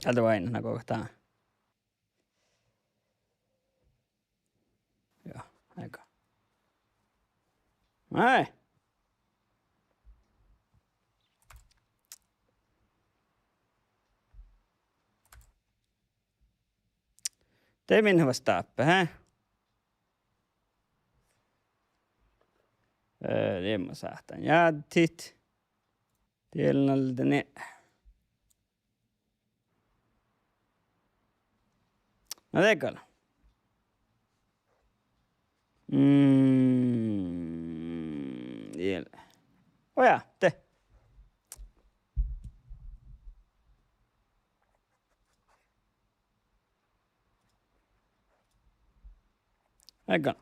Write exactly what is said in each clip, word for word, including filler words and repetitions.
Gal de oaidná nagogat dán. Joo, áigá. Ai. De min fas dáppe, he? Eh, de mun sáhtán jáddit. Dielnalde ne. Na de gal. Mm, diel. Oja, de. Áigá.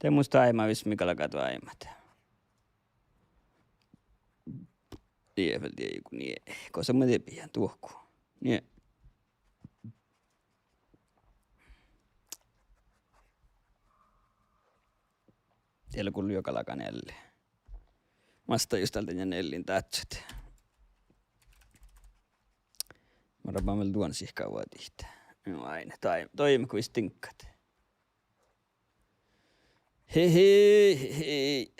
De mus doaimma visot mii galgat doaimmat. Die vel, die go nie. Gosa mun de pidän duohku. Nie. Diela gullo galgan ealli. Masta just dal dan eallin dážžat. Mun rabban vel duon sihkavadit. Ain, dai-, doaimma go visot diŋggat. Hei, hei, hei.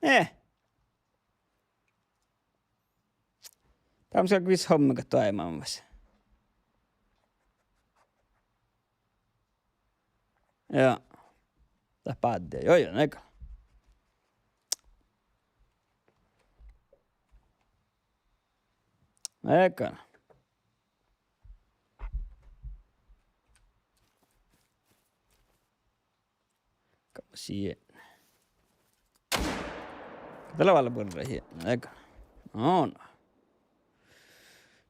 Eh. Dál mun gal visot hommegat doaimmamin fas. Ja. Dat bádde. Joo, joo, ne gal. Ne gal. Gal siet. Dá lea vel buorre hietnat, gal. No, no.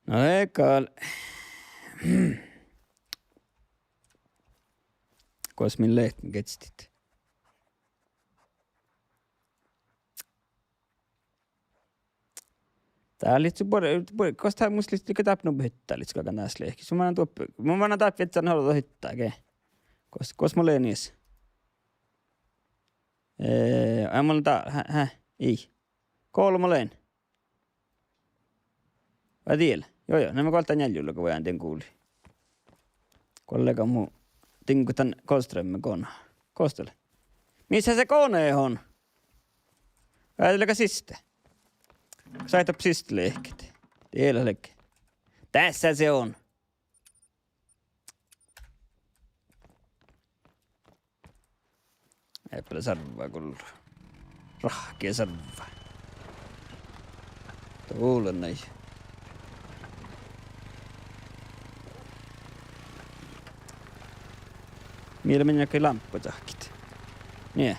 No, gal. Gos min leat, min geahčastit? Dá lihkii buorre, buorre, gos dá mus lihkii dáppe nubbi hyttai, lihkii galggan dás lehkit. Mun mannan doppe, mun mannan dáppe viežžan hárra hyttai, ge. Gos, gos mun lean nis? Eh, ai, mun lean dá, hä, hä, ii. Golbma lean. Vai diel? Joo, joo, na mun galggan njeallje luogi vuojan dien guli. Golbma mu diŋggat dan Golstrømmi gona. Gos dat lea? Mis se gona on? Vai dat lea siste? Sáhtát siste lehket? Diela lea. Dás se on. Eppe lea sarvva gullu. Rahkii sarvva. Dovllán nai. Mii lea mannat lámppočahkit? Nie.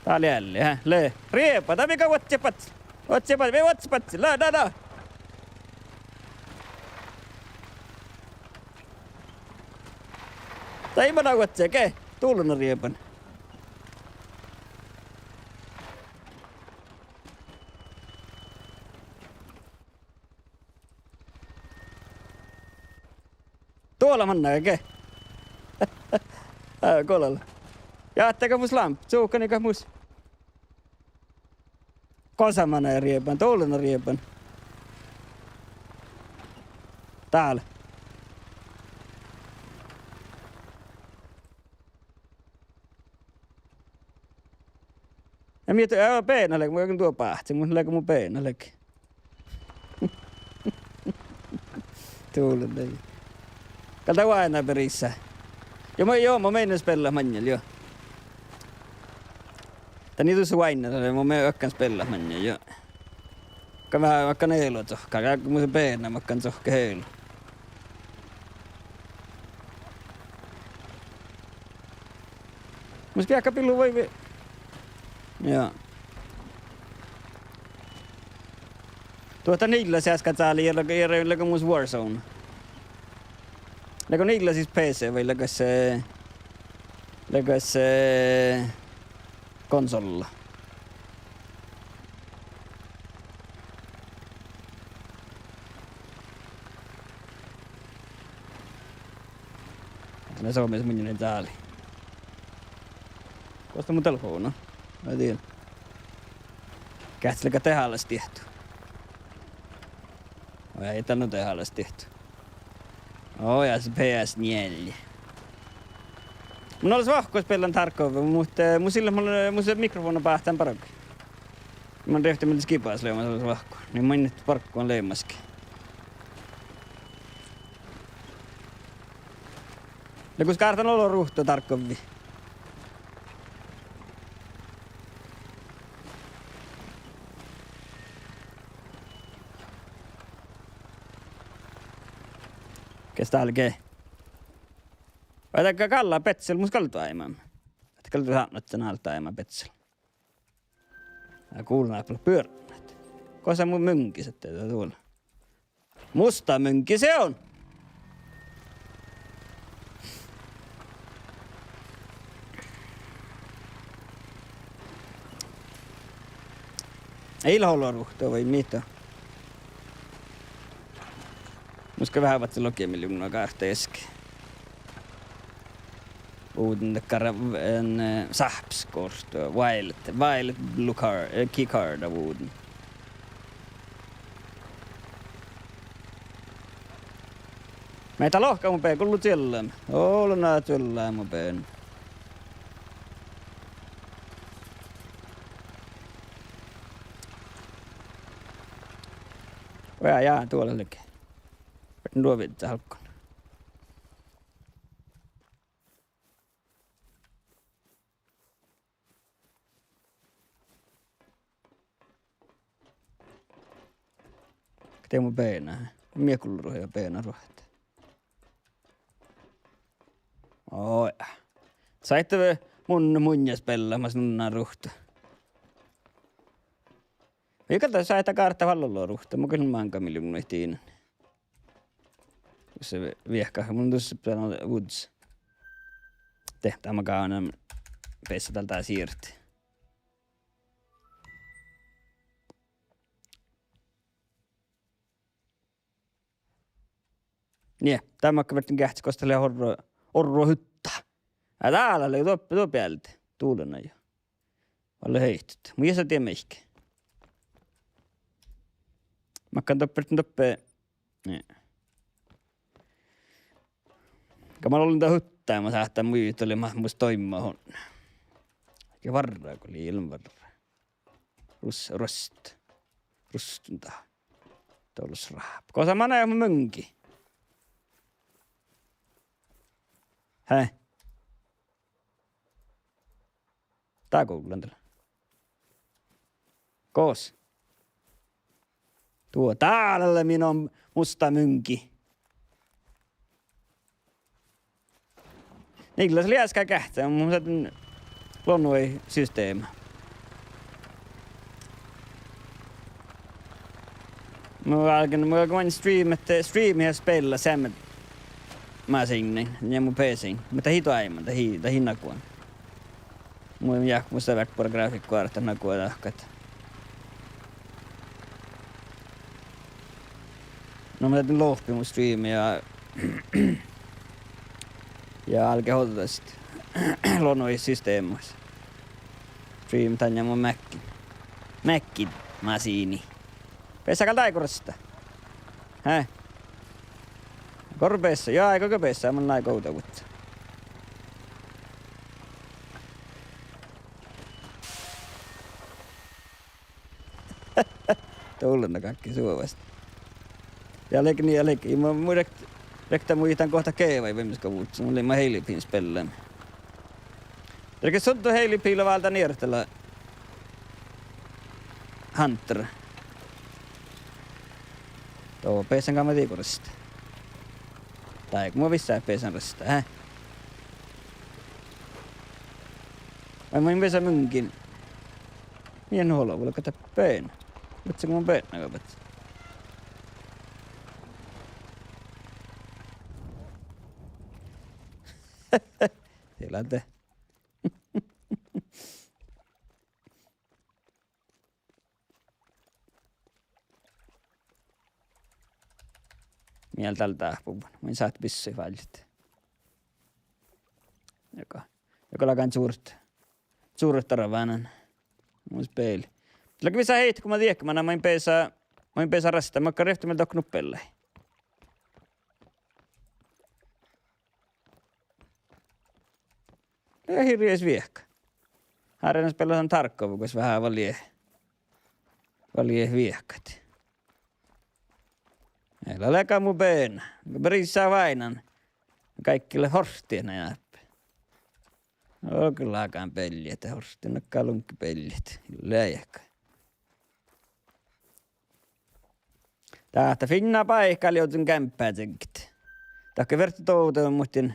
Dá lea ealli, hä? Lea. Rieban, dá mii gal vuodjit badjel. Vuodjit badjel, mii vuodjit badjel. Lea, lea, lea. Dá ii mana vuodjit, ge. Dovllán rieban. Dovllá manná ge. Á, golal. Ja ahte gal mus lámppa, čuhkkanegat mus. Gosa manná rieban, dovllá rieban. Dál. Ja mii, eh, beana leage, mun duo báhcen, mun leage mu beana leage. Dovllá. Gal dat oaidná beare. Ja mun, joo, mun menen spellat maŋŋel, joo. Dat ii dušše oaidná, dat lea, mun menen oakkán spellat maŋŋel, joo. Gal veahá oakkán ealu čohkkát, mun beana oakkán čohkkát ealu. Mus beakká billu vai vi-, joo. Duohta nilla seaska cáli ja leage, ja leage mus Warzone. Leago Niklas sis P C vai leago, eh, leago, eh, konsolla? Lea somás munnje dál. Gos lea mu telefovdna? Eai dieđe. Geahča leago dehálaš diehtu. Oi, eai dat nu dehálaš diehtu. Oi, ja se P S neljä. Mun lean vahku spiellan Tarkovvii, muhto, eh, mus ii leat, mus, mus lea mikrofovdna báhcán bargui. Mun rievtti mielde skibas lea, mus lean vahku. Niin mun bargguhan leamaški. Ja gus gártán olu ruhtu Tarkovvii. Ges dál ge? Vai dat gal bezzel mus gal doaibmá? Dat gal doaibmá, dat gal doaibmá bezzel. Ja gulnat buorre. Gos lea mu muŋgis ahte dat dál. Musta muŋgi son. Ii leat olu ruhtu vai mii? Mus gal veahá badjel logi miljovnna gárta easka. Vuđen dakkár, en, eh, sáhpes kort, wallet, wallet blue card, eh, key card vuđen. Mii dat lohká mu be-, gullu čillan. Ollu na čillan mu ben. Ojá, jaa, duola lege. Viežžan duo viđđe álggus. Ahte mu beana, mii gullu ja beana ruohta. Ojá. Sáhtte mun, mun jas bellamas nunna ruhtu. Ii gal dat sáhttá gártta fal olu ruhtu, mun gal máŋga miljovnnuid dinan. Dušše viehkat, mun dušše beare vuđđis. De, dat maga gal beassá dál dat siirret. Nie, dat makkár ferten geahččat gos dat lea orru, orru huttai. Ja dál lea duo, duo bealde, dullan jo. Vel heittot. Mun ii sáhte mihkke. Makkár doppe, doppe. Nie. Gal mun ollen dat huttai, mun sáhtán muitalit mat mus doaibmá. Ge varra go lei ilmvarra. Rus-, rust. Rustun dat. Dolos ráhpa. Gos lea manai mu muŋgi? He? Dat gullen dál. Gos? Duo, dál lea min musta muŋgi. Niklas lea easka geahččá, mun sáhtán lonuid systema. Mun álgen, mun álgen streamat, streamat ja spellat seamma masiinnain, ja mu P C-in. Muhto dat ii doaibmá, dat ii, dat ii nagodan. Mun jahkán mus lea veahkkat buorre grafika, goartat nagodan dahkat. No mun dáidin lohpi mu streami ja, ja álgen ođđastit lonuid systema. Streamat dan ja mu Mac-in. Mac-in masiini. Beassá gal dáigo rastá? He? Goarrá beassá, jaa, áigo beassá, mun áigo ovdal vuos. Dullan galggai suovast. Ja lei nie, ja lei, mun, mun riek-, riektan muittán gohta ge vai vemmasga vuos, mun leimmet Halo P-in spellámin. Derge suddo Halo P lea váldán iežas dál Hunter. Doppe beassán gal mo digo rastá. Dáigo mo vissa beassán rastá, he? Vai mun beassán muŋgin? Mii nu ollu, vuolgá dat beana. Muhto mun beatnagabet. Silade. Mii dal dáhpáhuvvon. Mun sáhtán bissui váldit. Joko, joko lágan čurret, čurret darvánan. Mus beali. Lea visot heit go mun diehkan, na mun beasa, mun beasa rastama, makkár rievtti mii dohko nuppe lei. Lea hirbmat viehkat. Hárjenas beallai dan Tarkov, gos veahá valii, valii viehkat. Ela leaga mu beana. Brisá váinan. Gáikki lea horttiid na jáppe. Olge lágan bealliide, horttiid nakkár luŋgge bealliide. Leaga. Dáhta fiinna báika lei ođđon gámppá čiegge. Dahje fertii dovdat, muhtin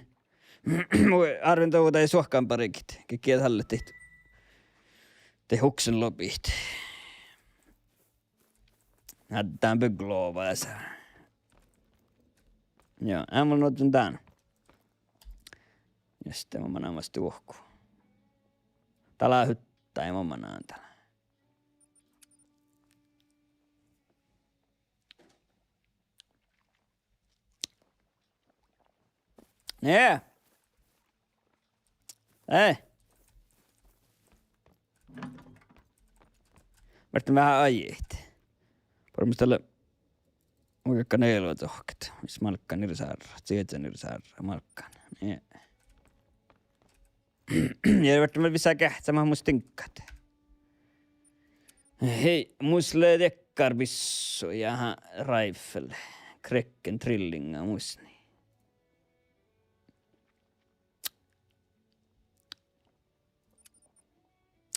mu árven dovdat suohkanbargit, ge-, giđđallet dihte huksenlobit. Addán bygglovas. Ja, eai mun ođđon dán. Jus de mun manan mas duohku. Dá lea huttai, mun manan dál. Nie. Ei. Várten veahá aidit. Borramus dalle. Mun galggan ealu dohko. Mis málggan ir sárra, ciežan ir sárra, málggan. Nie. Ja várten vel visot geahččat mus diŋggat. Hei, mus lea dakkár bissu ja rifle. Kraken drillinga mus nie.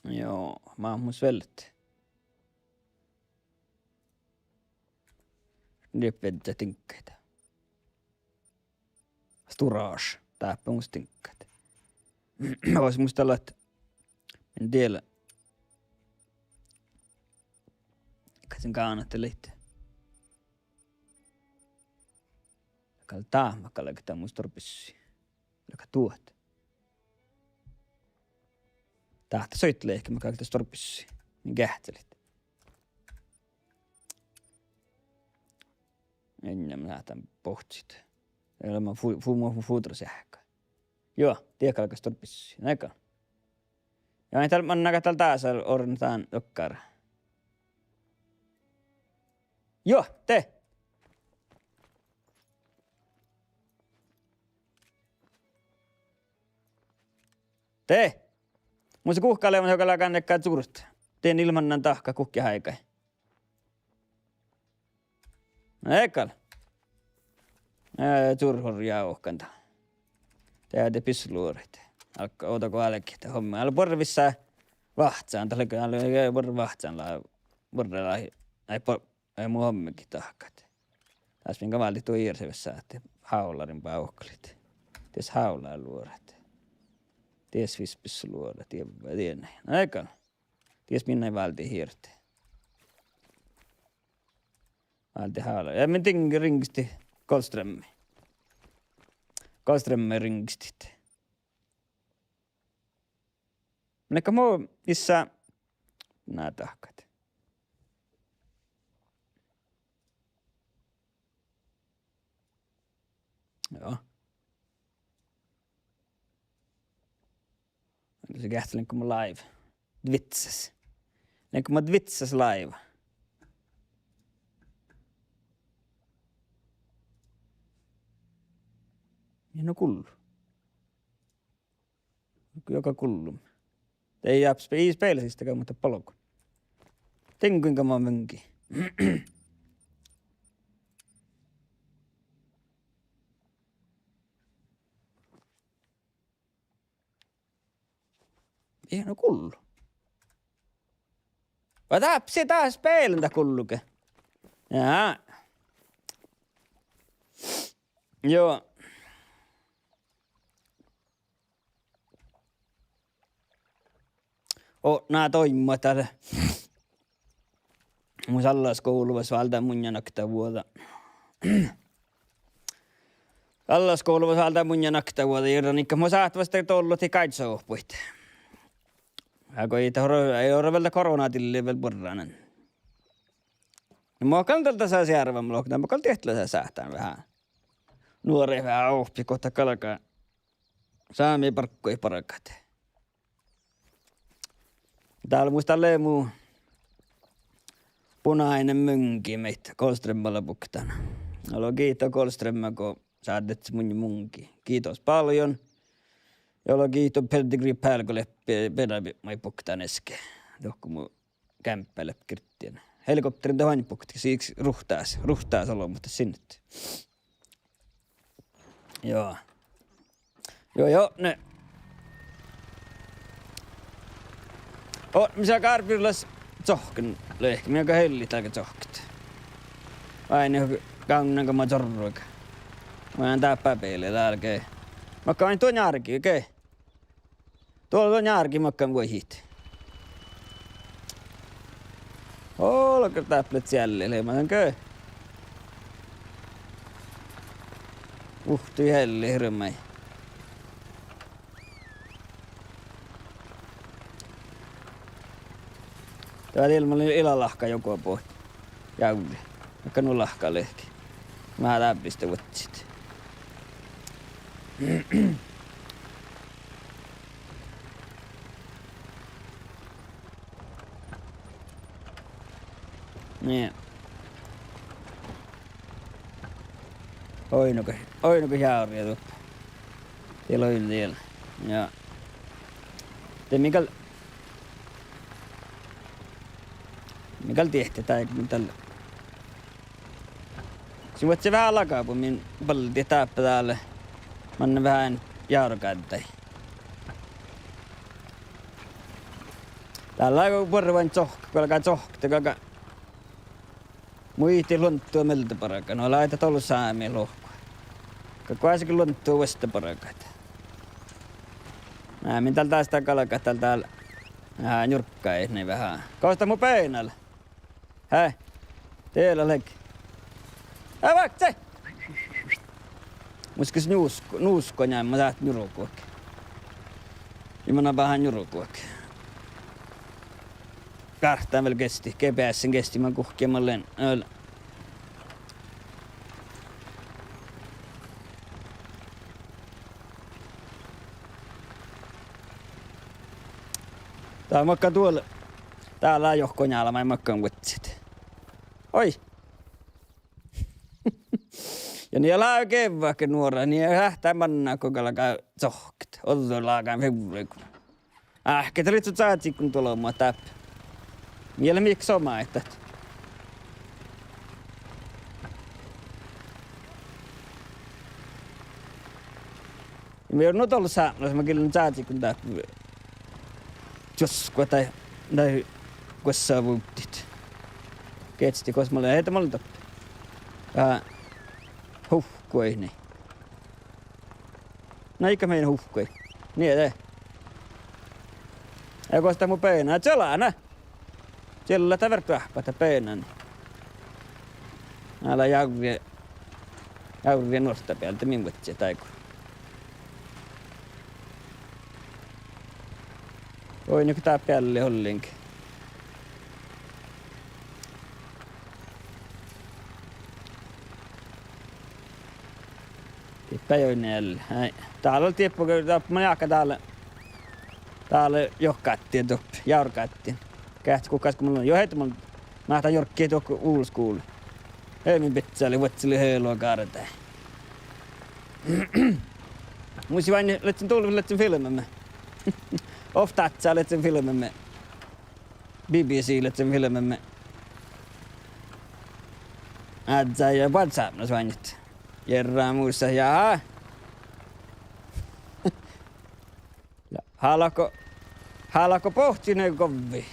Joo, ma-, mus vel. Dieppe diŋggaid. Storage, dáppe mus diŋggat. Oas mus dalle, en diela. Kas in gánat lihte. Gal dá, ma galggan dá mus dorbissi. Leaga duot. Dáhta soitaleikki, ma galggan dá dorbissi. Min geahččalit. Ennjä mun sáhtán bohccit. Eai lean fu-, fu-, mu, mu fudras eahka. Juo, die galggai dorbissi. Naika. Ja in dal mannagat dal dasa orren dán okkár. Juo, de. De. Mus guhká leamen, go galggan dakkár čurret. Dien ilmannán dahkat guhkit áigái. Eai gal. Eh, čurret orru jávkan dal. De, de bissuluoraid. Álgá, ovdal go álgit, de homma. Ale buorre vissa vahccán, dat lea, ale buorre vahccán lea, buorre lea, ai, bu-, ai, mu hommegit dahkat. Das min gal váldit duo irsevessáhte, hávlarin bávkalit. Dies hávlá luorat. Dies vis bissuluoraid, die, die, na eai gal. Dies min ii váldit ierte. Váldit hávlá. Ja min diŋgii riŋgesti Golfstrømmi. Golfstrømmi riŋgestit. Mun gal mu issa na dahkat. Joo. Lea geahččat leago ma live. Dvitsas. Leago ma dvitsas live. Ja no gullu. Joko gullu. Ii jaa spe-, ii speala siste gal, muhto balgo. Diŋgui gal ma vengii. Ii no gullu. Va dáppe, dá spealan dat gulluge. Jaa. Joo. Odne doaimmat dal. Mus allaskuvllas váldán munnje oktavuođa. Allaskuvllas váldá munnje nakta vuođa, jurddašin go mo sáhtán vuosttaš dollot ii gáiddosoahppoid. Ja go ii dat oro, ii oro vel dat koronadilli vel buorre. Na mo gal dal dasa searvá, mo lohká, na mo gal diet leat sáhttán veahá. Nuorat veahá ohpit gokte galgá sámi bargguid bargat. Dál muhto lea mu bunainen muŋgi maid Golfstrømma lea buktan. Olo giitu Golfstrømma go šaddet munnje muŋgi. Giitu paljon. Ja olo giitu Pedigree Pal go lea be-, benabiepmui buktan easka. Dohko mu geaŋgga lea girdiin. Helikopterin dat oainne bukte, sii ruhtás, ruhtás olbmot sinne. Juo. Juo, juo, ne. O, mis gal árbillas čohkken lehpet, mii gal hellit dál čohkket. Vai ne, gávdnán go ma čorruiga. Mun dáppe beale dál ge. Makkár oaidnit duo njárgi ge. Duo, duo njárgi makkár vuohit. Olo, ge dáppe lea ealli, lea ma dan ge. Uhtii ealli hirbmat. Dat ilmmat lea ila lahka juogabođii. Jávre. Vaikko nu lahka lehpet. Mat dárbbašit vuodjit. Nie. Oidno go, oidno go jávrri doppe. Diet lea, diet lea. Ja. De mii gal, mii gal diehtit dál, mii dál. Sii vuosttaš veahá lagabut min balde dáppe dál. Manne veahá járgádii. Dál lea buorre oaidnit čohkket, galgá čohkket, galgá. Muitit luonddu mielde bargan, no lea dat dolu sámi lohku. Galgá vuosttaš luonddu vuostá bargat. Na, min dál dás dat galgat dál, dál. Á, njurggai nu veahá. Gos dat mu beana lea? Hää? Diet lea leage. Ää, vákce! Muhto gos nusko, nusko njai, mun sáhtán njurguhit. Ja mun beahan njurguhit. Gártán vel geastit, G P S-in geastit, mun guhkkin, mun lean, vel. Dál makkár duol-, dál lea johko njálmái makkár vuodjit. Oi! Ja nie lávejit vaikko nuorat, nie sáhttá manná go galgá čohkket. Ođđa lágan fivvui. Áhkku dat lei čázi go duolbmot dáppe. Mii leat mihkkege somá ahte. Ja mii orun nu dolu sápmelaš, ma gillen čázi go dáppe. Čuoskku dat, dat guossavuvddit. Geahččat gos mat lea, heita mat lea doppe. Ää, huhkui, nie. Na, iige mii huhkui. Nie de. Ja gos dat mu beana, čalá, na. Čiellá dat vert doahppat dat beana. Ale jávre, jávre nuortta bealde min vuodjit áiggun. Oidno go dáppe ealli ollenge. Diet gal oidne ealli. Ai, dál lea dieppo, dáppe mun jáhkán dál. Dál lea johkádin doppe, járgádin. Geahččat guhkás go mun lean, juo, heita mun máhtán jorgit dohko Olskole. Ei, min bidjat lea vuodjit ealu gárddái. Mus lei oaidne, ledjen dulvet, ledjen filbme. Ovtta áhčči ledjen filbme. B B C ledjen filbme. Áddjá ja boađe sápmelaš oaidnit. Jerra musa ja. Ja, hálko, hálko bohcci ne govvi.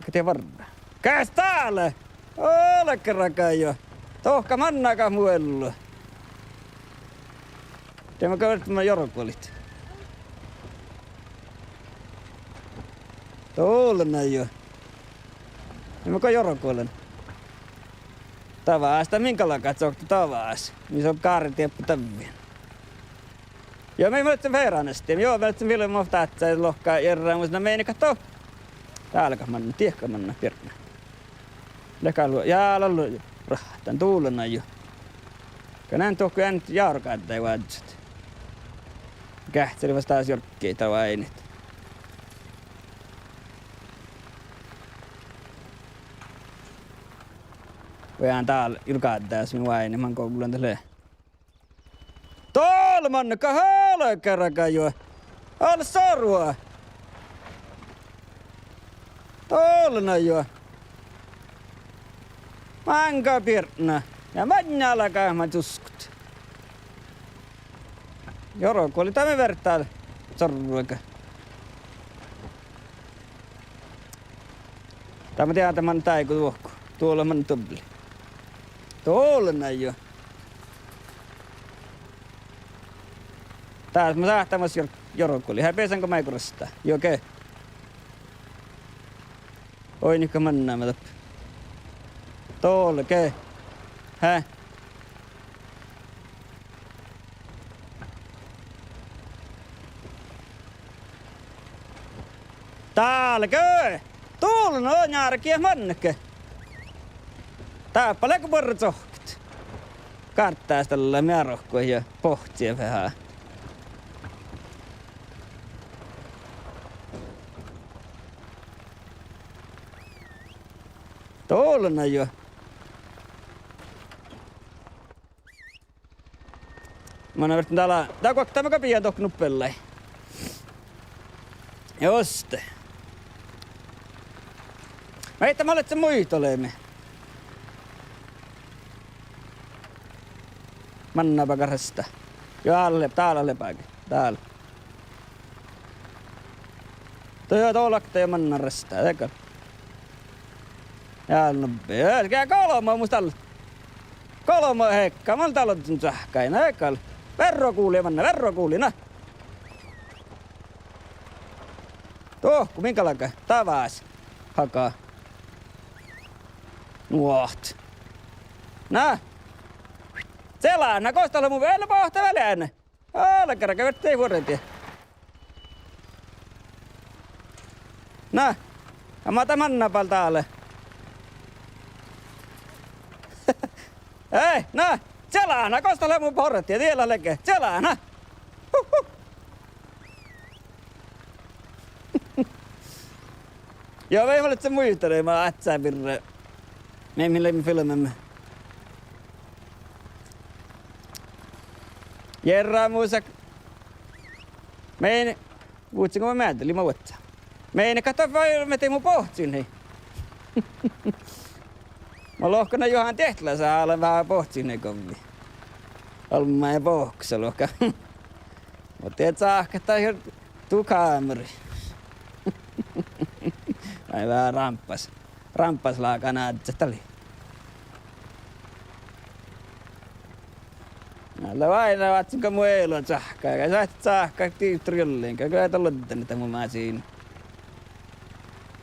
Ge die várra. Geas dále! Olge ragájo. Dohko manná gal mu ellu. Diemma go ma jorgolit. Dulnna jo. Diemma go jorgolen. Davás, dat min galgá cokte davás. Mii son gárdiideppo davvin. Ja mii, mii leat ferran este. Mii, juo, mii leat filbma ovtta áhčči lohká jerramus, na mii eat katso. Dál gal manná, diehko manná biepmu. Leat gal, ja gal ráhttán, dullan juo. Ganen dohko ean járgádda vázzus. Geahččalit fas dás jorggiid dan váinit. Vai ean dál jurgádda, mii váinit, man goglon dat lea. Dál manná, gal álgá ráhkadit juo. Ale soru. Dullan juo. Máŋga biepmu. Ja manná álgá ma čuskut. Jorgui lea dan mii verta soruin. Dat ma dieđán, dat manná dáiguin duohko. Dullan manná dubli. Dullan juo. Dás mun sáhtán mas jor-, jorgui lea. Hee, beasan go máigu rastá. Juo, ge. Oidne go manná ma dáppe. Dullan, ge. Hee. Dál ge. Dullan, o, njárgii manná ge. Dáppe lea go buorre cohkket. Gárddás dalle mearkku ja bohccii veahá. Dullan juo. Manná ferten dál, dál guokte ma gal bijan dohko nuppe lei. Juste. Maid dat mat leat muitalit? Manná bága rastá. Juo, dál lea, dál lea bága. Dál. Dá juo, dá lakte ja manná rastá, de gal. Ja, no, ge, golbma mus dál. Golbma hekka, man dál ožžon čoahkkáin, de gal. Verrogulia manná, verrogulia, na. Dohko, min galgá, davás. Haga. Nuohta. Na. Celá, na, gos dat lea mu vel bohte vel ean. Álgá ráhkadit, verte vuordit. Na, a ma dat manná bal dál. Ei, na, celá, na, gos dat lea mu bohte, diela lege, celá, na. Huh, huh. Juo, mii leat muitalit, ma áhčči birra. Mii, mii leimmet filbmama. Jerramusa. Mii, vuhtii go ma meaddelen, lei ma vuodjá. Mii gal dat fai, mii de mu bohccihin. Ma lohken, Juhán Dietla, sa ale veahá bohccihin govvi. Olmmái bohcci lohká. Muhto dieđusge dat lea du kámera. Ai veahá rámpas. Rámpas lágan áddet dat lei. Ale váinna vázzen go mu ealu čoahkkái, gal sáhttá čoahkkát dihtor juollein, gal go dat lea dan mu másiin.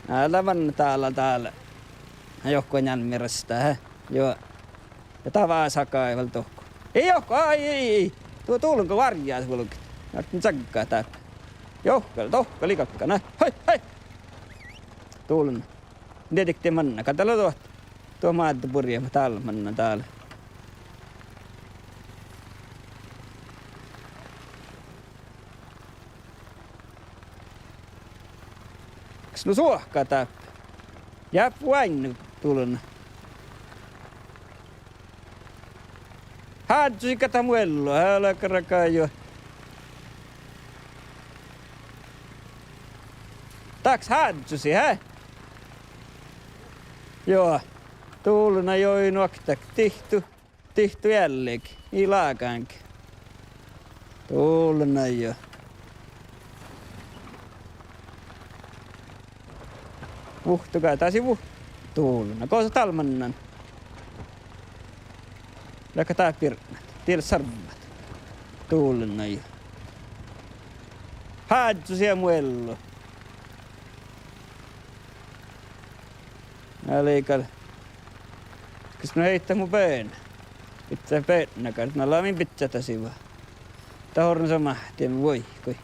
Ale manná dál, dál. Johko njálmmi rastá, he? Juo. Ja davás haga vel dohko. Ii johko, ai, ii, ii. Duo dullan go várjjá vuolgit. Árten čaggá dáppe. Johka, dohko lei galgá, na. Hoi, hoi. Dullan. Dieđe dii manná, gal dál lea duot. Duot máidda burjat, ma dál manná dál. Kas nu suohkká dáppe? Jaa, vuoiŋŋa dullan. Hážžusi ge dat mu ello, álgá ráhkadit juo. Dahkes hážžusi, he? Juo. Dullan juo, nuokta dihto. Dihto eallige, ii lágáŋge. Dullan juo. Vuhtuga, dás ii vuh-, dullan. Gos dál mannán? Leago dat birtnat? Die leat sarvat. Dullan juo. Hážžusi mu ello. Ale gal. Kas nu heitá mu beana? Bidjá beannagat, na lea min bidjat dat siva. Dat orru somá, dien vuoikkui.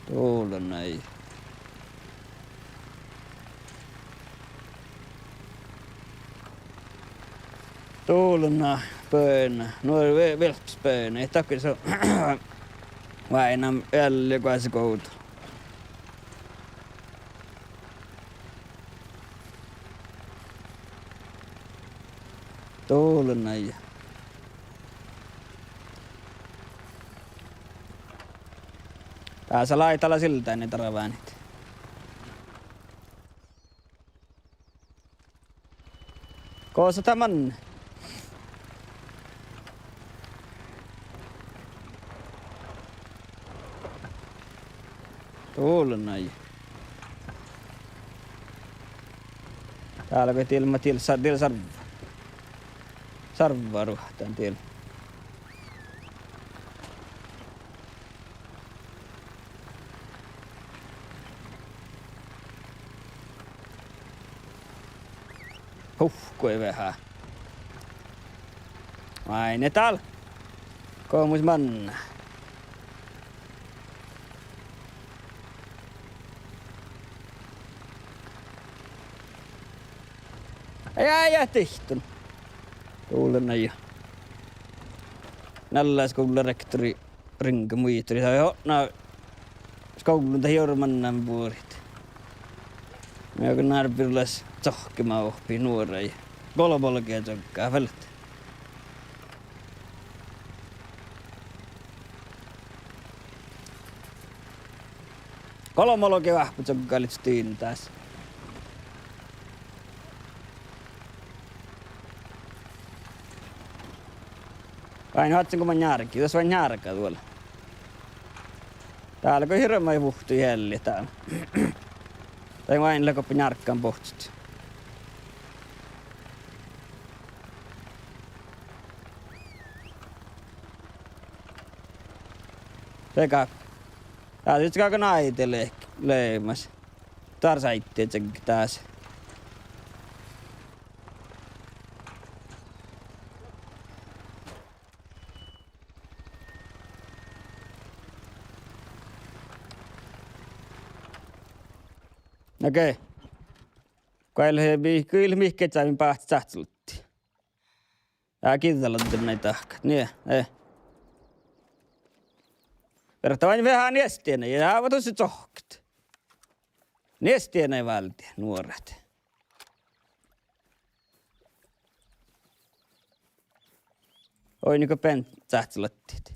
Dovllán nai. Dovllán beana. Nu lea ve-, velppas beana. Ii dakko so. Váinna ealli goassege ovdal. Dovllán nai. Dás lea, dás lea sildan darvánit. Gosa dat manne? Dovllán nai. Dál go diel, ma diel, sa-, diel sarv-, sarvvaruohta diel. Huh, go veahá. Váinna dál. Gomus manná. Ai, ai, ai, dihtun. Dovllán nai. Nallá skuvlarektori riŋga muitui, dat ii odne skuvllas, dat ii orru mannan buorit. Mii go nárbilaš cohkkema ohppit nuoraid. Golbma olgá čogga, fal- Golbma olgá oahpu čogga lihttá dás. Vai nu, atčen go man njárgii, das vai njárga duol. Dál go hirbmat vuhtu ealli dál. Tai vai lea goppe njárggan bohccot. Dego. Dás ii galgga áidit le-, leamaš. Dál sáidá čegge dás. Okei. Guail he bi-, guil mihkkege čájehit báhcet sáhttoluotta. Á, giđđaladdat nai dahkat, nie, eh. Fertet oaidnit veahá niestiin, ja ávva dušše čohkket. Niestiin váldet nuorat. Oidne go bean sáhttoluotta.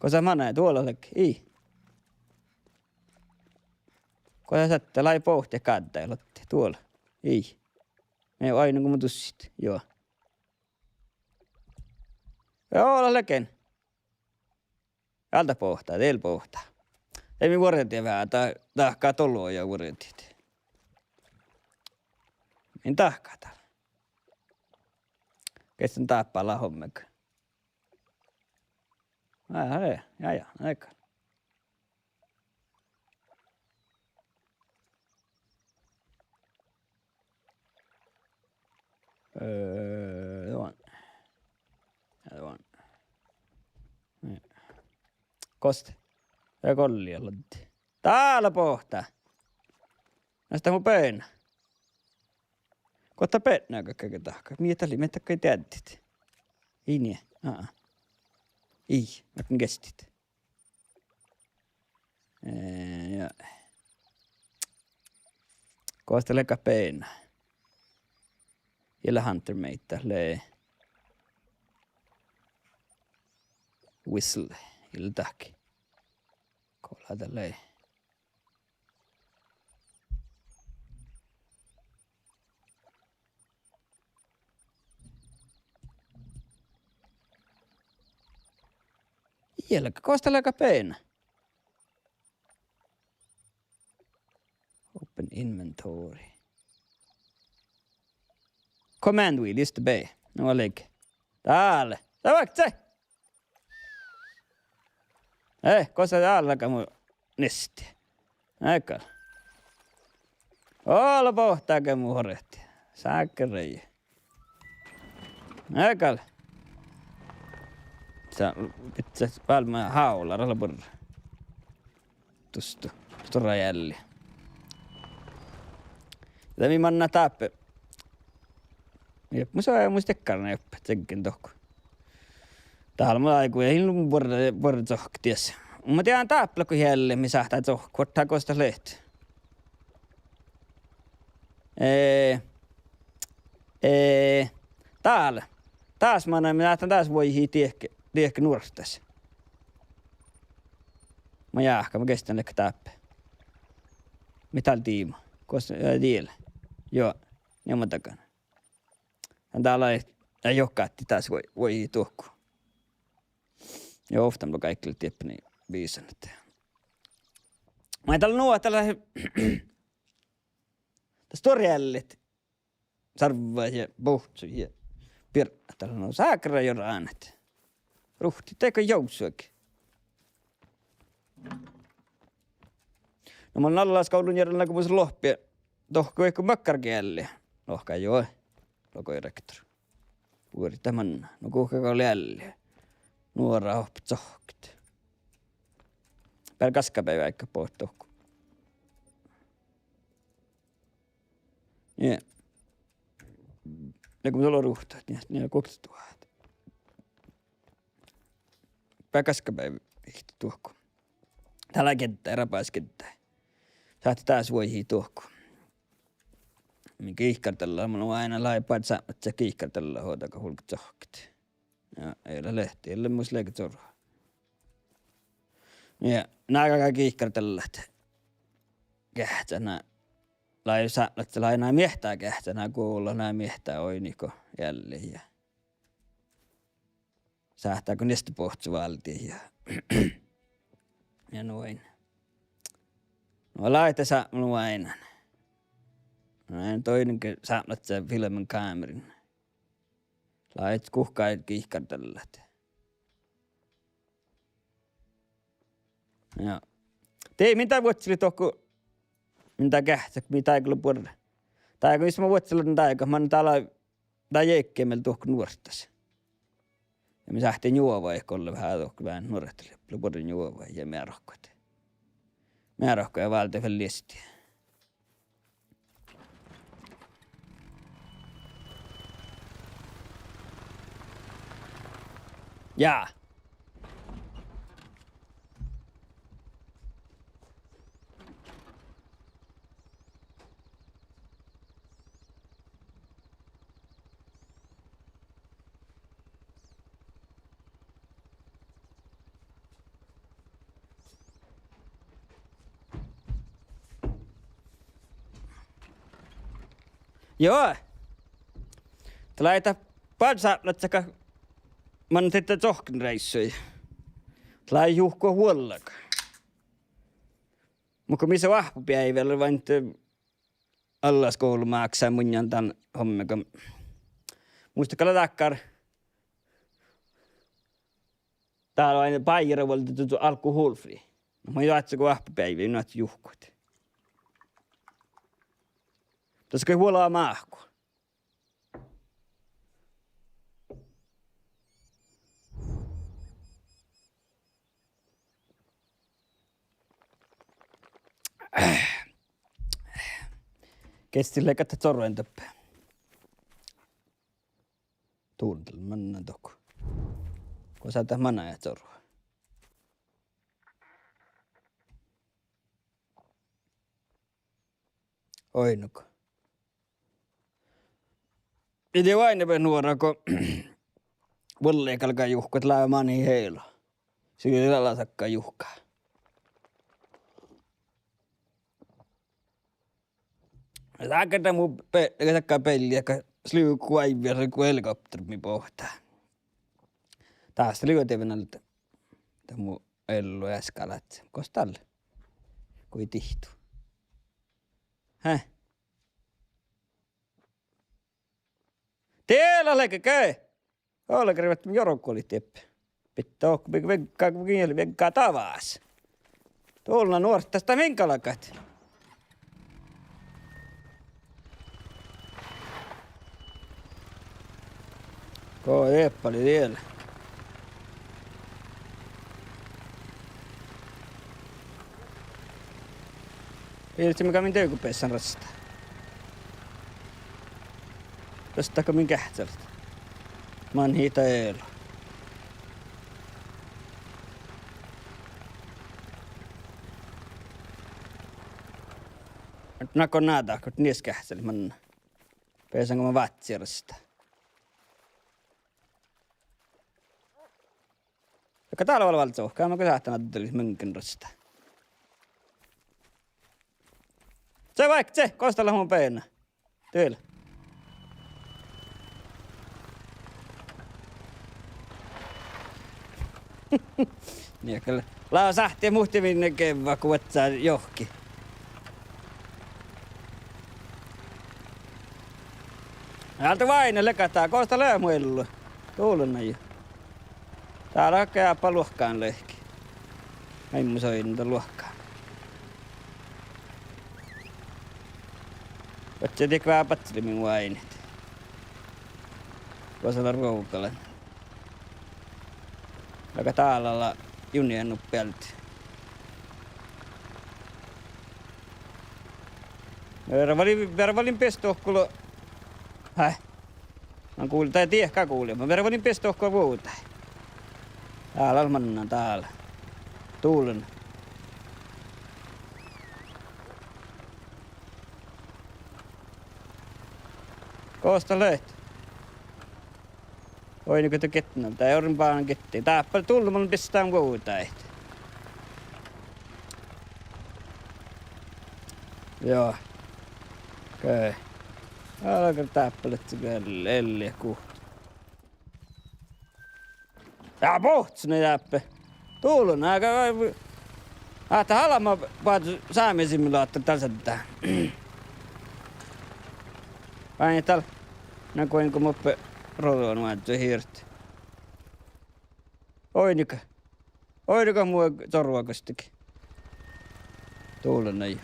Gosa manai duola lea, ii. Gosa sáhttá lei bohte gáddái luotta duola. Ii. Mii oaidnit go mu duššit, juo. Juo, lea ledjen. Áldat boahtá, diel boahtá. Ii mii vuordit veahá, da-, dahká doloja vuordit. Min dahká dál. Geahččen dáppe lea hommá. Á, ja, ja, ja, ega. Eh, duon. Ja duon. Gos dat? Ja golli laddi. Dál boahtá. Na dat mu beana. Gos dat beannagat galgá dahkat? Mii dat lei, mii dat galgá deaddit? Ii nie. Á. Ii, makkár geahččat. Eh, ja. Gos dat lea galgá beana? Ii leat Hunter meidda, lea Whistle, ii leat dahkat. Gos dat lea? Ii leat, gos dat lea galgá beana? Open inventory. Command wheel, just B. Nu lea. Dál. Dál vaikko. Eh, gos dat álgá mu niesti? Ega. Ole bohtáge muhret. Sáhkeraid. Gal. Sa, bidjat váldit háola, ale burra. Duosta, stuorra ealli. Ja de mii mannat dáppe. Jep, mus, mus dakkár juo, čeggen dohko. Dál mun áiggun, in lean buorre, buorre cohkket dies. Mun dieđán dáppe leat go eallit mii sáhttá cohkket, vuortá gos dat leat. Eh, eh, dál. Dás manai, mii sáhttá dás vuohit diehke, diehke nuorttas. Ma jáhkán, ma geastan leat dáppe. Mii dál diibmat. Gos, eh, diel. Juo, nie ma dagan. Dál lei, eh, juo gáttii dás vuo-, vuohit dohko. Ja ovtta lea gal gal dieppe, bisan ahte. Maid dál nu, dál lea dat stuorra eallit. Sarvvai ja bohccui ja biernat dál, nu, sáhkeraid juo ránat. Ruhtii dego jovssuid. Na mun allaskuvlla jearran go mus lohpe dohko vaikko makkár ealli. Lohká: Juo, logai rektor. Buori dat manná. No guhká gal ealli? Nuora ohppat cohkket. Beare gaskabeaivvi áiggat bohtet dohko. Nie. Lea go mus olu ruhtat, nie, nie guokteduhát. Beare gaskabeaivvi dohko. Dál lea geaddái, rabas geaddái. Sáhttet dás vuohit dohko. Mii gihkardallat, mun oaidnán, lei báhcá sápmelaččat gihkardallat, hođa go vulge cohkket. Ja, ii leat lehpet, ii leat mus leage čuoru. Ja, ná galgá gihkardallat. Geahččat ná, lei sápmelaččat, lei ná miehtá geahččat, ná gulavt ná miehtá oidno go eallit ja sáhttá go niestebohccu váldit ja, ja nu ain. Nu lei dat sápmelaččat oaidnán. Ná doaibmu ge sápmelaččat filmmankámeran. Lei guhká gihkardallat. Ja. De min dá vuodjelit dohko, min dá geahččat, mii dáiga lea buorre. Dáiga, mis ma vuodjelan dáiga, man dá lea, dá jagi mielde dohko nuorttas. Ja mii sáhttit njuovai golle veahá dohko, veahá nuorttas, lea buorre njuovai ja mearkkaid. Mearkkaid ja váldit vel liesti. Ja. Juo. Dat lei dat báhcá sápmelaččat, man dieđán, cohkkenreissui. Dat lei juhkat vuollá. Muhto mis oahppobeaivvi lea, ain allaskuvlla máksá munnje dan hommegan. Muhto gal lea dakkár. Dál lea ain báira vuolde du-, du-, alkoholfri. Na mun in oaččo go oahppobeaivvi, in oaččo juhkat. Das gal vuolá máhku. Geahččat lea gal dat čoruin dáppe. Dál manná dohko. Go sáhtát manná čorui. Oidno go. Ii de oaidnibehtet nuora go vuollá galgá juhkat, lávii mani heilo. Sii lea ala sakka juhkat. Dákkár mu be-, sakka bealli, ahte sligo guoivvi, sligo helikopter mii bohtá. Dás sligo dieđán alde. Dat mu ellu easka lea. Gos dál lea? Go ii dihtu. He? Diela leage ge? Olgeriimet jorgolit dieppe. Biddá okko, biddá vegga, vegga davás. Dullan nuorttas dat min galgat. Go, eahpalii diela. Ilce mii gal min dego beassat rasttat. Rasttat go min geahččalit. Manai dat elo. Na go nadat, go nieis geahččalit manai. Beasan go mun vázzi rasttat. Dál gal vál-, váldohuvvo, gal mun go sáhtán addalit munnje rasttat. Čeavai, čeavai, gos dat leat mu beana? Diela. Nie gal lea sáhti muhtumin geavvat go vuodjá johkii. Álde váinet legat dál, gos dat lea mu ello. Dulnai. Dál lea ge-, eahpa luohkán leahkit. Maid mun soidnen dan luohkán. Vuodjá diekkár vá badjelimin váinit. Gos lea ruovgalan. Leaga dál ala junijan nuppe álddii. Vervalin, vervalin beastohkolo. Hää. Na gul-, dai diehká guljeman. Vervalin beastohkolo vuovdái. Dál, dál mannan dál. Dulnai. Gos dat leat? Oidne go dat gitta, dá orun báhán gitta. Dáppe dulmán beastán vuovdáid. Joo. Okei. Álgá dáppe leat vel-, elli guhte. Ja bohccone dáppe. Dulnai, aga ahte albma boazu Sámi Simulator dal šaddá. Váinit dal, na go in go muppe rođon oažžu hirt. Oidne go. Oidne go mu čorvu gostege. Dulnai.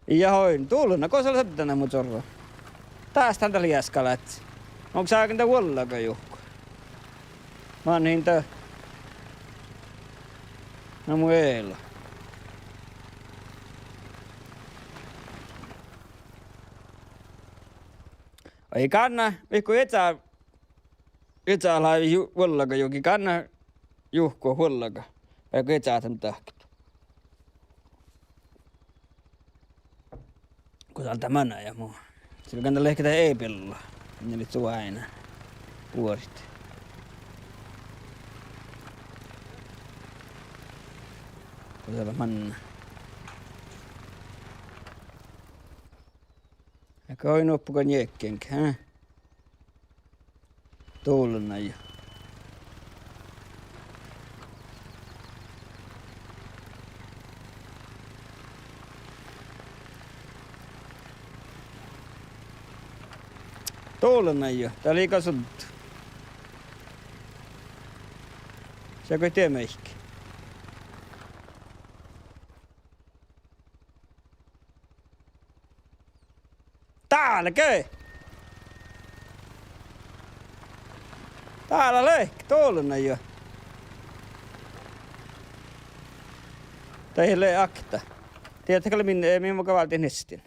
Ja oidne, dulnai, gos lea šaddan mu čorvu? Dás dan dat lea easka láhkai. Mun ságan dan vuollaga juhku. Mannan dat. Na mu elo. Ai gánná, vaikko ieža, ieža lávii ju-, vuollaga juhke, gánná juhku vuollaga. Vaikko ieža dan dahket. Go dal dat manai ja mu. Sil gal dat lea ge dat e-biella. Mii lei su áinna. Buorit. Go dal manai. Ega oidne nuppe go njekken, hä? Dulnai. Dulnai, dat lei gal suddu. Šat go dieid maidege. Dál ge! Dál lea, dulnai jo. Dat lea okta. Dieđát gal min, eh, min mun gal váldit nestin.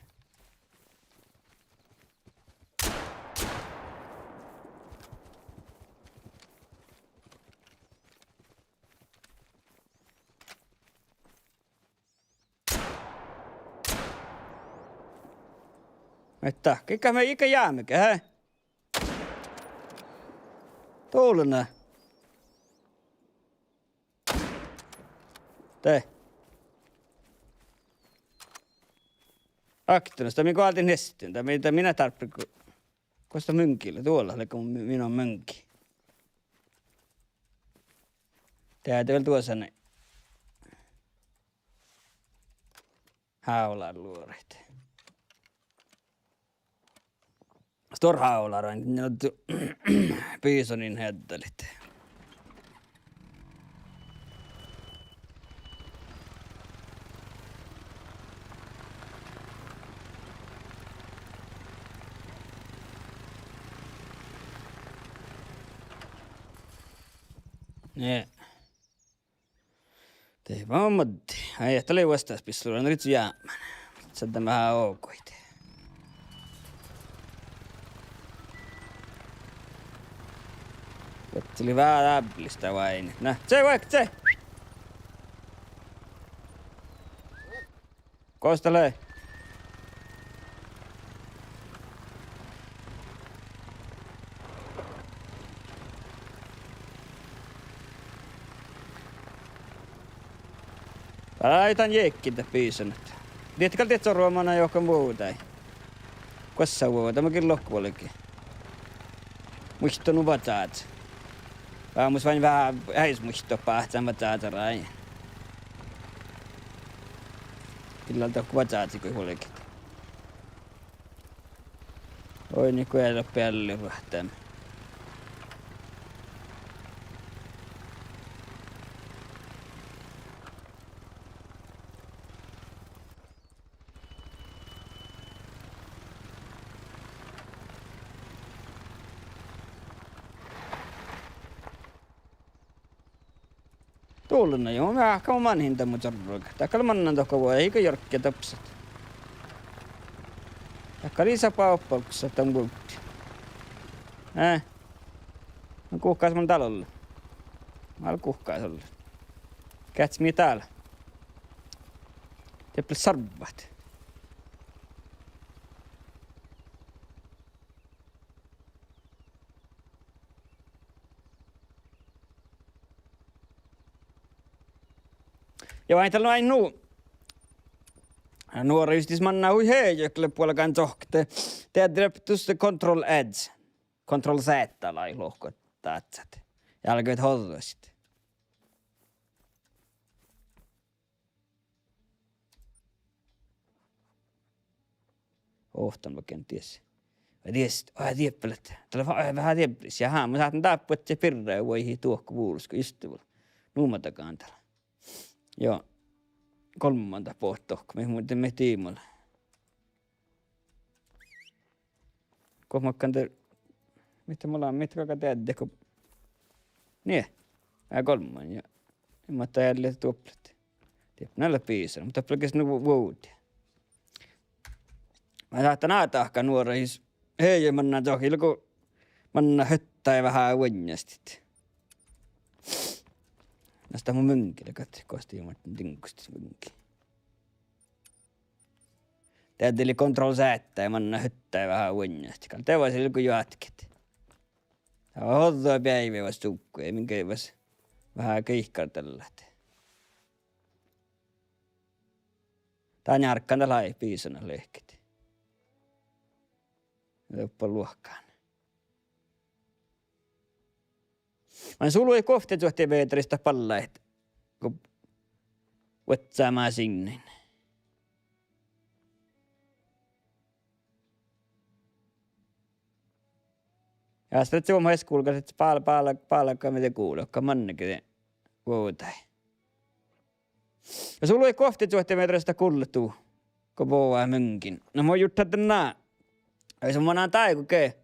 Aitta, iige, iige jámege, hää? Dulnai. De. Aktenas, dat mii go váldit nestin, dat mii, dat mii eat dárbbaš go-, gos dat muŋgi lea, duolla lea go mi-, mii muŋgi. Dieđát vel duosan hávlá luoraid. Duor hávla ráin, na, du-, bisonin headdalit. Nie. De ba maddi. Ai, dat lei vuosttaš bissu, na, riddo jápmán. Šaddá veahá oažžut. Vuodte lei veahá dábbelis váinit. Na, čai vaikko, čai! Gos dat lei? Ai, dan jeakkit dat bisonat. Dieđe gal dieđe orru manai johkan vuovdái. Guossá vuovdái, ma gii lohkat vuolgit. Muittán nu vazzáža. Vámus váin veahá, eai muitte báhcán vazzáža ráin. Gii leat dohko vazzážiiguin vuolgit. Oi, nie guođa bealli ruohttame. Dullen, juo, meahka mannan dan mu čorruga. Dat gal mannan dohko vuoi, ii go jorgge dábbelis. Dat gal lei sáppa oppalggus dan vuovddi. Eh. No guhkás mun dál ollen. Mál guhkás ollen. Geahččat mii dál. Dieppe lea sarvvat. Ja vai dal nu, nuora jus manná hui heajet, lea buolgan čohkkát. De, de, dus control edge. Control Z lei lohkat dáhccat. Ja álgit hođđasit. Ovttan vaikko dies. Vai dies, oi, dieppe lea. Dat lea veahá, veahá diebbris. Jahá, mun sáhtán dáppe birra vuoihi duohko vulos go juste vuol-. Nu ma dagan dal. Juo. Golmmandat bohte dohko, mii, mii, mii diimma lea. Go makkár de, mii, mii leat, mii galgá deaddet go. Nie. Ää, golmman, ja. Mii dat ealli duoplat. Dieppe nai leat bisonat, muhto dat lea ges nu vuovddi. Mun sáhtán dahkat nuoraid jus heajet manná čohkkát, go manná höttai veahá vuoiŋŋastit. Nasta mu muŋgi lea gal, gos dii mat diŋgostis muŋgi. Deadde lei control Z ja manná höttai veahá vuoiŋŋastit. Gal de vas ilgu juotkit. Dat ođđa beaivvi vas suhkui, ja min geivvas veahá giikkardallat. Dan járggan dat lei bisonat lehket. Doppe luohkán. Mun sului guovtte čuohti mehtera, dat ballá, go vuodjá masiinnain. Ja sat leat vuoma eskul gal, bál-, bál-, bálgá mii de gulot, go manne ge vuovdái. Ja sului guovtte čuohti mehtera, dat gullet du go bođii muŋgii. Na mun jurddašin dan ná. Ai, son manán dáiguin ge.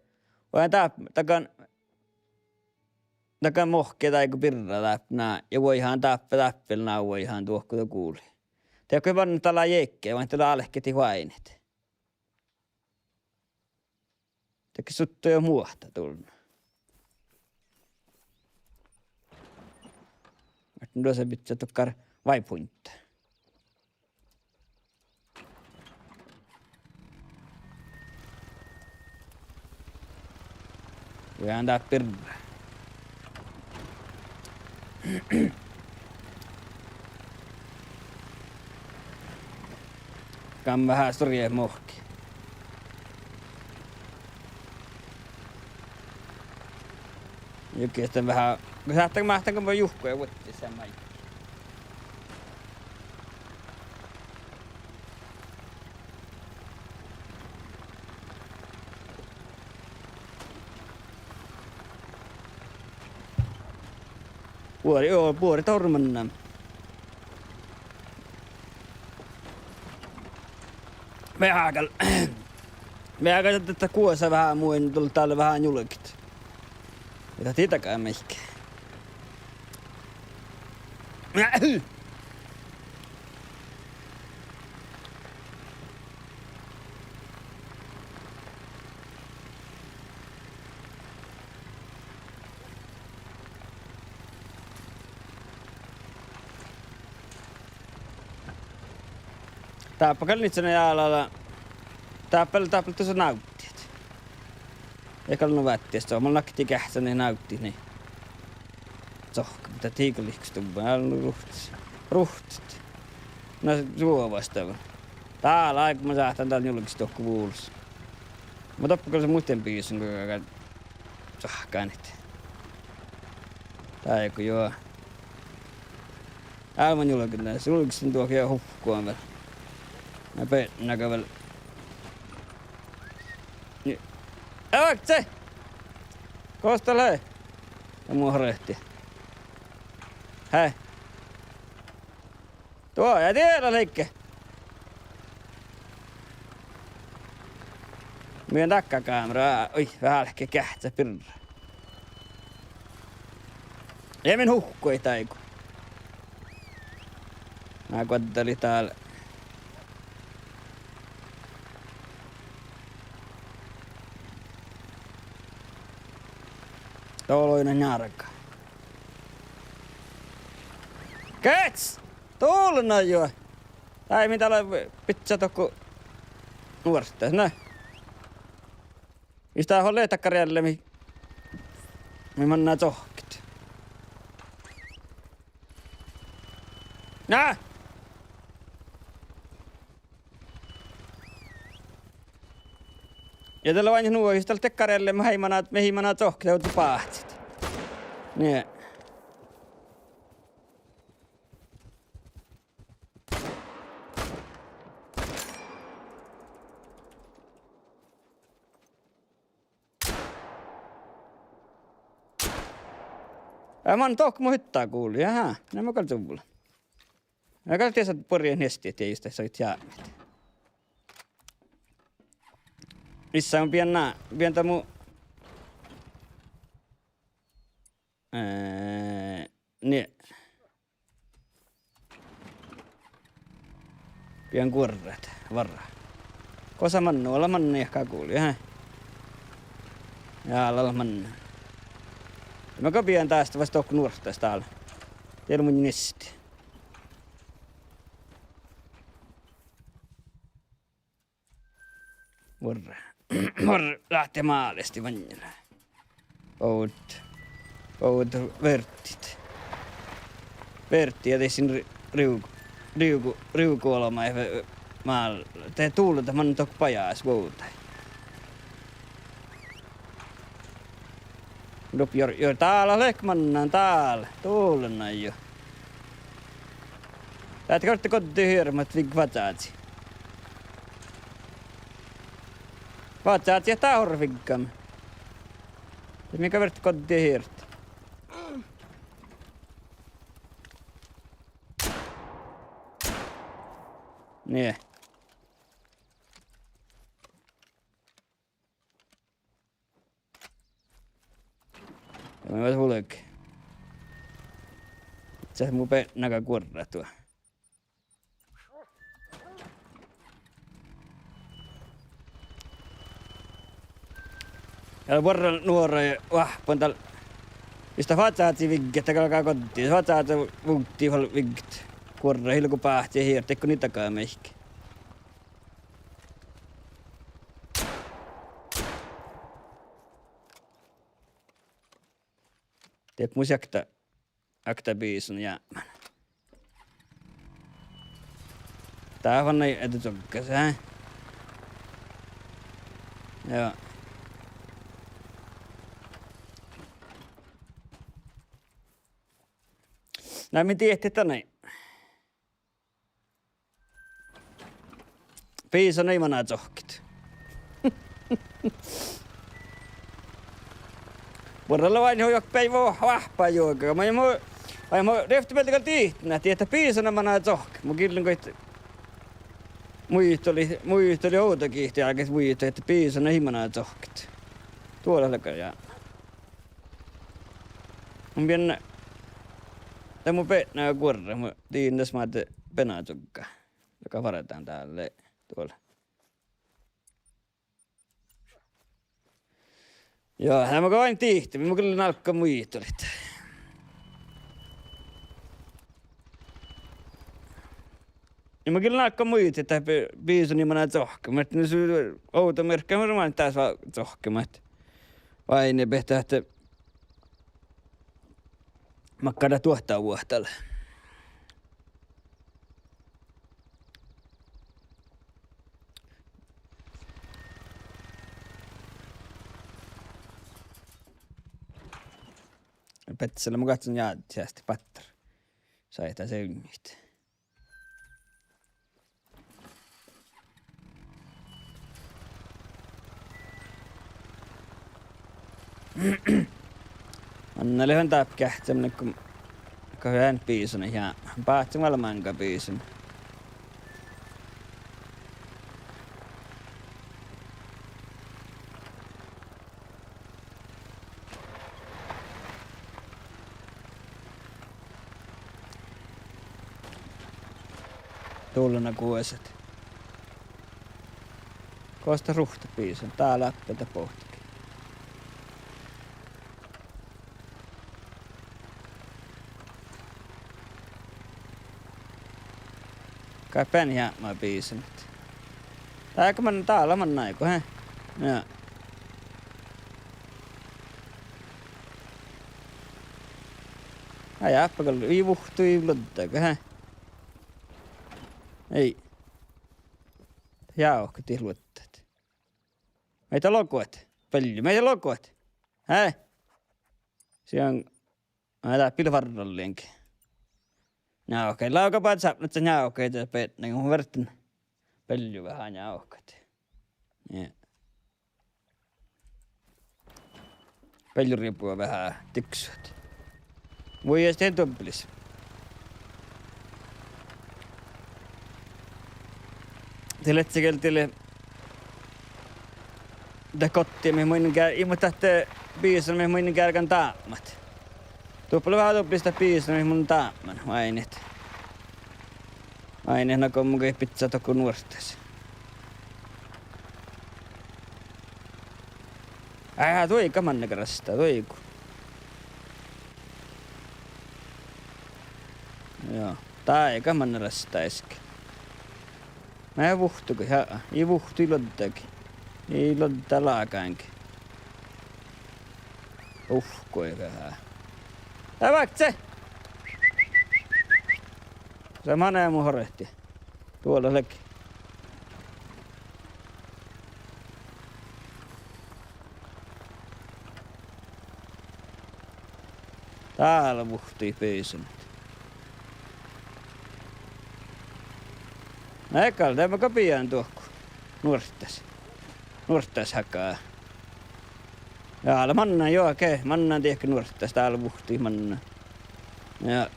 Vai dá-, dagan, dagan mohkke dáiguin birra dáppe ná. Ja vuoihan dáppe, dáppe ná vuoihan duohko dat gulii. De go manne dal jeakki, vai dal álkit váinit. Dego suttuin muohta dullen. Ahte duosa bidjat dokkár waypointta. Vuoihan dáppe birra. Gal veahá stuorra mohki. Juhke, dat veahá, go sáhttá máhtán go juhku ja vuodjit maid. Buori, juo, buori, dohko manná. Veahá gal, veahá gal dat guosa veahá muin dal-, dal veahá njulget. Ja dat dii dakkár mihkke. Dáppe gal nissii álá, dáppe, dáppe leat dusa návddit. Ii gal nu váttis, mun nakti geahččan návddit, ni. Sohka, muhto dii gal lihkus dubban, álo nu ruhtas. Ruhtas. Na suovas dál. Dál áiggut mun sáhtán dál njulges dohko vulos. Mun doppe gal son muhtin bisun go gal soahkánit. Dáiguin juo. Álbmot njulget, na, julgesen duohko ja hupkon vel. Na beannaga vel. Ni. Eakce! Gos dat lea? Ja muhti. Hei. Duo, ja diela leigga. Mii dákka kámeraa, oi, veahá geahččat birra. Ja min huhkui dáiguin. Na guoddalii dál. Doloina njárga. Gets! Dulnna juo! Dai, mii dal lea bidjat dohko nuorttas, na. Ii dat ole dakkár ealli mii, mii manná sohkit. Na! Ja dat lea oaidnit nu, jus dat lea dakkár ealli mii manná, mii manná sohkit, dat ovdal báhcit. Nie. Ja man dohko mu hyttaa guli, jahá, na mun gal čuvvon. Ja gal dies buorre niestit ja jus dat soit jápmet. Issa mun bijan, bijan dat mu, eh, nie. Bijan guorrat, varra. Gosa manná, ala manná, jahká guli, jahá. Ja ala manná. Ma go bijan dás vas dohko nuorttas dál. Diela mun niesti. Vuorre. Vuorre láhtti málesti maŋŋel. Ovdal. Ovdal verddiid. Verddiid ja de sin ri-, riv-, rivgu, rivgu olbmái ve-, mál-, de duldat man dohko bajás vuovdái. Doppe juo, juo dál leat mannan dál. Dulnna juo. Dát gorte goddit hirbmat vigget fázzázii. Fázzázii dat orru viggame. Dat mii gal verte goddit hirbmat. Nie. Ja mun vuolgá. Ii mu beannaga guorrat duo. Ja buorre nuora ja oahppan dal. Ii dat fázzázii vigget, dat galgá goddit. Fázzázii vuovdit fal vigget. Guorrat ii leat go báhcci hirbmat, dego nie dakkár mihkke. Diek mus okta, okta bisun jápmán. Dat fal ii edu čoggas, hää? Joo. Na mii diehttit dan. Bisun ii maná sohkit. Buorre lea oaidnit hui juo beaivvi oahppa juoga. Mun, mun, Ai, mun rievtti mielde gal dihten ahte biisana manai cohkket. Mun gillen goit muitalit, muitalit ovdal gii álgit muitalit ahte biisana ii manai cohkket. Duola leaga ja mun bieŋ, de mun beatnán guorra, mun dien das maid benačugga. Leaga várddán dál duola. Ja, ja mun gal dihten, mun gal álggán muitalit. Ja mun gal álggán muitalit ahte bi-, biisana ii manai cohkket, muhto nu su ovdamearkka mun man dás va-, cohkkemat. Vai ne behtet ahte makkár dat duohtávuohta lea. Betsela mun gohčoduvven jagi ahte batter. Saitá seunniid. Manná lea han dáppe geahččamin go, go han biisanaid ja báhcen vel máŋga biisanaid. Dullenaguoset. Gos dat ruhtat biisan? Dál dáppe dat bohtet. Gal bean jápmá biisanit. Dál gal man-, dál lea mannat áiggut, he? Ja. Ai, jáppe gal, ii vuhtu, ii luodda ge, he? Ii. Jávkat, ii luoddat. Maid loguhat? Beallu, maid loguhat? He? Sii, ai, dáppe lea várrallin ge. Njávkkaid, lávka báhcá sápmelaččat njávkkaid, de beatnán, mun vertán beallu veahá njávkkaid. Ja. Beallu riebba veahá diksuhit. Vuoi, eai dien dubbelis. De ledje gal diet dat gotti, mii mun ge-, ii, muhto dat biisana mii mun geargan dábmát. Doppe lea veahá dubbelis dat biisana mii mun dábmán, oaidnit. Oaidnit, na go mun gal bidjen dohko nuorttas. Ai, duoigat manne rastá, duoigu. Joo, duoigat manne rastá easka. Na vuhtu ge, ja, ii vuhtu, ii luodda ge. Ii luodda lágán ge. Uhkui veahá. Dá vákce! Sa mane mu horehti. Duola lei. Dál vuhtii biisanit. Na gal, de mun gal bijan dohko nuorttas. Nuorttas haga. Ja, ale mannan, joo, ge, mannan diehko nuorttas, dál vuhtii mannan. Ja.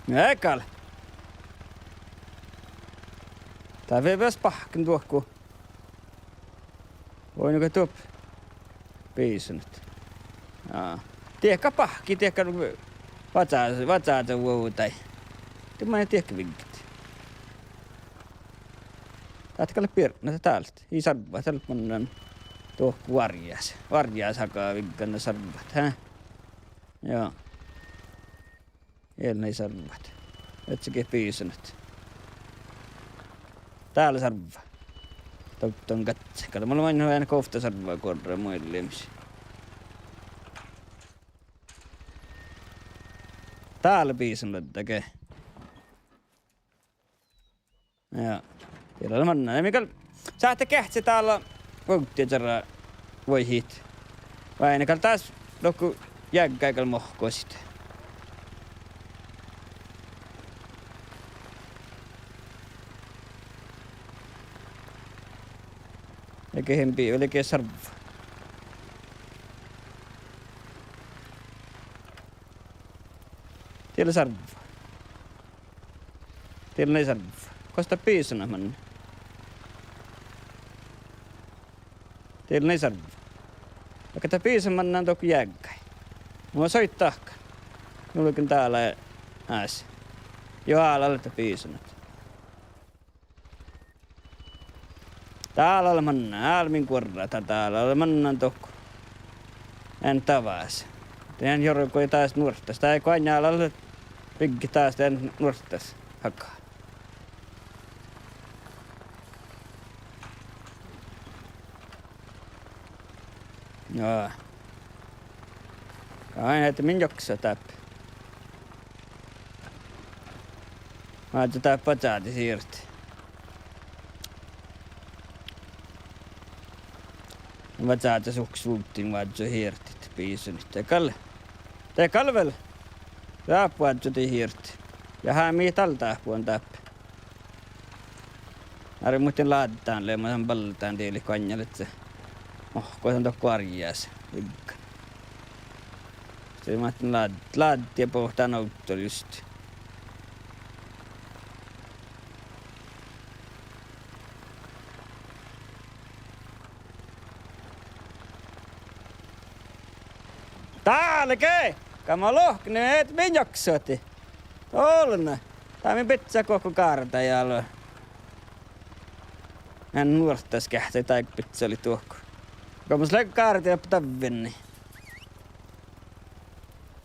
Na gal. Dá fie beassat báhkkan dohko. Vuoi, nu go duop-, biisanit. Ja. Diehko báhkki, diehko vadjá-, vadjáža vuovdái. De manai diehko vigget. Dát gal bier-, na dál. Ii sarvvat, dál mannan dohko várjjás. Várjjás haga viggan sarvvat, he? Joo. Eai lean sarvvat. Ii ge biisanit. Dál lea sarvva. Dovddan gatse. Gal mun lean maid govtta sarvva guorra muolliemis. Dál lea biisan luodda ge. Ja. Dieđán mannan. Ja mii gal sáhtát geahččat dál vuovddiid čađa vuohit. Vai ne gal dás lohká jaggai gal mohkosit. Ja ge eambbi, vel ge sarvva. Diet lea servo. Diet lea servo. Gos dat bisonat manná? Diet lea servo. Ahte dat bisonat manná dohko jeaggai. Mun soittán dahkan. Julgen dál ain. Juo, álo leat dat bisonat. Dál ale manná, álo min guorra, dál ale manná dohko. En davás. Dien jorgui dás nuorttas. Dá go álo bigget dás dien nuorttas haga. Joo. Ain ahte min joksot dáppe. Vázze dáppe vazádit hirdit. Vazádit suhkas vuđđin vázze hirdit, bisonit. De gal, de gal vel. Dáppe vázze dii hirdit. Ja hámii dál dáppe, vuon dáppe. Ar muhtin láddán lea, mun balgán diet lea goainna ledje. Ohko son dohko arjjás. Ugga. Sis máhtán lád-, láddijat boahtán ovddal just. Dál ge! Gama lohken, et min jaksohtii. Ollu. Dá min bidjá guokko gárdaid álo. En nuorttas geahčai dá bidjá lit duokko. Go mus lei gárdaid doppe davvennii.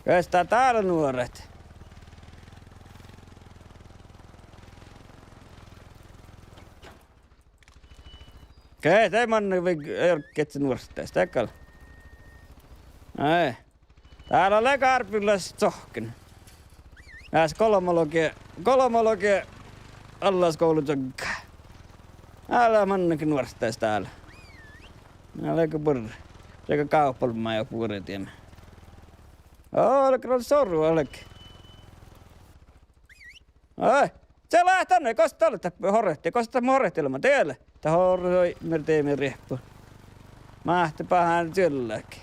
Gos dat dál nuorat. Ge, de manne vel jorgget nuorttas, de gal. Ai. Dál lea gárbillas sohkken. Dás golbma logi, golbma logi allaskuvlagogga. Ale manne ge nuorttas dál. Ale ge bur-, de ge gávpalmma ja bure dieme. Olgel soru, olgel. Ai, čiela dan, gos dat lea dáppe horret, gos dat horret ilma, diet lea. Dat horret, oi, mii dieme riehpu. Máhte bahán čiellat.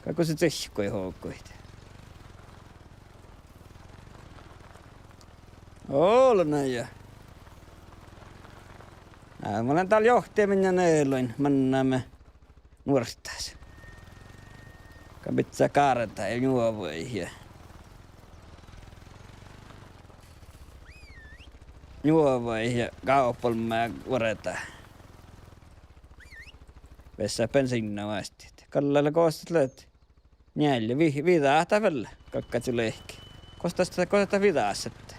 Gal gos cihkui hoguid. Ollu ja. Ná, mun lean dál johtimin ja neloin, manná me nuorttas. Gal bidjá gárdat ja njuovahit ja, njuovahit ja gávpalmma vuordáhit. Vissa bensiinna vásttit. Gal lea gos dat leat. Njeallje, vi-, viđát vel, galggaču lehki. Gos dat, gos dat viđát ahte.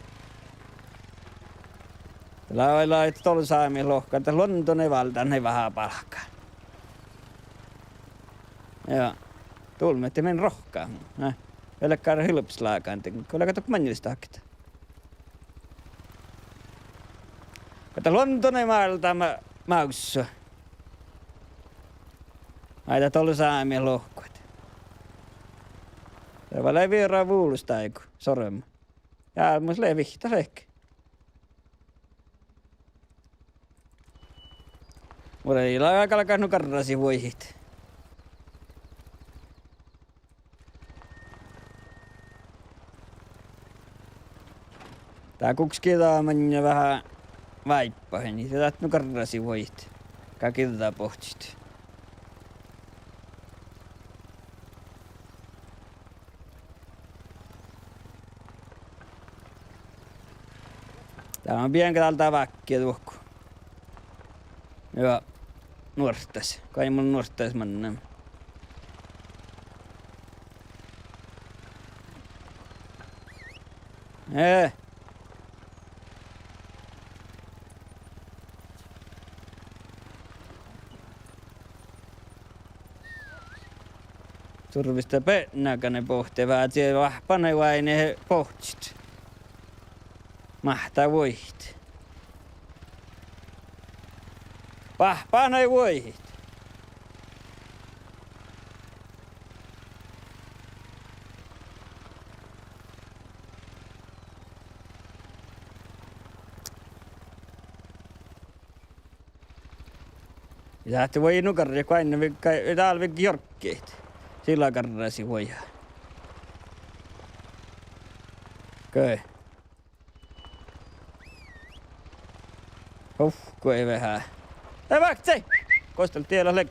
Lávai, lávai, dolu sámi lohkat, dat London ii váldán nai veahá bálkká. Ja. Dulmet min rohkká. Nai. Velgá hilbeslágan, de go leago doppe maŋŋil stáhkit. Go dat London ii váldán ma-, mávssui. Ai, dat dolu sámi lohkat. Dat vel lei vira vulos dáigu, sorma. Ja mus lei vihtta fehka. Muhto ii leat galgat nu garrasit vuohit. Dat gukske dan maŋŋel veahá váibbahit, dat nu garrasit vuohit. Gal giđđabohtit. Dat lea bienga dál vágge duohko. Ja nuorttas. Goit mun nuorttas manná. Eh. Durvestit beatnagane bohte, vázze, vahppanai oaidnit bohtet. Máhttá vuohit. Vahppanai vuohit. Ja sáhttá vuoji nu garret, go ain vegge, dál vegge jorgget. Sila garrasit vuoja. Goit. Uf, goit veahá. E, vákci! Gos dat diela lea?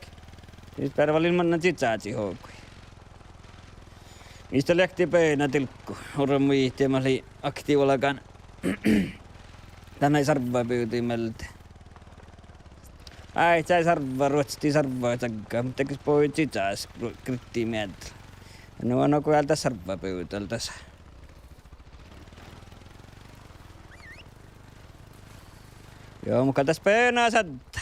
Mis beare vel in mannan čičážit hoggui. Mis dat lea diet beana dilggu. Orru muittán mat lei aktiiva lágan. Dan ii sárvva bivdit mielde. Ai, ii sárvva, ruohcci sárvva čagga, muhto ges bođii čičážit gr-, griddi mielde. Nu, nu go eal dat sárvva bivdal dasa. Juo, mun gal das beana šaddá.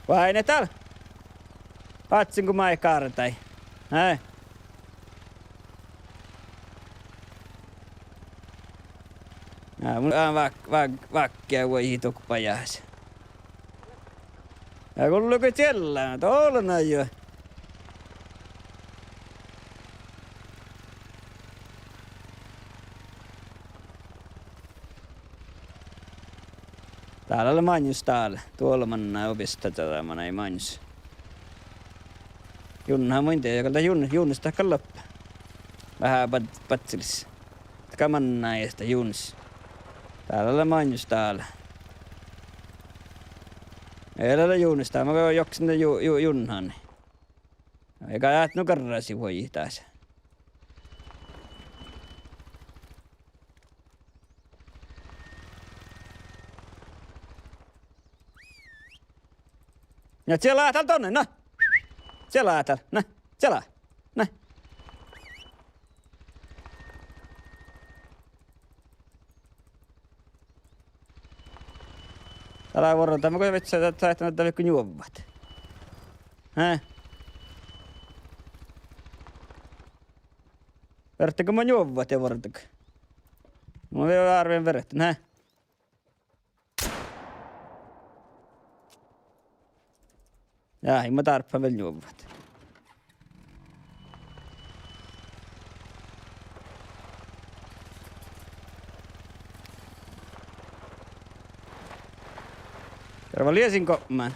Vai ne dál? Báhcin go maid gárdai. Hei. Ja, mun, á, vák-, vák-, vákki vuoji duhko bajás. Ja gullá go čiellá, dola na juo. Dál lea maŋis dál, dola manná obeašta čađa manai maŋis. Junnaha mun in dieđe, gal dat jun-, junis dat gal loahpas. Veahá bad-, badjelis. Dat gal manná eanet junis. Dál lea maŋis dál. Ii leat junis, dál mun joksen ju-, ju-, junnahan. Ii gal eat nu garrasit vuoji dás. Ja čiela dál donne, na. Čiela dál, na. Čiela. Na. Dál lea vuordáme go večča, dat, dat, dat go njuovvat. Hää? Verttegii mo njuovvat ja vuordágii. Mo vel árven verten, hää? Ja, ii mo dárbbašan vel njuovvat. Garva liesin gopmán.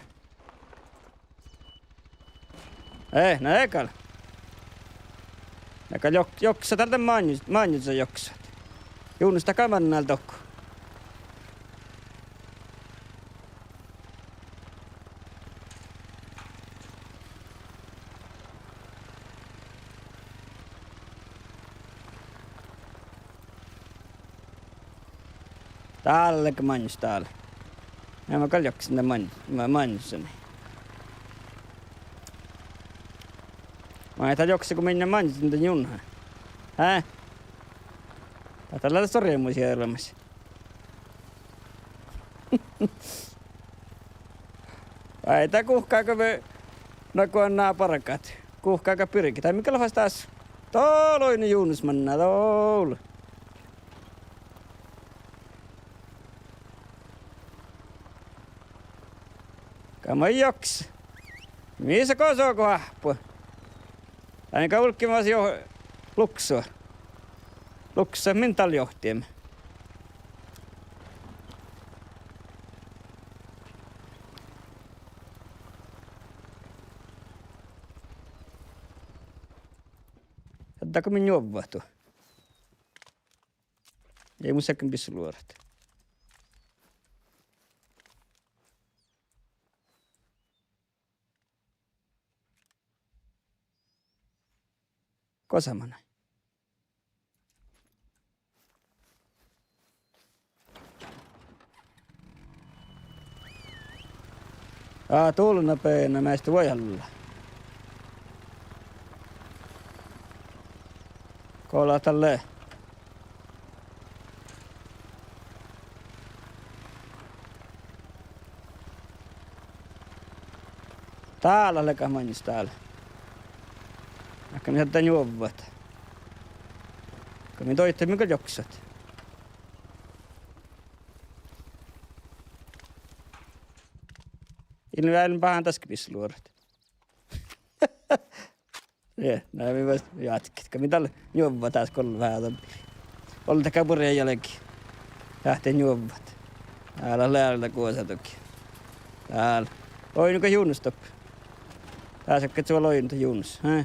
Eh, na ii gal. Na gal jok-, joksat dál dan maŋi-, maŋisa joksat. Junis dat gal mannal dohko. Dál lea maŋis dál. Ja mun gal joksen dan maŋ-, ma-, maŋisii. Maid dat jokse go min maŋisin dan junnaha. Hää? Dat lea sorjamus eará mas. Ai, dat guhká go mii, na go ná bargat. Guhká go birget. Dat mii gal fas das. Dál oidne junis manná, dál. Gal maid jokse. Mis go sogo áhppu. Ai, gal vulggiimet jo-, luksua. Luksua min dál johtiimet. Adda go min njuovvat duo. Ii mus leat bisseluorat. Gosa manai. Á, dulna beana maid vuoi alla. Gola dalle. Dál leat maŋis dál. Ahte mii šaddat njuovvat. Go mii doidit, mii gal joksat. In vel báhán daskebisseluorat. Ja, na mii vel jatket. Go mii dál njuovvat dás golvva. Olles gal buorre jälki. Ahte njuovvat. Dál lea, lea gosa duhko. Dál. Oidno go Junes doppe? Dás gal gal oidno dat Junes, há?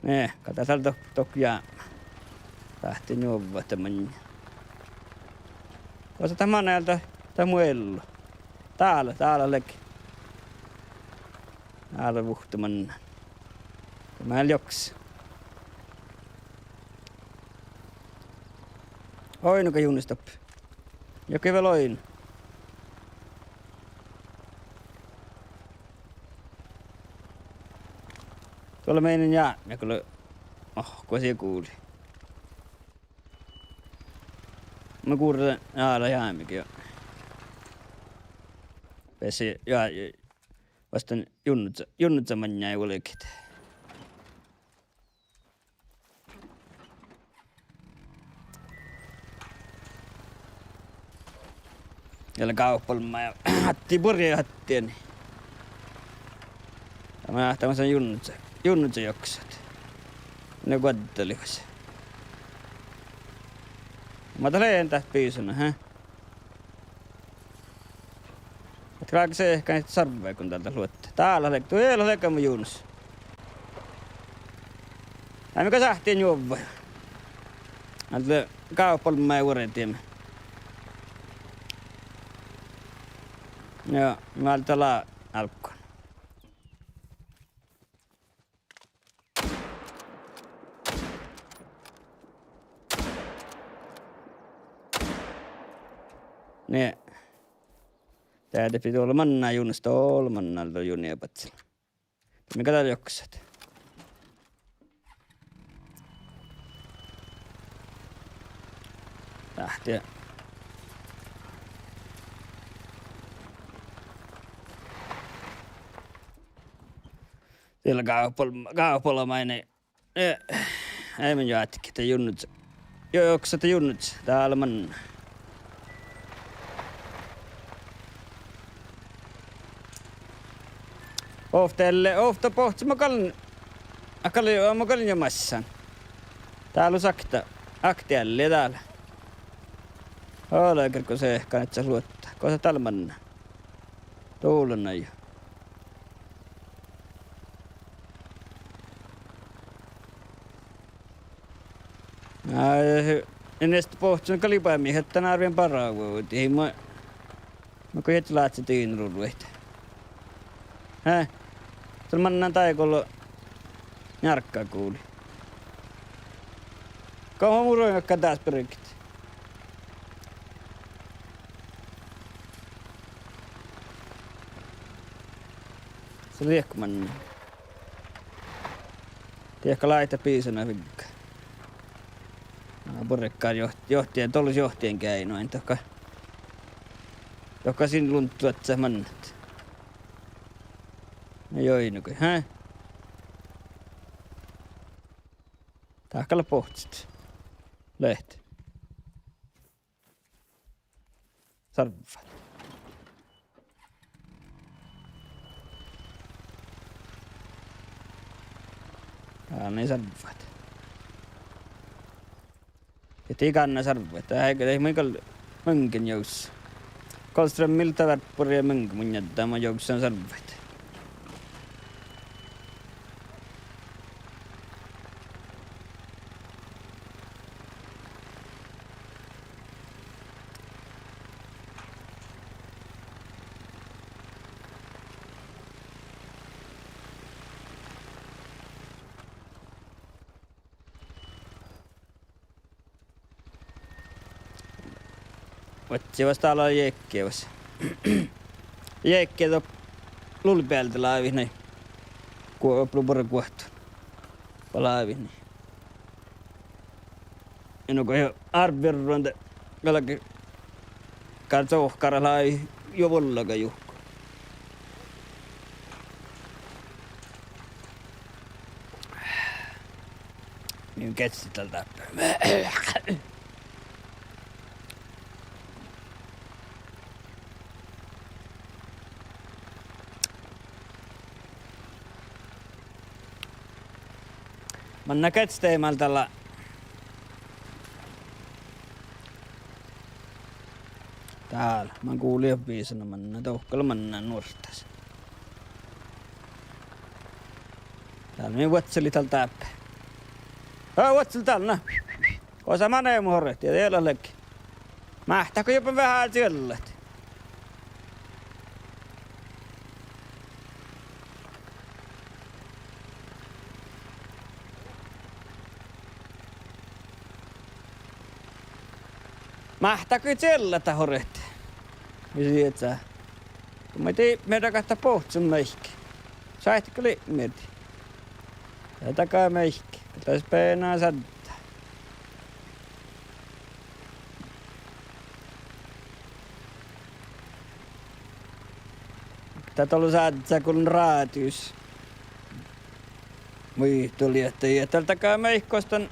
Nie, gal dat dál dohko, dohko jámá. Sáhttá njuovvat maŋŋá. Gosa dat manná dat, dat mu ello? Dál, dál lea ge. Dál vuhte manná. Mál jokse. Oidno go Junes doppe? Juo gal vel oidno. Duolle mii jápmit go lea, oh, go sii guli. Mun gurren ale jápmege jo. Beassá, ja, ja, vastán Junne, Junne manná vuolgit. Ja lea gávpalmma ja attii, buorre attii. Ja mun áhtamin Junne, Junne joksat. Ne guoddalihus. Mat dat lea dat biisona, há? Ahte galgá sihkan sarvvaiguin dál dat luotta. Dál lea, du, ii leat leigga mu Junes. Dál mii gal sáhttit njuovvat. Dál lea gávpalmma ja vuordime. Ja, mii dál álgguin. Nie. Dá de bidjá ollu manná Junes, ollu manná dál Junes ja Batsel. Mii gal dál joksat. Sáhttit. Diet lea gávpal-, gávpalmma, nie. Eh, eai mun játkit dat Junne. Juo, joksat dat Junne, dál lea manná. Ovtta ealli, ovtta bohccot mo gal, a gal, mo gal jo massán. Dál lea sakta, akti ealli dál. Ole gergo sihkan ahte luotta. Gosa dál lea manná? Dovllana jo. Ai, en esto bohccon gal lea bami, ahte árven bargu, dihte mo, mo go ii ládje diinaruvvuid. Há? Ii manná dál go lea njárgga guli. Go mu ruoiŋŋat dás birget? Ii leat manná. Diet gal lávii biisona figga. Na, buorre gal joht-, johtien, dološ johtien geainnu, dohko, dohko sin lunttu ahte mannat. Na, joino go, há? Dat gal bohccot leat. Sarvvat. Dál lea sarvvat. Ja dii gánná sarvvaid. Dat eai, dat mun gal munnje jovssan. Golstrømmil dat várpuri ja mun, mun jáddán, mun jovssan sarvvaid. Oaččui fas dál jekkevaš. Jekke doppe lulbealde lávii nai. Go oblu buorre guohtán. Go lávii nai. Ja nugo ii árvvi ruonda galge, gal sohkkárat lávii juo vuollaga juhku. Mii geasset dal dáppe. Manná geahččat eambbo dál. Dál, mun gullen visot manná, dohko lea manná nuorttas. Dál mii vuodjit dál dáppe. Aa, vuodjit dál, na. Gosa manai mu horret, ja diela leage. Máhttá go juoba veahá čiellaid. Máhttá go čiellaid dat horret. Visot dieđát. Go maid ipmirdagat dat bohcon meahcis. Sáhttit gal ipmirdit. Ja daga meahcis, gal das beana šaddá. Dat ollu šaddá gullan rádius. Muitalii ahte ii dat daga meahcis gos dan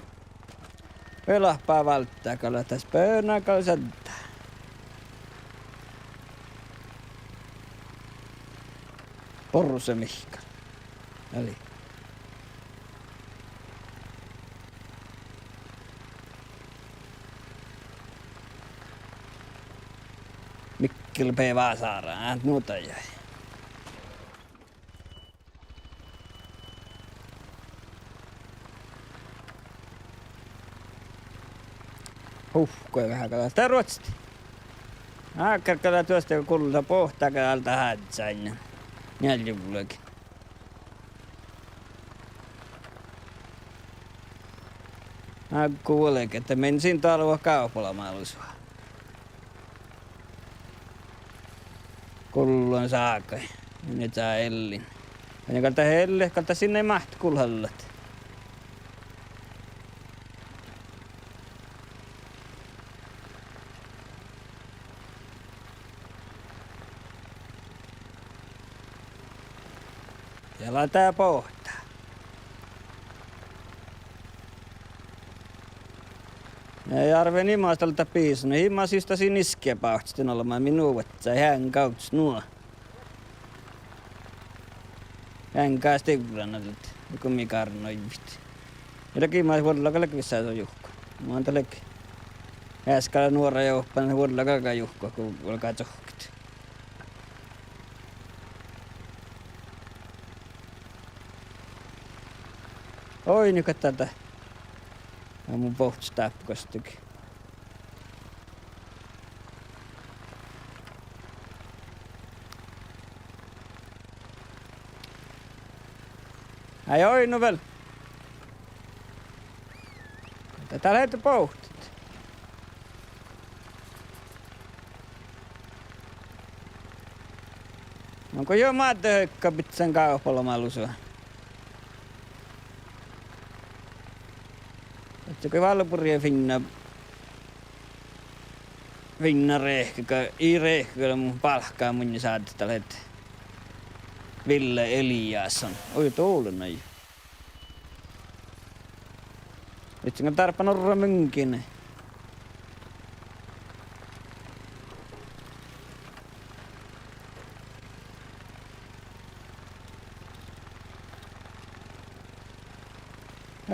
vilahpa válddá, gal dat das beana gal šaddá. Borrasat mihkkar. Ealli. Mikkel B. Vására, át nu dajai. Huh, go veahá gal dat ruohcci. Ákkár gal dat duostan gullat boahtá gal dál áddján. Njeallje vuolgit. Ággu vuolgit ahte min sin dálvet gávpalma lusa. Gullan ságai, min eai ellin. Ja gal dat Elle, gal dat sin eai máhte gulhallat. Ja lea dál boahtá. Ja árven imaš dal dat bisut, imaš jus dat sin iskkebávččat olbmá, mii nu vuodjá, heaŋgá ovddas nu. Heaŋgá stivrran ahte go mii gárnnoivvet. Ja dat imaš vuolla gal lea vissa juhku. Mun dat leat easka nuora ja oppán vuolla gal juhku go vuolgá čohkkit. Oi, nu gal dat. Ja mun bohcen dáppe gostege. Ai, oi, nu vel. Dat lea bohtet. No go juo mádde hoiga bidjan gávpalma lusa. Ahte go válborre finna, finna riehkega, ii riehkega, mun bálkká munnje šaddet dal ahte Ville Eliasson. Oi, dál lea nai. Ii gal dárbbaš orra munnje.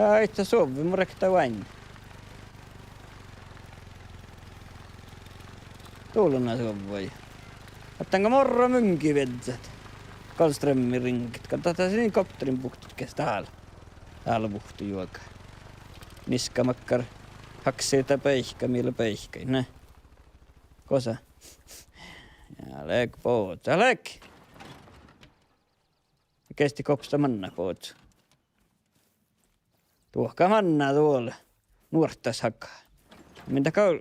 Ai, ii suovve, mun rekta vain. Dál lea suovve. Ahte gal orra munnje viežžat. Golfstrømmi riŋget. Gal dat sii kopterin buhtet geas dál. Dál buhte juoga. Niska makkár haksii dat beaikka, mii lea beaikkaid, ne. Gosa. Ja leage bođii, leage. Geahččat gos dat manná bođii. Duohká manná duole. Nuorttas haga. Min dat gal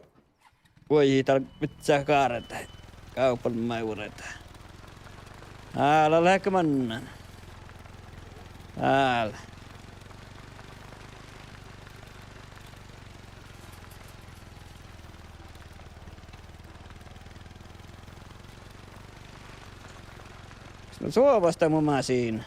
vuoi dal vissa gárde. Gávpalma juorte. Álo leage mannan. Álo. No suovas dat mu masiin.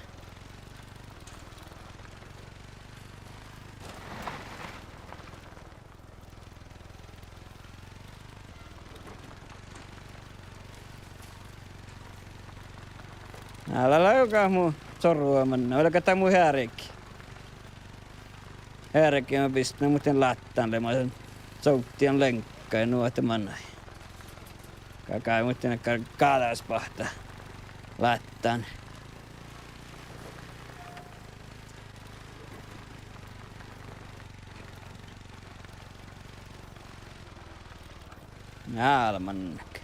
Álo leage mu čorvva manná, vel gal dat mu heargi. Hergema bistan muhtin láttán lea, ma son sovddidan leŋgga ja nu ahte manai. Gagai muhtin dakkár gáđaspáhta láttán. Álmannák.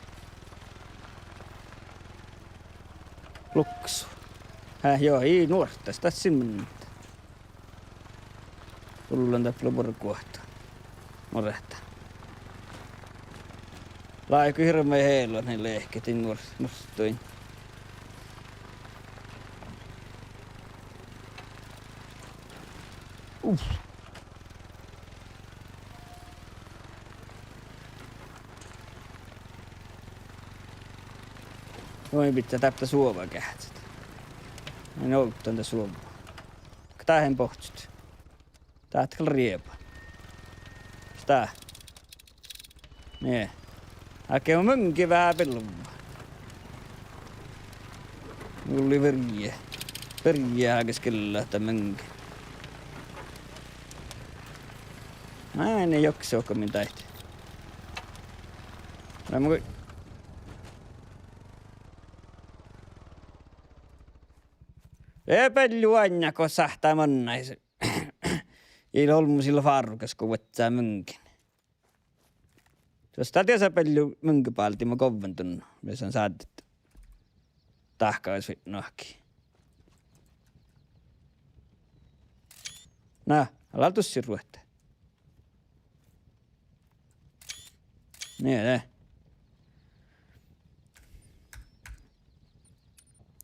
Luksu. Hää, jo, ii nuorttas, dat sin mannat. Gullan dáppe lea buorre guohta. Nuorehta. Láiku hirbmat ealu, ne lehket in nuor-, nuorttuin. Uf. Oi, biddjá dáppe suova geahččat. Min ovddan dat suova. Dát in bohccot. Dát gal rieba. Stá. Nie. Áhkku muŋgii veahá bilva. Gulli virje. Virje áiggis gillat dat muŋgii. Áinna jokse okko min dáid. Leago go- E beallu oainnát go sáhttá mannat. Ii leat olmmoš ii leat fárrugas go vuodjá muŋgin. Jos dat diesa beallu muŋgibáldi, ma govven dutnje, mii son sáhtát dahkat fitnohkii. Na, ale dussii ruohta. Nie, de.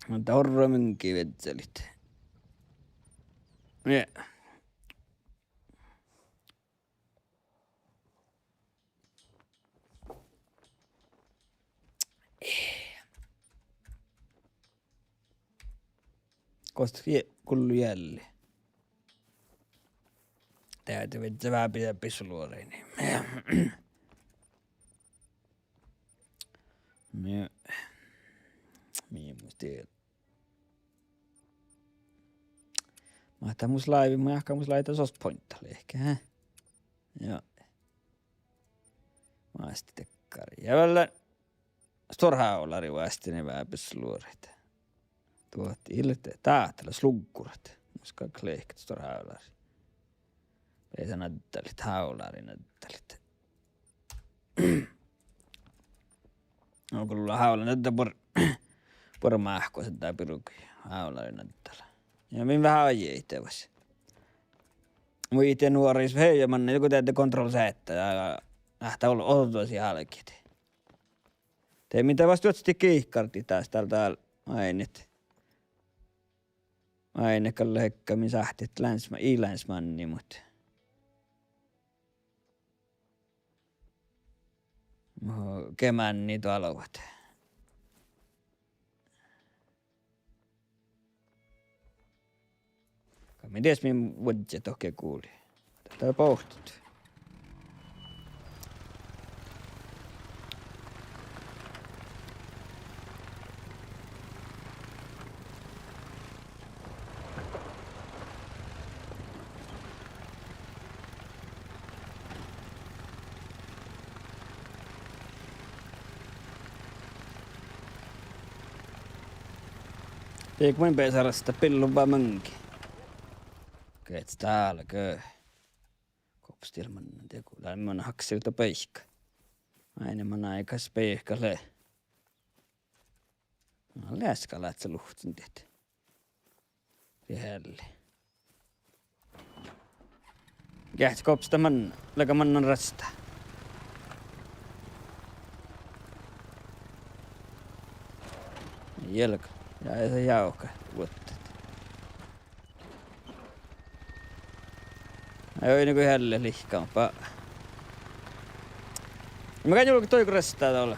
Muhto orru muŋgii viežžalit. Nie. Gos dat gullo jeallái? Dehe viežžá veahá bisuluorain. Mii, mii mus die- Máhtá mus láivi, mun jáhkán mus láivi sos pointta lehket, hää? Joo. Vásti dakkár. Ja vel stuorra hávlári vástine veahá bisuluoraid. Duot ii leat, dát leat sluggurat. Mus gal lehket stuorra hávlári. Beassá naddalit, hávlári naddalit. No, gullo hávlán nadda buor-, buorre máhku, ahte dá birgui hávlári naddala. Ja min veahá ajahit dieđusge. Muittán nuoris veahá ja manne go deadde Control Z, ja, ahte ol-, ođđasii álgit. De min dá fas duođai gihkardit das dál, dál, áinna. Áinna gal lea ektui min sáhttit lánsma-, ii lánsmánni, muhto Mo-, ge mánni doalvat. Ka mii dieđus mii vuodjit dohko gulii. Dat bohtet. Diek mun beasai rasttat billuvvá muŋgii. Geahččat dál go. Gos dal mannan, diego, dal mun haksii dat beaivvi. Áinna manai gal beaivvi lea. Na, leaska ládje luhtten diet. Diet ealli. Geahččat gos dat mannan, leago mannan rasttat. Ii leago. Ja ii leat jávkat vuodjit. Ai, oi, nugo ealli lihkama. Makkár juolgga doigu rasttat dal?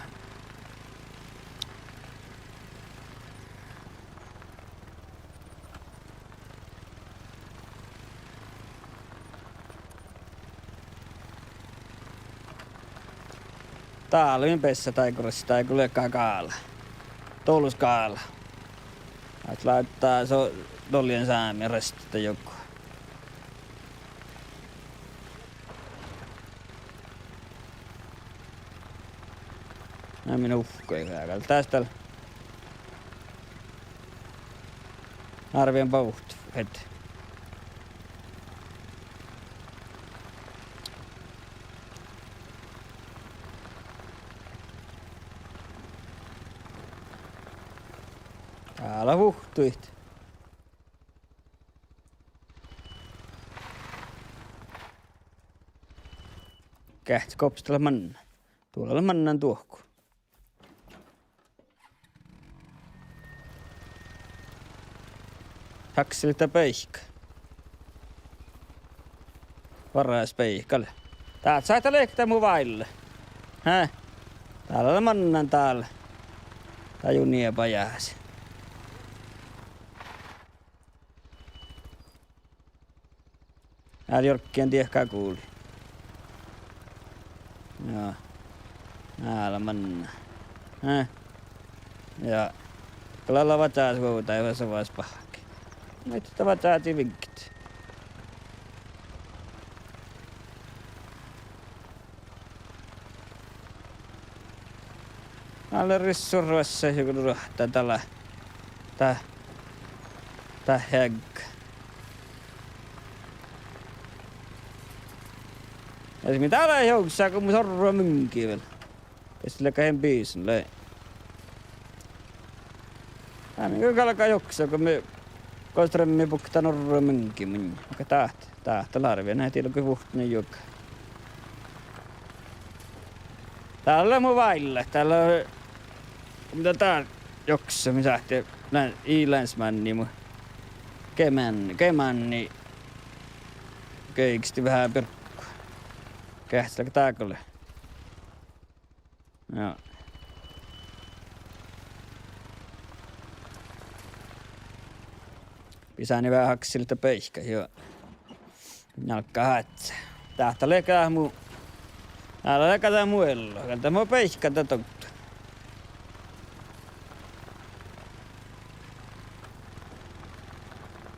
Dál min beassá doigu rasttat, go lea gála. Dolus gála. Ahte láhttá so-, dollien Sámi rasttat juo. Na min uhkui gal das dal. Árven bohtet. Dál vuhtuid. Geahččat gos dat leat mannat. Dál leat mannat dohko. Sakselit beaivvi. Várra beaivvi gal. Dát sáhtát leat dat mu váilla. Hää? Dál leat mannat dál. Dál juo nie bajás. Dál jorggan diehka guli. Joo. Dál mannat. Hää? Ja. Gal lea vacás vuovdái vasa vas bahki. Muhto dat vacás vigget. Dál lea rissu ruossat juo ruohta dal. Dat, dat heagga. Ja mii dál juossá go mus orru muŋgii vel. Ges leat hen bisan lei. Dál mii galgá juossat go mii, gos tremmi buktan orru muŋgii munnje. Aga dát, dát lea árvvi, na dii leat vuhtnui juoga. Dál lea mu váilla, dál lea, go mii dál juossat, mii sáhttit, lea, ii landsmæni mu. Ge mánni, ge mánni. Geigesti veahá birgu. Geahččat leat dál gal. Joo. Bisánii veahá sakselit beaivvi, joo. Njalgga hácce. Dát lea gal mu, dál lea gal dat mu ello, gal dat mu beaivvi dat dovddan.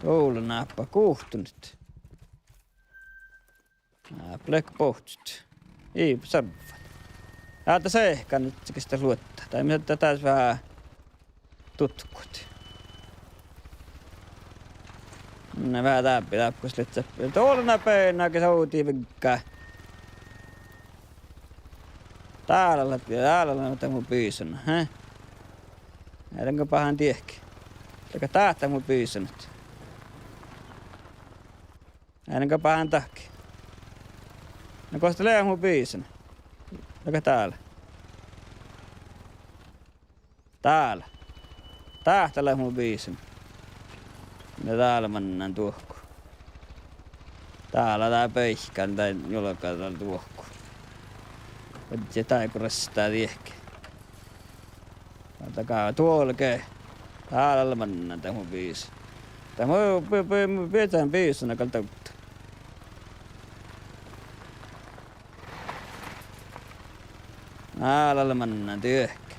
Dál lea náppa guhtunit. Ná, blekk bohtet. Ii, sárvvat. Áhta seahkan ges dat luotta. Tai mii dat dás veahá dutkut. Na veahá dábi, dábi gos lea. Doalna beana ges ovdal vigga. Dál lea, dál lea dat mu bisana, he? Eanen go bahán diehki. Dál dat mu bisana. Eanen go bahán dahkkii. Na gos dat lea mu bisana? Dál dál. Dál. Dát lea mu bisana. Na dál mannán dohko. Dál lea dá beaivvi, dá njuolga dal dohko. Ožžon dál go rastá diehki. Dál gal, duolge. Dál lea mannán dat mu bisana. Dat mu, bi-, bi-, mu bijan bisana gal dovddan. Dál lea mannán diehki.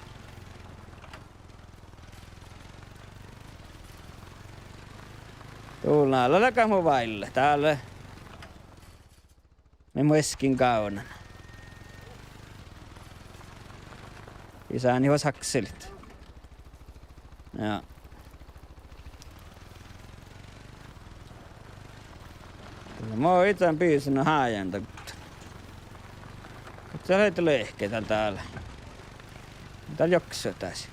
Dál lea gal mu váilla, dál lea. Mii mu eskin gávdnan. Bisánii fas sakselit. Ja. Mo iđđen bisana háján dovddan. Gos lea lehket dál dál. Dál joksot das.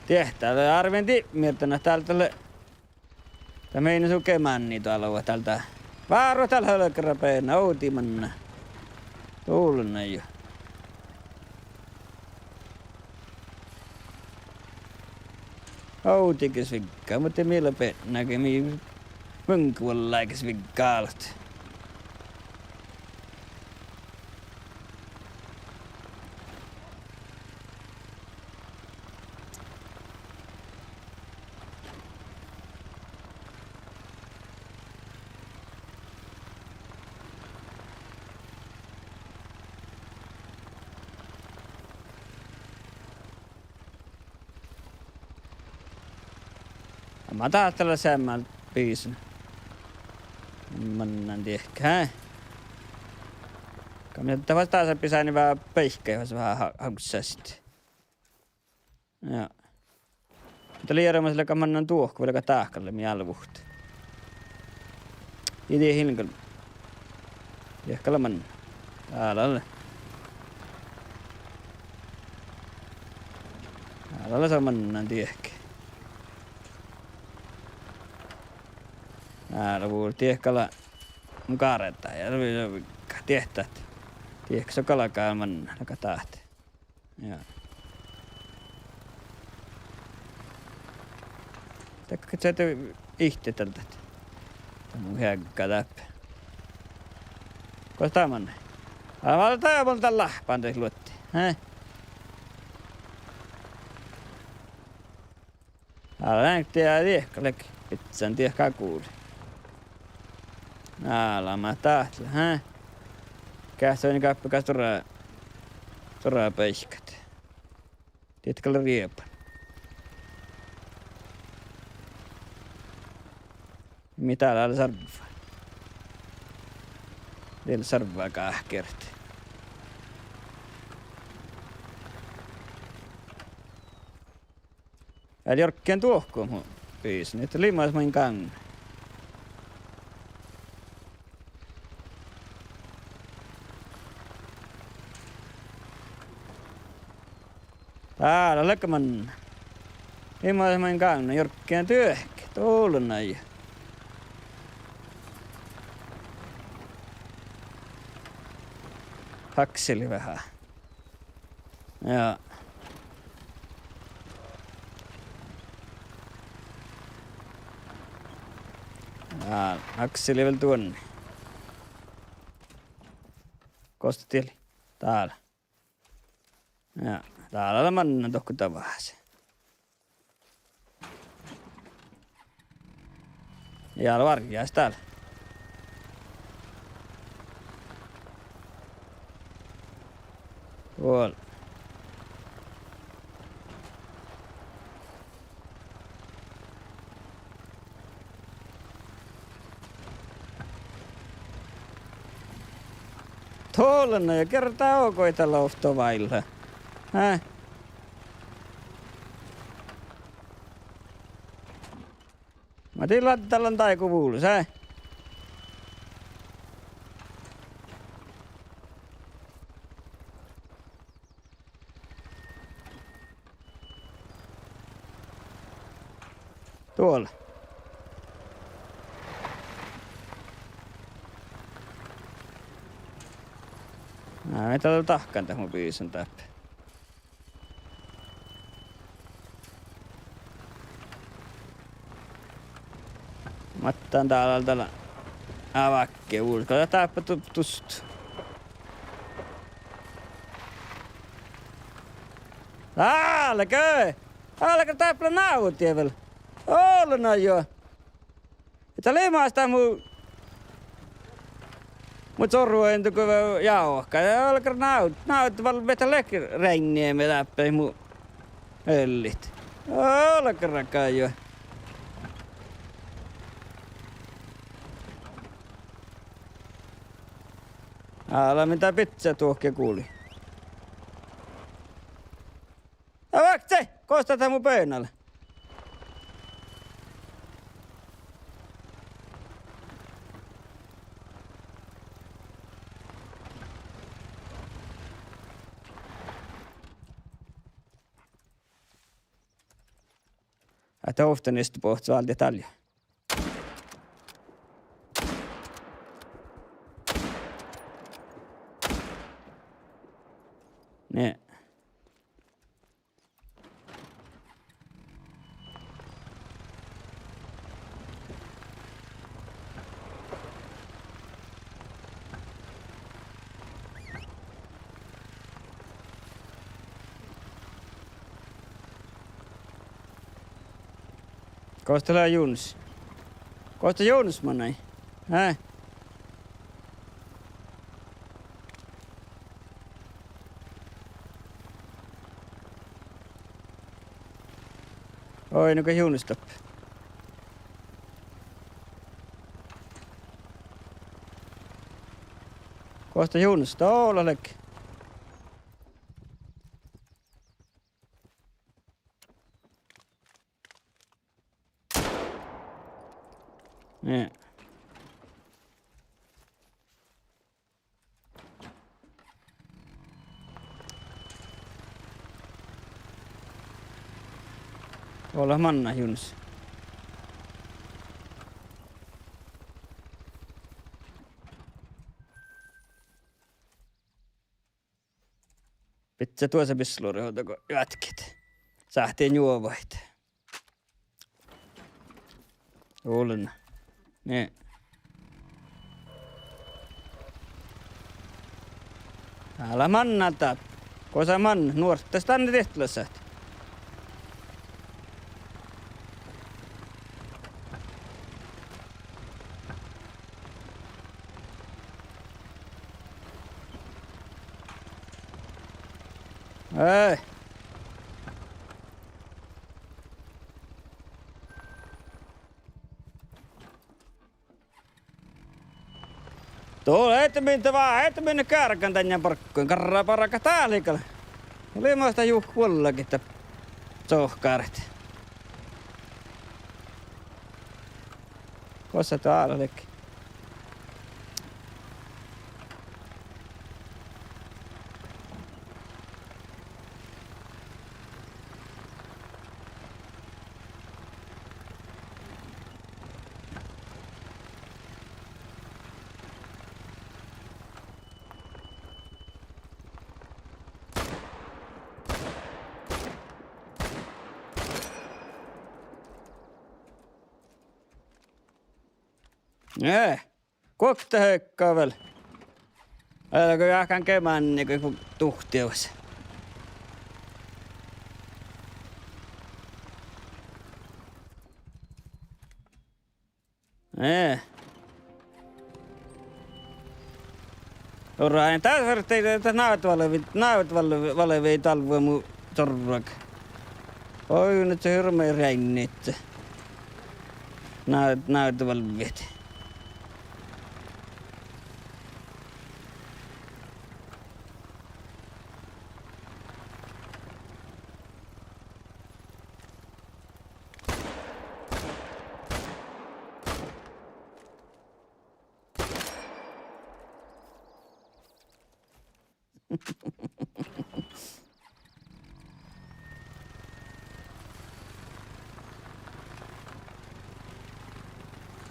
Diehtit, dál árven dibmirdin dál, dál lea. Dat mii su ge mánni dál, dál dat. Várra dál helgara beana, ovdal manná. Dál lea jo. Ovdal ges vigga, muhto mii lea beannage, mii vuŋgit vuollái ges vigga álo. Amma dát lea seammá bisana. Mannán diehki, hää? Mii dat fas dasa bisáni veahá beikkai, fas veahá ha-, hagusastit. Ja. Muhto lei eará mas leagat mannat duohko, vai leagat dahkat lea mii álvut. Ii dieđe gal. Diehkala man-. Dál ale. Dál ale sa mannat diehke. Dál bures diehkala. Mun gárddá ja diehtát. Diehke son galgá mannat, leagat dáhte. Ja. Dakko ahte ihte dal dat. Dat mun heagga dáppe. Gos dat manai? Ala, ala, dat mun dal láhppán dat luotti. He? Ala, diehkala, biccán diehkala guli. Ala, ma dáhte, he? Geahččalan gáppe gal stuorra, stuorra beikkat. Diehkala rieban. Mii dál ale sarvva. Dal sarvva gáhkeret. Eai jorggan duohko mu bisan, ahte limas main gáŋŋa. Dál leaga man-. Limas main gáŋŋa, jorggan duohko, dolnai. Hakseli veahá. Ja. Ja, hakseli vel duonne. Gos dat lei? Dál. Ja, dál lea mannat dohko davás. Ja, várjjás dál. Vuol. Dolnai ja gerdá okta dal ovtta váilla. Hää? Ma dii laddalan dáiguvuolus, hää? Duol. Na, mii dal dahkan dat mu bisan dáppe. Mattan dal dal. Á, vákke, ulkala dáppe du-, dust. Álge! Álge dáppe lea návddi vel. Ollu na jo. Ii dat limas dat mu, mu čorvu in dugo jávka. Álge návd-, návddi vel mii dat leat reainniimet dáppe mu ellit. Álge ráhkadit. Ala, mii dat bidjat duohko guli. Avakce, gos dat mu beana lea. Ahte ovtta niste bohcci váldit dál. Nie. Gos dat lea Junes? Gos dat Junes manai? Hää? Oi, nugo Junes dáppe. Gos dat Junes, dat lea? Nie. Olbmot mannat, Junes. Bidjat duosa bisluri ovdal go juotkit. Sáhttá njuovahit. Ollen. Nie. Ala mannat dáppe. Gos mannat, nuorttas dan dihtet leat? Ei. Dol, ii mii dat, ii mii dat geargan dan bargguin, garra bargat dál gal. Lei mas dat juh vuollagit dat sohkárat. Gos dat dál lea? Eh, guokte heikka vel. Vel go jáhkán ge mánná go duhttivas. Eh. Orru dál fertii dat návdda valvvii, návdda valvvii, valvvii dálvvu mu čorvvaga. Oi, nu ahte hirbmat reainnit. Ná-, návdda valvvit.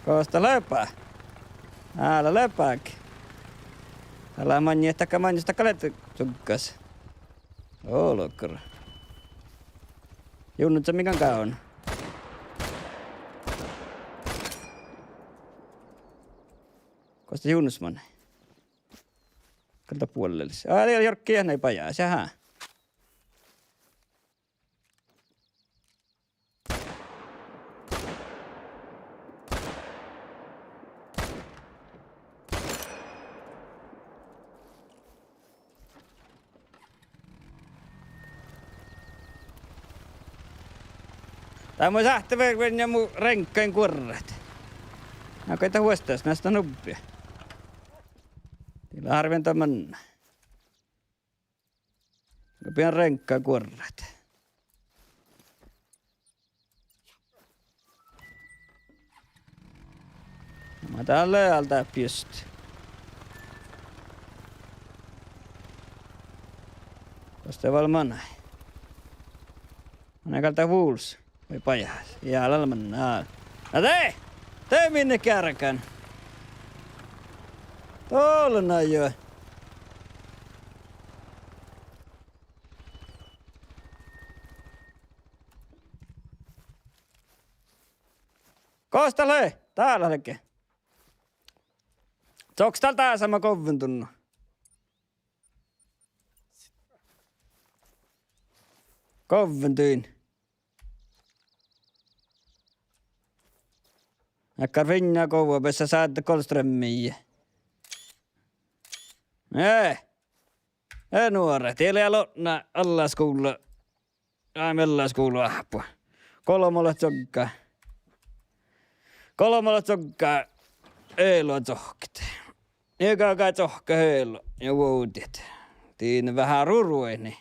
Gos dat lea? Álo lea báki. Ala maŋŋit dakkár, maŋŋit dakkár leat čuggas. Olgor. Junes, mii gal gávdnat. Gos dat Junes manai? Gal dat buollelis. Á, de jorgga eatni bajás, jahá. Dat mun sáhtán vel, vel ja mu reŋggain guorrat. Na go dat vuosttaš, na dat nubbi. Dii lea árben dan mannat. Go bijan reŋgga guorrat. Ma dál lea dál dáppe just. Gos dat vel manai? Manai gal dál vulos. Vai bajás. Ja, lea manai. Na de! De minne geargan? Dolle na juo. Gos dat lea? Dál lea ge. Cokte dál dásan govven dutnje. Govven duin. Dakkár fiinna govva, bessá sáddet golfstrømmiid. Eh, eh, nuorat, dii lea lotna allaskuvlla. Ai, allaskuvlaoahpu. Golbmalogi čogga. Golbmalogi čogga. Eloa čohkkit. Ja galgá cohkkat elo ja vuovdit. Dien veahá ruđaid, ni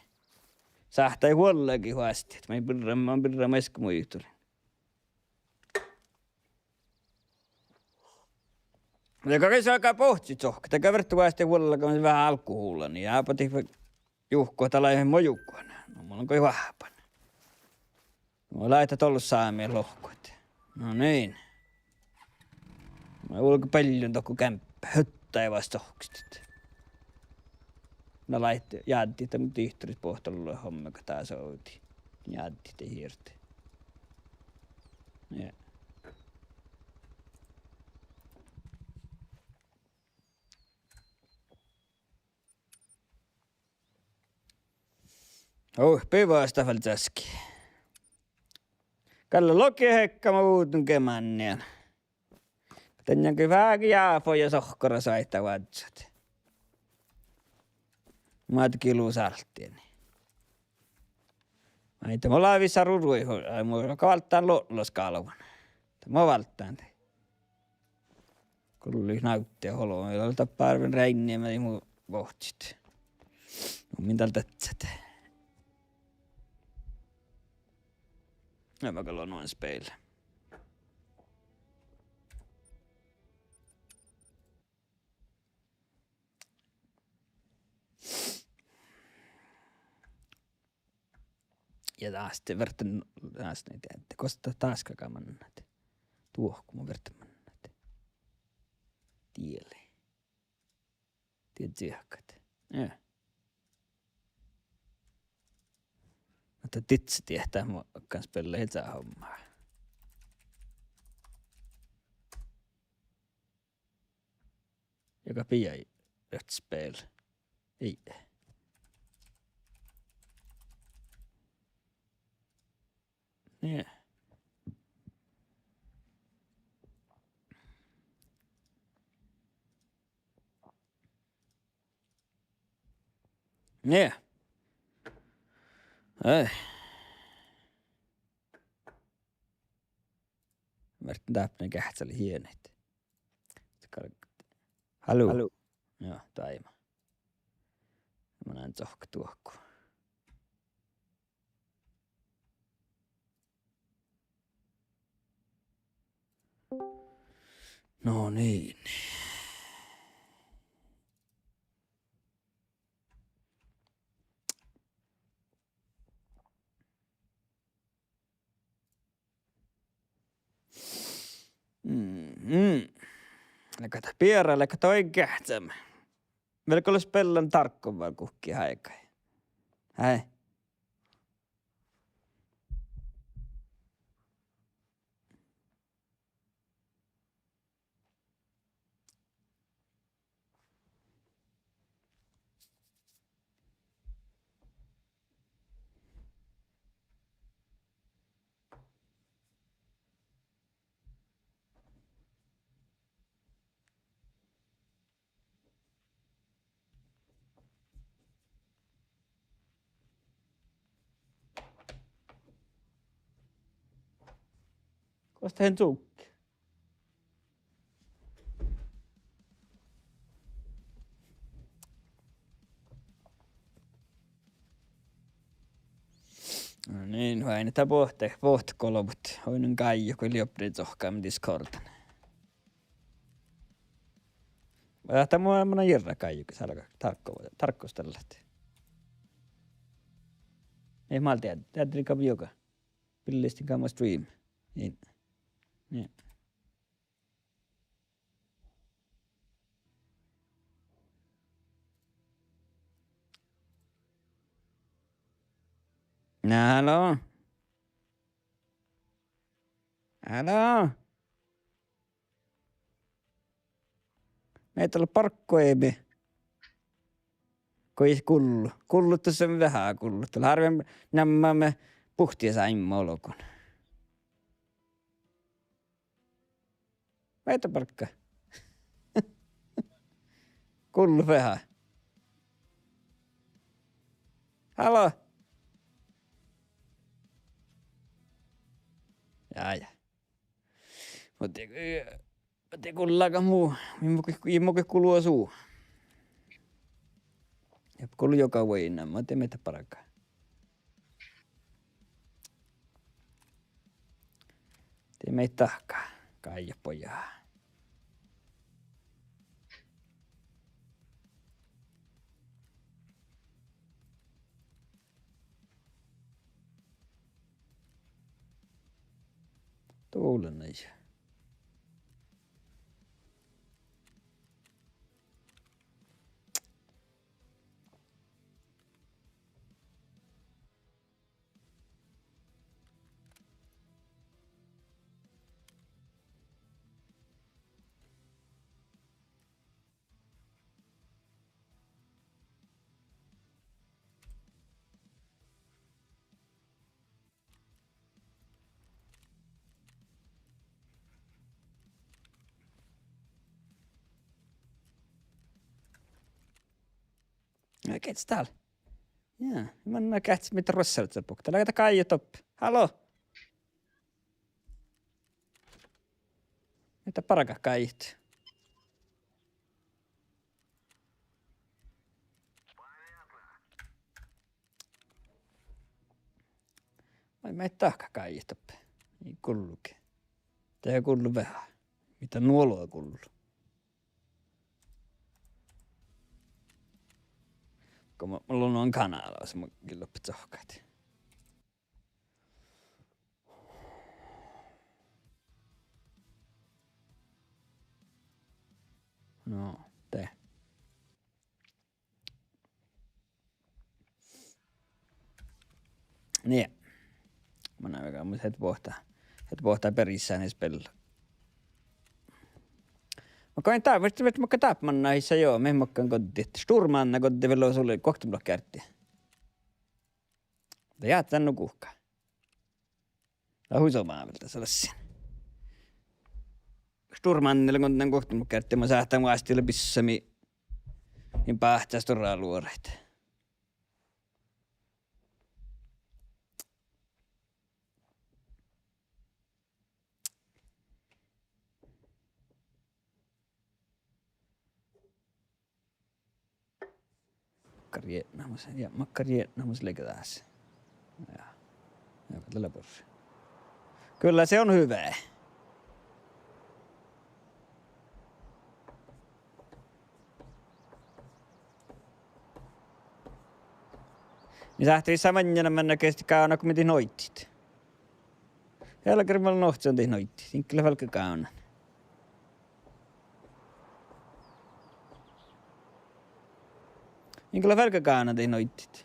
sáhttá vuollagit oasttit. Maid birra, man birra maid muitui. Ja galgá, galgá bohcci cohkkat, dat gal fertet oastit vuollaga, mas veahá alkohola, ni ja bádit juhkat, dat lei mo juhkat. No mun goit oahppan. Mun lean dat ollu sámi lohkat. No niin. Mun vulgen bealjun dohko geaŋ huttai vas cohkkestit. Na leat jáddit, dat mun dihtoris bohtet ollu hommagat dás ovdii. Jáddit de hirdit. Ja. Oh, bivas dat vel časki. Galle logi hekkama uđđen ge mánnán. Danne ge vági jáfo ja sohkkora soaitá vázat. Máte gilu sálttiini. Ai, de mo lávii sáru ruohta, ai, mo galgá válddán lo-, loskálvan. De mo válddán de. Gullit návtti holo, mii lea dáppe árven reainni, mii mu bohccit. Nu min dál dátsat. Ja ma gal lon nu speil. Ja dás de vertten, dás nai dieđe. Gos dat dás galgá mannat? Duohko mun vertten mannat? Dieli. Dieđe cihkat. Ja. Muhto didse diehtá mo galggan spella ieža homma. Ja gal bijai rødt spill. Ii. Nie. Nie. Ai. Vertten dáppe geahččalit hienet. Halló. Halló. Joo, dáima. Mun lean cohkkat duohko. No niin. Mm, mm. Leago dat beare, leago dat oaidnibehtet. Vel go leat spellan dárkkovval guhkki áigái. Hei. Gos dat in cugge? No niin, vai ne dat bohte, bohte golbot. Oidnen gáijo go liabri cohkkámin Discordan. Vai dat mu, mun jirra gáijo go sálga tarkko, tarkko stallat. Ei mál dieđe, dieđe gal juoga. Billistin gal mo stream. Ei. Ei. Halló? Halló? Mii dal barggu eami. Go ii gullu. Gullu, dat son veahá gullu. Dat lea hárven namma mii buhtisáimma olgun. Vai dat bargá? Gullu veahá. Halló? Ja, ja. Muhto, eh, De gullága mu, mu, mu, mu gullo su. Ja gullo joga vuoiŋŋa, ma de mii barggat. De mii dahká gáijet bojá. Dovlen ain. Ja, geahččat dál. Ja, manná geahččat, mii ruossalat bukte. Leago dat gáijet doppe? Halló? Mii bargat gáijet? Vai mii dahká gáijet doppe? Ii gulluge. De gullo veahá. Mii dat nuolot gullo. Go mun, mun lean kanála, mas mun gillet doppe cohkkat. No, de. Nie. Manná veaháš, mus het boahtá, het boahtá berissánis bella. Muhto dá, vel, vel, muhto dá manná ii leat jo, mii makkár goddit. Šturmánna godde vel lea sul guoktenuppelot geardde. De jáhkán nu guhká. Dat hui somá vel das lassin. Šturmánna lea nu guoktenuppelot geardde, mun sáhtán vástidit bissami in báhcá stuorra luoraid. Makkár jietnamus, ja makkár jietnamus lei dás. Ja. Ja, dat lea bures. Kyllä se on hyvä. Mii sáhttit vissa maŋŋel manná geahččat gávdnat go mii dihtet noiddiid. Ealgármma lea nohccidan dihtet noiddiid, iŋgga lea fálgagávdnan. Iŋgga lea fálgagávdnan dihtet noiddiid.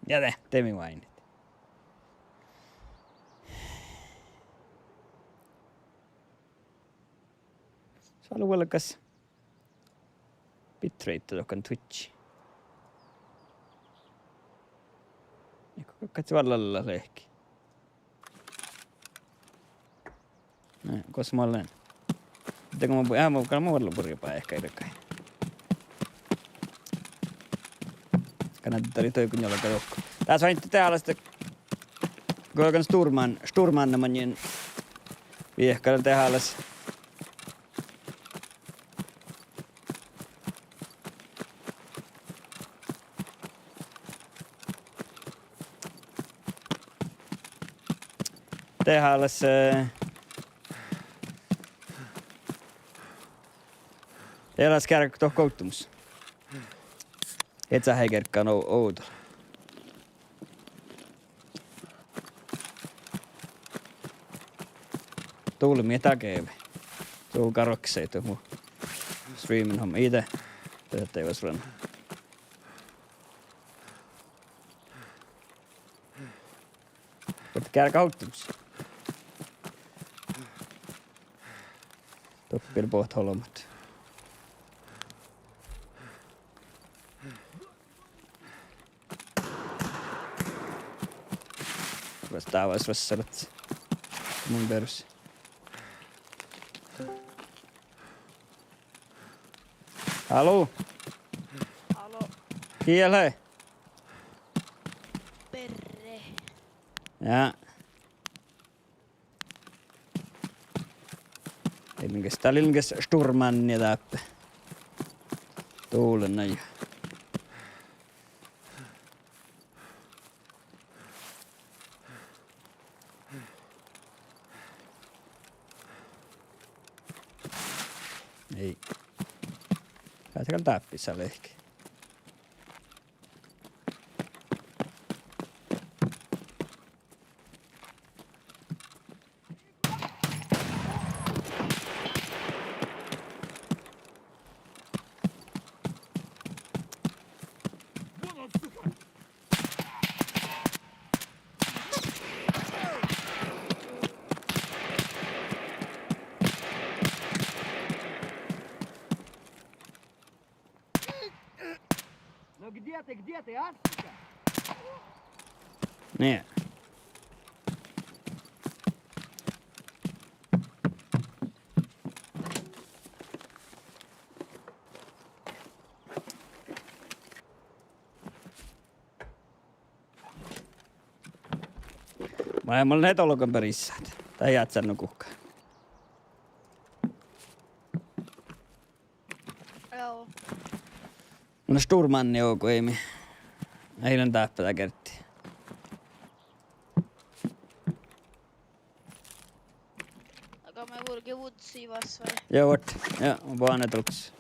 Ja de, de mii váinit. Sá lea vuolgás bitrate dohko Twitchi. Iigo galggat vallá lehpet. Na, gos mun lean? Dego mun bu-, á, mun gal mun vuolgit buri báikái dakkár. Naddarit dohko njuolga dohko. Dás váinna dehálaš de, guogan šturmán-, šturmánnamanin viehkala dehálaš. Dehálaš, eh, ealás geargat dohko ovddamus. Iežas geargga ovdal. Dulmii dahje. Su garvvassii du mu streamin homma. Ii de. De, de vas ran. Geargga ovddamus. Doppe bohtet olbmot. Vas dávas vassalat. Mun berus. Hallo? Hallo. Gii leat? Berre. Ja. Ilges, dál ilges šturmánnii dáppe. Duolen nai. Ei. Gal dáppe sa lehket. No где ты, где ты, а, сука? Nie. Maailmalla leat olgan berisat. Dat eai áhčči nu guhká. Joo. Mun šturmánnii oažžut, ii mii. Ii lean dáppe dat gearddi. Aga mii vuorge vuđđasii vas vai? Joo, vuot. Ja, bane tulkes.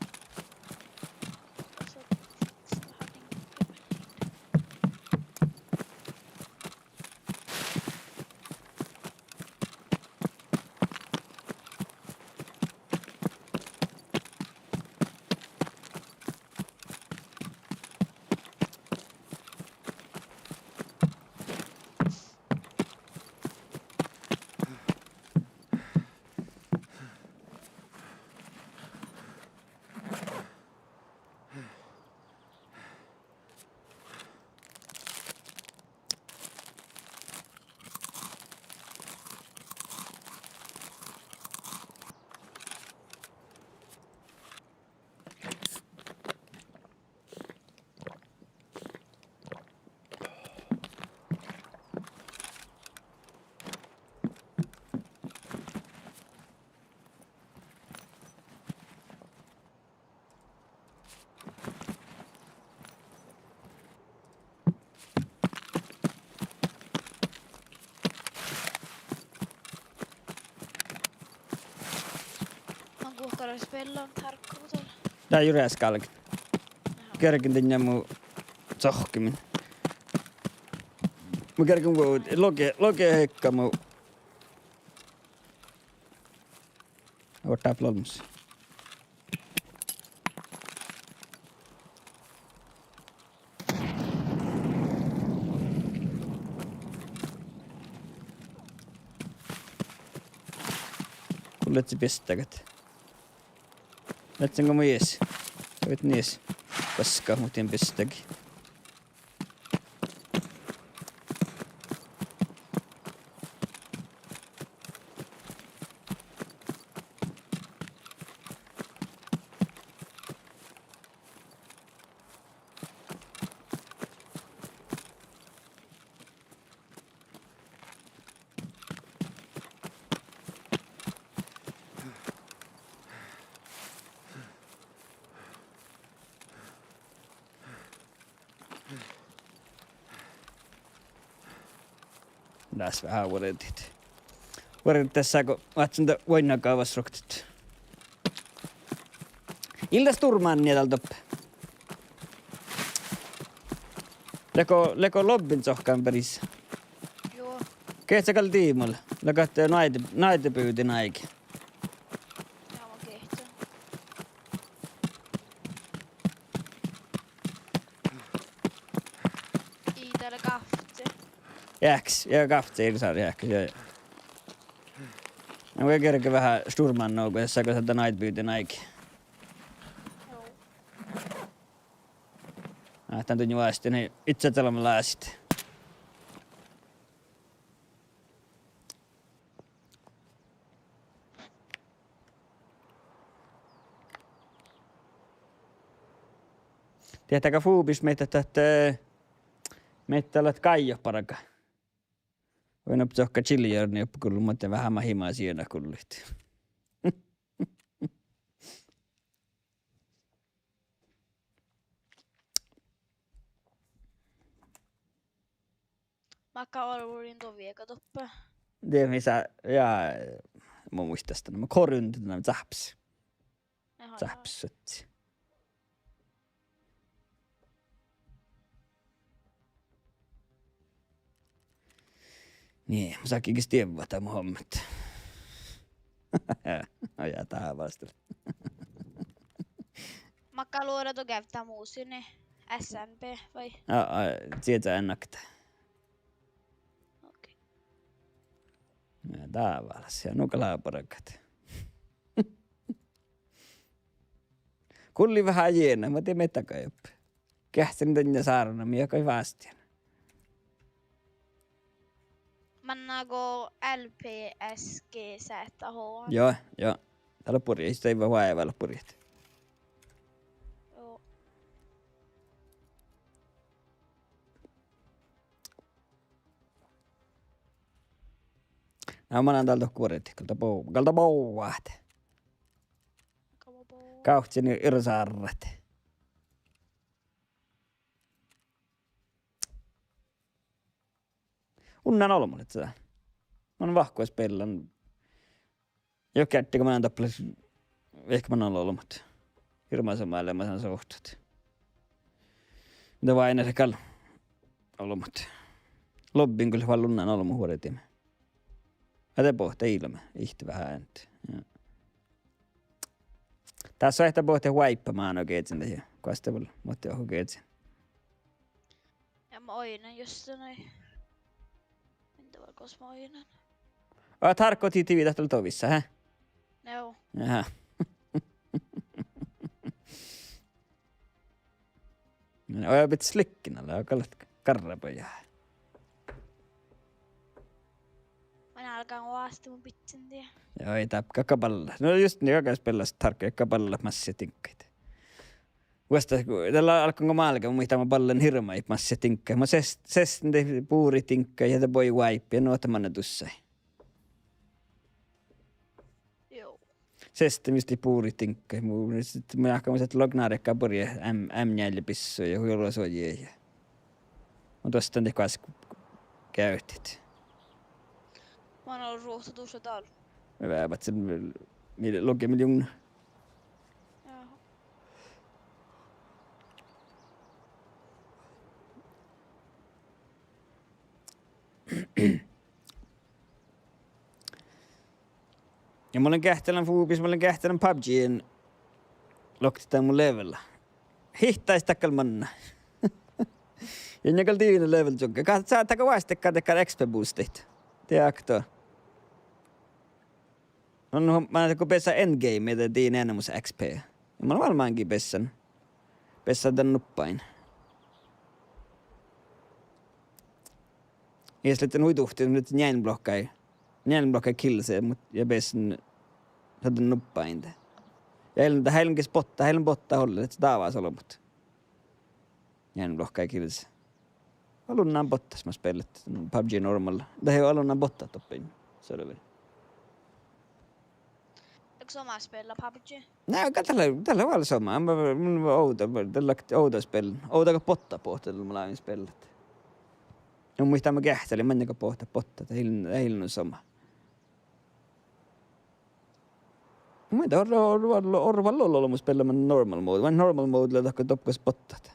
Mun guhkala spellan tarkkuudal. Dá jure easka galget. Geargan diŋgga mu sohkkimin. Mun geargan vuo-, loge, loge hiekka mu. Ortap lolmus. Go lea beassagaid? Lea go mu ies. Oaidnii ies. Gaskka, muhtin beassagii. Dás veahá vuordit. Vuordit dasa go oaččun dan vuoiŋŋa gávas ruoktot. Ilda sturmánii dál doppe. Leago, leago lobbin sohkan beris? Juo. Geahča gal diimol? Leago ahte náide, náide bivdin áigi. Ja mun geahččen. Ii, dat lea gávcci. Eahkes, ja gávcci, ii lean sár eahkes, ja, ja. Na, mun gerge veahá šturmán nugo, dasa go dat lea náide bivdin áigi. Juo. Ah, dan duin oastin, ii, itsá dal leat lásit. Diehtá gal fubis maiddái ahte, eh, maiddái leat gáijot bargat. Vai nuppi sohka čiljeornii oppe gullu, muhto veahá maid hima siena gullit. Makkár olbmuin dovjega doppe? De mis lea, ja, mun muittán dan, ma korundan dan záhpes. Aha, ja. Záhpes suotti. Nie, mun sáhkán ges dievvat dan mu hommat. Ja, ja, dat vástá. Makkár luoraid don geavddá muhtumin, S N B vai? Ja, ja, dieđán okta. Okei. Ja, dat válas, ja nu gal bargat. Gulli veahá jiena, ma dien maiddái gal doppe. Geahččen dan ja sárvon, mii galggai vástán. Manná go L P S G Z H. Juo, juo. Dat lea burjehit, dat lea veahá burjehit. Juo. Na, manán dál dohko vuordit, gal dat bo-, gal dat bohtet. Gávcci ir-, irsárrat. Unnán olbmot leat. Mun vahku spiellan. Juo, geardde go manán doppe, vehkkan manán olbmot. Hirbmat somá lea, ma sáhtán suhttat. Muhto váinna gal olbmot. Lobbin gal vel unnán olbmot vuordimin. Ahte bohte ilbme, ihte veahá eant. Ja. Dás lea ahte bohte wipe-, mánu gieđan dahje, goas de vel, muhto oažžut gieđan. Ja mun oidnen just nai. Minne vel gos mun oidnen. Aa, tarkko ti tivi dat dal dovissa, hä? Joo. Aha. Oi, ja bit slikkin ale, aga leat garra bajás. Mun álgán oastit, mun bidjen die. Joo, ii dáppe galgá balla. No just nu, galgá spiellas tarkko, galgá balla massit diŋggaid. Vuosttaš go, dat lea álgán go málga, muittán, mun ballen hirbmat massit diŋggaid. Mun ses-, sestten de buriid diŋggaid ja de boi wipe ja nu ahte manne dussai. Joo. Sestten mis lei buriid diŋggaid. Mu, mun jáhkán, mun sáhtán lognariikká burjjat M-, M njeallje bissui ja hui olu suoji ja. Mun duostan dihte goas geavttit. Mun ol ruohta dušše dál. Veaháš, mii, mii loge miljovnna. Jaa. Ja mun lean geahččalan fubis, mun lean geahččalan PUBG-in. Loktit dan mu level. Hittás dat gal manná. Ja nje gal divin level čuoggá. Ka-, sa-, dat gal vástá dakkár, dakkár X P boostit. Diehtit ahte. No, no, manná go beassá endgame, de divin eanemus X P. Ja mun vel máŋgii beassán. Beassá dan nuppain. Ja sii lea hui duhtte, mun lea njealljenuppelot gal. Njealljenuppelot gal kills, mut, ja beassá dan nuppain de. Ja ii lean, dat ii lean ges botta, ii lean botta ollu, dat dávás olbmot. Njealljenuppelot gal kills. Vel unnán bottat, mas spellet PUBG normal. Dat ii vel unnán bottat doppe. Server. Leago somá spella PUBG? Na, gal dat lea, dat lea vel somá. Ma, mun ovdal, dat lea ovdal spellan. Ovdal gal bottat bohte, dat mun láven spellat. Ja muittán, ma geahččalin maŋŋá bohtet bottat, dat ii, ii lean somá. Muittán, orru, orru, orru, orru vel ollu ollemus beallama normal mode. Vai normal mode lea dohko doppe gos bottat.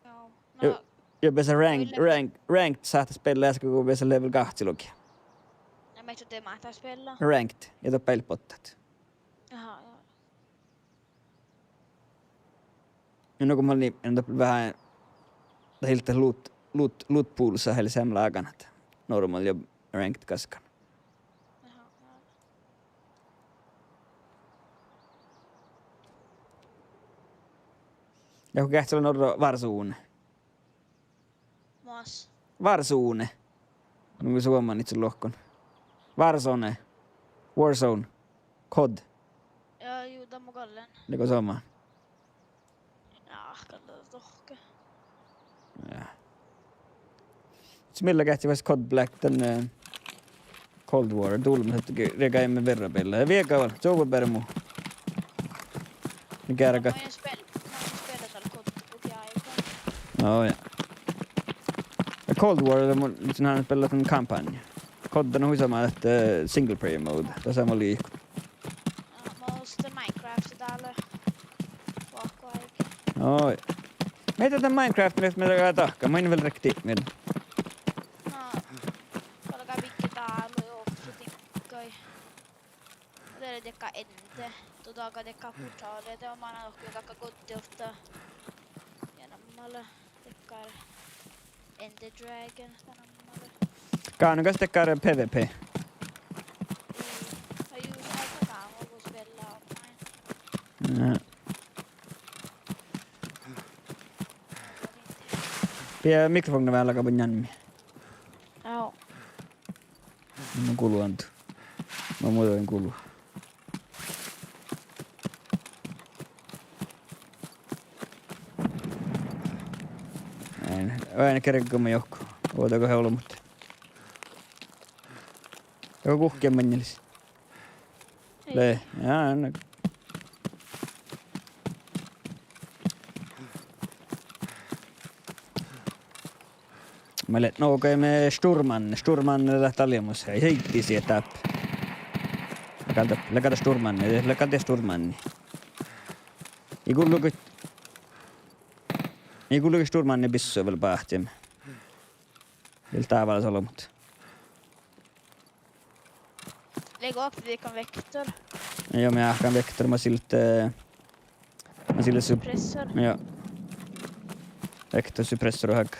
Joo. Ja, no, ja beassá rank, kyllä. Rank, ranked sáhtát beallá easka go beassá level gahččalogi. No, mii de máhttášit beallá ranked ja doppe eai leat bottat. Aha, joo. Ja nu go mun lean, dat veahá, dat ii leat loot, loot, loot poolsa, eai leat seamma lágan ahte normal ja ranked gaskkan. Aha, aha. Ja go geahččalan orro Warzone. Mas. Warzone. Mun gal suomanit son lohken. Warzone. Warzone. COD. Ja, ju, dat mun gal lean. Leago somá? Ja, gal dat dohko. Ja. Mii lea geahččalit fas COD Black dan, eh, Cold War, dulmet ge-, riegaimet verra beallá. Ja viega vel, čuovvu beare mu. Geargat. Mun spel-, mun spellan dal COD-a áiggi. Ó, ja. Ja Cold War, mun, mun han beallán dan kampánnja. COD-da lea hui somá ahte single player mode. Dat somá lei. Ja, mun oste Minecraft dal. Fuohkoáiggi. Ó, ja. Mii de dan Minecraft, mii, mii dahkat, mun in vel rekti mii. Na, galgá bidjat dal, ohcet dikkaid. Dere diekkár ende. Dego dahkat diekkár portála, de manná dohko dahkat goddit ovtta. Ja namma lea diekkár Ender Dragon, dat namma lea. Gánnán gas diekkár PvP? Ii, ai jus, ai, dat gánnán gos beallá online. Ja. Pidjá mikrofovnna veaháš lagabut njanmi. Joo. Mun gulu antu. Mun muđui gulu. Eai, eai, kergoma johku. Ovdal go olbmot. Dego guhkki maŋŋelis. Ii. Lei, ja, na. Mii leat nogai me šturmánne, šturmánne leat albmos, ii, ii, ii, dáppe. Lea gal dat, lea gal dat šturmánne, lea gal dat šturmánne. Ii gulluge, ii gulluge šturmánne bissua vel báhčen. Vel dává olbmot. Leago oktii dihten Vektor? Joo, mii áhkán Vektor, mas ii leat, eh, mas ii leat sup-, suppressor. Joo. Vektor suppressor hák.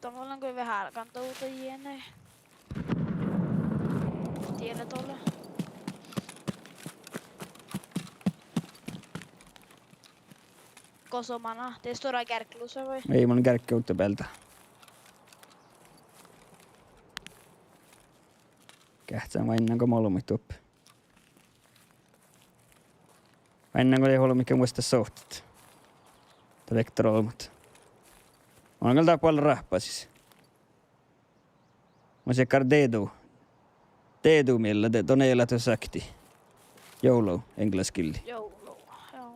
Dat mun lean goit veahá álgán dovdda jiene. Diet lea dolle. Gos manná, de stuorra gearggalusa vai? Ii, mun geargga ovtta bealde. Geahččan oainnán go olbmuid doppe. Oainnán go lei olbmuid vuosttaš sovttit. Dat Vektor olbmot. Mun gal dáppe ráhppasis. Mun seakkár dedu. Dedu miella, de-, don elatus sakti. YOLO, englaskillii. YOLO, joo.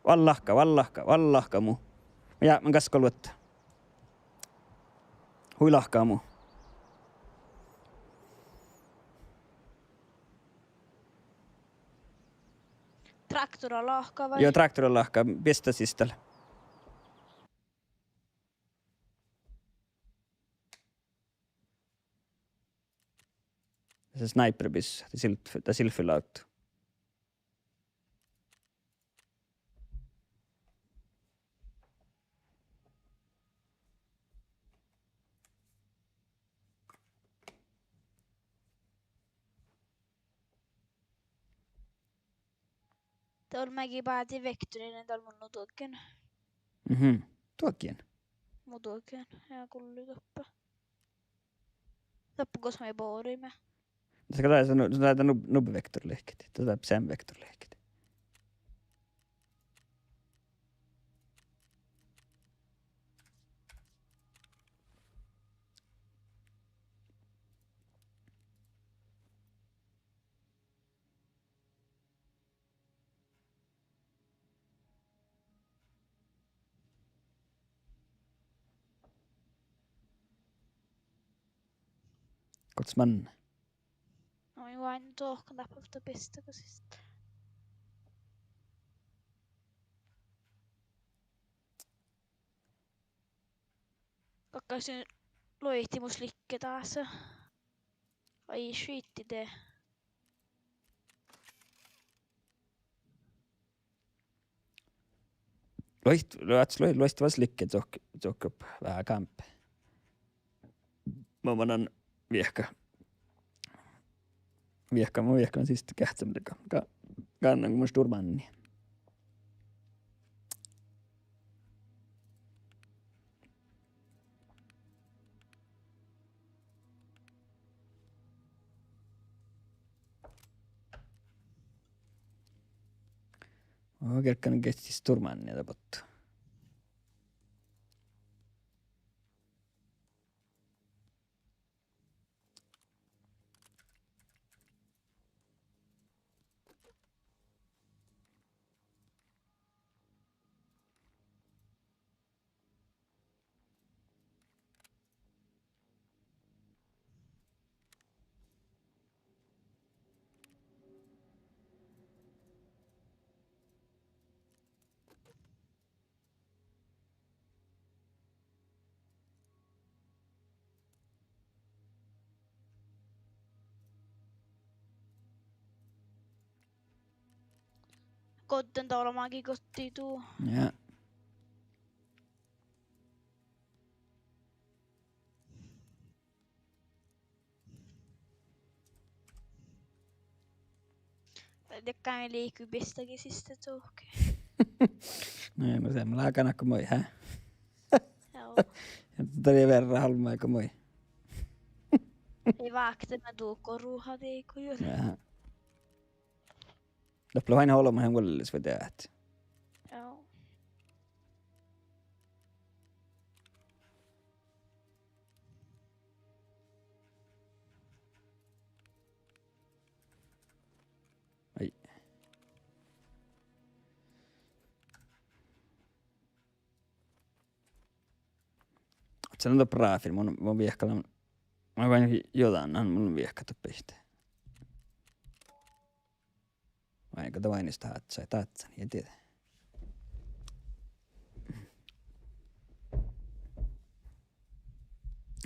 Vel lahka, vel lahka, vel lahka mu. Ja, mun gaskkan luotta. Hui lahka mu. Traktora lahka vai? Joo, traktora lahka, biesta sistal. Se sniperbissa, dat sil-, dat silfilávddu. Dal mun gii bádin Vektorii, dal mun nu duoggen. Mhm. Duoggen. Mu duoggen. Ja gulli doppe. Doppe gos mii boriimet. Dakkár lea nu-, dat lea nu-, nubbi Vektor lehkit. Dat lea seamma Vektor lehkit. Goas manne? No, juo, dohko dáppe ovtta bissegassista. Galggašin luohtimus liikká dasa. Ai, šitti de. Luoht-, luohtas, luoh-, luohtas liikká dohko, dohko veahá gámpe. Mun manan viehka. Viehka, mun viehkan siste geahččamin dego. Ga-, gánnan go mun šturmánii. Ó, gearggan geahččat šturmánii dá bottu. Godden dolomági gohtii du. Ja. Dego mii liikui bissegassista dohko. No, no, seamma lágan go moi, hää? Joo. Ja dat lei verra halmai go moi. Ii vákte na duhko ruhadii go juo. Jaa. Doppe lea ain olbmot vuollelis vai deat. Joo. Ai. Ahte mun doppe ráfin, mun, mun viehkalan, mun vai jođánnan, mun viehkat doppe iste. Vai go dat váinus dátsai, dátsai, ii tiedä.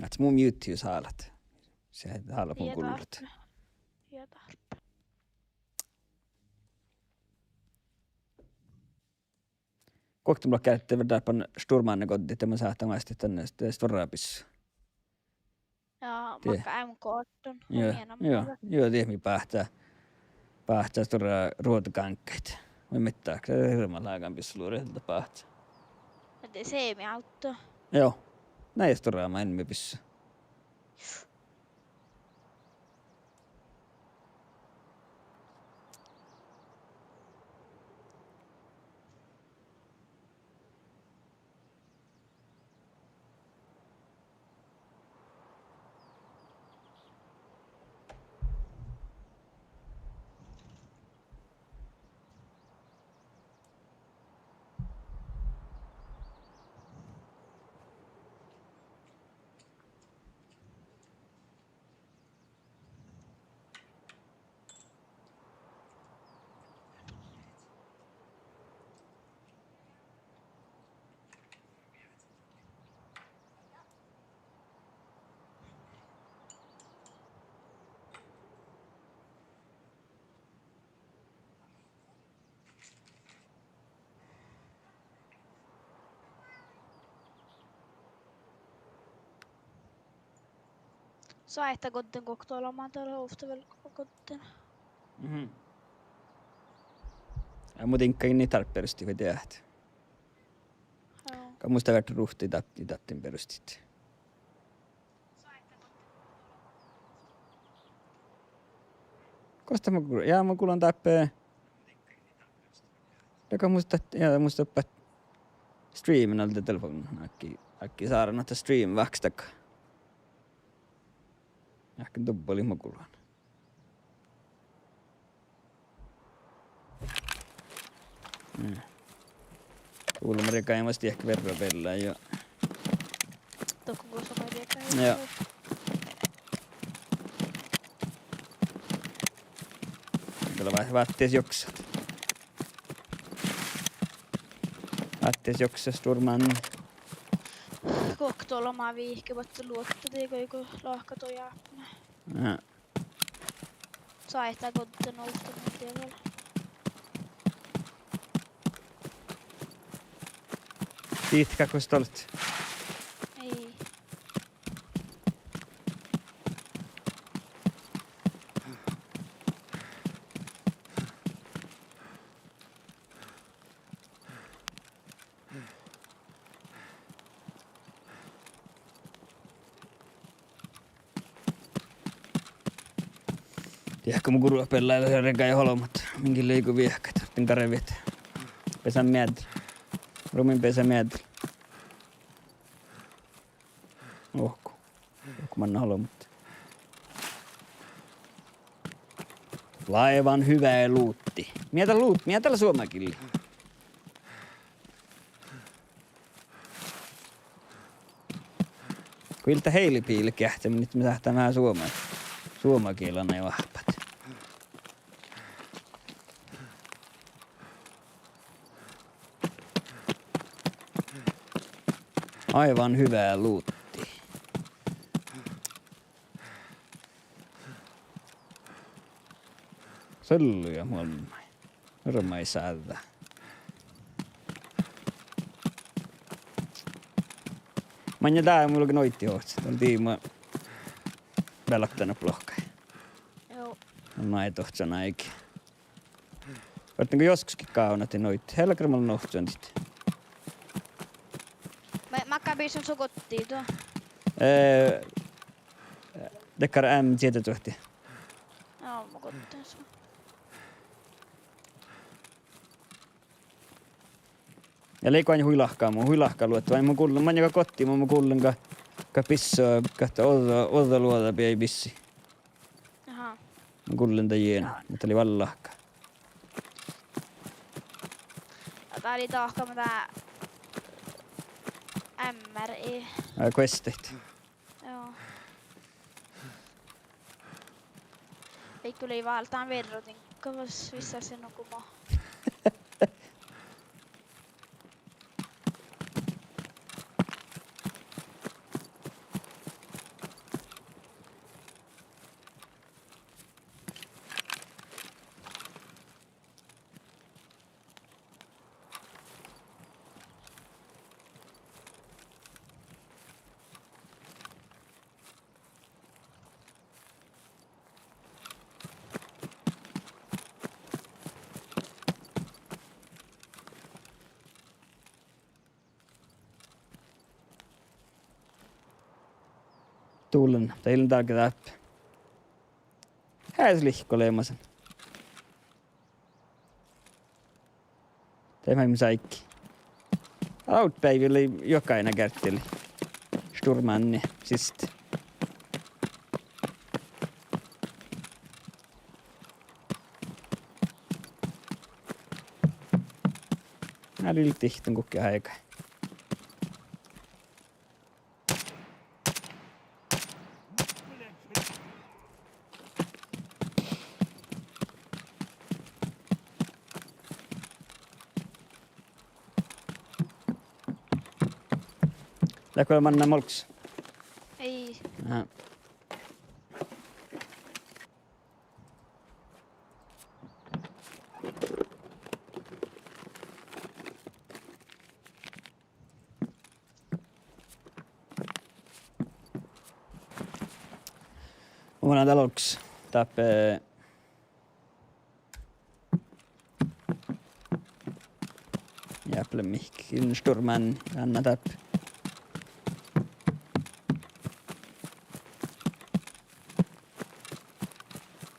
Ahte mun mjuttus hálat. Se hálat mun gullat. Ii dáppe. Guokte mun lean geardde dáppe šturmánii goddit, de mun sáhtán oastit dan, de stuorra bissu. Ja, die. Makkár M K atten. Juo, juo, juo, die mii báhcá, báhcá stuorra ruođagáŋggaid. Vai mitta, hirbmat lágán bissu luoret dat báhcá. Ja de semi-auto. Juo. Na, ja stuorra maid mii bissu. Soaitá godden guokte olbmot, dat lea ovtta vel godden. Mhm. Ja mun diŋggain dáppe beroštit vai deat. Joo. Gal mus dat verte ruhta ii dáppe, ii dáppe beroštit. Gos dat mun gu-, ja mun gullan dáppe. Dego mus dat, ja mus doppe streamen alde telefovdna. Áiggi, áiggi sáran ahte stream váhkkis dego. Áhkku dubbali mun gullan. Mm. Gullan Maria Gaimasta diehke verra beallái ja. Dohko gos Maria Gaimasta. Ja. Várkala vá-, váttis joksat. Váttis joksat, Sturmán. Guoktelomá vihke, boahtá luotta dii go, go lahka duojápme. Aha. Sáhttá goddin ovtta, mun dieđe vel. Dihte gal gos doallat? Ii. Diehko mo gurut beallai, regai olbmot, min gii leiggo viehkat, orten garvet. Beasan meaddel. Rumin beasa meaddel. Ohko. Ohko manná olbmot. Laivan hyvää luutti. Mii dat luut-, mii dat lea suomagillii? Go ii dat heilibiile geahččamin, it me sáhttá veahá suoma-, suomagielat oahppat. Aivan hyvää luutti. Sullu ja muolmmái. Ormái sáddá. Mainna dá mun lean noiddi ohcat, dal dii mo bealkkanat lohkat. Joo. Maid ohcan áigi. Orten go joskoskin gávdnat noiddi, helggar mun lean ohcan dit. Ma-, makkár bissan su goddii, do? Eh, dakkár M dieđe duohti. Joo, mun goddin su. Ja lei goainna hui lahka, mu hui lahka luotta. Vai mun gullen, maŋŋá goddii, mun, mun gullen ga-, ga bissua, ga ođđa, ođđa luođa biei bissii. Aha. Mun gullen dan jiena, muhto lei vel lahka. Ja dat lei dahkat mu dat M R I. Ai, questit. Joo. Ii go lei váldán verrotin, gavvas vissásin nugo mo. Dullen, dat ii lean dál ge dáppe. Heađe lihkku leamasin. De maid mun sáiggi. Aut beaivvi lei juohke ain gárteli. Sturmánni siste. Ná lei dihten guhkki áigái. Leatgo manná molggus? Ii. Aha. Mun manán dál olggos dáppe. Jáplen mihkkege, in Sturmánni, anna dáppe.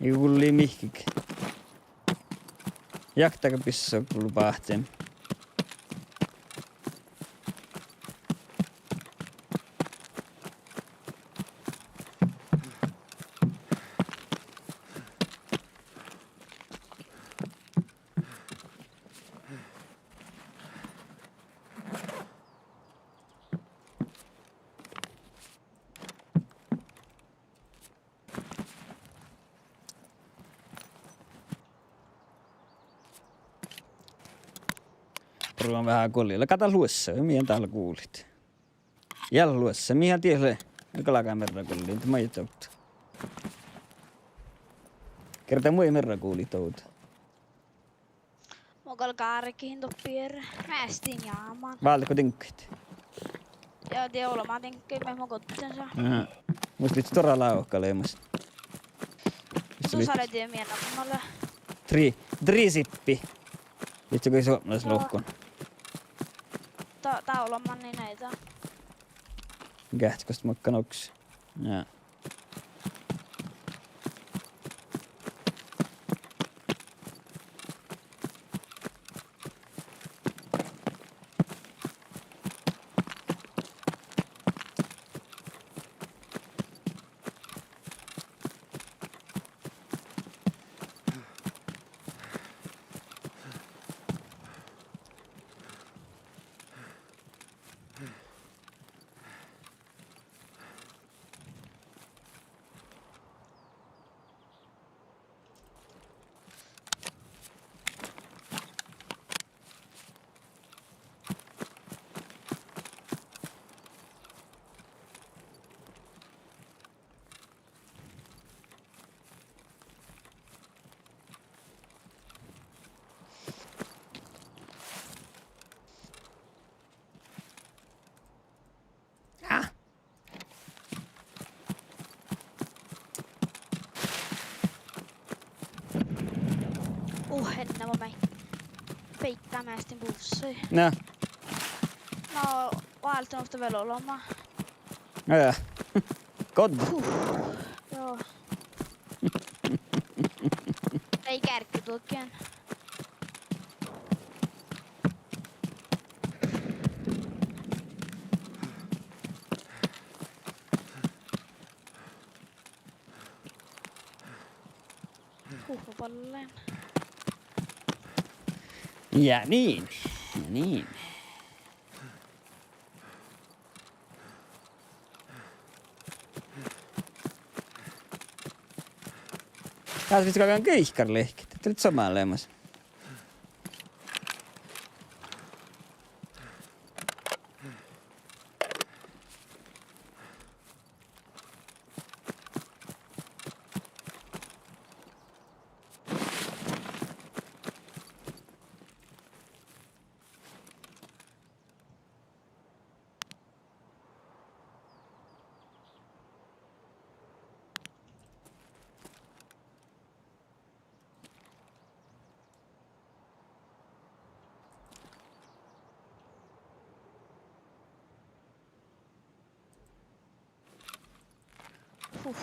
Ii gullii mihkkege. Jakta gal bissua gullii báhcen. Ruoan veahá guoli. Lea gal luossa, mii dál guolit. Ja luossa, mii dieđusge galgá mearra guolliin, de maid dovddat. Gerte mu mearra guolit dovdat. Mo gal gárgihin doppe. Meastin jámán. Váldet go diŋggaid? Ja de olbmá diŋggaid, maid mo goddin sa. Aha. Mus lei stuorra lávka leamaš. Mus lei. Sus ale die miena mun ale. Tri, tri sippi. Lei go suopmelaislohkon. Dá, dá olbmá nin naida. Geahččat gos makkár oks. Ja. Ah. Uh, enne ma mean. Beaiddá meastin bussii. Na. Na, válden ovtta vel olbmá. Ja. Goddit. Huh. Joo. Ai gearggeduoggen. Huhvoballen. Ja niin. Ja niin. Dás vissi galggan giikkar lehket. Dat lea somá leamaš. Huh.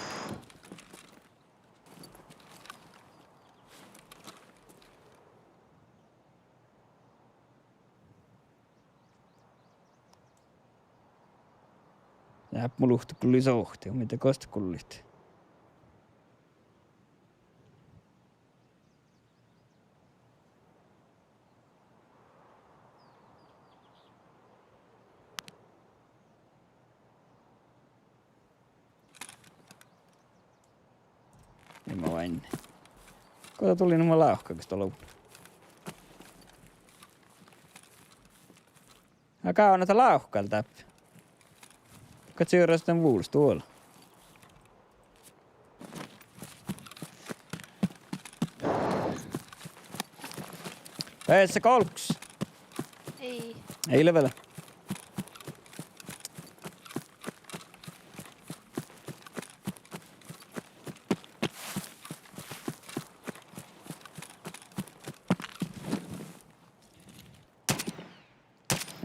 Dáppe mu luhtte gulli sohte, mii de gos gullit. Ii ma oaidne. Go dat dulin, ma lávkkagan gos dat lea. Aga gávdno dat lávkká dáppe. Go čirrastan vulos duola. Beassá golggos? Ii. Ii leat vel.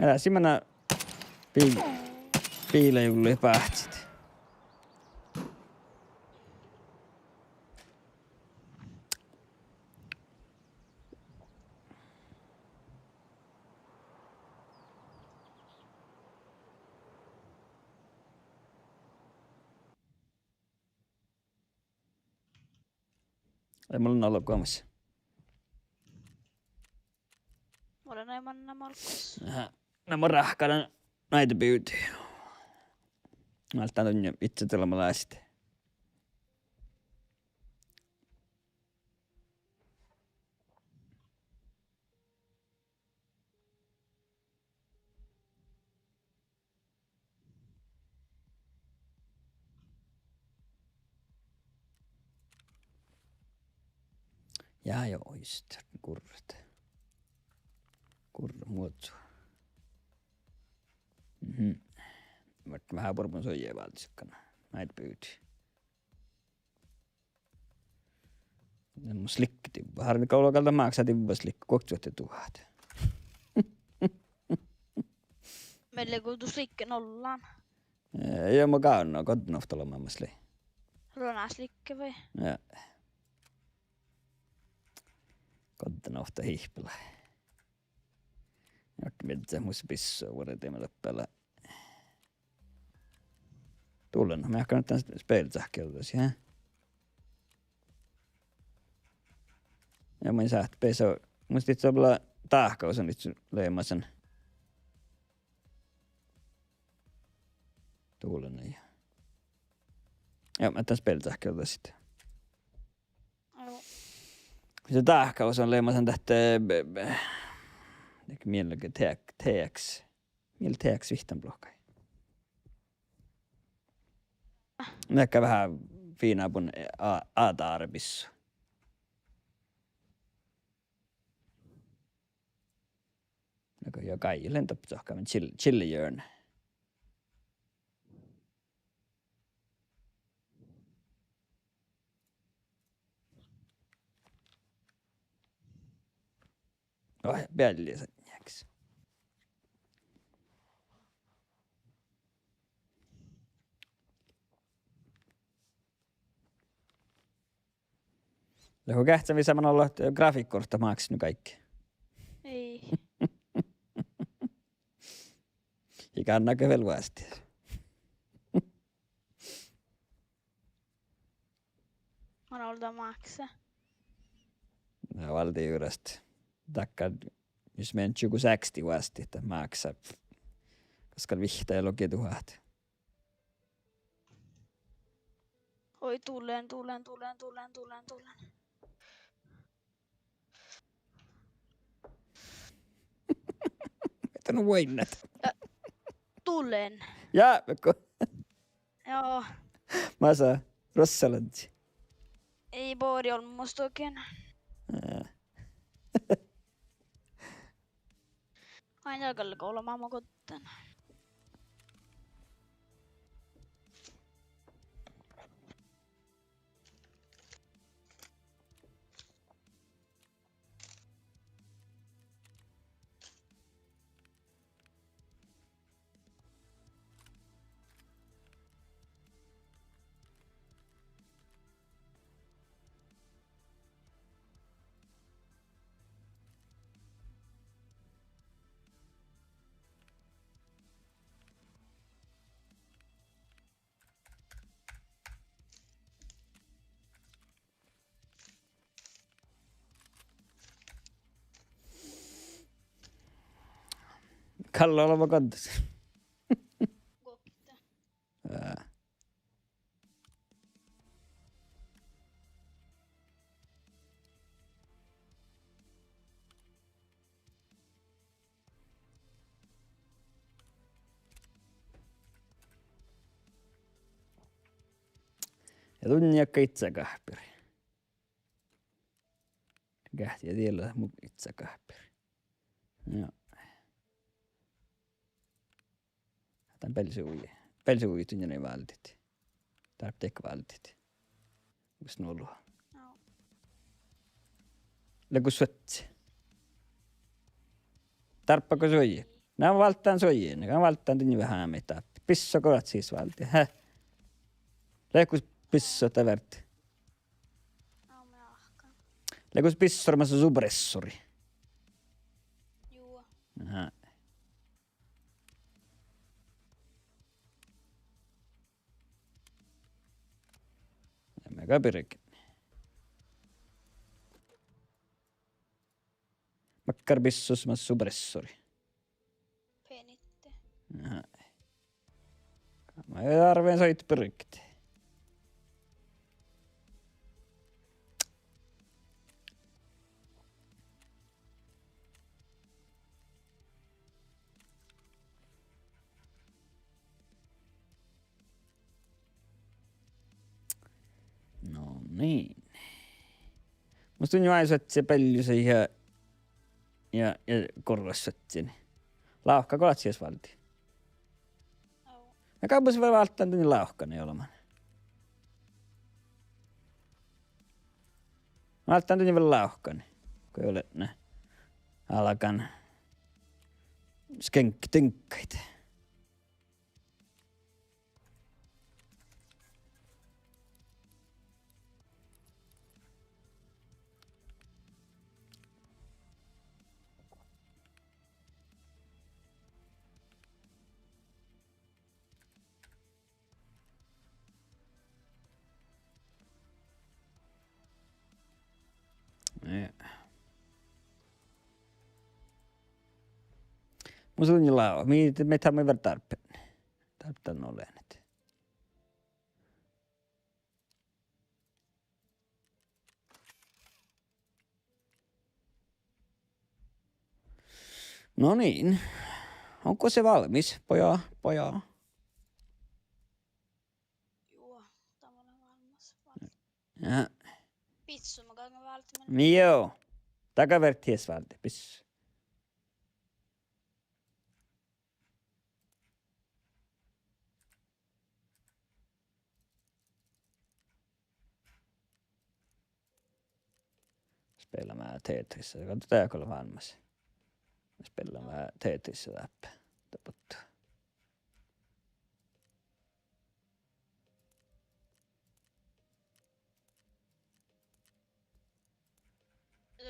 Eará sii manná bil-, biilajullui báhcit. Ai, mun lean olgomas. Mun lean ai manná málkkus. Aha. Na mun ráhkadan naide bivdii. Válddán duinna itsá dal ma lásit. Ja, jo, just, gurrat. Gurrat muozu. Mhm. Mat veahá buorbmuin suojai váldit sukkana. Maid bivdii. Mun slikke divva. Harri, go gal dat máksá divva slikke, guoktevuohta duhát. Mii lea go du slikke nollan. Eh, ja mun gávdno, goddan ovtta lomamus lei. Lea slikke vai? Ja. Goddan ovtta hihpela. Ahte mii mus bisso vuordime doppe lea. Dullen, mii ahte dán spelcáhkki ođđasit, ja? Ja mun sáhtán beassat, mus dihte lea dáhkáhusa livččii leamasan. Dullen, ja. Ja, mun dán spelcáhkki ođđasit. Au. Ja dáhkáhusa leamasan dat, be-, be-, dego miel lea T X, T X. Miel T X vihttanuppelogái. Mii leat veahá fiinna bun a-, ađarbisso. Nugo ja gal ledje doppe čohkkámin čil-, čillehjørne. Oi, bealli sa-, njeks. Lea go geahččan visot man ollu grafihkkaorut máksat nu gáigge. Ii. Iige annat vel vásttit. Man ollu máksat. Na, válde juoga dat. Dakkár, jus mii čuohkkásit vásttit, dat máksá. Gosa vihtta ja logi duhát. Oi, dullen, dullen, dullen, dullen, dullen, dullen. Mii dán vuoiŋŋat. Ää, dullen. Ja, mii go. Joo. Masa, Ruossalandii. Ii, bori olmmoš dohko. Ää. Ai, ja gal go ollu máŋga goddin. Gal ollu goddis. Ää. Ja dutnje gal idjagáhpir. Geahččá, ja diela mu idjagáhpir. Ja. Dán bealli suoji. Bealli suoji dutnje váldit. Dárbbašit váldit. Mus nu lea. Au. Lea go suohtas. Dárbbašit go suoji. Na válddán suoji, na válddán dutnje veahá mii dáppe. Bisso go dat sis váldit. Hä? Lea go bisso dat váldit. Au, mii áhkku. Lea go bisso masa supressorii. Juo. Aha. Mii gal birget. Makkár bisso masa supressorii. Penitte. Aha. Ma árven soit birget. No niin. Mus dunnje váivi suohtas beallusa ja, ja, ja gorvvas suohtas. Lávkka go leat sis váldit. Na gabas vel válddán dan lávkkan olbmán. Válddán dan vel lávkkan. Go juo leat ne álgán skeŋkit diŋggaid. Ja. Mus lei lávkka, mii, mii tar-, mii vel dárbbašit. Dárbbašit dan ollenit. No niin. Onko se valmis, pojat, pojat? Juo, dat lea valmis. Ja. Pizzu ma galgan válddit. Joo. Daga fertet sis válddit pizzu. Spellamii Tetrisa. Go dat lea valmis. Spellamii Tetrisa dáppe. Dat buttu.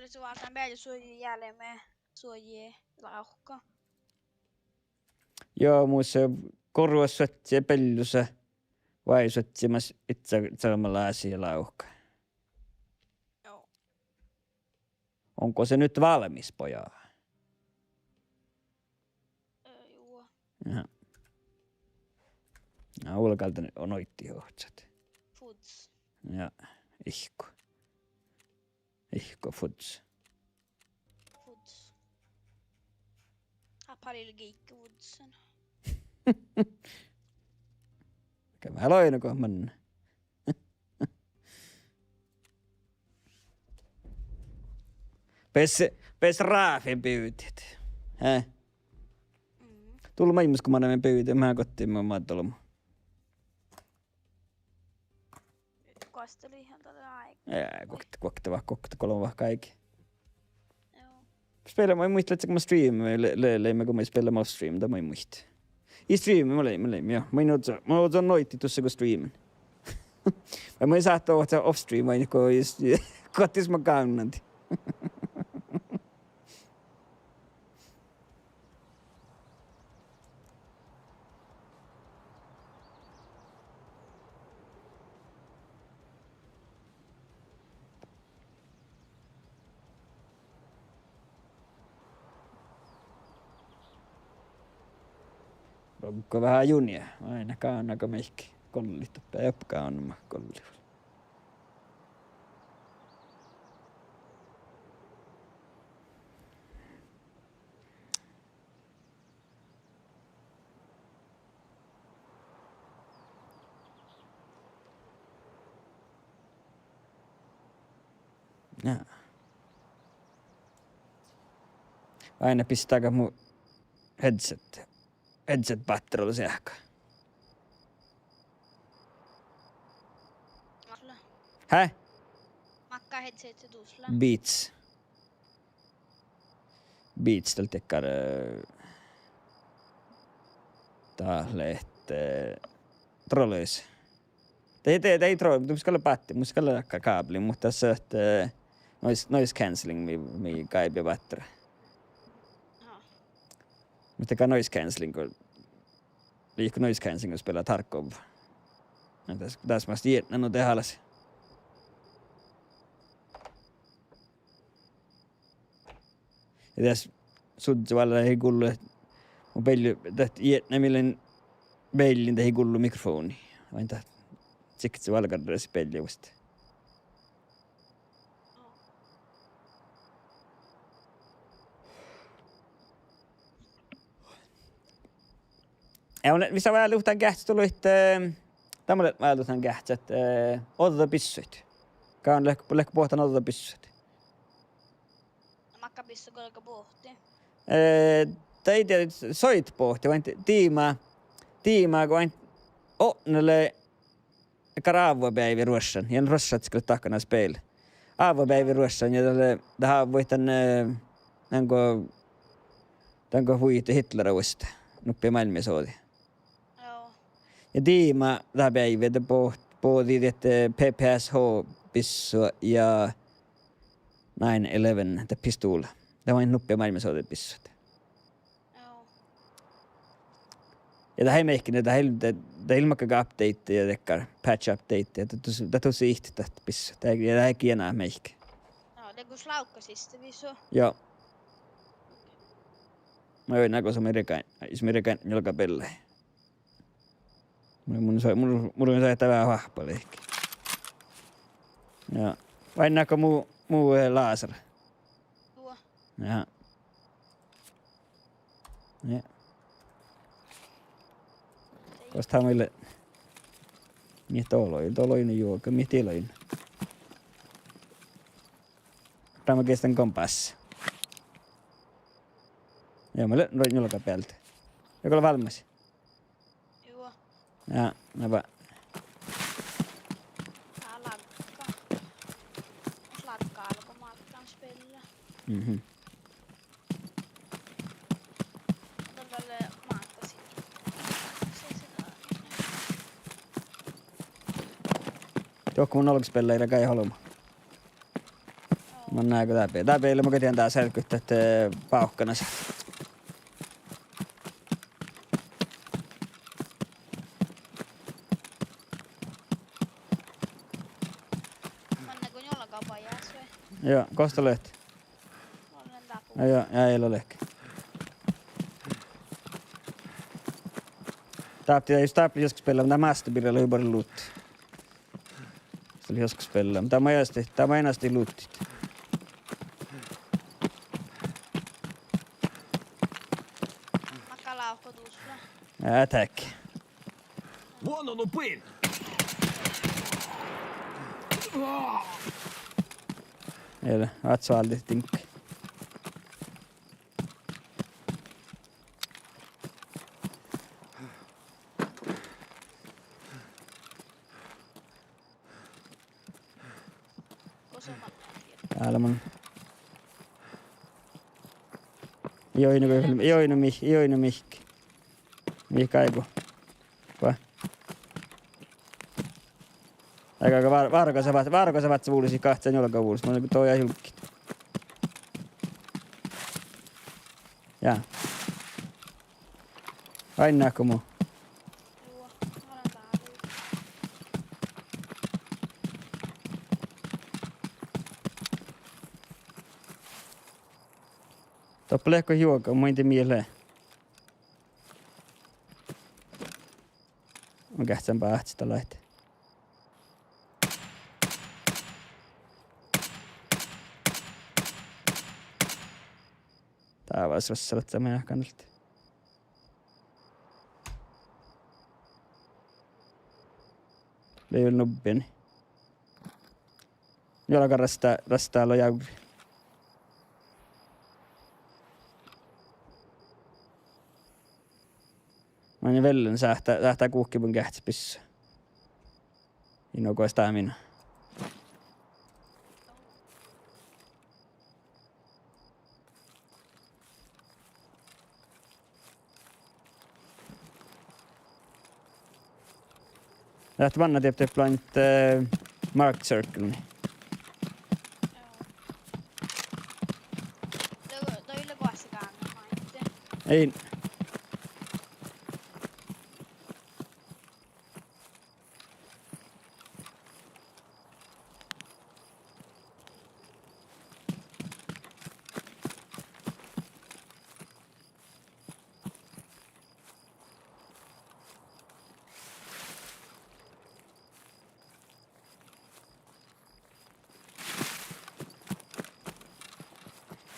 Duttu válddán bealli suoji jálkeme, suoji lávkka. Joo, mus gorvvas suohtas beallusa, váivi suohtas mas ii, ii leat lávkka. Joo. Onko se nyt valmis, pojat? Ö, juo. Ja. Na, ulgaldan noiti ohcat. Fuds. Ja, ihkku. Ihkku fuds. Fuds. Apalil giikki fudsen. Mikä mä loin, kun man Bes, bes ráfin bivdit. He? Mm. Dul maid mus go manaimet bivdit, ma gohčodin, ma, ma dal. Guokte lei han dal áigi. Ja, guokte, guokte va-, guokte golbma vahku áigi. Joo. Spela, ma in muitte, leago ma stream, le-, le-, leimmet go ma spela off stream, dat ma in muitte. Ii streami, ma leimmet, ma leimmet, joo. Ma in ožžo, ma ožžon noiti dušše go streamen. Vai ma in sáhte off stream, vai go just, guokte ma gávnnán. Rogga veahá junia, ain gánnán go mihkkege gollit doppe, eai gánnán golli. Ja. Ain bistá daga mu headset. Headset báttera lea seahka. Hä? Makká headset dus lea? Beats. Beats, dat lea dakkár, eh, dat lea, eh, trådløs. Dat, dat, dat ii tråd-, dat mus gal lea bátti, mus gal lea dakkár kábli, muhto dat, eh, noise, noise cancelling mii, mii gáibá báttera. Aha. Muhto gal noise cancelling go, liikko noise cancelling go spela Tarkov. Ja das, das mas dietna nu dehálaš. Ja das sudje vel dat ii gullu, mu bealli, dat ietne mii lean beallin, dat ii gullu mikrofoni. Vai dat, sihkesii vel garra bealli vuos. Ja mun, mis lea váldit dan geahččat, doloit, eh, dan mun lean váldit dan geahččat, eh, ođđa bissuid. Gávdno leat, leat bohten ođđa bissuid. Máhkabissa go galgá bohte? Eh, daid soit bohte, oaidná diibmu, diibmu go oaidná otná lea dakkár ávvabeaivi ruoššan, ja ruoššat galget dahkan spela. Ávvabeaivi ruoššan ja dat lea, dat ávvut dan, eh, dan go, dan go vuijedii Hitlera vuostá, nuppi máilmmisođi. Joo. Ja diibmu dat beaivi de bo-, bođii diet, eh, P P S H bissua ja nine eleven, dat pistula. Dat oaidná nuppi máilmmisođi bissut. Joo. Ja dat eai meihkki, dat eai, dat, dat eai makkege update ja dakkár patch update, dat, dat, dat dušše ihte dat bissut. Dat, ja dat eai eana meihkki. Joo, dat go slávkka siste bissua. Joo. Mun oidnen go som mii regai, som mii regai njuolgabeallái. Mun, mun sa-, mun, mun sa-, dat veahá oahppalehki. Ja. Oainnát go mu, mu, eh, láser. Joo. Ja. Ja. Gos dat mii lea. Mii dollai, dollai nu juoga, mii dollai. Dá mun geahčen kompás. Ja mun lean ro-, njuolgabealde. Ja go lea válmmas. Juo. Ja, na ba. Dá lagga. Lagga álgá máŋggan spela. Mhm. Dál vel máŋgga sin. Dohko mun olgos beallái gal olbmo. Mun nago dáppe. Dáppe lea, mun dieđán, dás álgit ahte, eh, bávkkanas. Manne go njuolga bajás vai? Joo, gos dat leat? Mun lean dáppe. Joo, ja eai leat. Dáppe, jus dáppe lea joskos beallá, mun dá másta birra lea hui buorre luhtte. Dá lea joskos beallá. Dá maid eastit, dá maid eastit luhtte. Máŋga lávkka dušše? Attack. Vuonno nu puin! Eai, oaččo váldit diŋgga. Dál mun. Ii oidno, ii oidno mih-, ii oidno mihkke. Mihkke áigu. Ba. Áigá, vár-, várgasa vát-, várgasa váccá vulos, ii gahččá njuolga vulos. Mun dojá julgit. Ja. Oainnát go mu. Doppe leat go juoga, mun in dieđe mii lea. Mun geahččen báhcit dál ahte. Dávás ruossalaččat meahkanalt. Lei vel nubbiin. Juolga rastá, rastá lojávrii. Maŋŋá vellen sáhttá, sáhttá guhkebun geahččat bissua. Ii nu go stámin. Dat manná dieppe blant, eh, marked circle-i. Ii.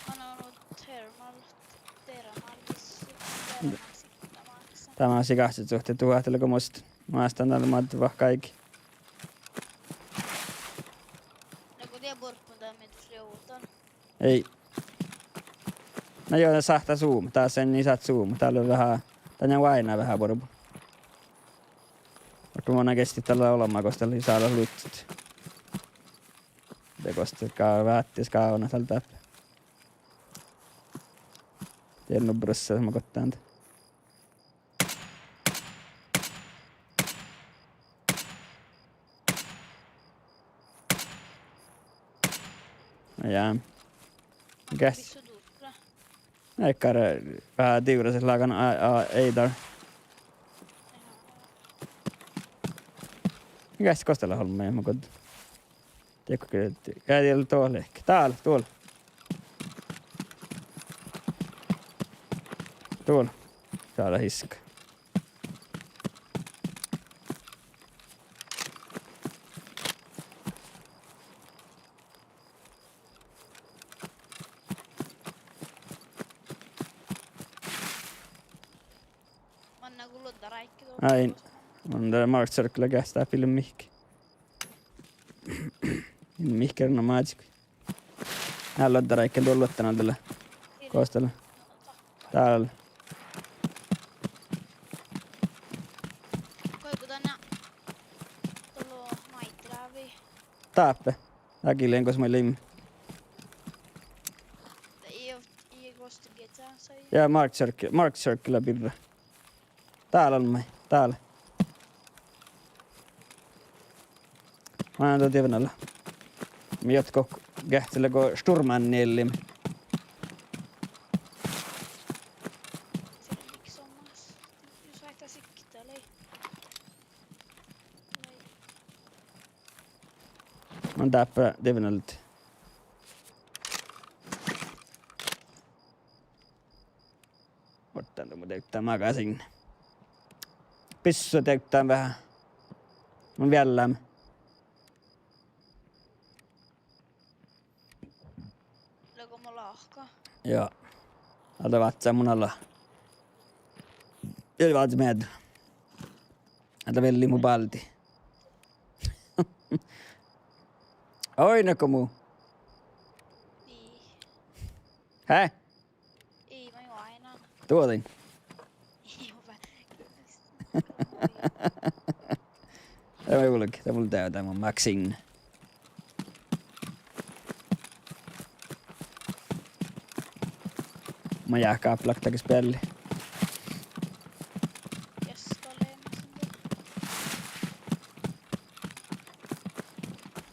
Mun lean thermal, thermal, thermal, thermal. Dá masi gahčačuhte duhát lea go mus, mástán dál mat vahkái. Lea go die burkun dál mii dus lea ovdal? Ii. Na juo, sáhttá sumu. Dás in sáhtát sumu. Dál lea veahá, dan lea váina veahá buorbun. Muhto mun geasset dalle olbmá gos dat lea sála luittat. De gos dat gal váttis gávdnat dál dáppe. Diet nu brusset ma gottán. Ja. Gas. Eai kar, veahá divrraset lágan a-, a-, eidar. Gas, gos dat lea olbmá, ma goit. Diekko, ja, dál dol lehk. Dál, dol. Dol. Dál lea iska. Manne go luodda ráikki dohko. Ai, mun dá Marked Circle geahččá filmmiid. In mihkkege na mátkii. Dál luodda ráikki, dál luodda nalde lea. Gos dat lea? Dál. Goit go dan, dolo maid rávi. Dáppe. Agilien gos moai leimmet. Ja Marked Circle, Marked Circle birra. Dál olmmái, dál. Manan dieđán ala. Mii jotko geahččalit go šturmán nieallima. Mun dáppe dieđán ala. Ottán domus dieđán magasihna. Bissua dieđán veahá. Mun viellán. Lego mu lahka. Ja. Alde váccá mun ala. Ja váccá mead. Alde velli mu báldi. Oi, nako mu. Ii. Hä? Ii, ma juohán. Duođain. Ii, ma. Dá mun julge, dá mun dieđán, dá mun máksin. Ma jáhkán áppi láhkai spealli.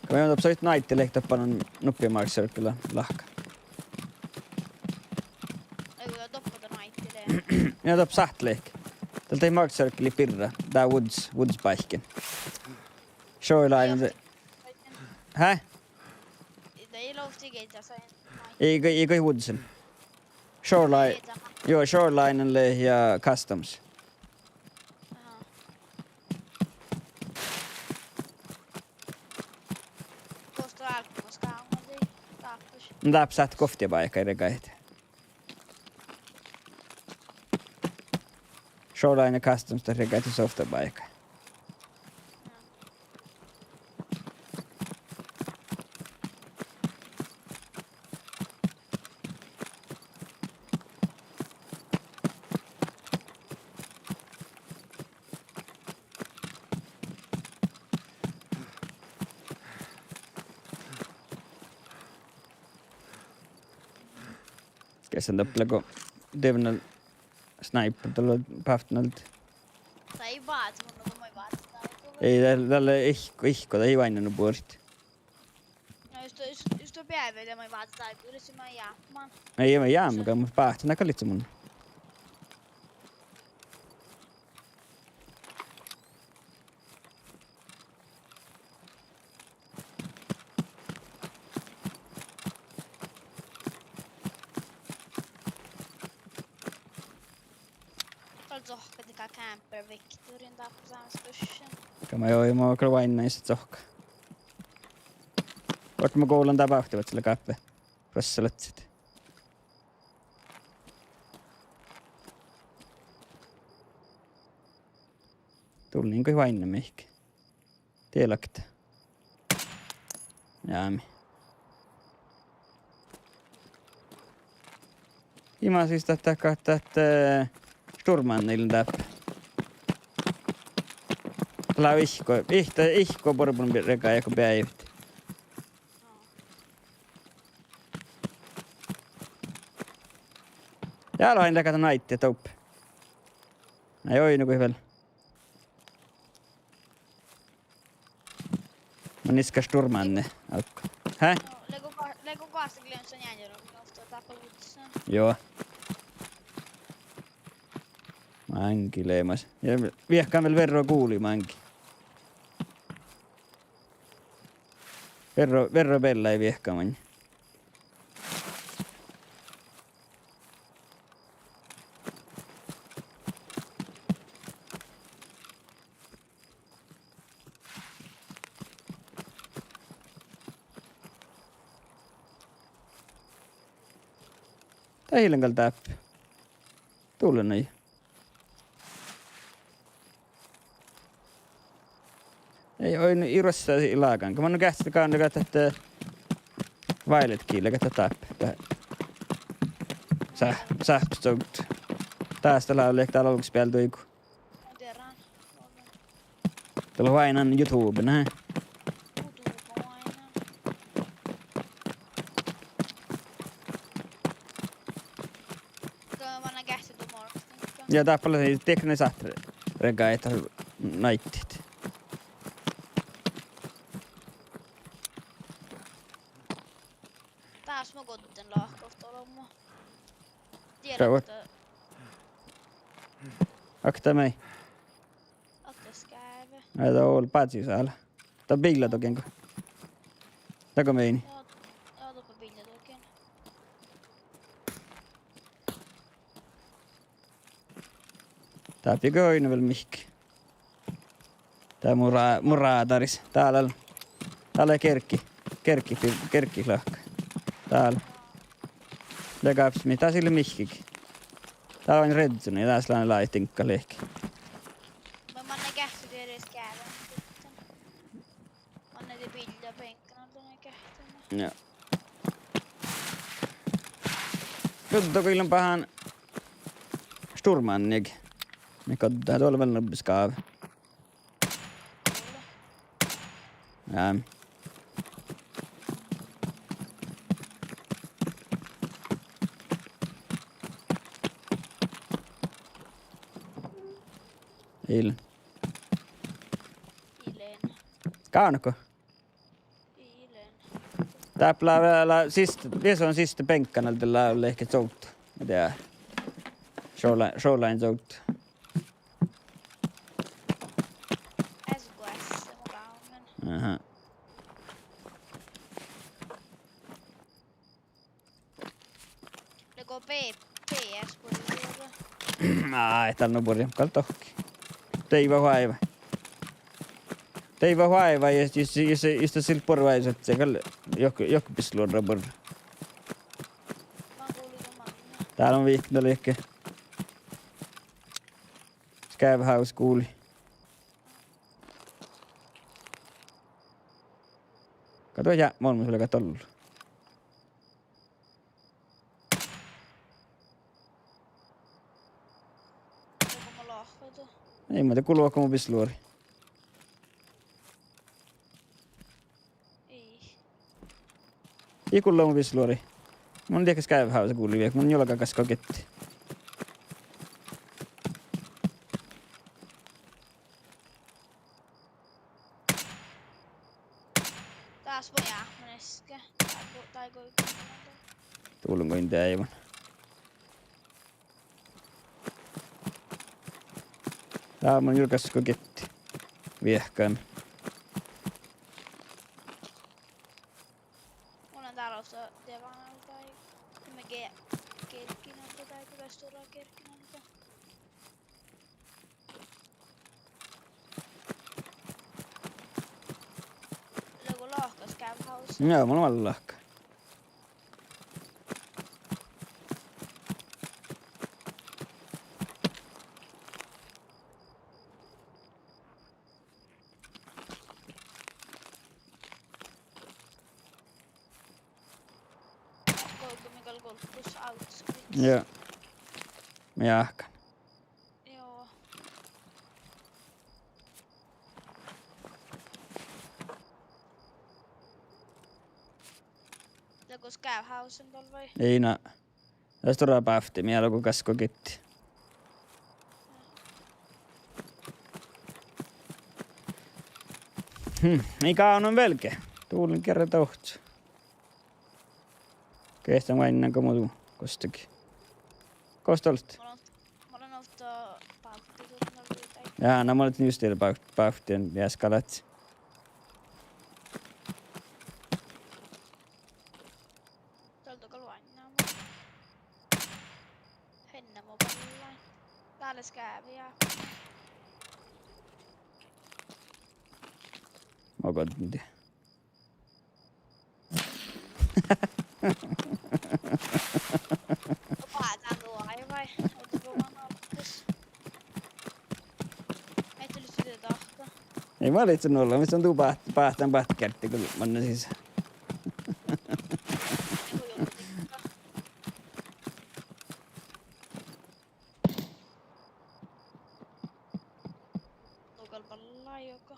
Ka mii doppe sáhttit náidit lehpet doppe, nuppi Marked Circle lahka. Ai, ja doppe dat náidit lehpet. Ja doppe sáhttit lehpet. Dál dat Marked Circle birra. Dá woods, woods báikkiin. Shoreline. Hä? Ii goit, ii goit woodsin. Shoreline. Juo, Shoreline lea ja Customs. Gos dat álggii, gos gávdnadii dáppe? Dáppe sáhttit govtta báikái regáidit. Shoreline ja Customs dat regáidit sovtta báikái. Geasen doppe lea go divnal sniper dal bávtnald. Ii, dat, dat lea ihkku, ihkku, dat ii oaidnán nu buorit. No jus, jus, jus dat beaivvi, de moai vázze dáibui, de sis moai jápmán. Ii, moai jápmán, mus báhcen gal lihttá mun. Dal zohkkadii gal camper Victorin dáppe sámas buššin. Gal maid, ii, ma gal oaidnán ise zohkka. Vuortná mo gullen dá bávtti vuos lea gáppe. Ruossalaččat. Dullen goit oaidnán mihkke. Dielakta. Jámi. Imasis dat, dat, dat, eh, šturmánna ii lean dáppe. Dat lea ihkku, ihte, ihkku borbun regai go beaivit. Ja lea ain leaga dan áiddi doppe. Nai, oidne goit vel. Mun iska šturmánni. Hä? No, lea go, lea go goassege lean su njeađarogi ovtta dáppe vuđđis? Joo. Máŋgii leamaš. Ja viehkan vel verro guli máŋgii. Verro, verro beallái viehkan maŋŋá. Dat ii lean gal dáppe. Dullen ii. Ii, oidne, ii ruossá lágan. Go mun geahččen gal ahte váilet gii leat dáppe. Sá-, sáhpáštit. Dás dat lea, leat dál olggos bealde hui go. Dat lea oaidnán YouTuben, eh. Ja dáppe lea diekko sáhttá regai ahte náitit. Dás mo godden lahkat olbmo. Diera ahte. Okta mii. Ahte skáve. Ai, dat ol bázis ala. Dat biilla dohken go. Dego meini. Ja, ja, doppe biilla dohken. Dáppe ii go oidne vel mihkke. Dat mu ra-, mu rádaris. Dál, dál lea gergi, gergi, gergi lahka. Dál. Leaga mis, dás ii lean mihkkege. Dál oaidne red zone, dás leat lávejit diŋggat liikká. Mun manne geahččen diere skáve. Manne de biilla beŋkkan alde geahččen. Ja. Guđđo go ii lean bahan šturmánni. Mii guđa, dolle vel nuppe skáve. Ja. Ii lean. Ii lean. Gángo? Ii lean. Dáppe lea vel siste, vieson siste beŋkkan alde lea vel ledje covdda. De šovla-, šovlain covdda. Eas go easse mu gámen. Aha. Lea go be-, be eas buri vuorra. Ai, dál nu buri gal dohkki. Deaivá oaivái. Deaivá oaivái, jus, jus, jus, jus dat ii leat buri oaivas, de gal juo-, juohke bisluorra buri. Dál mun vihkkan liikká. Skávehávusa guli. Go dat ja-, molmmus vel gal ollu. Ii, muhto gullo go mu bisluori. Ii. Ii gullo mu bisluori. Mun dieđusge skávehávusa guli viehka, mun juolgagaskka getti. Dás mu jáhpmaneaska. Dá go-, dá go-, Dullen goit deaivan. Dál mun juolgagaskka getti. Viehkan. Mun lean dál ovtta deavan alde dáid. Mun ge-, gergen alde dáid, go stuorra gergen alde. Lea go lahka skávehávusa? Joo, mun lean vel lahka. Go Go mii gal golggus outskirts. Joo. Mii áhkkan. Joo. Ja gos gávhávssan dal vai? Ii na. Dat stuorra bávtti, mii eat go gaskko gitti. Hm, mii gávdnon velge. Duvllen gearre dovcci. Geahččan oainnán go mo du gostagii. Gos dolt? Mun lean, mun lean ovtta bávtti dutnán viđai. Ja, na mun lean just dien bávt-, bávtti, ja skalaččat. Dal dego oainnán. Henne mo ballain. Dál lea skávi ja. Mo goddin die. Báhcán du ai vai? Ovdal go man alggus. Mii ii leat side dahka. Ii, ma lean nulla, mis mun du báht-, báhcán báhcán geardde go manne sis. Nu gal ballá juoga.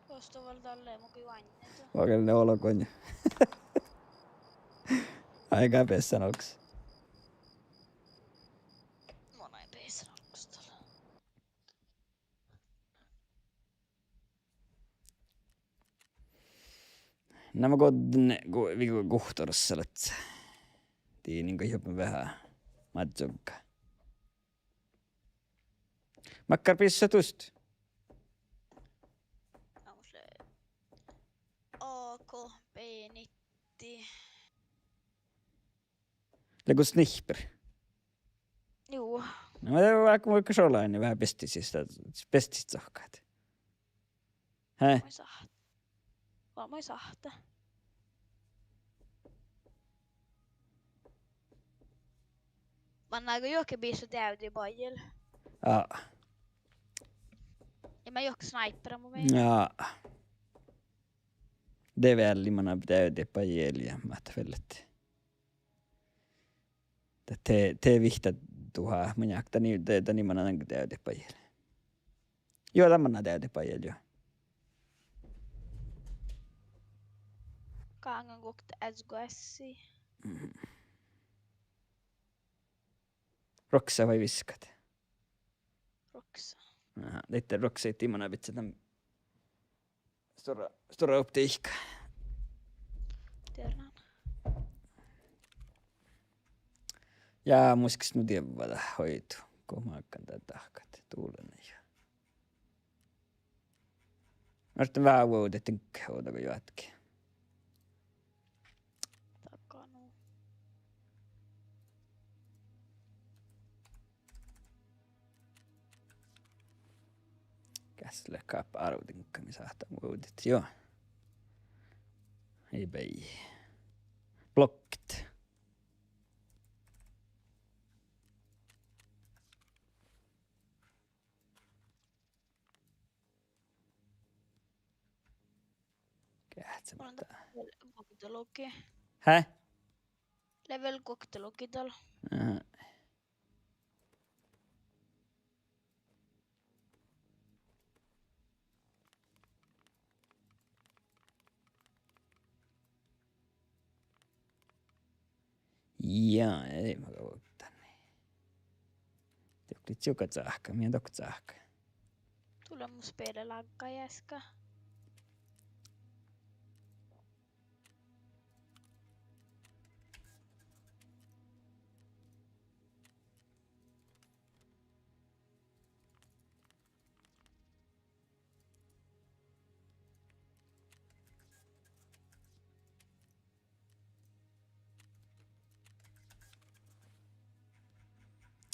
Gos dovalle dalle mo go oainnán. Vuoi gal ne olgoin. Ai, gal beassan olggos. Mun eai beassan olggos dalle. Na mo goddin go, vigo guhttorossalaččat. Dien go juoba veahá mađžogga. Makkár bissot dust? Mus lea A K B nitti. Lea go snipper. Jú. Na, ma vaikko, vaikko šolaini veahá bestistit, bestistit-sohkat. He? Maid sáht-, va-, maid sáhttá. Manná go juohke bissot deavdit bajil. Á. Ja ma juohke snipera mu mielas. Á. De vel manná deavdit bajil ja mat fellet. Dat de, de vihtta duhát, mun jáhkán, dat ii, dat, dat ii manná deavdit bajil. Juo, dat manná deavdit bajil, juo. Gáŋŋan guokte S G S-i. Mhm. Roksat vai viskat? Roksat. Aha, dihte roksat ii manná bidjat dan stuorra, stuorra update. Dieđán. Ja muittán nu dievva dat oaidu, go máŋggan dan dahkat duollani ja. Muhto veahá vuovdit diŋgga ovdal go juohke. Dahká nu. Geahččat leat káppe árvvodiŋgga mii sáhtán vuovdit. Juo. Ii bei. Blokkit. Geahččat. Mun lean dal guokte logi. Hä? Lean vel guokte logi dal. Aha. Ja, ei ma go vuovddan. Dohko lei čuka cáhka, mii dohko cáhka. Dál lea mus beare lágga easka.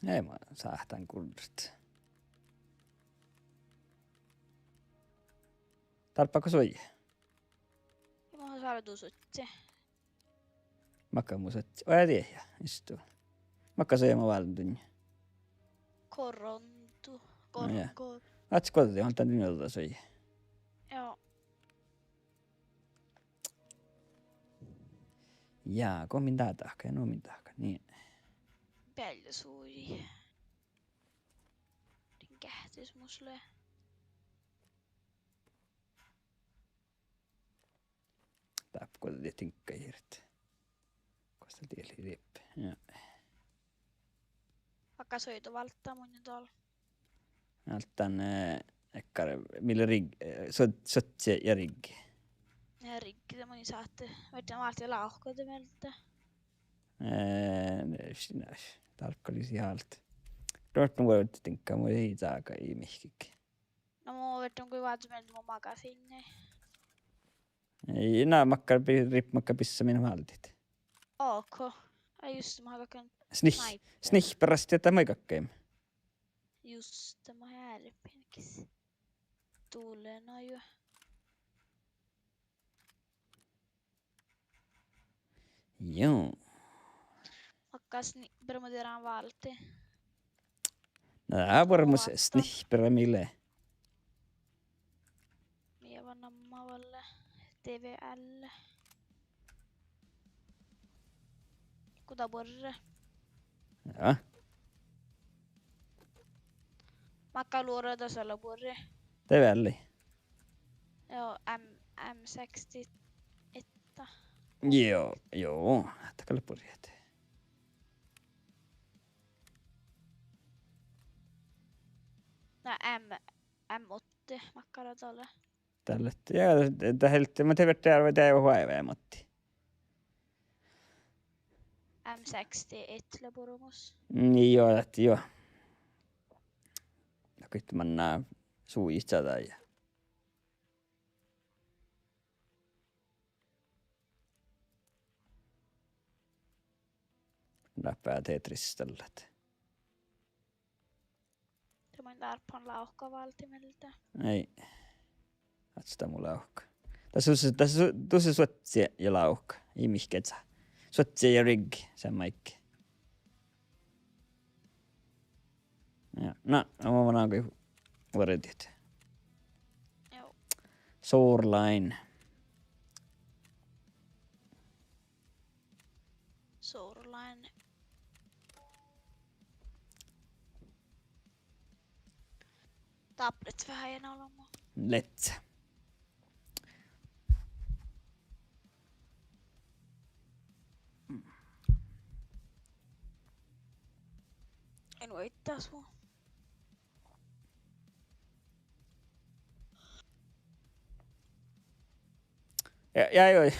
Ei, ma sáhtán gurret. Dárbbašit suoji? Ja mun sáhtán du suoji. Makkár mu suoji? Oi, dieid ja, istu. Makkár suoji mo váldit? Korrondu. Kor-, ja. Kor- Áddet guođi, oaidnit dan duođa suoji. Joo. Ja go min dá dahkat, nu min dahkat, nie. Bealde sui. Din geahččas mus lea. Dáppe go dat diet diŋgga irt. Gos dat diet lei dippe. Ja. Vaikko suoiduválddá, munnje dal. Álttán, eh, ekkár, mii lea rig-, eh, suo-, suohtas ja riggi. Ja riggi, de mun in sáhte. Viežžan váldit lávka de mielde. Eh, ne, ne, dálkka lei sii háldit. Ruohttavuođđit diŋgga, mun ii dága ii mihkkege. Na mun viežžan go vázzit mielde mu magasiinna. Ii, na makkár bi-, riippii makkár bissa mii váldit. OK. Ai just, mun gal kan Snihp-, snihperaš dieđát maid gakkaimet. Just, de mun árpejin gis. Dullen á juo. Joo. Makkár sni-, bra mun dieđán váldit. Na, dat buorre mus snihpera mii lea. Mii van namma valle. D V L. Go dat buorre. Ja. Makkár luoraid dat lea buorre. D V L. Joo, M-, M seksti etta. Joo, joo, dat gal lea buorre. Na M, M åtte, makkár dat lea. Dalle, ja, dat, dat helt, ma dieđen, dat lea vai dieđe vai M åtte. M seksti etta lea buoremus. Ni, joo, dat, joo. Ja goit manná suidit ja. Dáppe Tetris dalle. De mun in dárppan lávka váldit mielde. Ai. Ádjá mu lávka. Dat su-, dat su-, dat lea suohtas ja lávka. Ii mihkkege. Suohtas ja riggi, seamma áigge. Ja, na, mun oon goit vuordit. Joo. Shoreline. Shoreline. Tablet veháš olbmot. Lehpes. En vuoi, das vuo. Ja, ja, joo.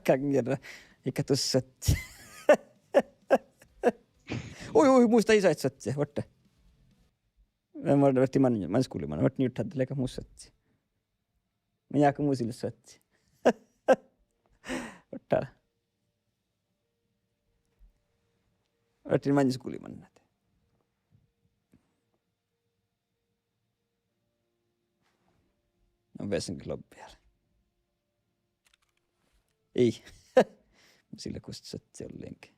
Gaŋŋera. Iige dussat. Oi, oi, muittán ii suohtas. Vuorddá. Mun várttiin man-, man skuli man. Várttiin jurddat, leago mus suohtas. Mun jáhkán mus ii leat suohtas. Vuorddá. Várttiin man skuli man. Na, vesen klubbi. Ii. Mus ii leat gustot suohtas ollenkin.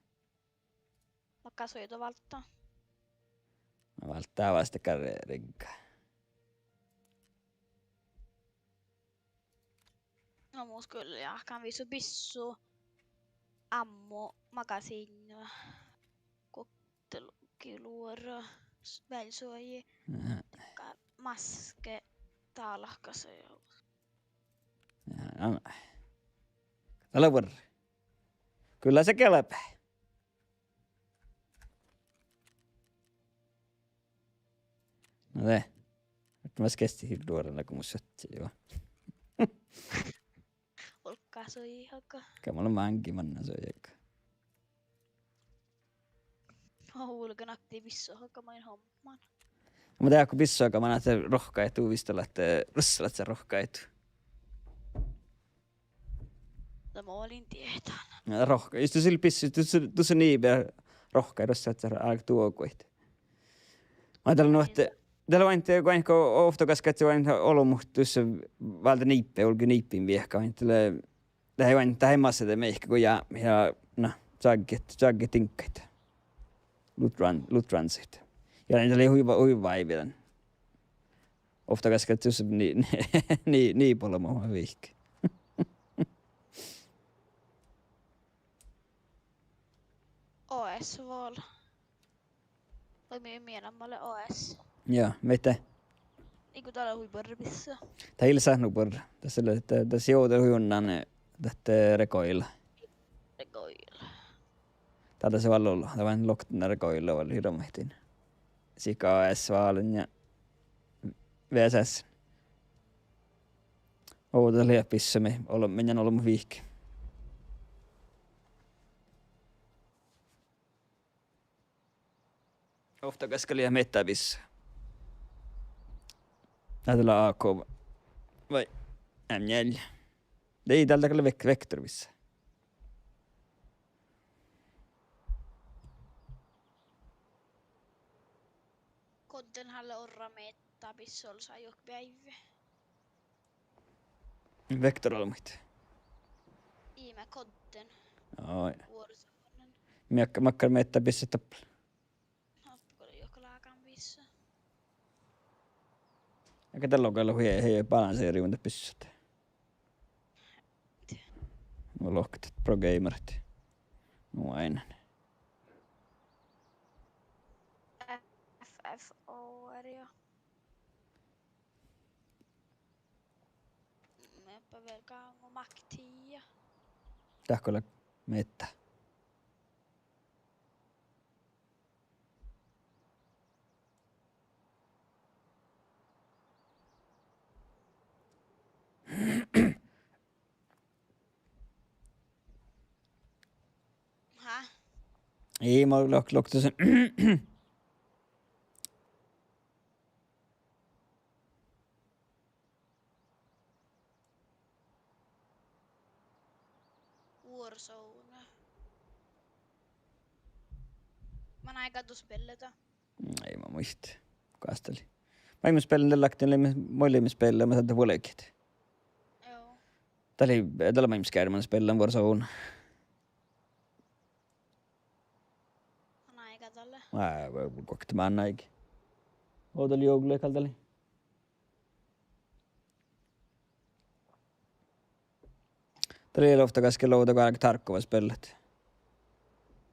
Makkár suoiduválddá? Válddá vástega rigga. Na, mus gal jáhkán visot bissu, ammo, magasiinna, gokteluora, s-, bealsuoji, maske, dálkasa ja. Ja, ja. Dat lea buorre. Kyllä se kelpaa. No de. Ahte mas kesti hirddu oarrán go mus suohtas, joo. Olgá suoji haga. Gal mun lean máŋgii manná suoji haga. Mun vulgen aktiivisat haga maid homman. Mun de go bissu haga manná ahte rohkadit, du visttallat, eh, ruossalat rohkadit. Dat mun in dieđe. Ja rohka-, jus dus lea bissu, dus, dus lea niibe rohkadit ruossalat, álgit duoguid. Mun dal nu ahte, dal oaidná go, go ovtta gaskkas oaidná olbmot dus váldá niibbi, olgá niibbin viehka, oaidná, dat lea, dat lea oaidná, dat lea masa de mihkke go ja, ja, na, čágget, čágget diŋggaid. Loot run-, loot runsit. Ja dat lea hui va-, hui váivi dan. Ovtta gaskkas dus ni-, ni-, ni-, niibi olbmot vihkke. Svol. Vai mii, mii eat maid leat O S. Ja, mii eat. Iigo dat lea hui buorre bissá. Dat ii leat sáhtán buorre. Das lea, dat, das jođán hui unnán, eh, dat, eh, recoil. Recoil. Dat, das vel ollu, dat vel lokten recoil vel hirbmadit. Sihke A S vállán ja V S S. Ovdal lea bissá mii ol-, mii eat olbmot vihkki. Ovtta gaskka lea miehtá bissá. Dat lea A K vai M neljä. Dai, dál dat lea vek-, vektor bissá. Kodden hálle orra miehtá bissá ollu juohke beaivve. Vektor olbmuid. Ii, ma kodden. Aa, ja. Vuoros. Miek-, makkár miehtá bissá doppe? Doppe go juohke lágan bissá. Ega dat logai lea hui, hui balanseret dat bissá. Mun lohken dat pro gamerit. Nu ain. F F O R, ja. Mii eat vel gáŋgo Maktia. Dahko lea miehtá. Há? Ii, mun lok-, lokten. Warzone. Man áigá dat spellet? Ii, ma muitte. Gás dat lei. Maid mun spellen, dat lei, dat lei, mun leimmet spelleamas dat vuolgit. Joo. Dat lei, dat lei maid mun skærman spellan Warzone. Man áigá dat lei? Ää, guokte man áigi. Ovdal juovllain gal dat lei. Dat lei ovtta gaskka ovdal go álgen tárkova spellat.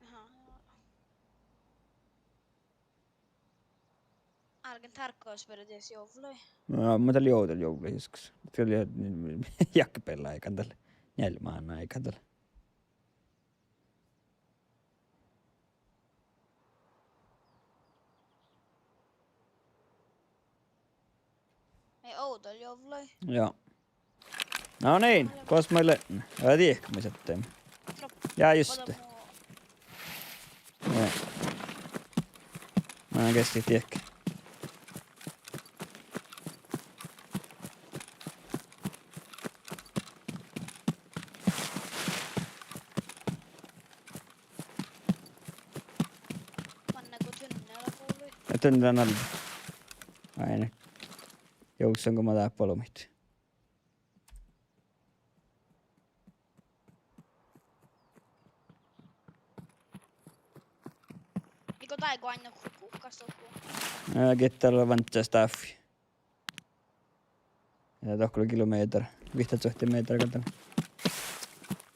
Aha. Álgen tárkova spellat dieđusge juovllain. No, mun dat lei ovdal juovllain joskus. Dat lei, jahkábeallái áigá dat lei. Njeallje mánáid áigá dat lei. Mii ovdal juovllain. Joo. No niin, gos moai leat? Aa, dihket moai šattai. Ja juste. Joo. Mun geahčen dihket. Manne go tunnela guvlui? Ja tunnela nal-. Ain. Jus son go ma dáppe olbmuid. Iigo dáid go ain guhkasdohko? Ää, gitta lea vánčča stáffi. Ja dohko lea kilomehtera. Vihttasuotti mehtera galgá.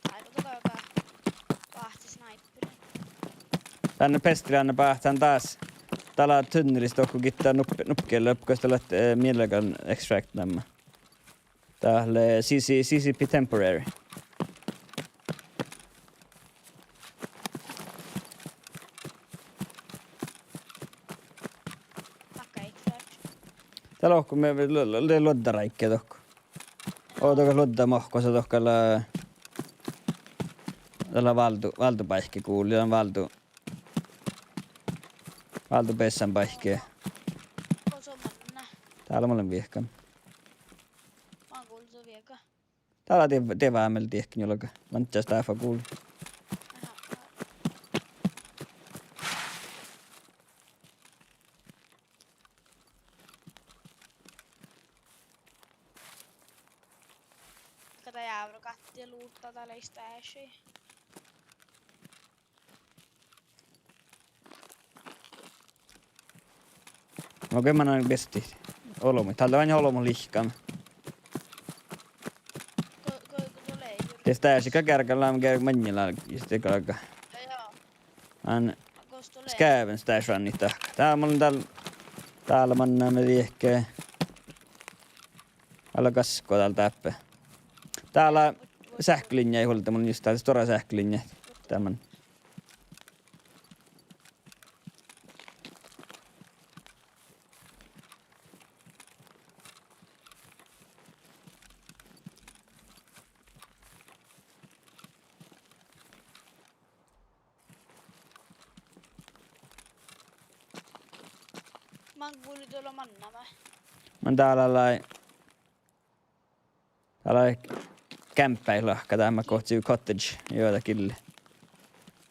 Dáid go dohko báhce sniperi. Dán besti lea báhcán dás. Dat lea tunnelis dohko gitta nupp-, nuppegillá gos dat lea, eh, minigun extract namma. Dat lea C C, C C P temporary. Dakka extract. Dat lohká mii, l-, l-, lea luoddaráigge dohko. Ovdal luodda mohkkos dohko lea, dat lea váldu-, váldubáikki gulii, dat lea váldu-, váldu beassan báikki. Gos son manne? Dál mun lean viehkan. Mun gullen son viehkan. Dál lea die-, dieđusge dihke njuolga. Vánčča stáfa gulii. Aha. Kada jávrra gátti luhtta dál leistášii. Okei, mannan bestit. Olbmuid. Dál lea ain olbmot lihkkan. Go-, go-, go-, go lei jur-. Dieđusge geargga lean geargga maŋŋel, jus de galgá. Joo, joo. An Gáven stášuvdnit dahkat. Dál mun lean dál, dál mannan diekkár. Ale gaskko dál dáppe. Dál lea sáhkkelinja vuolde, mun just dál stuorra sáhkkelinja. Dál man Man gulii dola mannamin. Man dál lei, dál lei gámpái lahka dál, ma gohčodin cottage, juo, dat gilli.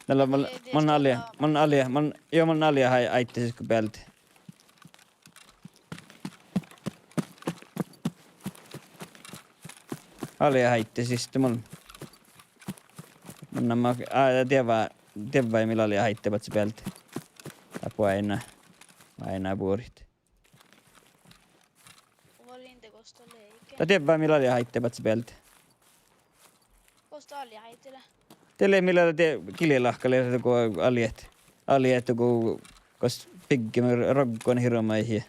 Dál lea, mun, mun alje, mun alje, mun, juo, mun alje há-, áidde sis go bealde. Alje áidde siste mun. Mun namma, á, dievva, dievva mii alje áidde badjel bealde. Dáppe oaidná, oaidná buorit. Vuolin de gos dat lei ge. Dat dievva mii alje áidde badjel bealde. Gos dat alje áidde lea? Dat lea mii lea de giljelahka lea go aljet, aljet go gos bidjat roggon hirbmat ja.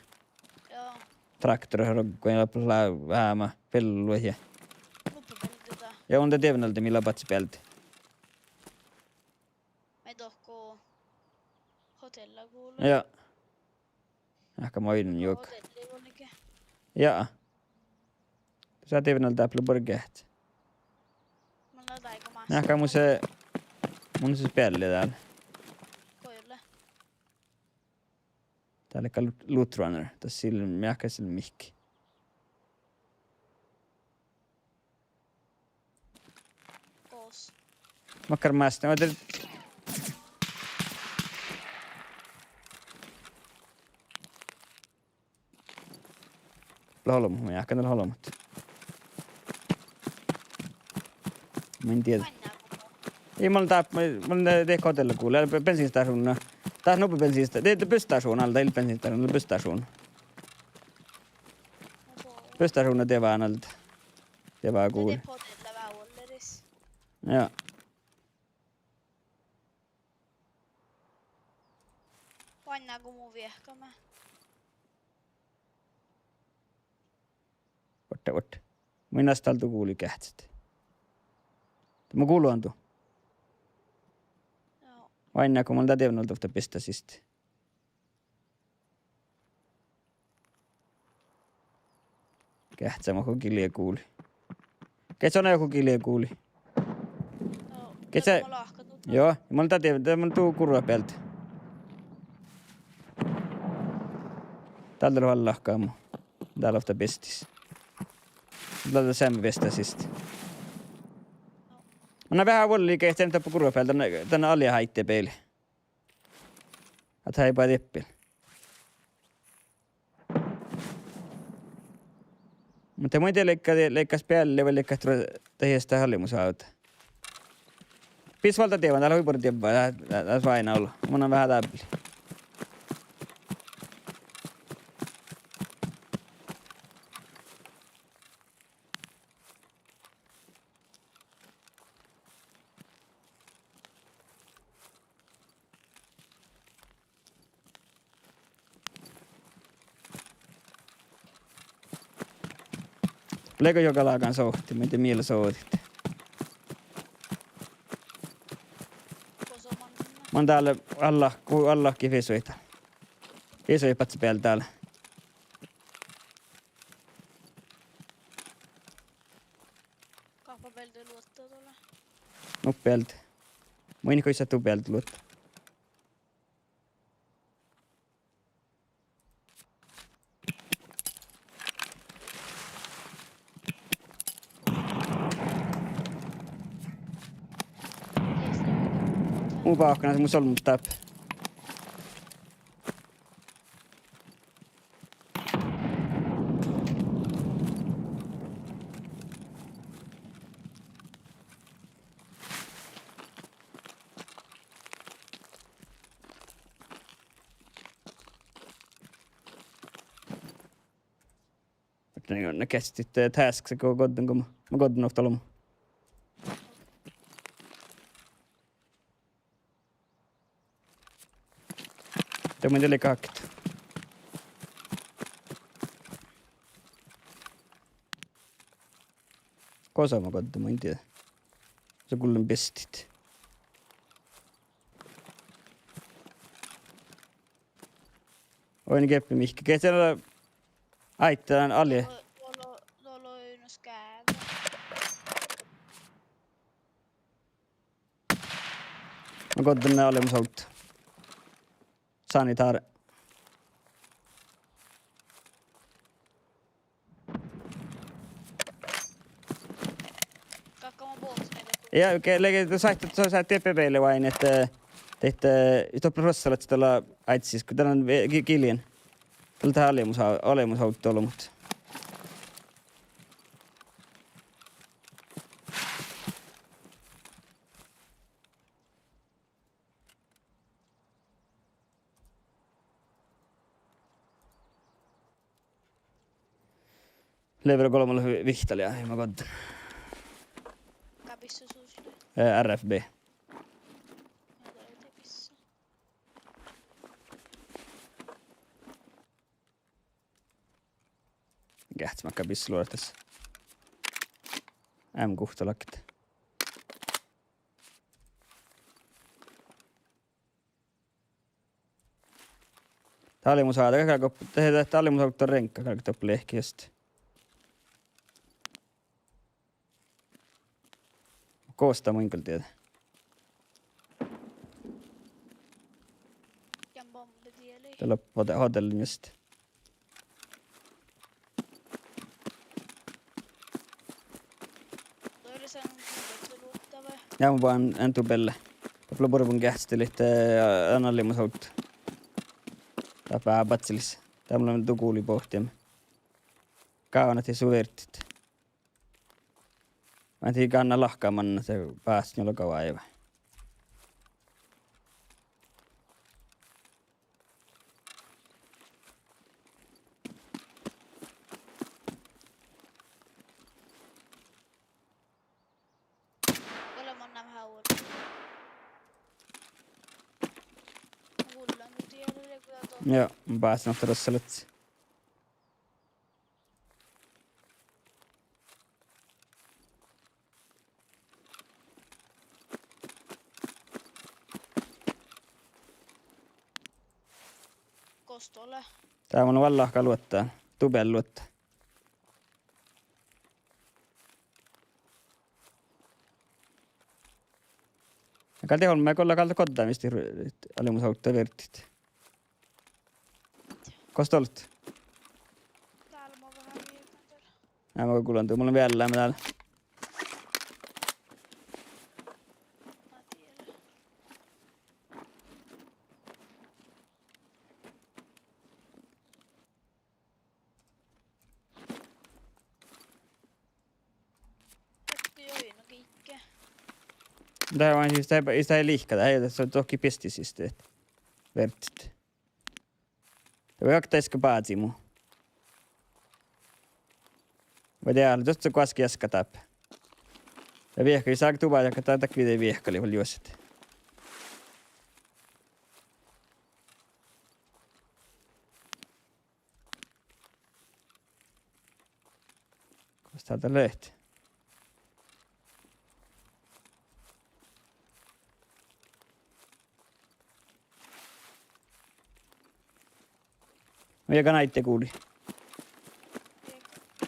Joo. Traktorat roggon ja lea háma fellu ja. Nuppi bealde dat. Ja mun de dievva alde mii lea badjel bealde. Mii dohko hotella gulii. Ja. Ahte maid juoga. Hotelli vuolge. Ja. Sá dievva alde dáppe lea buorre geahččat. Mun lean dáigo mas. Ahte mun sis, mun sis beallen dál. Goalle. Dál lea loot-, loot runner. Das sil meahkes sil mihkkege. Gos. Makkár mástá, ma de-, lea olbmot, mun jáhkán dál olbmot. Mun in dieđe. Ii, mun dál, mun, mun de-, de hotella gulii, be-, bensinstasjuvdna. Dat nubbi bensinsta-, de, de busstašuvdna, ale dat ii leat bensinstašuvdna, ale busstašuvdna. Busstašuvdna dievva alde. Dievva gulii. Ja. Oaidná go mun viehkamin. Vuotte, vuotte. Mun in dál du gulii geahččat. Mun gulon du. Joo. Oaidná go mun lean dievva alde ovtta bistta siste. Geahččat mo go gilje gulii. Geahččat mo go gilje gulii. Geahččat. Joo, mun lean dat dievva, dat mun du gurra bealde. Dál lea vel lahka mu. Dál ovtta bistis. Dál lea seamma bistta siste. Mun veahá vuolgit geahččat dáppe gurra bealde, dan, dan alje áidde bealde. Ahte ii ba dippel. Muhto mun in dieđe leigga, leigga spealli vai leigga tro-, dat ieš dat allimus ovdal. Bis vuolde dievva, dál lea hui buorre dievva, dat, dat, dat oaidná olu. Mun lean veahá dáppe. Leago juoga lágan sovtti, muhto mii eat sovdit. Mun dál alla, gu-, allakkii fisuid. Fisuid badjel bealde dál. Gáhpa bealde luotta dole? Nuppi bealde. Mun in goit sáhtán bealde luotta. Mu báhkana, mus olbmot dáppe. Ahte na geahččat, eh, tasksa go godden, go ma, ma godden ovtta olbmot. De mun dieđán lei hákit. Gosa ma goddin, mun in dieđe. Son gullen bestit. Oaidnen Geppi Mihkke. Geat lea áitte dan alje? Olo, olo, olo, olo, olo. Ma goddin aljemusovdda. Sanitár. Ja ge-, lei ge sáhttit, sa-, sáhttit beaivvi oaidnit ahte, ahte, doppe ruossalat dál áizzis, go dat lea ve-, gi-, giljen. Dál dat aljemus-, aljemusovdda olbmot. Lei vel golbma vihtta lea, ja ma goddin. Eh, R F B. Geahččat makkár bissu luoratas. M guhttalogi. Dálvon mun sáhtán galgat, de, de dálvon mun sáhtán riŋgga galgat doppe lehkehit. Gosta mun gal dieđe. Dál lea hode-, hodeallin just. Ja mun bođán en dubella. Doppe lea buorre geahččat ahte, eh, dan aljemusovdda. Dáppe badjelis. Dál mun lean du guli bohtime. Gávdnat dihte su verddet. Mun in gánná lahka manne, de báhcen juo galgá váive. Ja, mun báhcen ovtta ruossalat. Gos dat lea? Dál mun lean vel lahka luotta, dubealuotta. Gal de olmmái go lea gal goddámii ru-, aljemusovdda verddet. Gos dat lea? Dál mun veahá viegan dál. Ja mun gullen du, mun lean veallán dál. Dat lea vel sis, dat, ii dat lihka, dat, dat son dohkkit bistis sis dat verddet. Dat vel okta dieđusge bázi mu. Vai dieđán, dat son goassege easka dáppe. Ja viehkalii, sá dubba ja dat, dat viehkalii vel juoset. Gos dat lea? Mun gal áidden guli.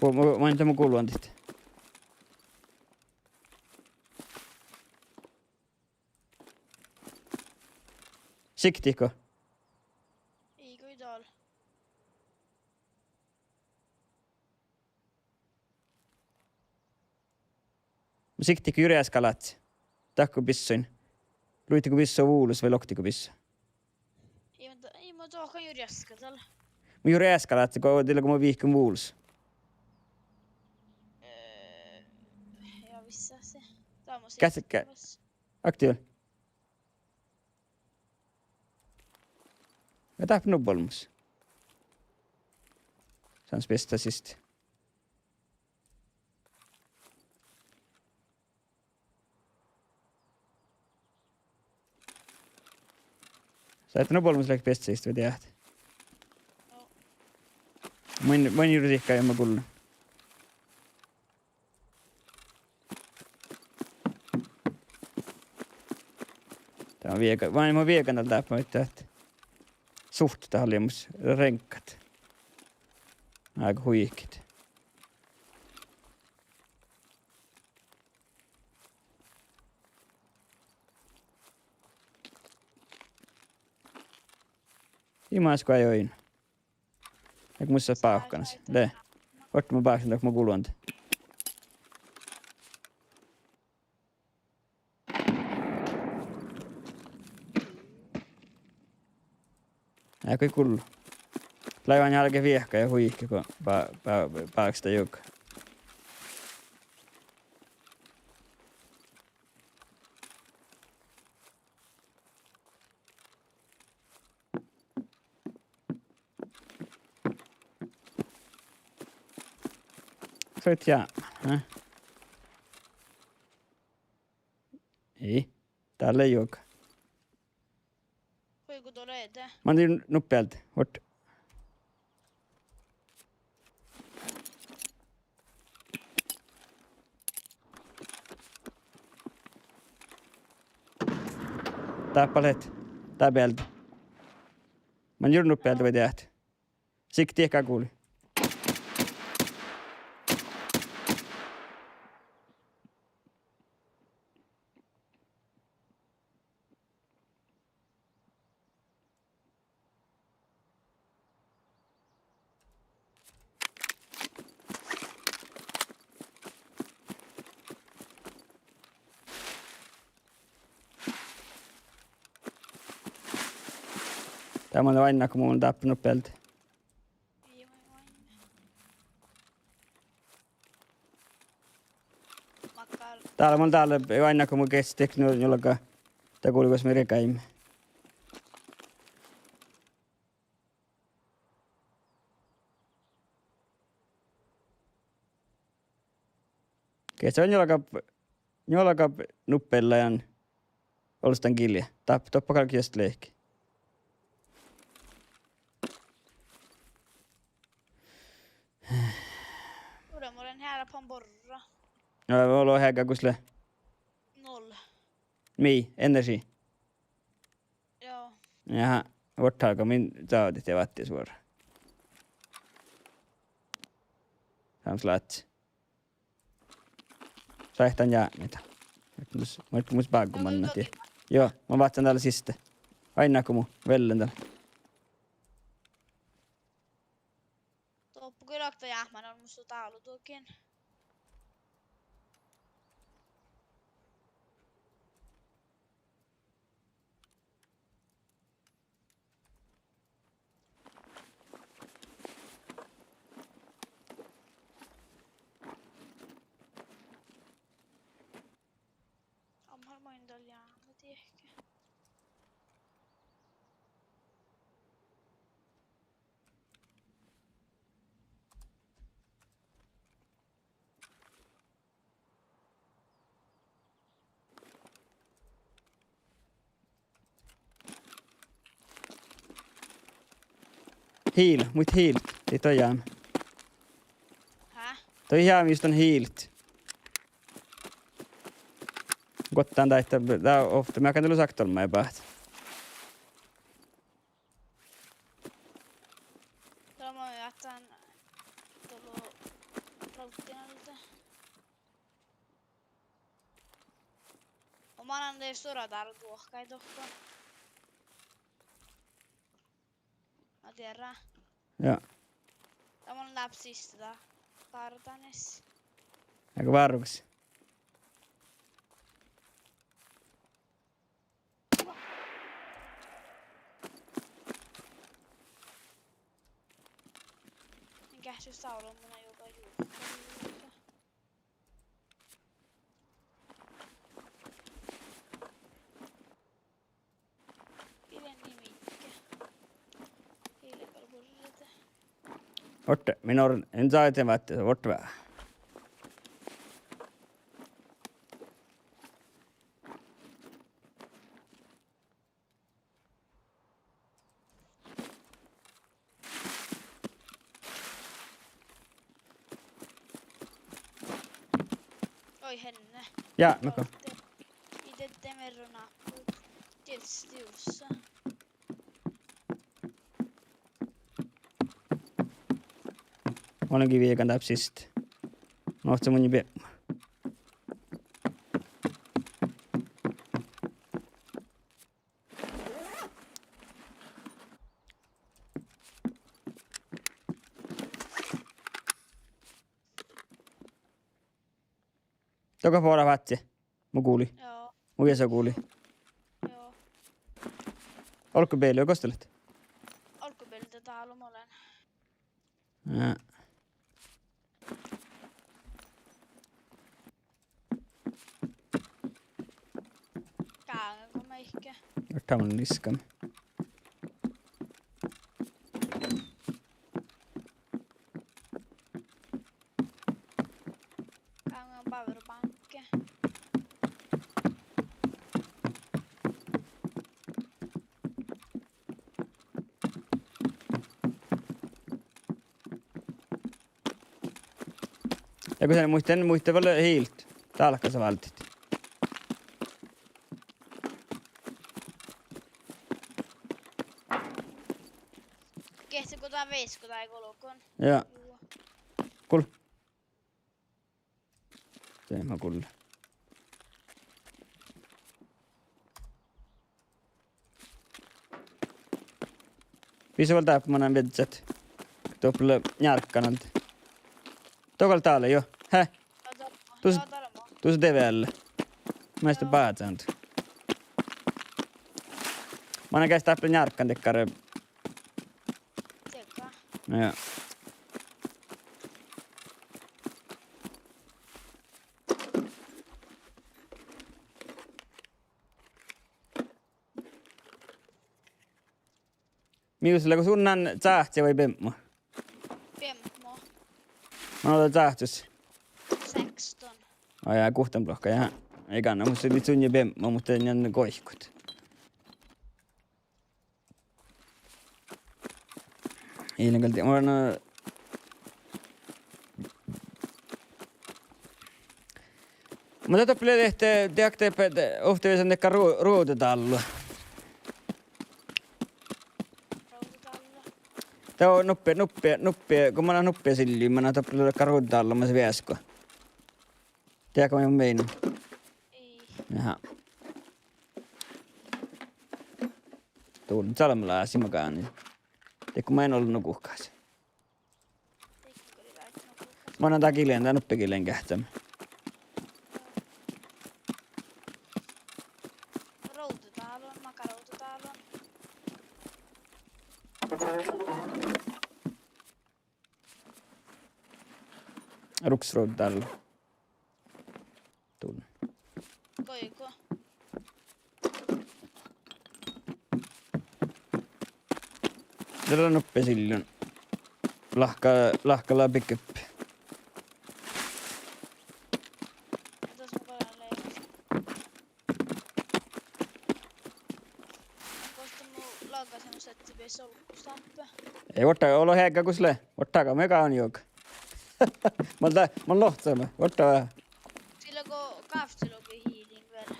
Go, mu-, mun in mu gullen dit. Sikttit go? Ii go dál. Sikttit go jur easka láhkai? Dahkku bissuin. Luittit go bissu vulos vai loktit go bissu? Ii mu, ii mu dohko jur easka dál. Mun jur easka láhkai go, dieđán go mun vihkkin vulos. Eh, ja vissási. Dál mun sikttit. Aktivt. Ja dáppe nubbo olmmoš. Son spiestá siste. Sáhtát nu olbmos leat beasseheaddjit vai diehtit? Mun, mun jurddašin, ii ma gullen. Dat viegan, vai mun viegan dal dáppe, ahte suhttet dat leat mus reŋkkat. Áiggut huikit. Ii maid go oidno. Ii mus leat bávkkanas. Lea. Ortama bávkkanas, dat mun gullen. Ii go gullo. Lei oaidnán álgit viehka ja huiket go bá-, bá-, bávkestit juoga. Soit jámán, eh? Ii. Dál lea juoga. Hui go dal lea de. Manne nuppi ealde, vuot. Dáppe leat. Dáppe ealde. Manne jurddašin nuppi ealde vai diehtit. Sihke diehtit guli. Dál mun lean oainnán go mun dáppe nuppi ealde. Makkár. Dál mun lean oainnán go mu gesttit nu, nu lea. Dat gulgos mii regaime. Gesttit njuolga, njuolga nuppi ealde ja olles dan gillii. Dáppe doppe galgá just lehpet. Ure, mun lean hearpan borra. Ja, olu heaga gos lea. Null. Mii, energi. Joo. Jaha, vuorttalga min čađa de váttis vuora. Sams láhkái. Sáhtán jápmida. Muhto mus, muhto mus bággu manná die. Joo, mun váttan dál siste. Oainnán go mu vellen dál. Doppe gal okta jápmán, mun mus dálu duohken. Ammal main dal jánu diehke. Hiil, muitte hiilet, dii dojám. Hää? Dojám jus dan hiilet. Guoktán dáidda, dá ovtta, mearkkahan dat lea sakta olmmái báhcci. Dal mun jáhkán dolo rovddiin alde. Mun mannan de stuorra dál duohkái dohko. Na dierra. Ja. Dá mun lean siste dá bárdanis. Ego várrugas. Geahččá sálu mun juoga juo. Ii lean nimiige. Ii lean gal burride. Orte, min or-, in sáhtán vátte, orte vá. Oi, henne. Ja, no go. Ii de, de merro náppu. Dieđusge jussa. Olgii viigan dáppe siste. Nohce mun biepmu. Dohko borat váttis? Mu guli. Joo. Mu viesa guli. Joo. Olggobealde, gos dat lea? Olggobealde dál mo lean. Ja. Gáŋa go maid. Gáŋa powerbanke. Ja go son muitte, muitte vel hiilt dálkasa váldit. Geahča go dat veaskko dán olgun. Ja. Gul- Dieid ma gulle. Visot vel dáppe mannan viežžat. Doppe lea njárggan alde. Dohko dál lea, jo. He? Tus, tus de vel. Maid bázan. Mannan geahča dáppe lea njárggan dakkár. Ja. Mii gal leago sun dán cáhci vai biebmu? Biebmu. Manná leat cáhcis? Sexton. Ai, ja guhttán lohká, ja. Ii gánná, mus lei sunne biebmu, muhto dán goikkut. Ii lean gal dieđe, mun, mun doppe lea diehtá, diehtá, ovtta viesan dakkár ru-, ruđadállu. Ruđadállu. Dá nuppe, nuppe, nuppe, go manná nuppe sillu, manná doppe lea dakkár ruđadállu mas veaskko. Dieđát go mun meinán? Ii. Jaha. Dul-, salmelasi magáni. Dego maid ol-, nuguhkas. Manná dá giljan, dá nuppe giljan geahččame. Ruđadállu, maga ruđadállu. Ruđa, ruđadállu. Dul-. Goigo. Dá lea nuppe sillun. Lahka, lahka lea pickup. Gos mun laggasin mu setti B-solkkus dáppe? Ii vuorttaa, olo heaga gos lea. Vuorttaa go mii gávan juoga. Mun dá, mun lohcame. Vuorttaa veahá. Sii leago gávccilogi hiirin vel.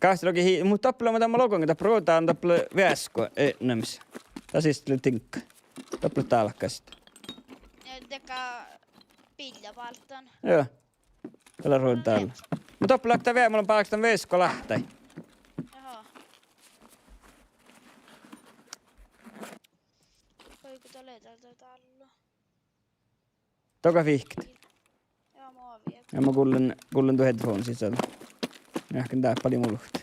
Gávccilogi hii-, muhto doppe lea, muhto mun logan, doppe ruđa-, doppe lea veaskko, eh, eatnamis. Dá siste lea diŋgga. Doppe lea dálkastit. Ja dakkár biillabaldan. Joo. Dá lea ruđa dál. Muhto doppe lea dá ve-, mun bálkestan veaskko láhtái. Jaha. Goigo, dat lea dál, dál, dál. Dohko fihket? Ja, mun gullen, gullen du headphonesit son. Mii ahte dá balli mulkut.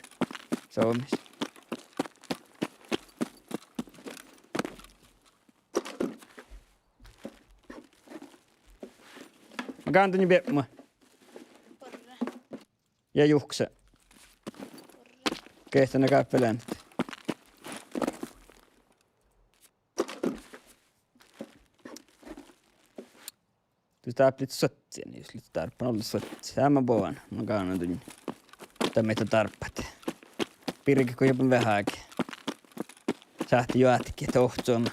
Soamis. Mun gávan duinna biebmu. Ja juhkese. Geahččá gáppe leat. Dus dáppe lea suotti, jus lea dárbban olla suotti. Seamma bođán, mun gávan duinna. Dat mii dárbbat. Birge go jobban veaháge. Sáhtte joatke tohcoma.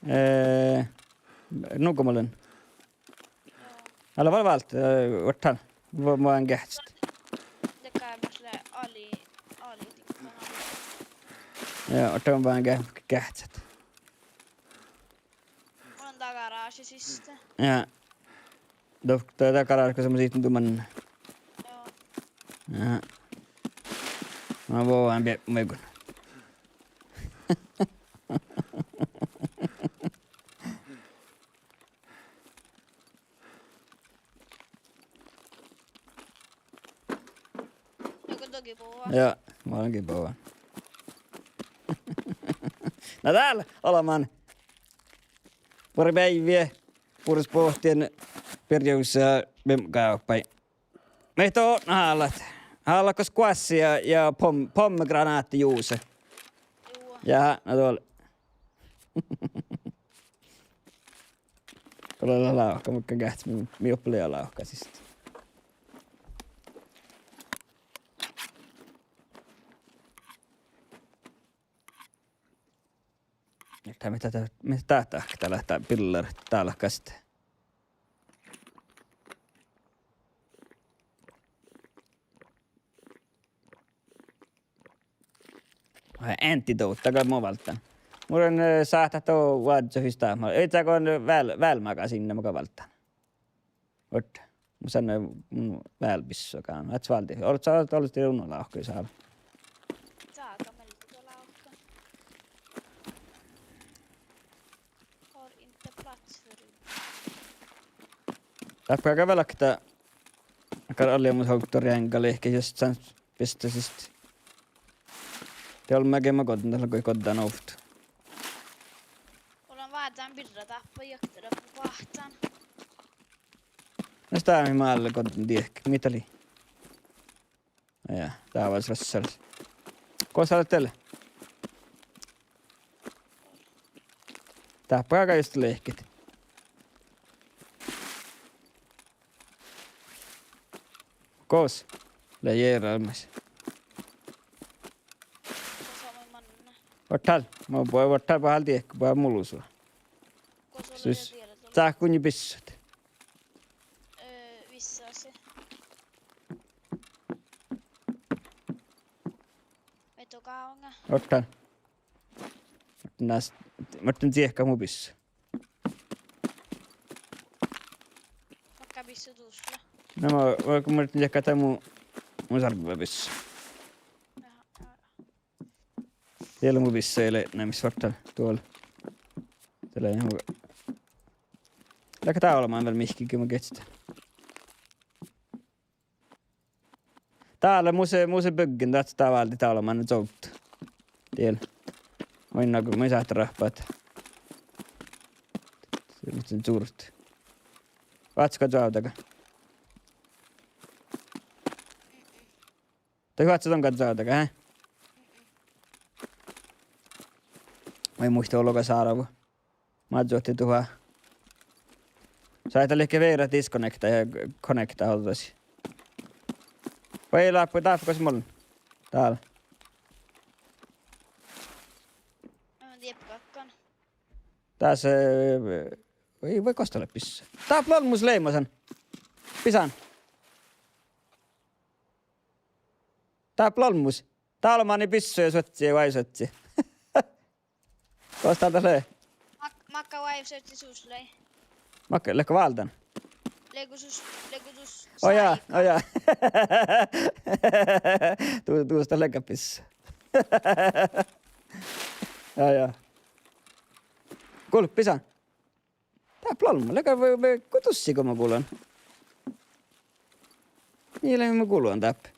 Eh, nugo mo lean. Ale vel váldit, eh, ortán. Mo, mo lean geahččat. Ja, ortán mo lean ge-, geahččat. Ja. Dohko dat garázša, gos mun sihten duman. Ja. Na, vuođán biepmu maiddái. Ja, ma lean gii boađán. Na dál olemmán. Buorre beaivvi, bures bohtán, birra juvssa, mii gávppai. Mii dohko hálat. Hálat gos goassege ja, ja pom-, pommegranáhta juvssa. Ja, na dál. Go lea lávka, muhto geahččat mii, mii doppe lea lávka siste. Dat mii dat, mii dat dahkat, dat lea dat pillar dálkast. Antidote, dat gal mo válddán. Mun, eh, sáhtát dohko oažžut fas dat, ma, ii, dat go vel-, velmagasiinna mo go válddán. Vuot. Mun sáhtán, mm, vel bissua gal. Ii, válddán. Ollu sa, ollu sa unna lávka, sáhtát. Dáppe gal vel okta, gal allimus okta reaŋga lehket, jus dán bisset siste. De olmmái ge ma goddin, dat lea goit goddán ovtta. Ollu vázzán birra dáppe, jokte dáppe boahtán. Na, stámi mii ale goddin diehket, mii dat lei. Ja, dává sassalis. Gos dat lea? Dáppe gal juste lehket. Gos lea jearalmmas? Vuot dál, mo bu-, vuot dál bahál diehket, bahál mulusa. Sus, cátkunni bissut. Vuot dál. Muhto, muhto čiehkat mu bissui. Na mo, mo, muhto čiehkat dat mu, mu sárvvabissui. Diet leat mu bissui, ii leat na mis vuot dál duol. Dat lea mu, leago dál olemmán vel mihkkege mo geahččat. Dál mus, mus byggen, dat, dat váldit dál olemmán čoavddu. Diel. Munnje, munnje sáhttá rahpat. Muhtin čurrut. Oaččo go čoavdaga? Dat oaččo don go čoavdaga, eh? Vai muitte olu go sárvu. Mažžuhte duhá. Sáhttá leahkit vearáhus disconnecta ja connecta ođđasit. Vai dáppe, dáppe gos mun lean? Dál. Dás, eh, vai, vai gos dat lea bissua? Dáppe lea olmmoš leimastan. Bisán. Dáppe lea olmmoš. Dál manai bissui ja suohti, vai suohti. Gos dál dat lea? Mak-, makka vai suohti sus lei? Makka, leago váldán? Leago sus, leago sus. Ojá, ojá. Du-, dus dat leago bissua. Ojá. Gulpi sa. Dáppe lea olmmoš, leago vai, vai go dušše go mun gulon. Mii leat mun gulon dáppe.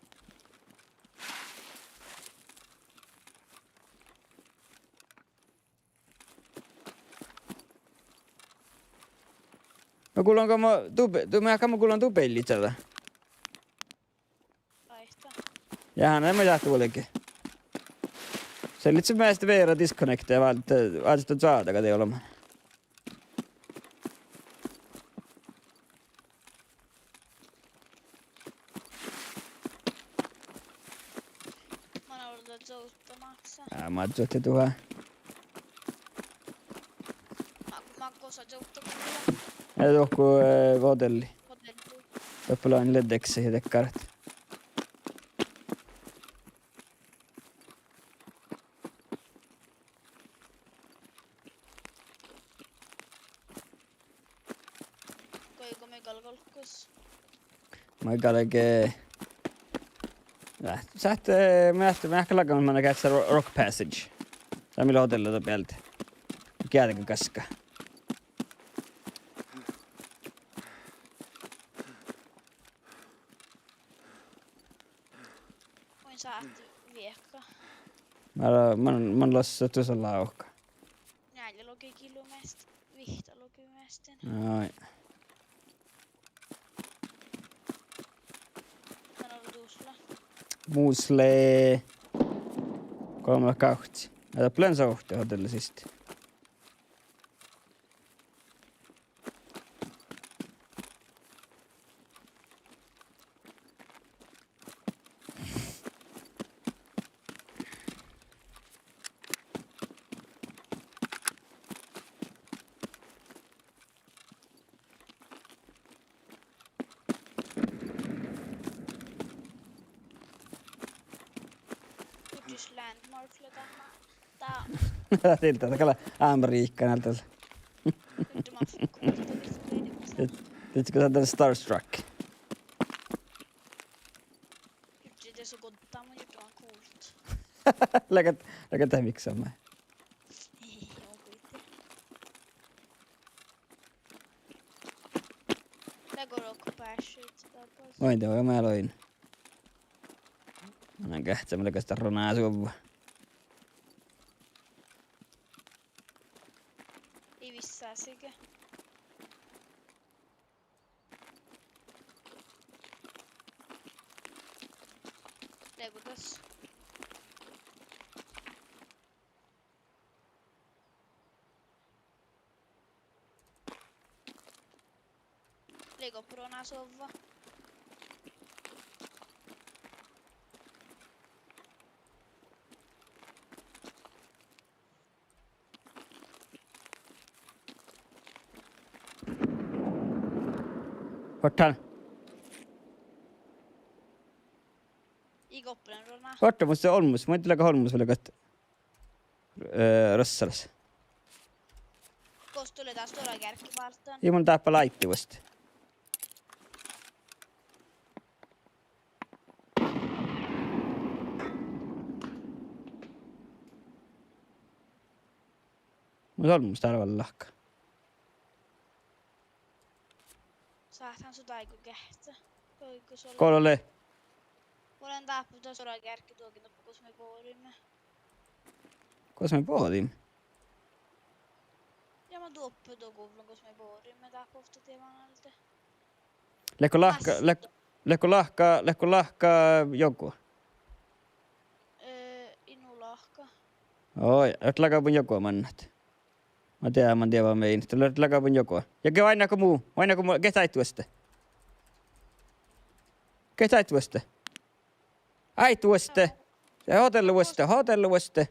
Mun gulon go mun du be-, du, mun gulon du beilli čađa. Jahán, ii mun jáhkán vuolgit. Ii leat measta veará disconnecta ja váldit, váldit čoavdaga de olemmán. Manan orda čoavdda máksa. Á, mažžuhte duhá. Sa čuovttit. Ja dohko, eh, hotelli. Hotelli. Doppe lean leddeksat ja dakkarat. Goit go mii gal golggus? Mii galge, eh, eh, sáhttá, eh, mii, mii galge manai geahččat ro-, Rock Passage. Dat mii lea hotelli bealde. Geađge gaskka. Mun sáhtán viehka. Mun, mun, mun lossa tusa lávka. Njeallje logi kilomeht-, vihtta logi mehttin. Ai. Mun olu dusla. Mus lea golbmagávtti. Ja dat lea lean sovtti hotelli siste. Jurddaš landmark lea dá-, dá-. Dieđát, dat gal lea Amerihkka nál dal. Jurddaš, mun, dieđát go dat lea starstruck. Jurddaš, dieđát go dat mun, jurddaš, mun gullen. Leago, leago dat miksama. Ii, obuide. Leago Rock Passage dábas? Oaidná, ja mun logan. Mun geahččamen leago dat ronasuovva. Ii vissá sige. Leago das. Leago ronasuovva? Hortán. Ii goppelan rona. Hortán, mus lea olmmoš, mun ii leago olmmoš vel gal, eh, rossalas. Gos dál lea dat stuorra gearggi báltán? Ii, mun dábá lea áiddi vuostte. Mun olmmoš dál vel lahka. Sáhtán su dáigu geahččat. Goit go sus lea. Gos lea? Mun lean dáppe dat stuorra gearggi dohko, gos mii bođiimet. Gos mii bođiimet? Ja mun doppe dohko, gos mii bođiimet, dáppe ovtta dieđán alde. Leago lahka, leago, leago lahka, leago lahka joga? Eh, ii nu lahka. Oi, et leago mun joga mannat. Mun dieđán, mun dieđán main. Dat lea leago mun joga. Ja ge oainnát go mu, oainnát go mu, geahččat áiddi vuostte. Geahččat áiddi vuostte. Áiddi vuostte. Ja hotelli vuostte, hotelli vuostte.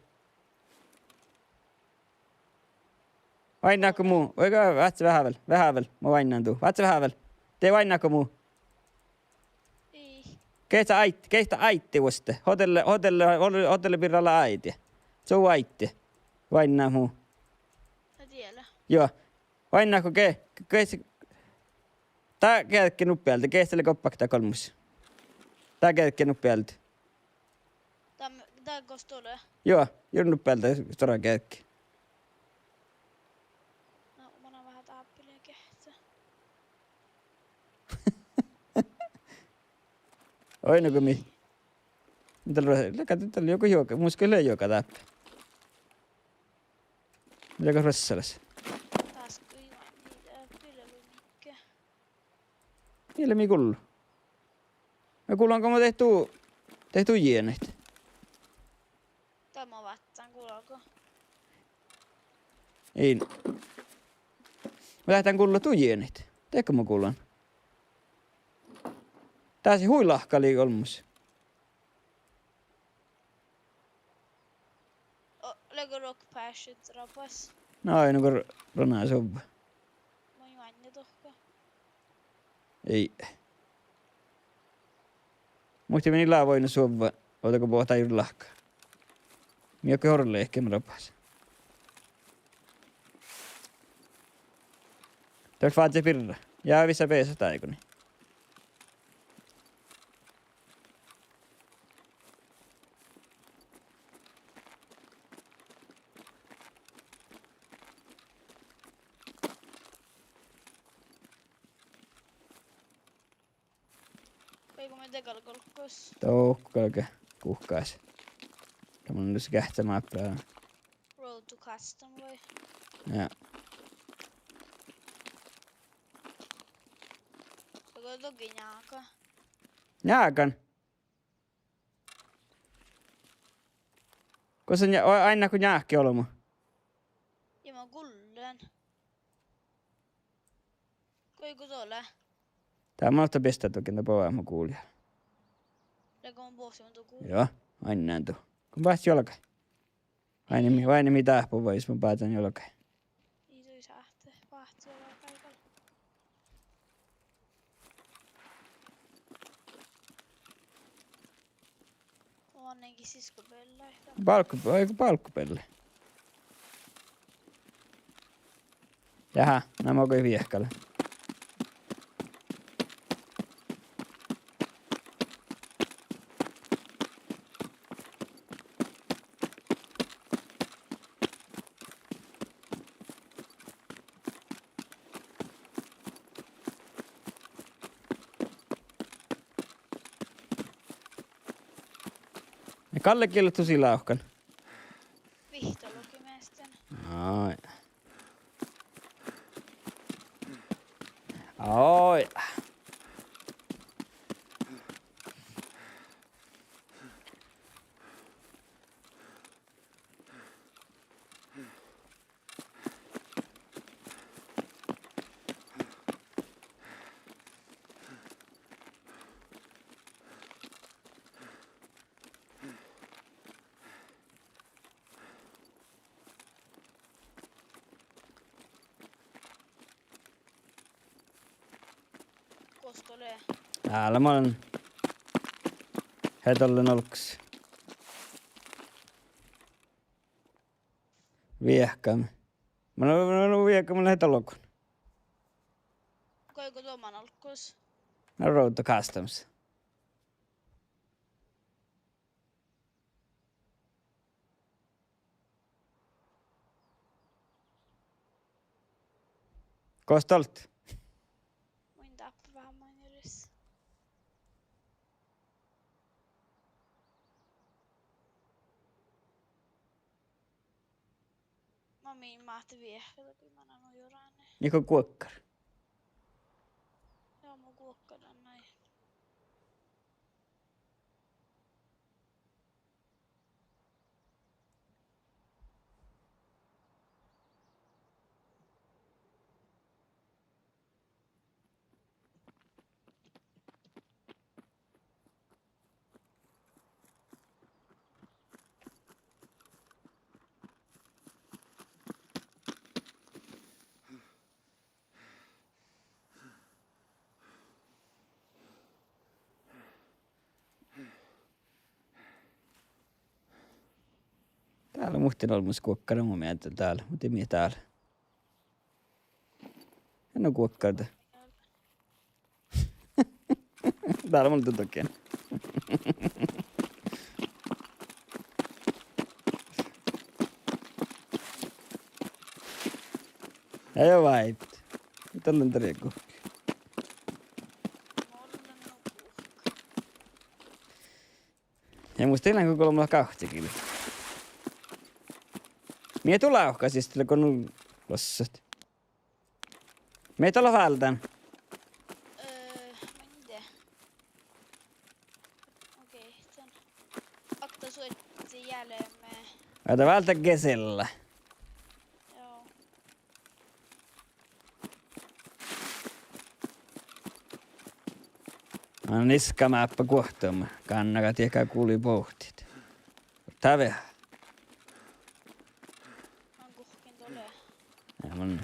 Oainnát go mu, oige, vátse veahá vel, veahá vel, mun oainnán du. Vátse veahá vel. De oainnát go mu. Ii. Geahččat áid-, geahččat áiddi vuostte. Hotelli, hotelli, hot-, hotelli birra lea áidit. Su áiddi. Oainnát mu. Dieđán. Juo. Oainnát go ge-, ge-, dá geađge nuppi alde, geahččat lea goppáhit dá golmmoš. Dá geađge nuppi alde. Dá, dá gos dál lea? Juo, jurddaš nuppi alde stuorra geađge. No, mun lean veahá dáppe geahččat. Oi, no go mii. Dál lea, leago, dál lea joga, joga, mus gal lea joga dáppe. Leago rossalas. Dás go ii, ii, eh, pillelu mihkke. Mii lea mii gullu? Mii gullu go mo dehto, dehto jeanit. Dál mo vátán gulgo. In. Mo dehto gullu du jeanit. Dego mo gullen. Dás hui lahka lei olmmoš. O, leago Rock Passage rabas? No, ii, no go ronasuovva. Dohko. Ii. Muhto mii lávojit suovva, ovdal go bođii lahka. Mii oikkui orrut lehkeme rabas. Dat fáddá birra. Ja vissa beassat dáiguin. Vai go mii de galgá olggos? Dohko galgá guhkás. Ja mun dus geahččá máppa. Road to custom vai? Ja. Dohko dohko njága. Njágan. Gosa nja-, o-, ainnas go njáhkki olbmot. Ja mun gullen. Goigo dole. Dál mun ovtta biestá dohko, de boahtá mo gulia. Lea go mun bohten dohko. Joo, ainnas du. Go báhcci olgái. Oaidne mii, oaidne mii dáhpáhuvvá jus mun báhcán olgái. Ii dui sáhte, báhcán olgái gal. Oaidne sis go beallái. Bálggu, ii go bálggu beallái. Jahá, na mo goit viehkalit. Ja Kalle gii leat dusi lávkan? Vihttalogi measta. Ai. Ai. Gos dat lea? Dál mun lean. He dolle olggos. Viehkan. Mun lean, mun lean viehkan, mun lean he dolgun. Goigo dohko man olggos? Na Road to Customs. Gos dolt? Mun dáppe veahá maŋŋá ris. Ma min máhte viehkadan, go mun lean nu joranis. Niko guokkár. Joo, mun guokkán dan nai. Dál muhtin olbmos guokkár mu mielas dál, muhto mii dál. Ja nu guokkár dat. Dál mun lean duddán. Ja, ja, váibbet. Dál lean dalle guhká. Ja mus dal lean go golbma gávcci gii. Mii du lávkastit, lea go nu lossat. Mii dat leat váldán? Öö, ma in dieđe. Okei, dan. Okta suotti jealme. Ja dat váldá gesella. Joo. Mun niskamáppa guohttama. Gánnága diekkár guli bohtet. Dat veahá. Mun guhkkin dole. Ja mun.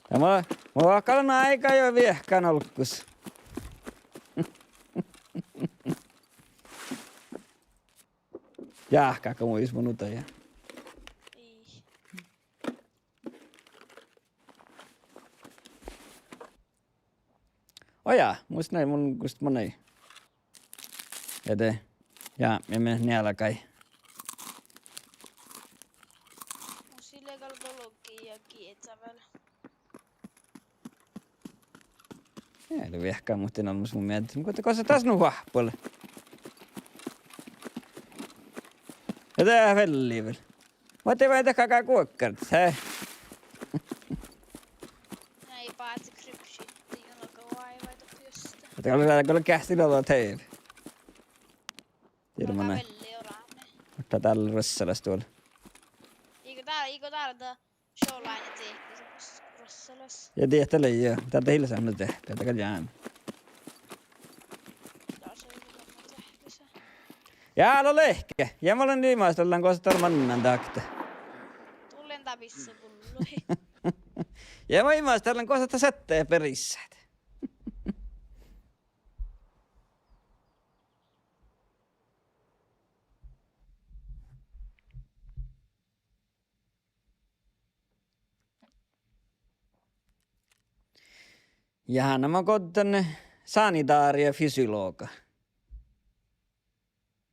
Ja ma, ma galgen áigá juo viehkan olggos. Jáhkká go mu is mun uta ja. Ii. Oja, mus nai, mun gust mun nai. Ede. Ja, ja me nealgai. Mus ii leat gal golggi ja gieža vel. Ii leat viehka, muhtin olmmoš mu mielas. Muhto gosa das nu oahppole. Ja de velli vel. Muhto vai dahká guokkardit, he? Nai báci krypšit, juo go vai vai dohko juosta. Muhto gal, gal geahččalit lea teive. Dieđán mun nai. Velli orame. Muhto dál ruossalaš duol. Iige dál, iige dál, da šovlláin dihte, ruossalaš. Ja dieđán lea, ja dál ii leat sámi dehpet, dat gal ján. Ja lea lehket. Ja mun lean imaštallan gosa dat mannan dahkat. Dullen dá bissebullu. Ja mun imaštallan gosa dat sette berisat. Ja na mun gohčodin sanidára ja fysiologa.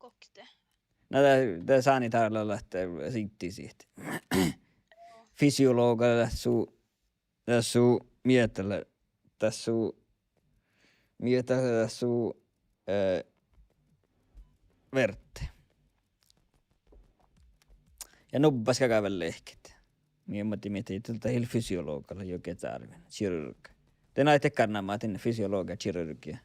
Gokte. Na de, de sanidára lea ahte siddisii. Fysiologa lea su, lea su, mii dat lea, dat su, mii dat lea su, eh, verte. Ja nubbas galgá vel lehket. Mii, mii, mii, dat ii leat fysiologa, lea juo geat árven, kirurga. De nai dakkár namma, dat fysiologa, kirurga.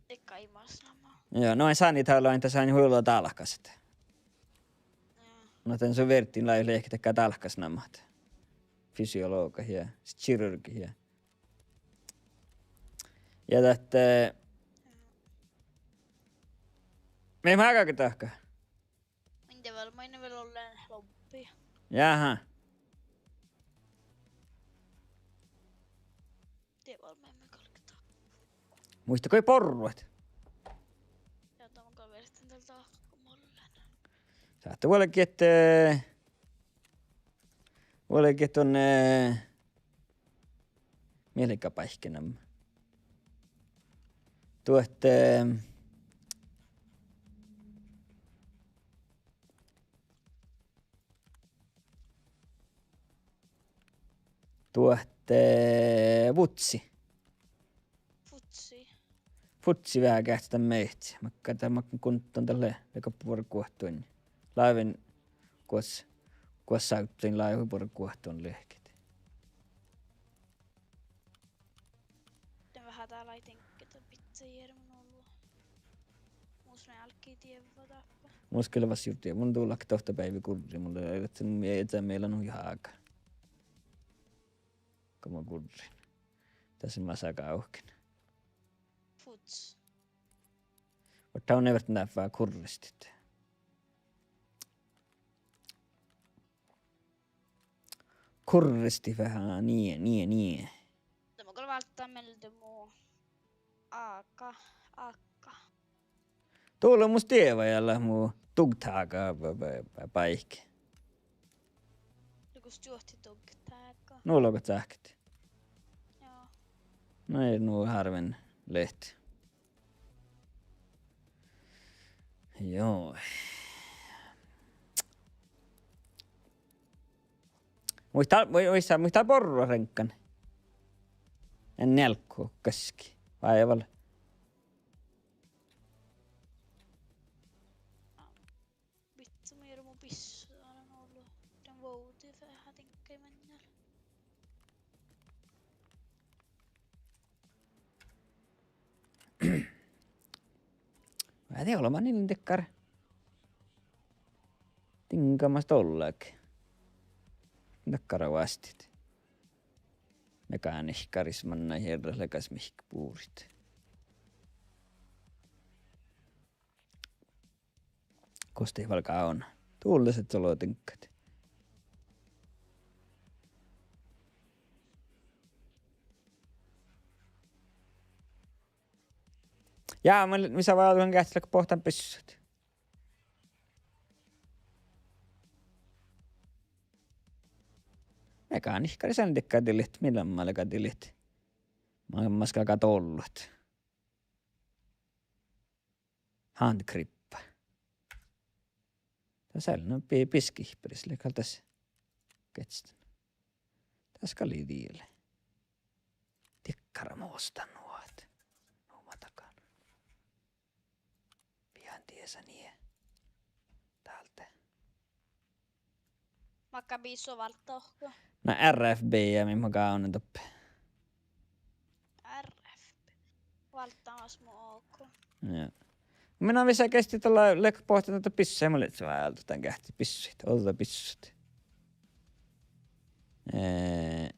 Dakkár imaš namma. Ja, no, sanidára, dat sáni hui dálkasat. Ja. No, dan su verddiin lei lehket dakkár dálkasnammat. Fysiologa ja kirurga ja. Ja dat, eh, mii máŋga dahká. Mii de vel, mii de vel ollen lobbi. Jaha. De vel mii galggai. Muitte go borrat. Ja dan mun gal vertten dal dahkat go mun lean. Sáhtát vuolgit, eh, vuolgit don, eh, Mii leat báikkenamma. Duot, eh, duot, eh, vutsi. Vutsi. Vutsi veahá geahččat dan meahcis. Makkár dat, makkár guntton dat lea, lea go buorre guohtuin. Láven guos, guos sávzzin láven buorre guohtuin lehket. De veahá dál ai diŋgga dat bidjat jearmma olu. Mus mii álggii dievva dáppe. Mus gal lea vas jurddi, mun dullen okta beaivi gurri, mun lea, mii, mii leat nu jága. Go mun gurrin. Dasa masa gávken. Futs. Muhto mun in verte dál veahá gurrestit. Gurrestit veahá, nie, nie, nie. De mun gal válddán mielde mu ágga, ágga. Dá lea mus dievva ja lea mu dugtága bá-, bá-, bá-, báike. Lea gus čuohti dugtága. Nu logat sáhket. Joo. Na, nu hárven lehpet. Joo. Muittán, mui-, muittán, muittán borrat reŋkkan. En nealkku gaskii. Vai vel? Vittu, mun jere mu bissu, alen ollu. Den vouti fe-, ha diŋggai maŋŋel. Vai de olbmán in dakkár. Diŋggamas dollage. Dakkár vástit. Megánikkaris manná jearrat legas mihkke buriid. Gos dat vel galgá. Dulleset solo diŋggat. Ja mun, mis sa váldit, geahččat leat boahtán byssut? Mekaanikkaris dego dieid, mii leat, mii leat dieid. Maŋimuš galgá ollu. Handgrippa. Das lea, no, bi-, biskihpparis lea gal das. Geahččat. Das gal lei diele. Dikkara mostan nuot. Nu ma dagan. Bijan diesa nie. Dálde. Makkár bissut válddit dohko? Na R F B ja mii mun gávdnen doppe. R F B. Válddán vas mu OK. Ja. Mii, na, mis sa geahččat dalle, leat boahtán dalle bissut, mun lean váldán dan geahččat bissut, ođđa bissut. Eh,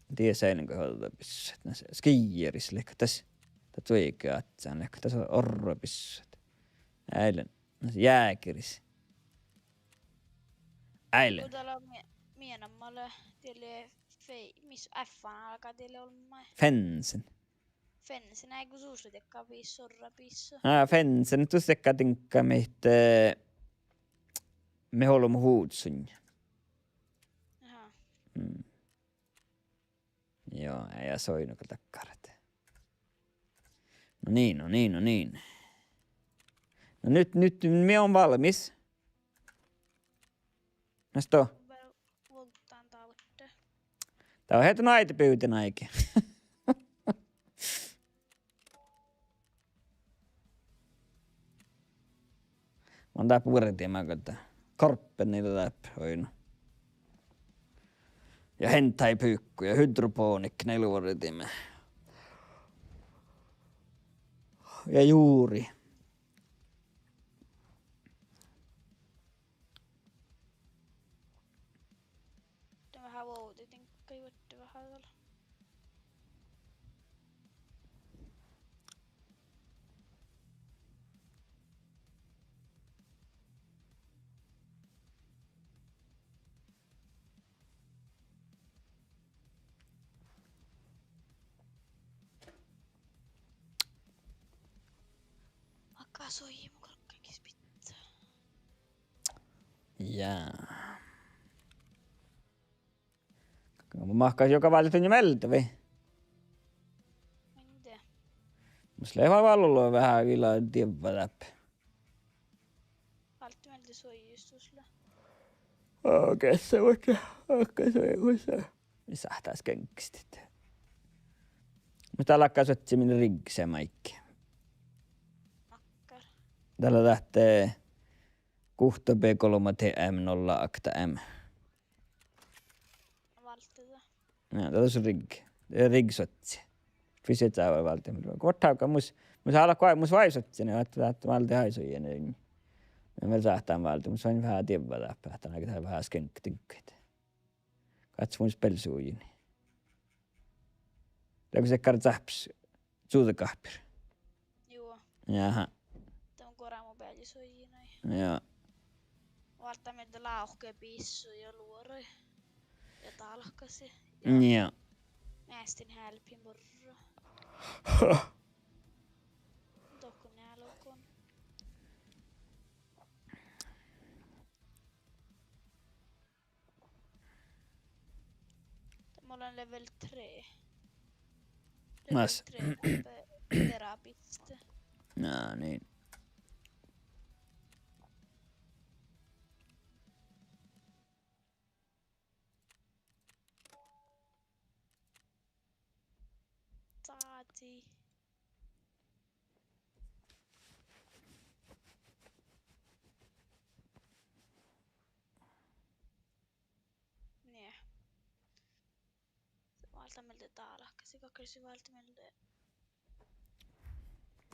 Die seainen go ođđa bissut. Na, s-, skiijaris leat das. Dat vuigeaccán leat das orru bissut. Eai lean. Na, s-, jäägeris. Eai lean. Go dat lea mie-, mii namma lea, die lea fe-, mis F-an álgá, die lea olmmái. Fensen. Fensen, eai go sus lea dego bissut, orra bissut. Á, fensen, dus dego diŋgga miht, eh, mii ollu mu huudsun. Aha. Mm. Joo, eai, ja soinu gal dakkárat. No niin, no niin, no niin. No nyt, nyt mii ollaan valmmis. Mas to. Vuolggán dálde. Dat lea hetken áidebivdin áigi. Mun dáppe vuordime galgga. Korppenealle dáppe, oi no. Ja hentai pukku ja hydroponikka, nealle vuordime. Ja juuri. De veahá vuovdidin, kai vuodde veahá dal. Makkár suoji mu galggašis bidjat. Jaa. Makkár, joga váldit dan mielde vai? Mielde. Mus lea vel vállá veahá ila dievva dáppe. Váldit mielde suojjus sus lea. Okei, se vuoi, okei, se vuoi. Mis sáhttá geaŋkkistit. Muhto dál láhkai suohtas min riggse maidege. Makkár. Dál lea dáhte guhtta B kolme T M nolla akta M. Váldit dat? Ja, dat lea su rigg. Rigg suohtas. Fis et saa váldit. Vuorttága mus, mus álgá, mus váivi suohtas, ahte, ahte váldit áisuojin. Ja vel sáhttán váldit, mus oaidná veahá dievva dáppe, ahte ná geahččat veahá skeŋkediŋggaid. Gáttis mun beallisuojin. Leago sekkár cáhppes čuđagáhpir? Juo. Jáhá. Dat mun guoran mu beallisuojin. Joo. Válddán mielde lávkka ja bissui ja luorai. Ja dálkasi. Ja joo. Meastin hálpin borru. Dohko nealugon. Mun lean level tre. Level Mas. Tre dáppe terapista. Na niin. Sáti. Nie. Válddán mielde dálkasi, gakkár si válddit mielde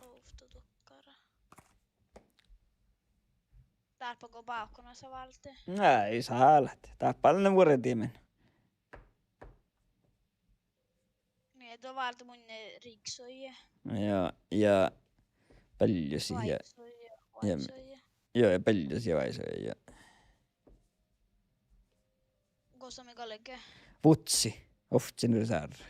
ovtta duokkár. Dárbbago bávkkunas válddit? Eai, sáhttá. Dáppe lea vuordimin. Nie, dat válddii munnje riggsuoji. Ja, ja bealjusi ja, váisuoji, ja váisuoji. Joo, ja bealjusi ja váisuoji, ja. Gosa mii galge? Vutsi, ovcci reservi.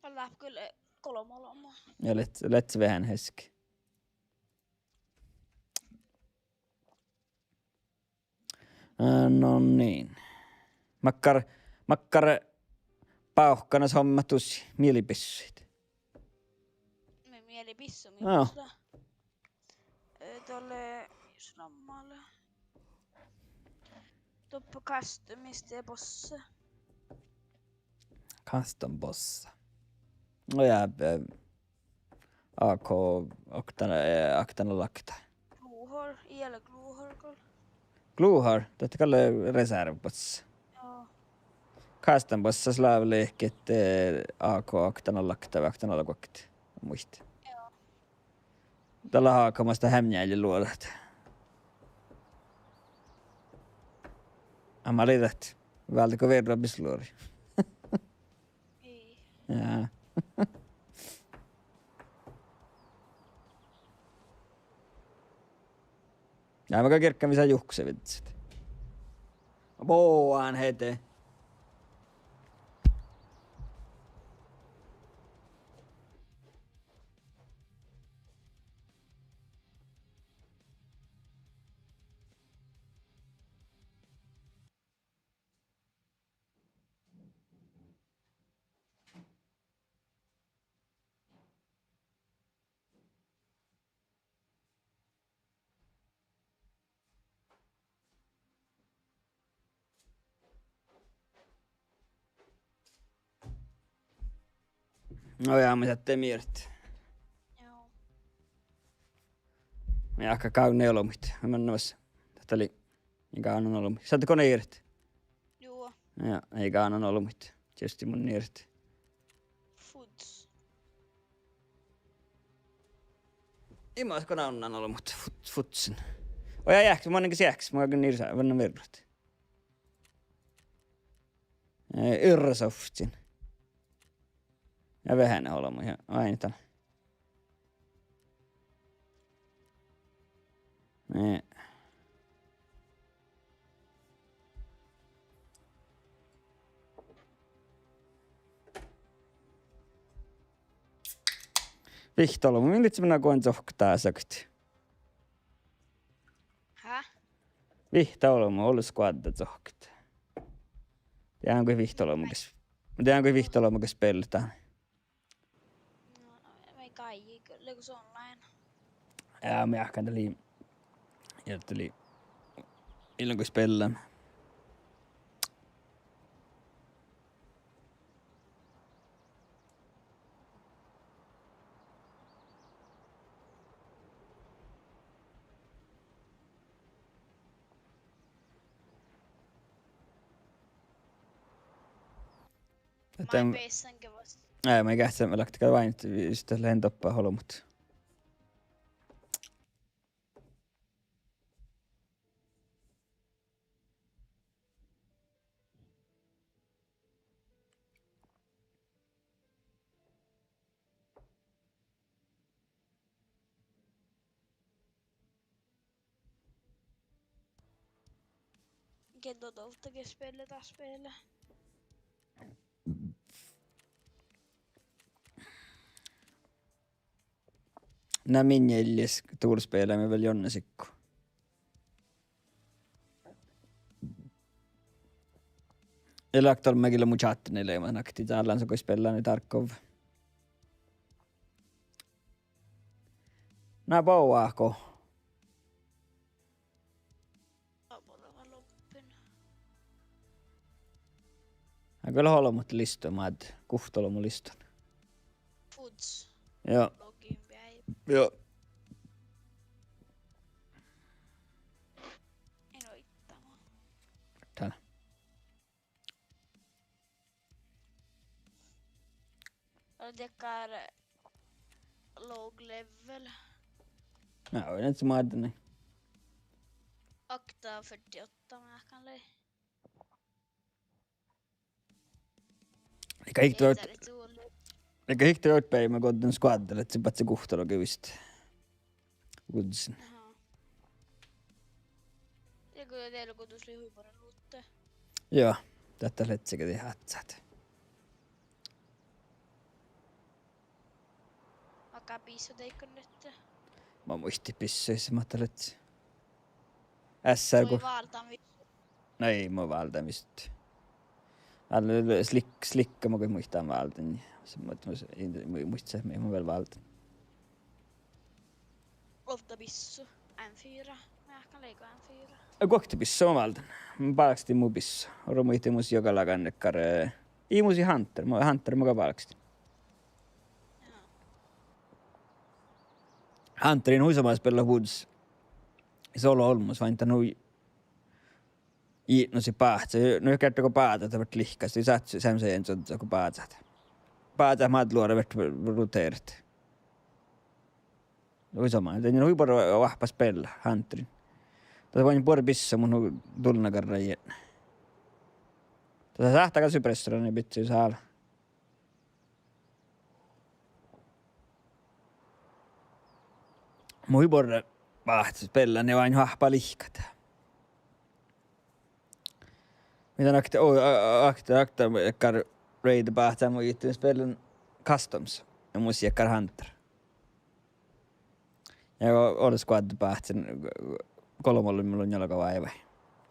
Gal dáppe gal, eh, golbma olbmot. Ja lea, lea veahá heske. Eh, no niin. Makkár, makkár bávkkanas hommat dušše mielibissuid? Mii mielibissuid mii, no, vuos lea. Eh, dolle, mis namma lea. Doppe custom-ista ja bossa. Custom bossa. No ja, eh, A K oktan, eh, oktan alakta. Gluhor, iela Gluhor gal. Gluhor, dat gal reservbossa. Joo. Custom bossas lávlehket, eh, A K oktan alakta, oktan alakta. Muitte. Joo. Dalle hákamasta heamnjálje luođat. Amma lei dat. Váldit go verra bisluori. Ii. Ja. Ja ma gal girkan visán juhkose viđđasit. Boan hete. No ja, ma šattai miert. Joo. Ja ahte gávdno olbmuid. Mannat vas. Dat lei, ii gánan olbmuid. Šattai go niret? Juo. Ja, ii gánan olbmuid. Češti mun niret. Fuds. Ii, ma šat go navnnan olbmot fut-, futsin. Oi, ja, jahkes, mun gal jahkes, mun gal niret, vannán verrut. Eh, Yrrasovccin. Ja veháš olbmuid, ja, ain dan. Eh. Vihtta olbmot, mii lei mannat goaŋ zohkkit dasa. Hä? Vihtta olbmot, olles goađe zohkkit. Dieđán goit vihtta olbmot ges, dieđán goit vihtta olbmot ges beallet dan. No, no, mii gal, lei gal online. Ja, mii ahte dat lei, ja dat lei, illán goit beallet. Ahte, ma in beassan ge vuos. Ai, ma in geahčča, ma láhkán gal oaidnit, vistá lean doppe olbmot. Ge dovdá ge spela dat spela? Na, min eallis dul spelaimet vel Jonne Sikko. Ja láhkán olbmot gille mu čattiin lea, ma nakti dál lean, go spellan Tarkov. Na boa go. Abba, dat var loppen. Gal olbmot listui, maid guhttolbmot listui. Fuds. Joo. Login beai. Joo. En oittama. Täällä. Ol dakkár low level. Na, oidne, se maid dan. Okta førtiåtte, ma kan lei. Ega ihte, ega ihte beaivve goađe skuođđa lea, se badjá guhttologi vist. Vuđđasin. Aha. Ja go dat lea, go dus lei hui buorre luhtte. Joo, dat lea ledje ge dihte áhččat. bissua deike dihte? Mun muittán bissui, se máhte leat. Esa go. Válden vi- No ii, mun válden visot. Ale slik-, slikka mun goit muittán válden. Se, mu-, mu-, in-, mu-, muittán, mii mun vel válden. Ovtta bissua, M fire. Mun eakkán leago M fire. Guokte bissua mun válden. Mun bálkestin mu bissua. Orru muittán mus juogalágan dakkár, eh, ii mus ii Hunter, mu-, Hunter mun gal bálkestin. Hunterin hui somá spellat vuđđes. Solo olmmoš, vaikko dat hui jitnosit báhcet. Nu, gerte go báđa, dat bertá lihkastit, sáhttit seamma sajin čuožžu go báđát. Báđát maid luoret, bertá roteret. Hui somá, dat lea hui buorre oahppat spellat Hunterin. Dat lea buorre bissua, mun hui dullegarra jitne. Dat sáhttá gal suppressora bidjat sála. Mun hui buorre báhcet spellat, ne oaidná oahppat lihkat. Mii dan oktii, o, a-, a-, oktii, oktii, dakkár raid báhcen, mun jittin spellan Customs ja mus dakkár Hunter. Ja ol-, ol squad báhcen, golbma ollu, mun lean njuolga váivi.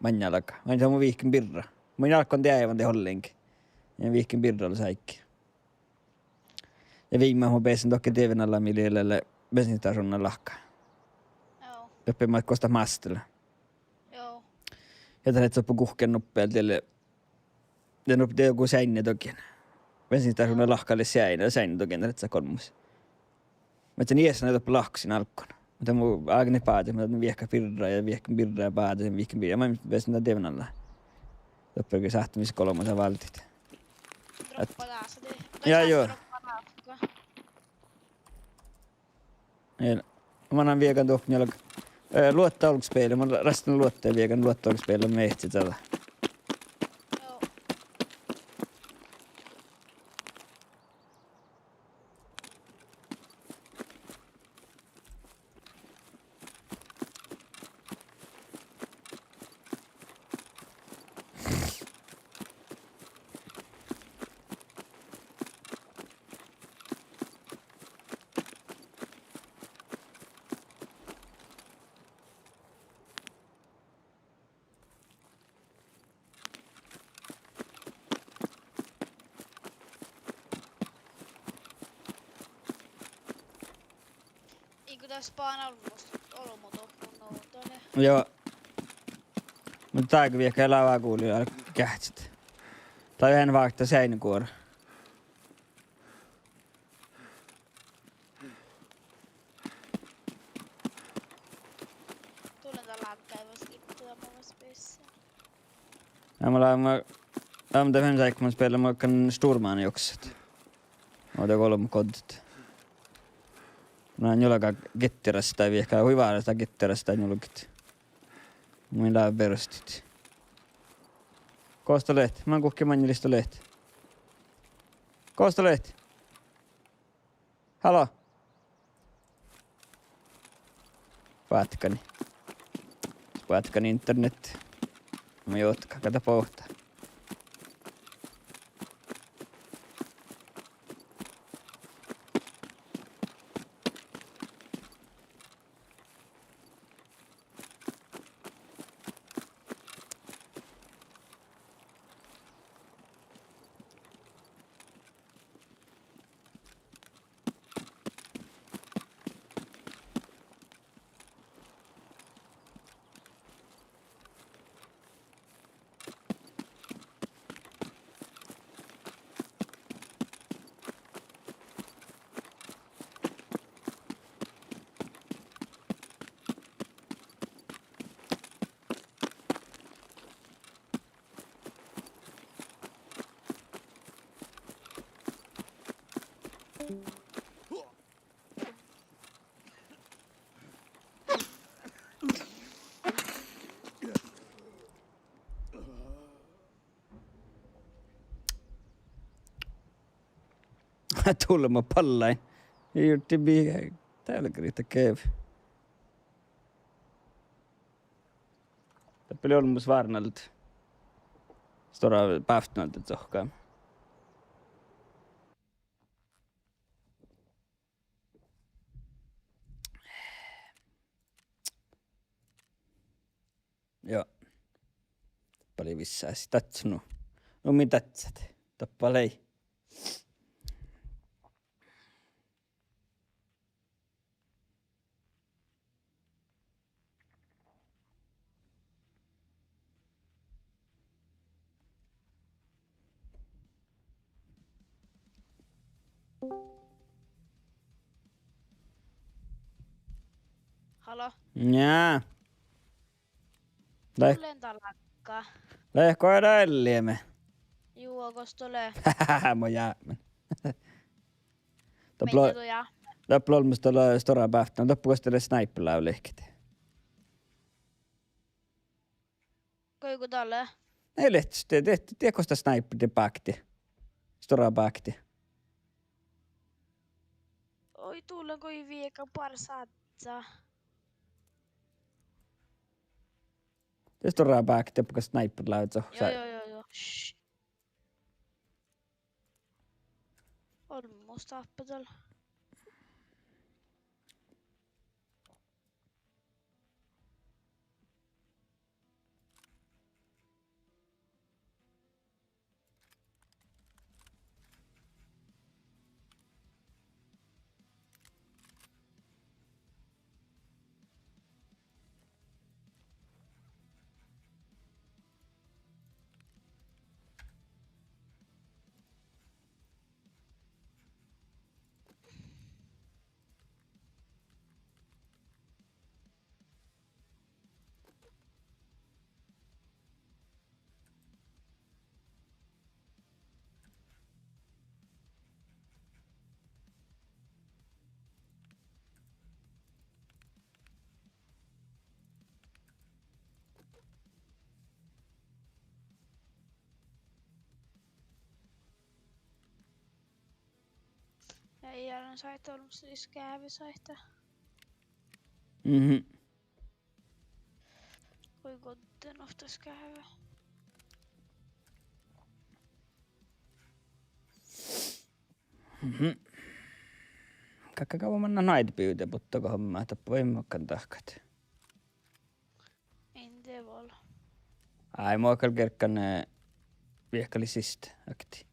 Maŋŋá njuolga. Maŋŋá mun vihken birra. Mun álggán deaivan de ollengi. Ja vihken birra lea sáigge. Ja viimmat mun bessen dohko dieven alla mii lea bensinstasjuvdna lahka. Doppe maid gos dat mástá lea. Ja dat lea doppe guhkkin nuppe, de lea, de nuppe, de go seainna dohko. Bensinstasjuvdna lahka lea seainna, seainna dohko, dat lea golmmas. Muhto ieš lea doppe lahkus álggán. Muhto mun álgen báđa, mun viehkán birra ja viehkán birra ja báđa, viehkán birra. Ja mun bessen dieven alla. Doppe ge sáhttit mis golmmas váldit. Droppa dasa de. Ja, joo. Mannan viegan doppe njuolga. Eh, luotta olggospela, mun rastán luotta viegan luotta olggospela mehtet dasa. Iige dat spana olmmoš, olmmoš dohko nu, dat lea. Joo. Muhto dáppe viehkalii lává guli geahččat. Dat lea eanet vákta seainnaguora. Dullen dat lággai vuos lihkku dan mu mielas bessán. Ja mun lean, mun, mun de fem seikvon spela, mun galggan šturmma juksat. Mun de golbma goddit. Mun lean njuolga gitteras dán viehkalii, hui váldit gitteras dán njuolgit. Mun lean beroštit. Gos dat leat? Mun guhkkin maŋŋilii dat leat. Gos dat leat? Hallo? Fátkáni. Fátkáni internet. Mun juohke, kada bohta. Tulbma ballain. Jurddi bi-, dálgriidda geav. Dáppe lei olmmoš várnaldat. Stuorra bávtnaldat sohkan. Juo. Doppe lei vissa asi. Dát nu. Nu mii dátsat. Doppe lei. Hallo? Jaa. Lei-, Tulen dal láhkai. Leat go eat eallime? Juo, gos dat lea? Mo jápmen. Doppe lea, Minne du jápmet? Doppe lea olmmoš dat lea stora bávtti, doppe gos dat lea sniper lávlehket. Goit go dat lea? Ii leat, de, de, de gos dat sniper, de bávtti. Stora bávtti. Oi, dál lea goit viega boares ádjá. De stora bávtti, doppe gos sniper lávlehket. Jo, jo, jo, jo. Šš. Olmmoš dáppe dal. Ja ii lean said olmmoš skeavvi said. Mhm. Goit go de nu dat skeavvi. Mhm. Galgá gávvon mannat nu aidda bivde, butto go hommat, doppe vel makkár dahkat. In de vel. Ai, mo gal gergan, eh, viehkalit siste akti.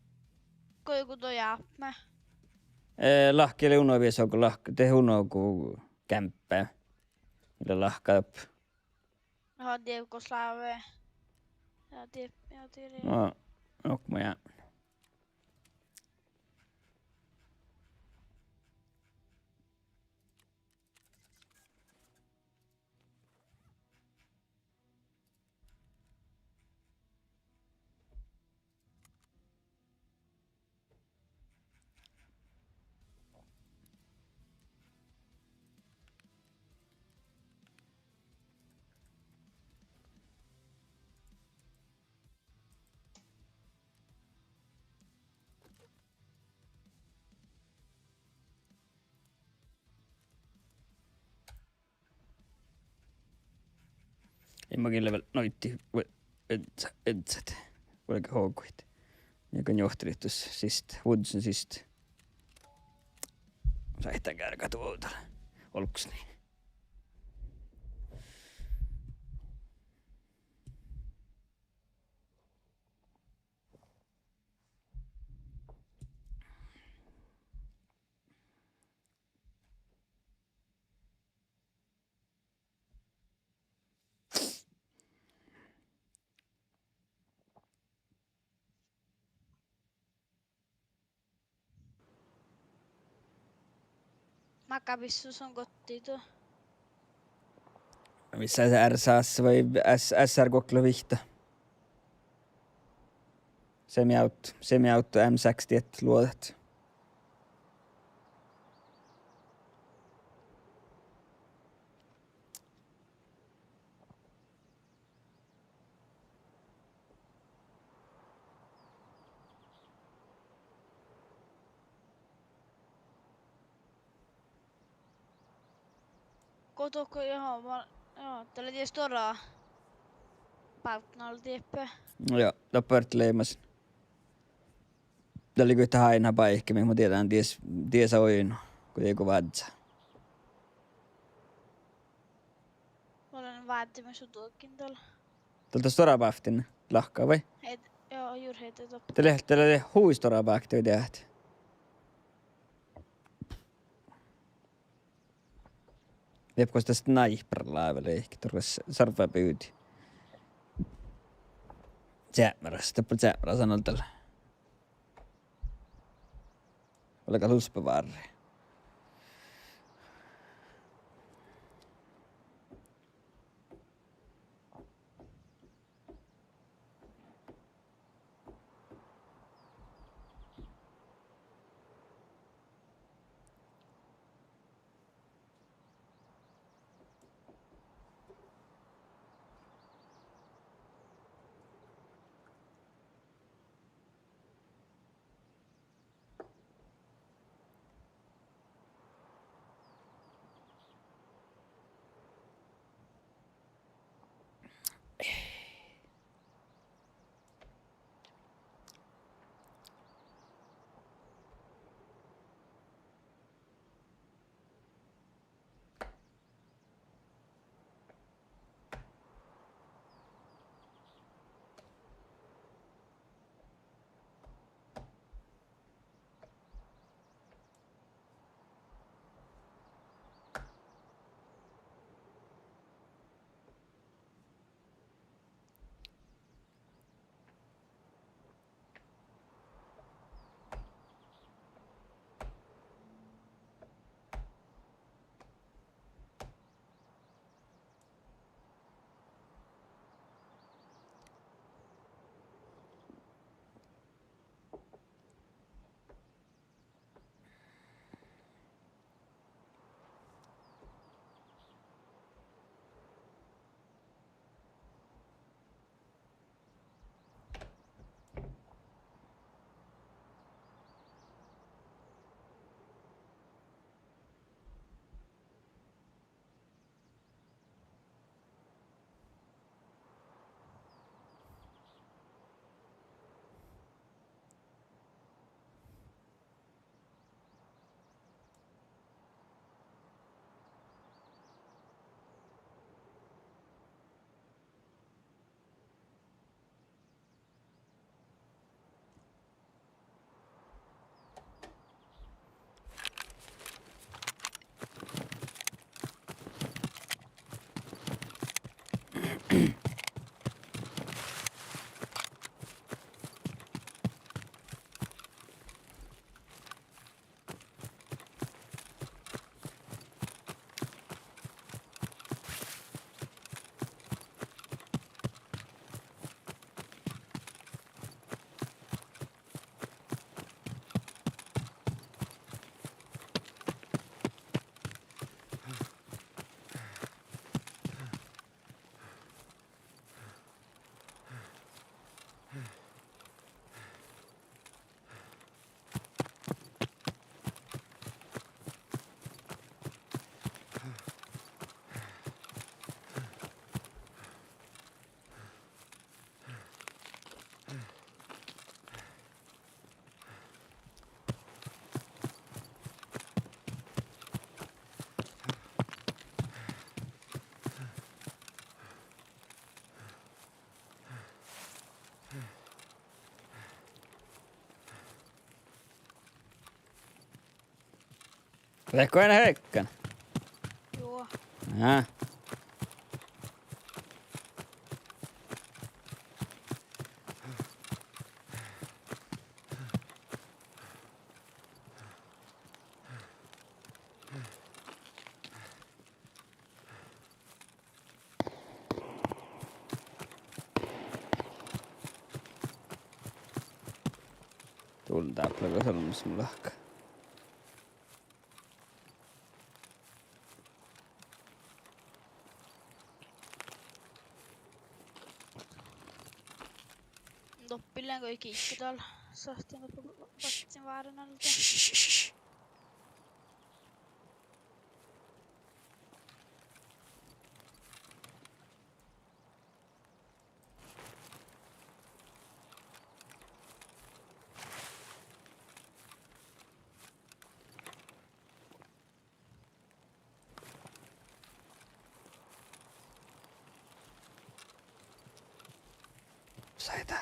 Goit go dat jápmet? Eh, lahka lei uno viesu go lahka, de uno go geampe. Ii lean lahka doppe. Ja, de gos lávii. Ja, de, ja, de. No, ok, mo jápmen. Ii maŋŋil lea vel noiddi, ve-, eddza-, eddjat. Vuolgit hoguid. Ja go njohtaliidus siste, vuđđosin siste. Sáhttá geargat ovdal. Olggos lei. Mákkár bissu son goddit? Mis er sas vai s-, S R guoktelot vihtta. Semi-aut-, semi-auto M sekstiett luođat. Go dohko, ja, ma-, ja, dat lea dieđusge stuorra bávtnal dieppe. Ja, dat bort leimas. Dat lei goit háinna báike, mii mun dieđán dies, dies oidno, go dego vázza. Mun lean vázzimin su duogin dal. Dat lea stuorra bávttin lahka, vai? Hed-, ja, jur hed-, dat. Dat lea, dat lea hui stuorra bávtti, dieđát. Dieđát gos dat sniper lávii, lei, turras sarvebuvdii. Seammaras, doppe seammaras han dal. Vuolggát luspavárri. Leatgo ain hekkan? Juo. Aa. Dul dáplága olmmoš mu láhkai. Doppe lean goit giikke dal. Sáhtán doppe baccin váran alde. Dai, dá.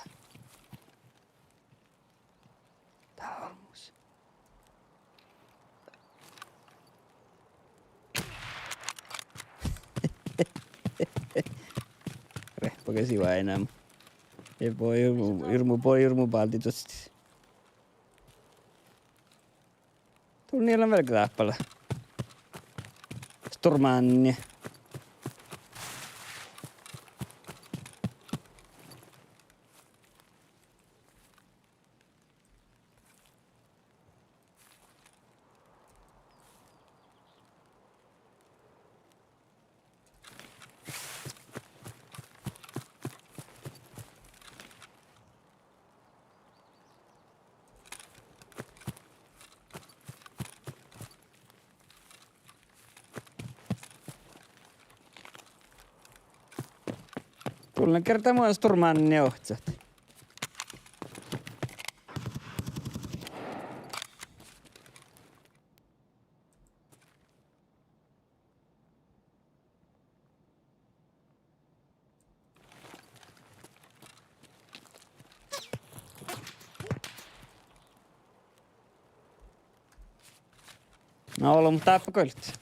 Dá olmmoš. Rehpagasi váinám. Ja buorre, irmu, buorre, irmu báldi duostis. Dál lea vel dáppe. Stormánni. Dál lea kertta mun stormánni ohcat. Na, olbmot dáppe guolit.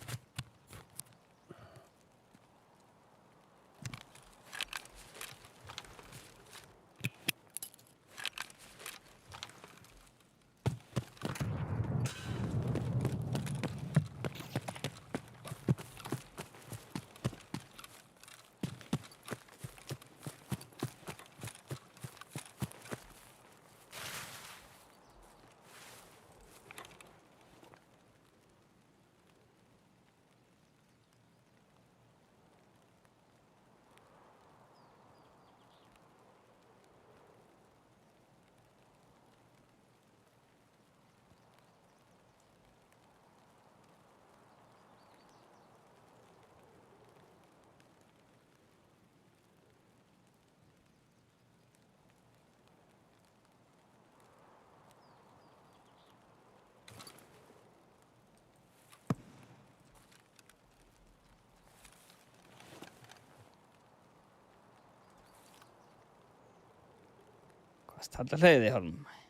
Gos dat lea de olmmái?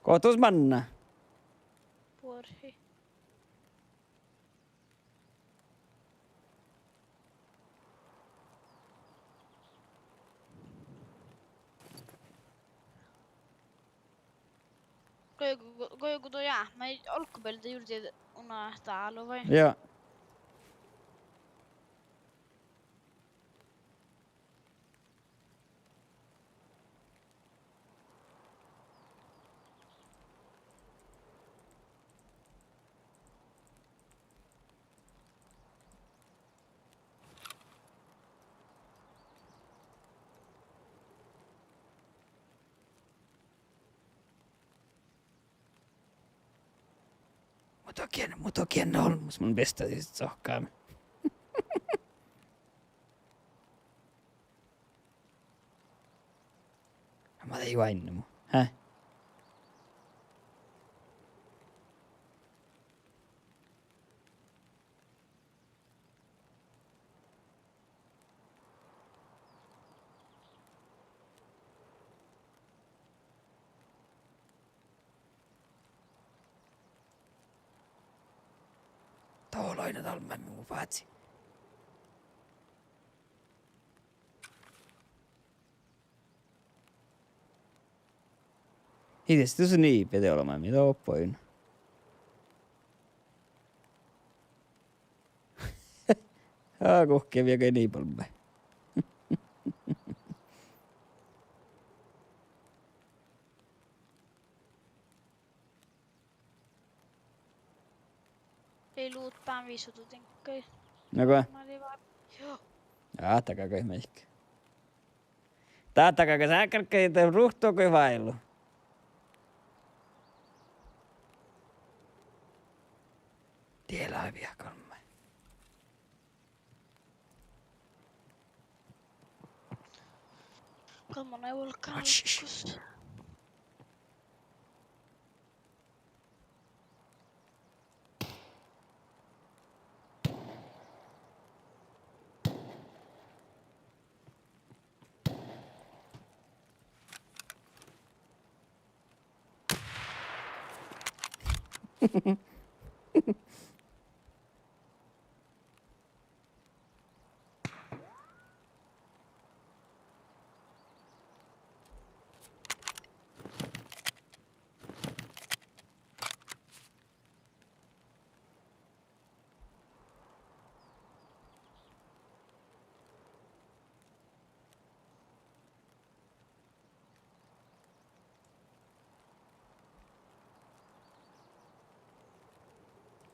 Gohtos manná? Buorhi. Guogo, guogo, guogo, ja, ma olggobealde jurddašin unna dálu vai? Ja. Muhto gean, muhto gean olmmoš, mun bestážin sohkama. Ma de juoidnen mu. Hää? Dohko lea dalle mu fáci. Ii de dus niibe de olemmái, mii doppe oidno. Á, guhkki viehkai niibalbái. Lei luotta visot diŋggaid. Nugo? Mari va-, joo. Áhtaga gal meik. Dáhtaga gal sáhkárka, de ruhtu go váilu. Die lávii galmmái. Gal mun eai vuolgán álggus.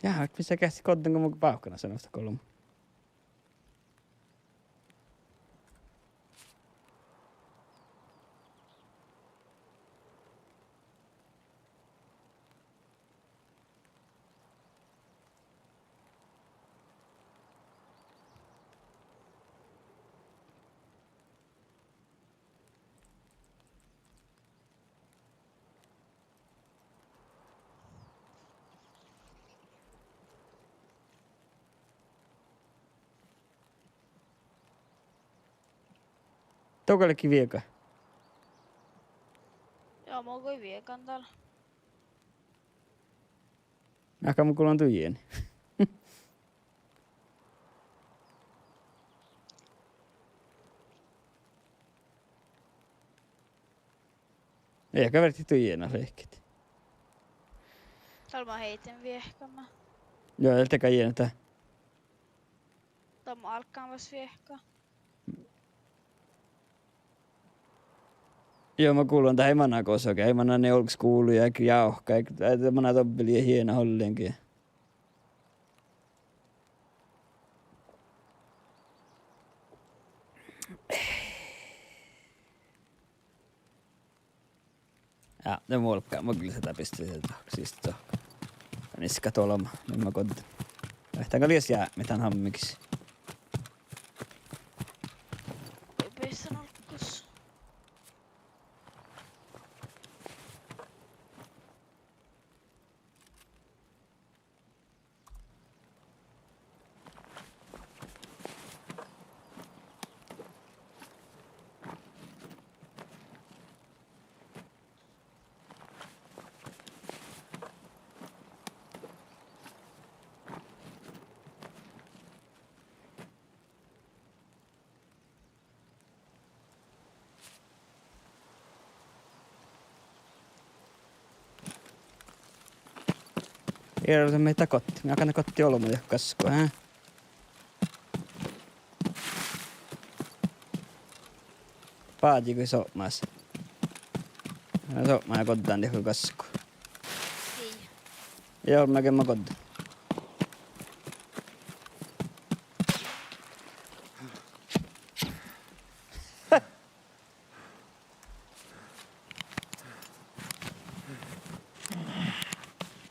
Ja, mis sa geahččit goddán go mun bávkkan, sa nosta golbma. Dovga ledje viegan? Joo, mun goit viegan dál. Ahte mun gullen dujiin. Ii, ahte fertet dujiin leahkit. Dál mun heiten viehkama. Joo, de gal ii dat. Dál mun álggán fas viehka. Joo, mun gullen dat, eai mana gos, eai mana ne olggos gulu ja jávkat, eai mana dobbeli ja hiena ollengi. Ja, de mun olggán, mun gal lea dat bistejin dohko, siste dohko. Niskat olbmot, nu ma goddin. Ahte gal ii leat jääpmit dan hámmegis. Beasan olggos. Eará mii dat goddit, mii galggaimet goddit olbmuid gaskku, hä? Bázi go sotmás. Sotmá goddán dego gaskku. Ii. Ja olmmá ge ma goddán.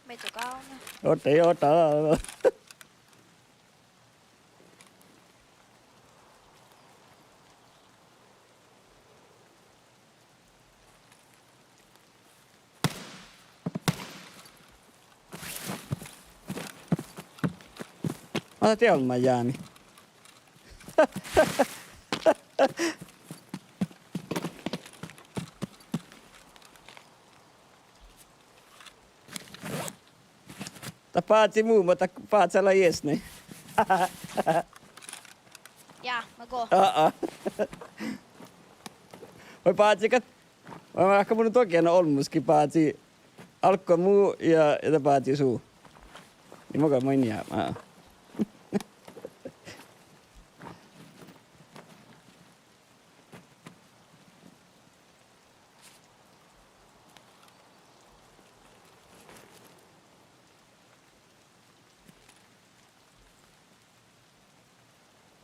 Mii gal. Otta, otta. Mat dat olmmá jámi. Dat bázii mu, mo dat bázá lea iešni. Ja, ma go. Aa. Vai bázii gal, vai, vai mun dogen olmmoš gii bázii. Álggus mu ja, ja dat bázii su. Ii mo gal mainna, aa.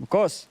Gos.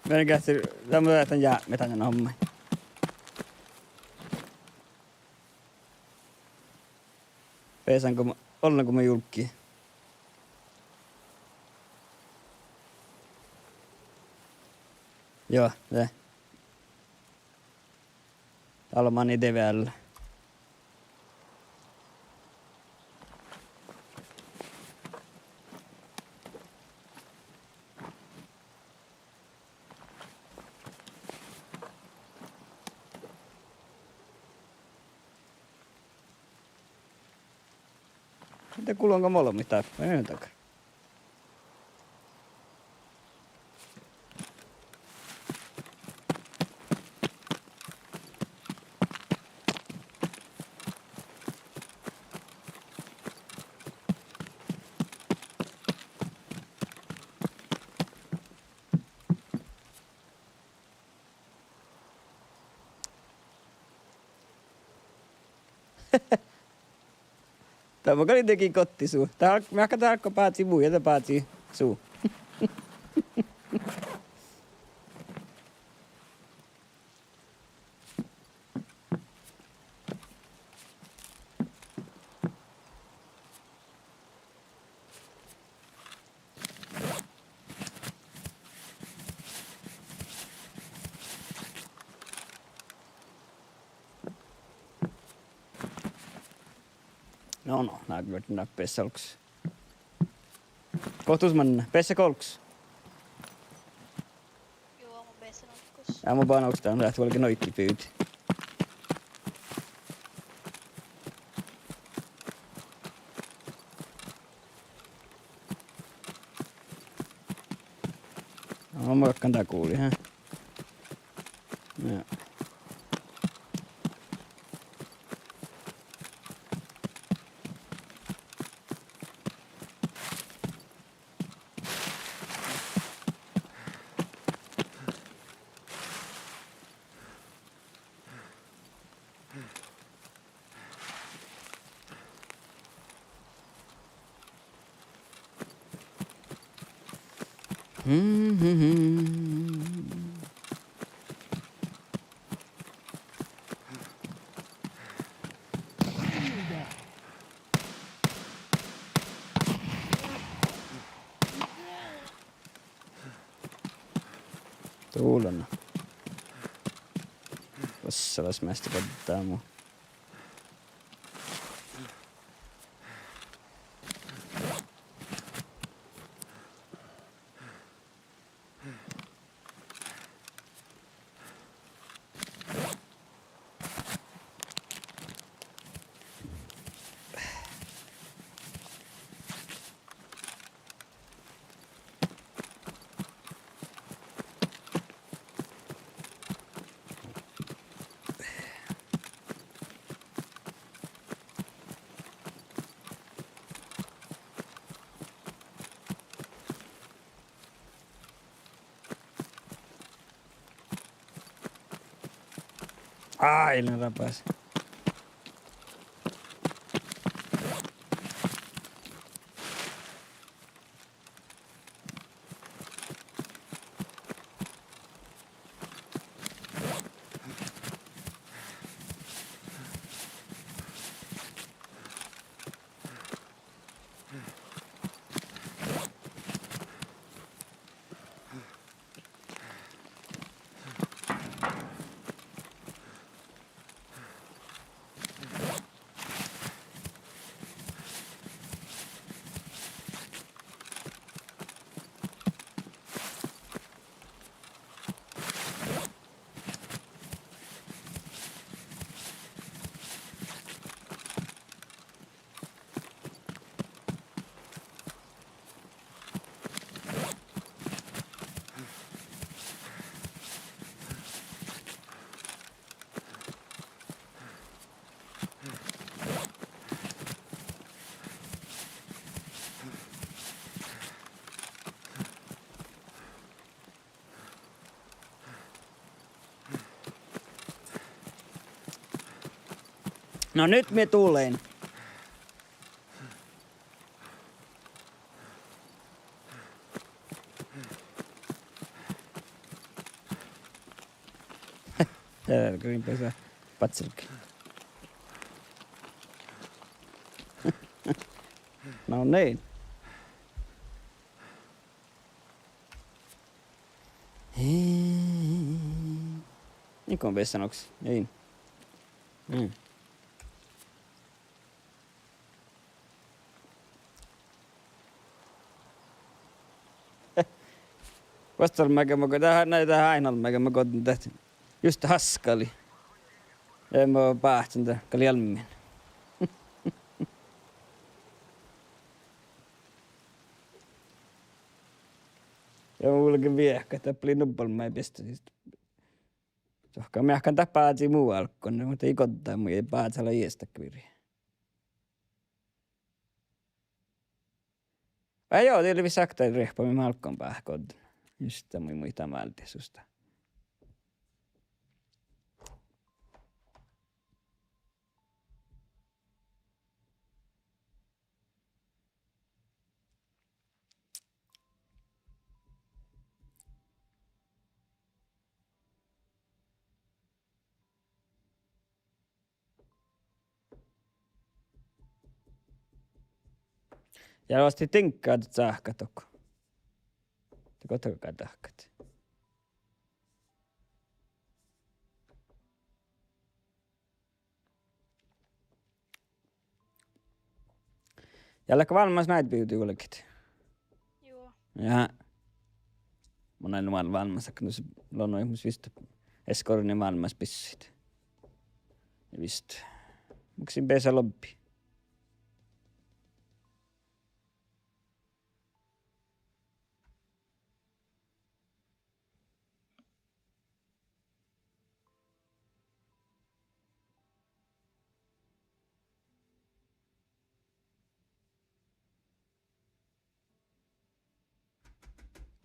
Mii geahččat, dat mun lean jápmet dan homma. Beasan go, ollen go mun julggan. Joo, de. Dál lea mannat vel. De gullan go molemmat dáppe, ii dakkár. Dat mun gal in dego gotti su. Dat, mii, dat álggii bázii mu ja de bázii su. No, no, na, na, besse olggos. Gohtus manne, besse olggos. Juo, mun bessen olggos. Ja mun ban okta, dat vuolgá noiki bivdit. No, mun galggan dál guli, he. Ja. Dulana. Bassalas measta baddamo. Ai, lean rabas. No nyt mii tulen. Teađa, go in beasa baccelge. No niin. Ii. Niko beassan oks. Ei. Mm. Vuosttaš olmmái ge maga, dat, na, dat áidna olmmái ge maga, dat just haskkalii. Ii mo báhcen dat gal almmin. Ja mun vulgen viehkat, dat lei nubbi olmmái beassá siste. Sohkan meahkan dat bázii mu álggán, muhto ii goddái mu, ii bázala ieš dat viri. Vai joo, dii lei visot okta riehpa mii álggán báhkot. Just dat mii muittán váldit susta. Ja lohká diŋgga sáhka dohko. De gohčodahkat. Ja leat go válmmas Night Beauty vuolgit? Juo. Ja mun lean vel válmmas, ahte nu lea mus vist eskorni válmmas bissuid. Ja vist. Mun gal beasa lobbi.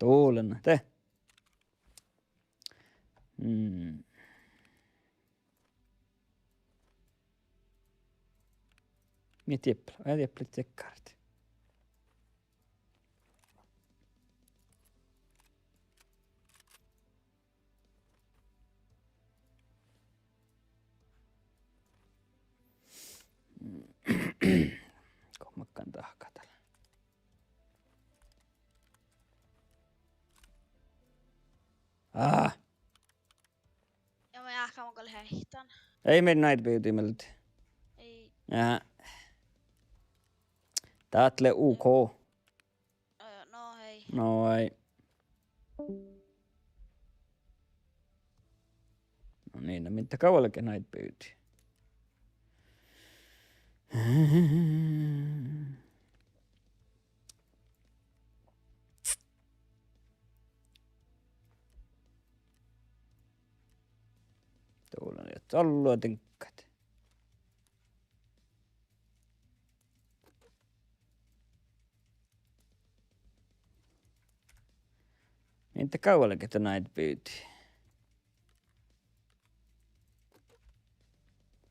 Dovllán de. Mm. Mii diepla, ja diepla tsekkártet. Go makkán dahkat dál? Aa. Ja mun jáhkán mun gal heitán. Ii mii Night Beauty mielde. Ii. Ja. Dat lea OK. Ö, no hei. No hei. No niin, no mii dat galget Night Beauty? Dovllán ja ollu diŋggat. Mii dat galget Night Beauty?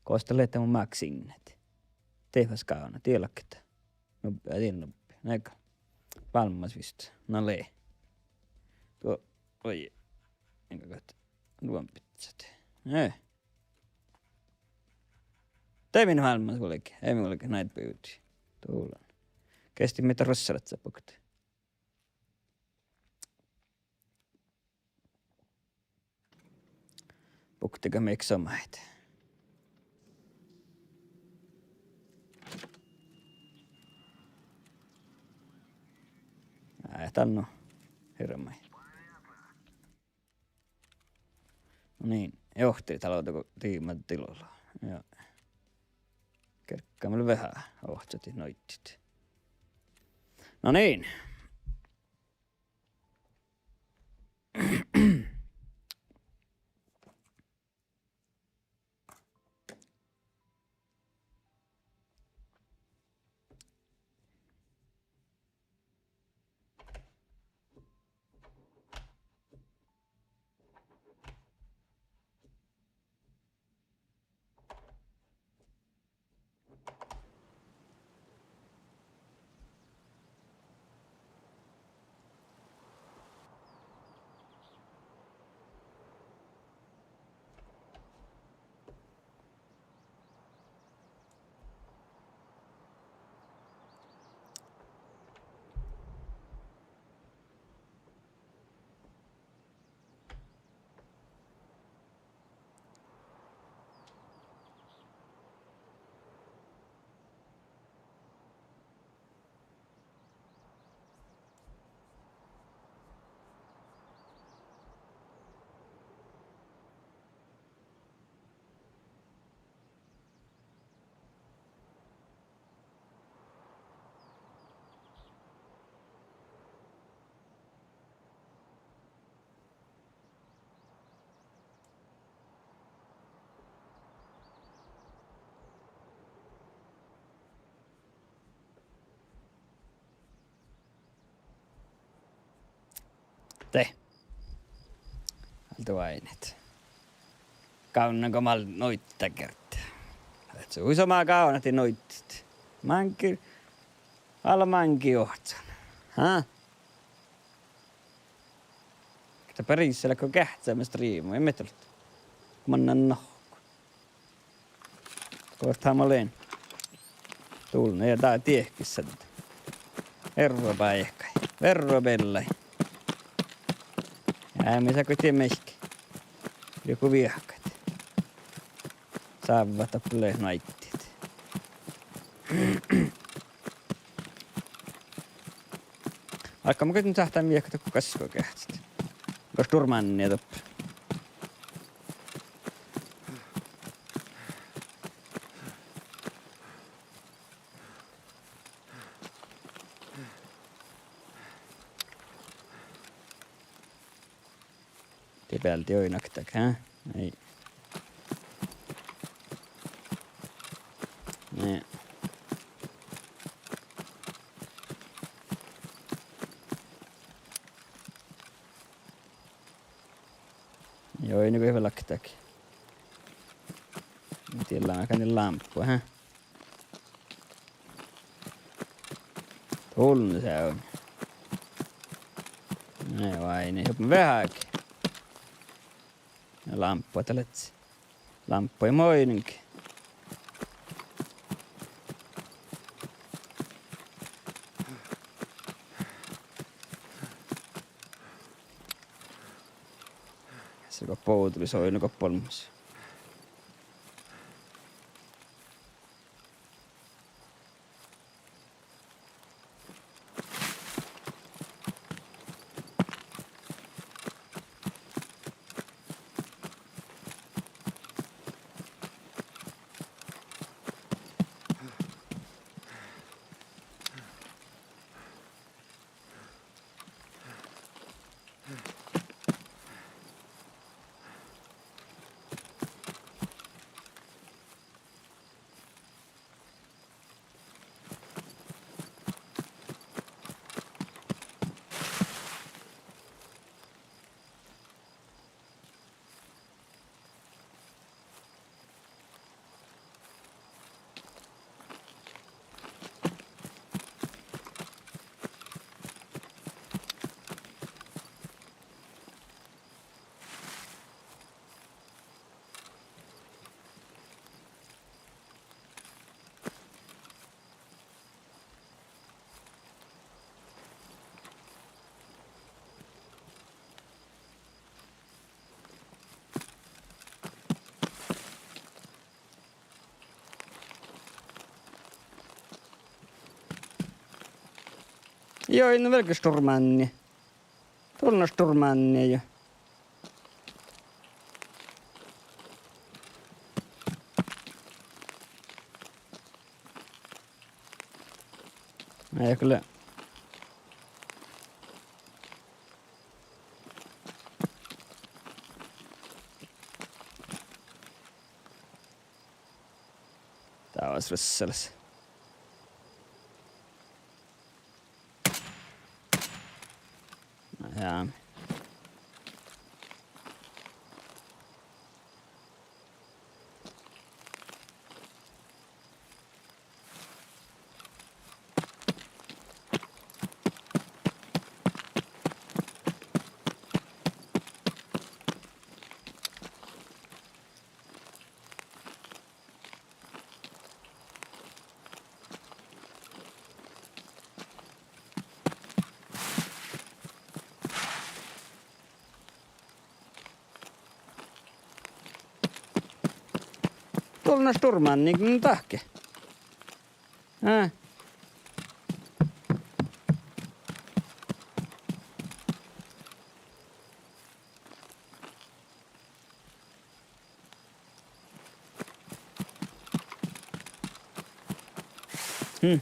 Gos dat lea mu máksinnet? Dieđusge, gávdná, dieđusge. Nubbi, dieđusge nubbi. Naga. Válmmas vist. Na lea. Duo, oi. Enga gat. Duon biccát. Eh. De mii válmmas vuolgit, eai mii vuolgit Night Beauty. Dovllán. Gesti mii dat ruossalaččat buktit. Buktit ge mii somá. Ii, dat lea nu hirbmat. No niin, johti talot go diimma dilola. Ja. Kerggaime veahá ohcadit noiddiid. No niin. De, ale oaidnit. Gávdnán go mál nuidda gerte. Ahte hui somá gávdnat dii nuiddat. Máŋgii, ale máŋgii ohcan. Ha? Ge beare ii leat go geahččá mii striimu, ii mii dat. Mannan nohku. Go fertet háliidit. Dulnná ja dá diehkis. Ervo báikái, ervo beallái. Ja mis go dii meahkái. Joku viehkat. Sávvat doppe leat nuiddit. Álggu mun goit sáhttán viehkat dohko gaskkogeahčit. Go šturmánni doppe. Dii bealde oidnoktage, ha? Ii. Nie. Joo, ii nu go vel laktage. Dii lea gal lámppu, ha? Dulnná seamen. Nei, vai, nei, hupman veahá. Ja lámppu dat lea. Lámppu ja moiŋ. Sii go bođii soinu go bolmmus. Joo, ii nu vel ge šturmánni. Dulnná šturmánni ja. Ei, kyllä. Dás lea rossalas. Na ja. Dulnná šturmánni, mun dahken. Á. Hm.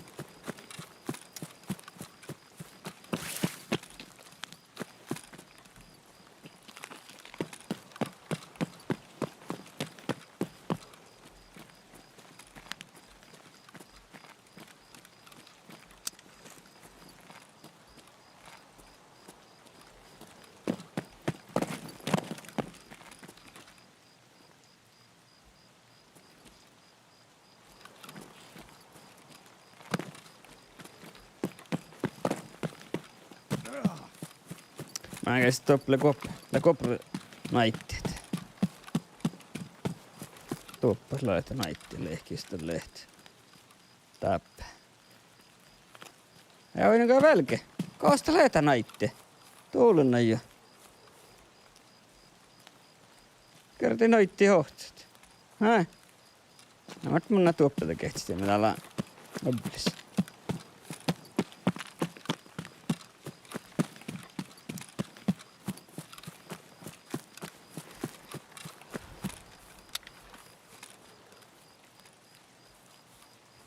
Ná, gal doppe lea guop-, lea guoppenaiddat. Doppe lea naidda, lehkis dat leat. Dáppe. Ja oidne go velge. Gos dat lea naidda? Dološ jo. Gerte naidda ohcat. Ai. Na, mat mun doppe de gehčestin, dál lea oblis.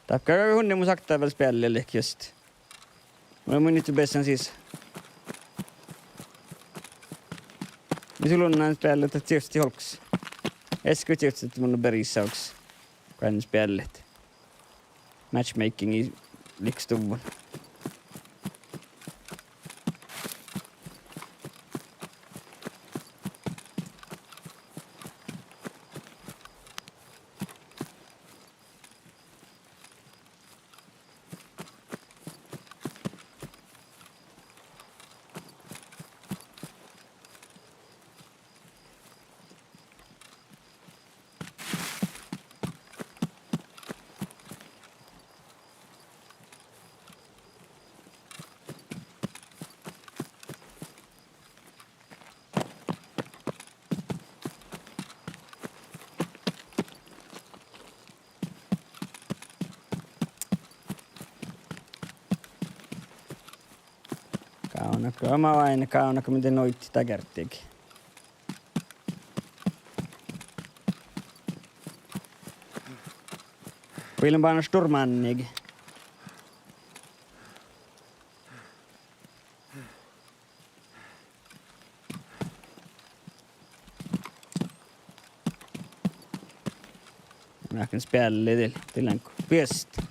Dáppe gal unna mus okta vel spealli lihkii just. Mun, mun ii beassan sisa. Mis olu unna spealli dat čivččii olggos. Easka čivččii mun berisas. Goit speallit. Matchmakingi lihkii stuvvon. Gávdnat, ma oaidnen, gávdnat mii de naiddat dat gerdege. Biilan bana šturmánniige. Mun áhken spealli dil, dil lean go biest.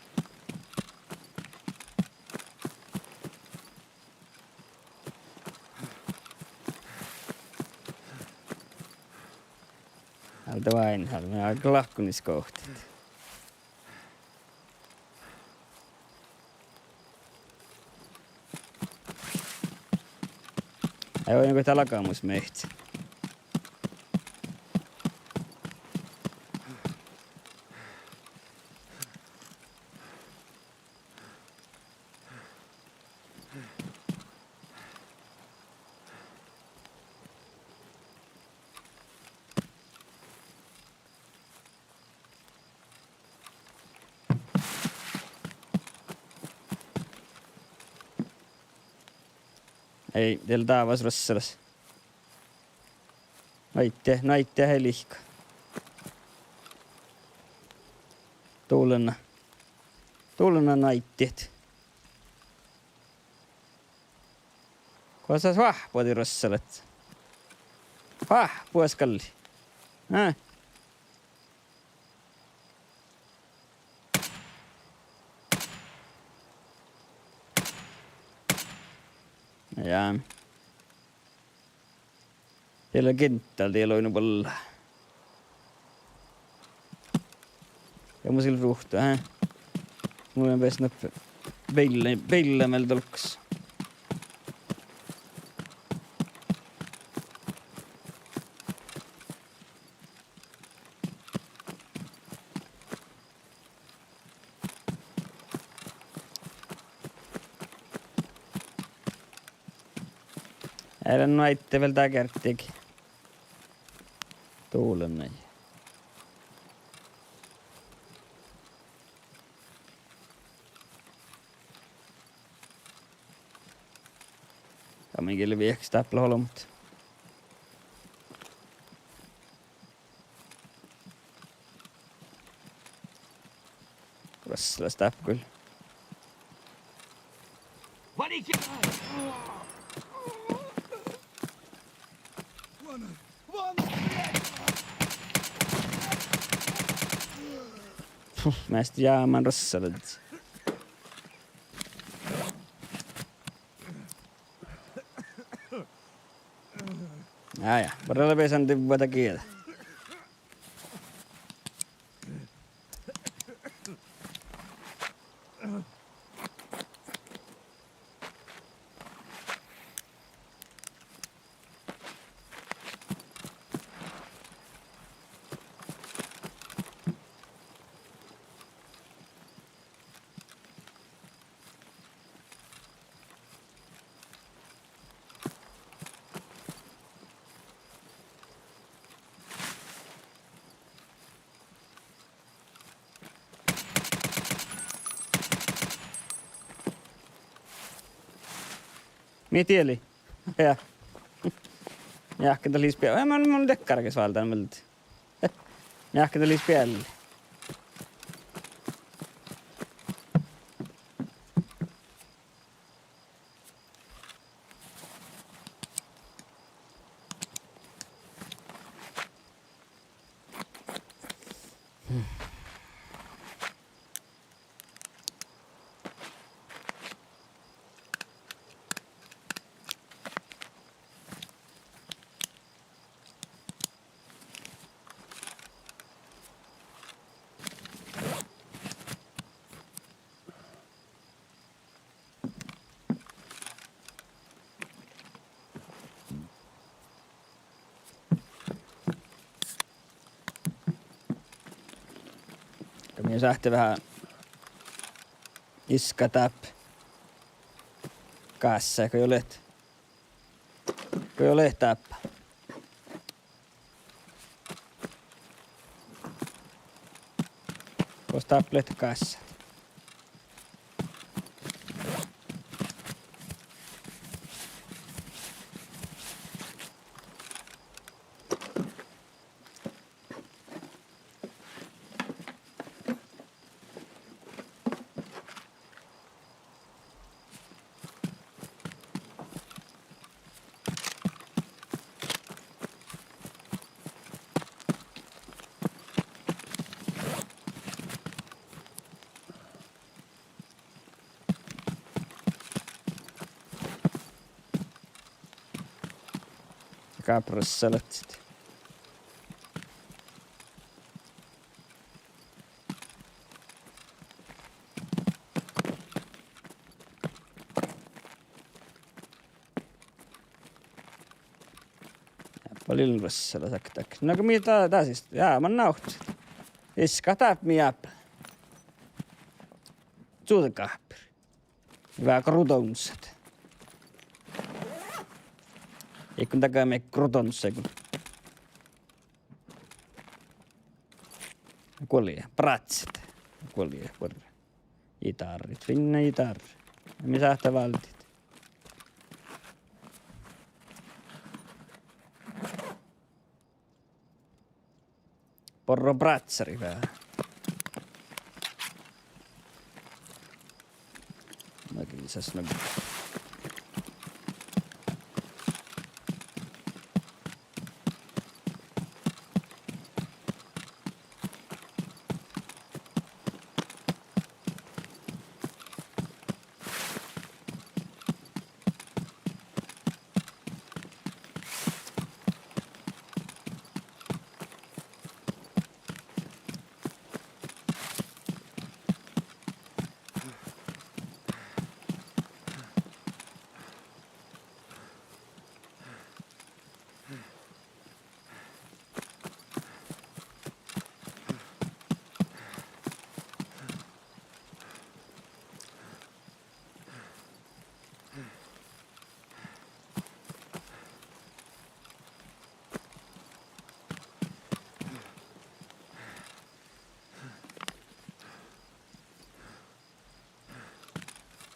Álde oaidne, álde, mun álgen lahkoniskohtit. Ai, oaidne go dat lagamus mehtit. Ei, dieđe dávvas ruossalaš. Naiddat, naiddat eai lihka. Dulana. Dulana naiddat. Gos fáhpu dii ruossalaš? Fáhpu skalli. Ää? Ja. Dieđe lea ginttal, dieđe lea nu ballá. Ja mun gal ruhta, hää? Mun lean beassan beilla, beilla mielde olggos. Eai lean nu aidda vel dát gerdege. Dulana. Ja mii gal viehkastit dáppe olbmot. Ruossalaš dáppe gal. Puh, measta jámán ruossalaš. Jaa, jaa, barra lea beassan divvada gieđa. Mii diet lei. Ja. Mii ahte dat lei spia-, ja mun, mun dakkár ges váldán mielde. Mii ahte dat lei spielli. Go mii sáhttit veahá iskkadat dáppe gássái, go jo leat, go jo leat dáppe. Gos dáppe leat gássát. Gábras lea sis. Dáppe lei ruossala sakta. Na go mii dá, dá sis, ja, man naut. Iskkadat dáppe mii dáppe. Čuođi gáhpir. Veahá grudonsat. Iigo dakkár mii grudonsa go. Guoli, bráccet. Guoli, guoli. Ii dárrit, finna ii dárrit. Mii sáhttit váldit. Borro bráccarit veahá. Mii gii sas nugo.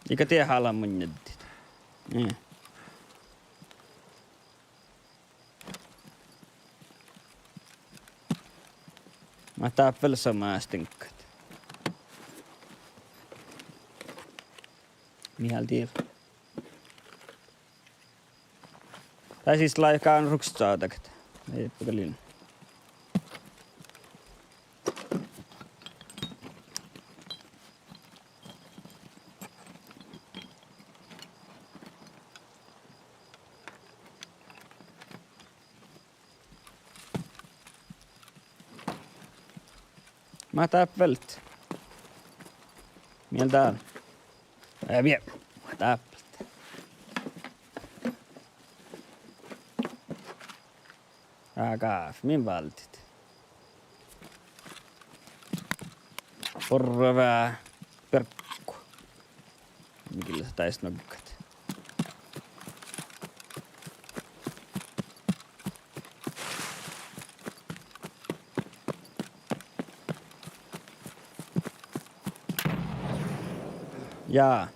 Iigo dieid hálan munnje addit. Ii. Mat dáppe vel somá stiŋggat. Mii háldit. Dás ii leat gávdnat ruoktot čađagat. Ii, pigaliin. Mat dáppe vel. Mielde. Ja, vie-, mat dáppe. Á, gáf, min váldit. Borravá, berggu. Mii gii leat dáid noggat. Ja.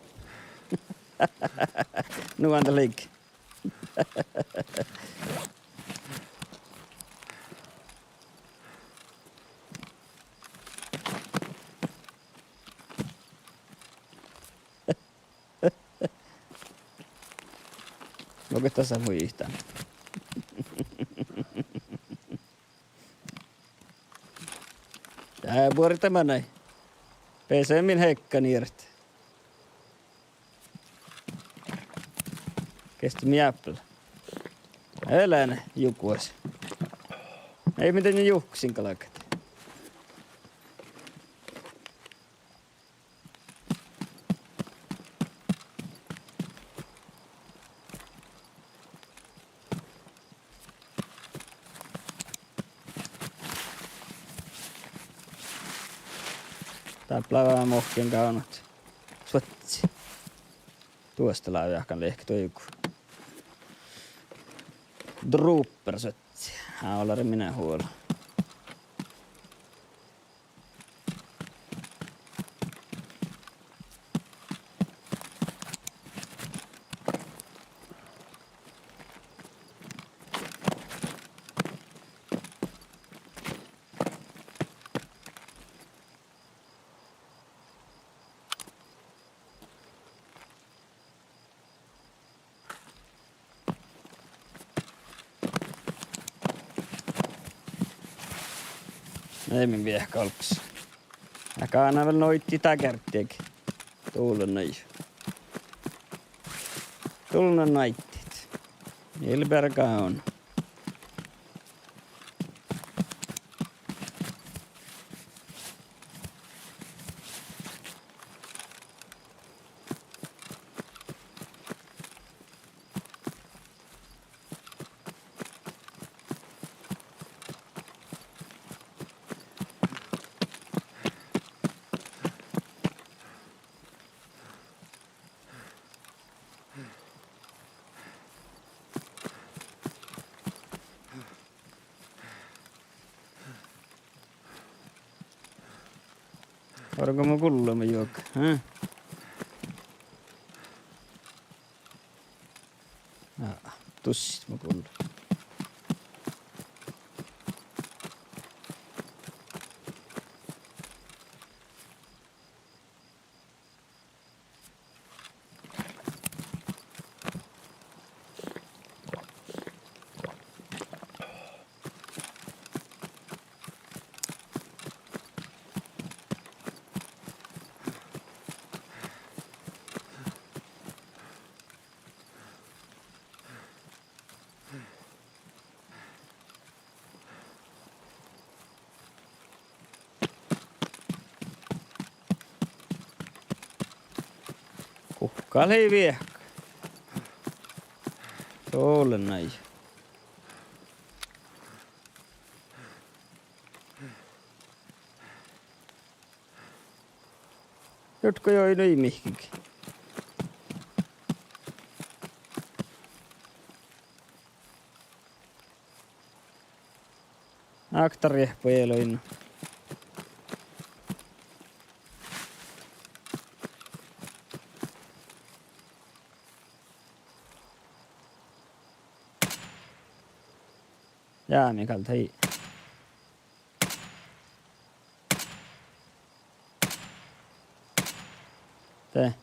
Nu ánda leigga. Mo go dasa muittán. Ja buorre manai. Bese min hekka niert. Gesti mii áppel. Eláne jukuas. Ii, mii dan juhkasin galgat. Dáppe lea mohken gávdnat. Suossi. Duostalávjahkan lehket doigu. Drupper suossi. Hálari mine huol. Nei, min viehka olggos. Ja gána vel noiddi dá gárddejagi. Dulnai. Dulnai noiddi. Ilbert Gaon. Orgo mo gullama juoga, eh? Á, dušše mo gullan. Guhká lei viehka. Dulnai. Juohke juo ii mihkkege. Okta riehpui eai lean. Ja, Mikael, tai. De.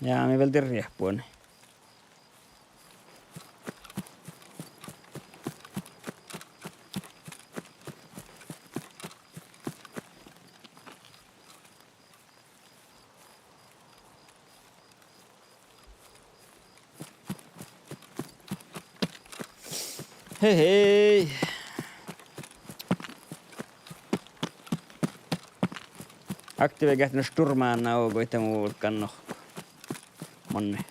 Ja mii vel dii riehpui. Hei, hei. Aktiiva geahččá šturmma ná oažžut de mu vulgán nohkku. Manne.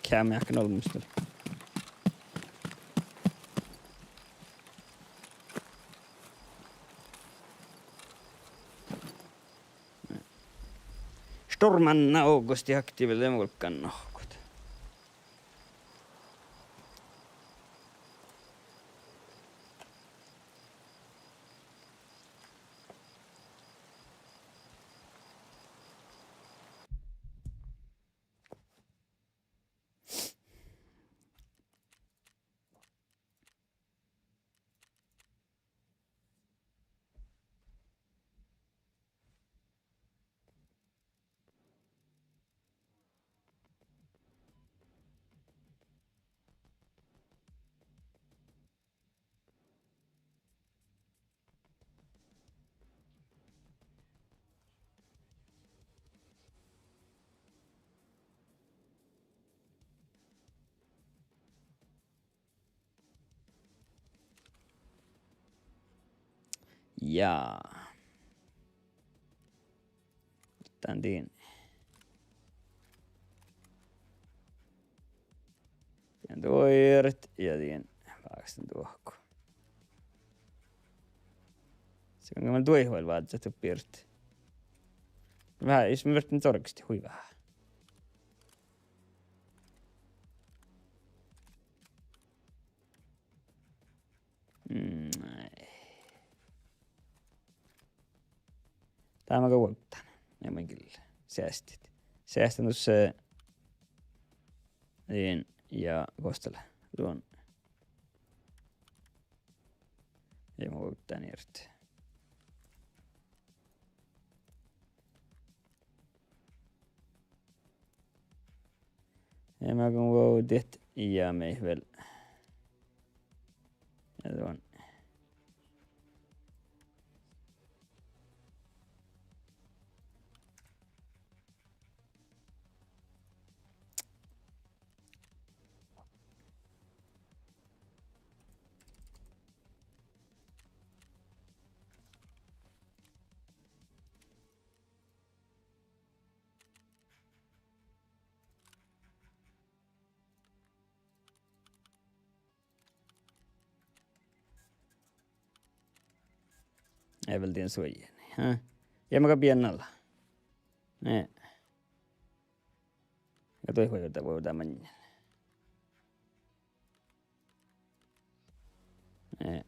Keami ahte olmmoš dal. Šturmma ná oažžut aktiiva de mu vulgán nohkku. Ja. Dan dien. Dien duohta ja dien báksten duohku. Sii gal duohta vel vázze duppe irti. Veahá, jus mii fertet corgastahit hui veahá. Mm, ai. Dá maga vuovdán. Ja mun gil seastit. Seastán dušše. Dien ja gos dat lea. Duon. Ja mun vuovdán irti. Ja mun gal vuovdán ja mii vel. Ja duon. Ii vel dien suojani, ha? Ja maga bienna ala. Nie. Ja duohta vuovdá, vuovdá maŋŋel. Nie.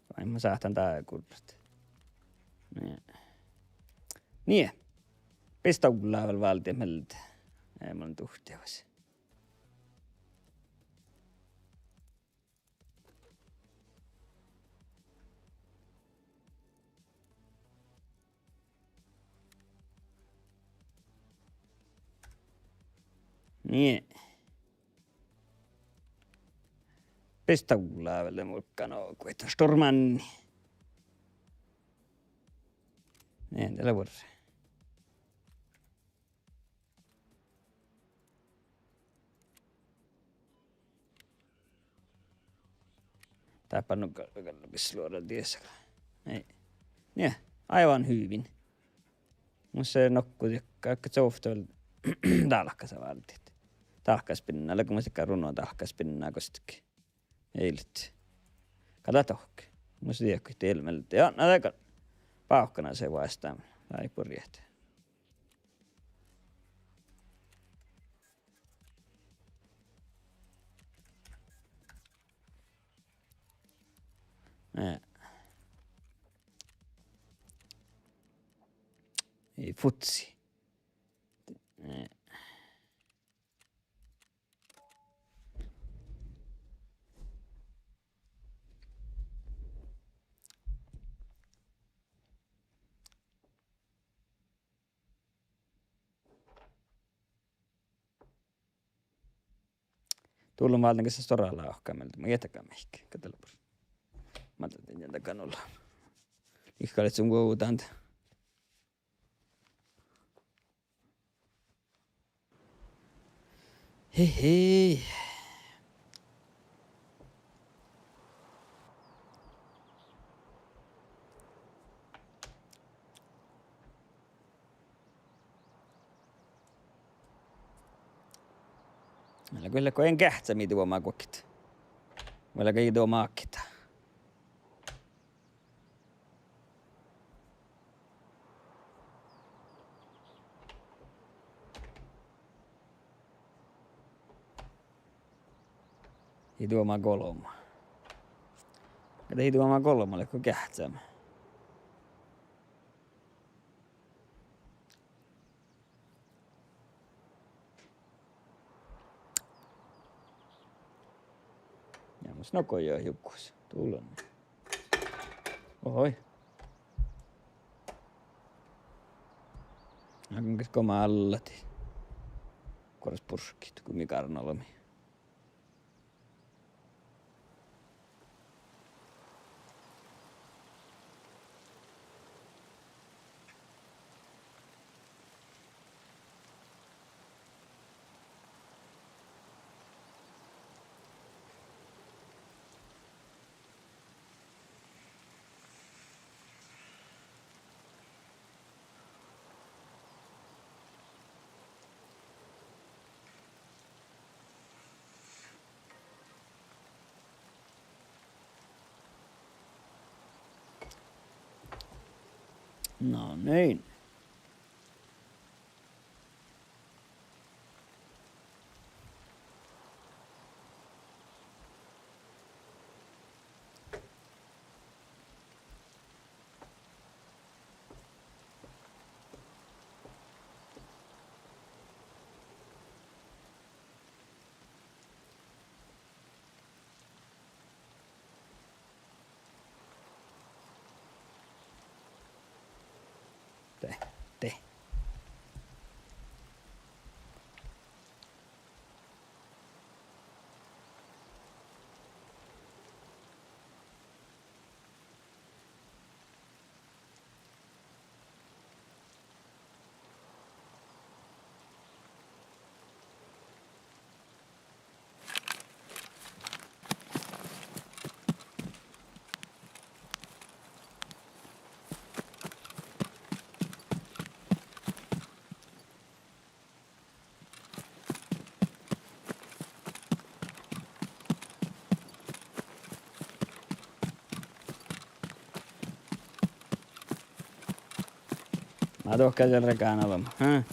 Vai mun sáhtán dá gurrat. Nie. Nie. Bisovllá vel válde mielde. Ii mun duhtejus. Nie. Bisovllá vel de vulgán oažžut šturmma. Nie, dat lea buorre. Dáppe nu gal, gal bisloara diesa. Ei. Nie, aivan hyvin. Mus lea nokko diekka, ahte covtto vel dálkasa váldit. Dálkkaspinná, leago mus diekka runo dálkkaspinná gostege. Ii leat. Gal dat dohkke. Mus lea diehko ii mielde. Ja, na dat gal. Bávkkanasii vástán. Ai purjehta. Eh. Ei futsi. Eh. Dullan váldán geasas stuorra lávka mielde, mun ii tiedje mihkke, gaddalubur. Málden dien dakkár nulla. Lihkolaččat vuovdán. Hei, hei. Lea go, lea go in geahčča mii duomáguoktet. Vai leago ii duomágit? Ii duomágolbma. Gal ii duomágolbma, lea go geahččame. Ja mus nugo juo juggus. Dulon. Ohoi. Áiggun ges goma allati. Goarrus burkit, gumi gárnalami. No niin. De, de. Ná, dohko gal regán olbmot, hm?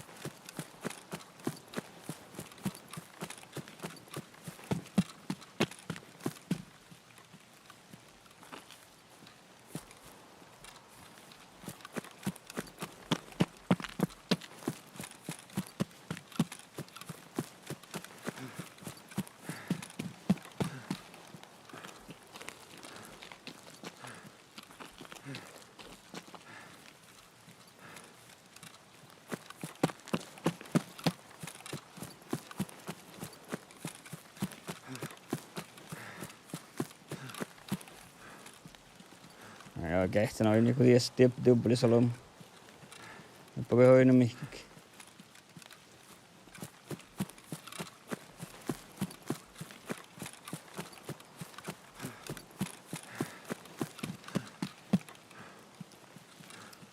Ja geahččan oidne go dies dub-, dubbelis olbmot. Doppe go oidno mihkkege.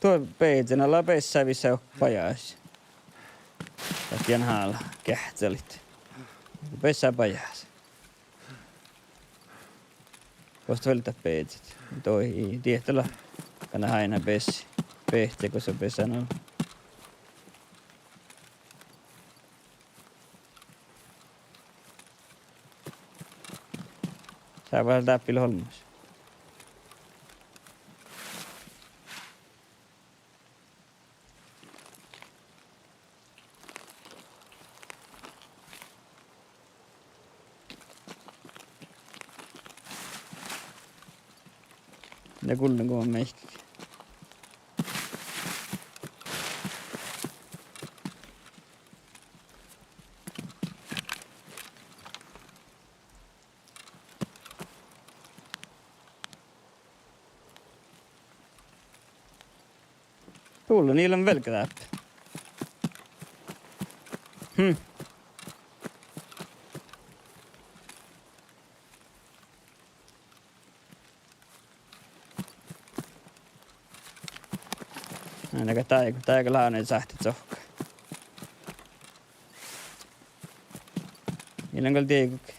Duo beazen ala bessá vissa bajás. Dat dien hála geahččalit. Bessá bajás. Gos vel dat beazen. Dohko ii diehtala. Kana háinna bes-, behtet gos bessá nu. Sáva dáppe olmmoš. Ja gullen go meahkkege. Dullen ii lean velge dáppe. Hm. Ná, dat gal, dat gal lea sáhttá sohka. Mii leat gal dieđusge.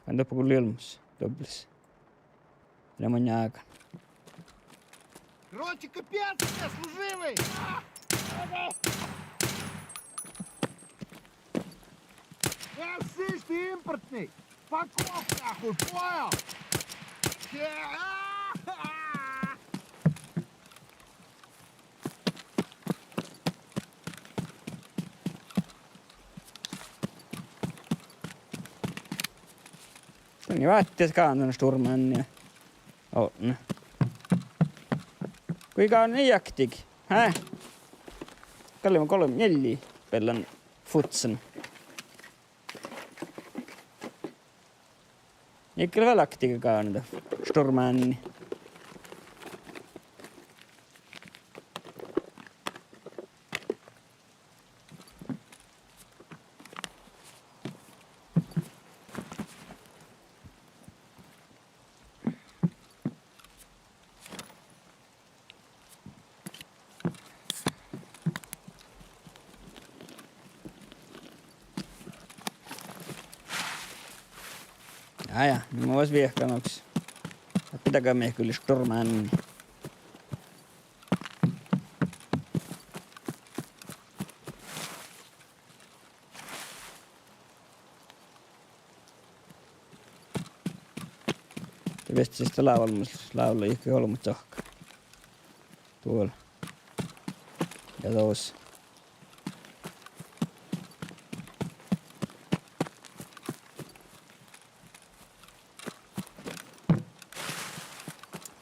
Anda pukul olmmoš, dobblas. Леме ньака. Короче, капец, бля, служивый! А! Бля, слышь, ты импортный! Fuck off, нахуй, понял? Че? А! Danne váttis gávdnat šturmánni. Odne. Guiga ii jaktig? Hää? Gal lean golbma, njeallje beallan futsan. Ii gal vel jaktig gávdnat šturmánni. Ja, ja, nu mun viehkan oktii. Ahte daga mii gal šturmánni. De vesttis lávlá, lávlá ii olbmot sohka. Duol. Ja dos.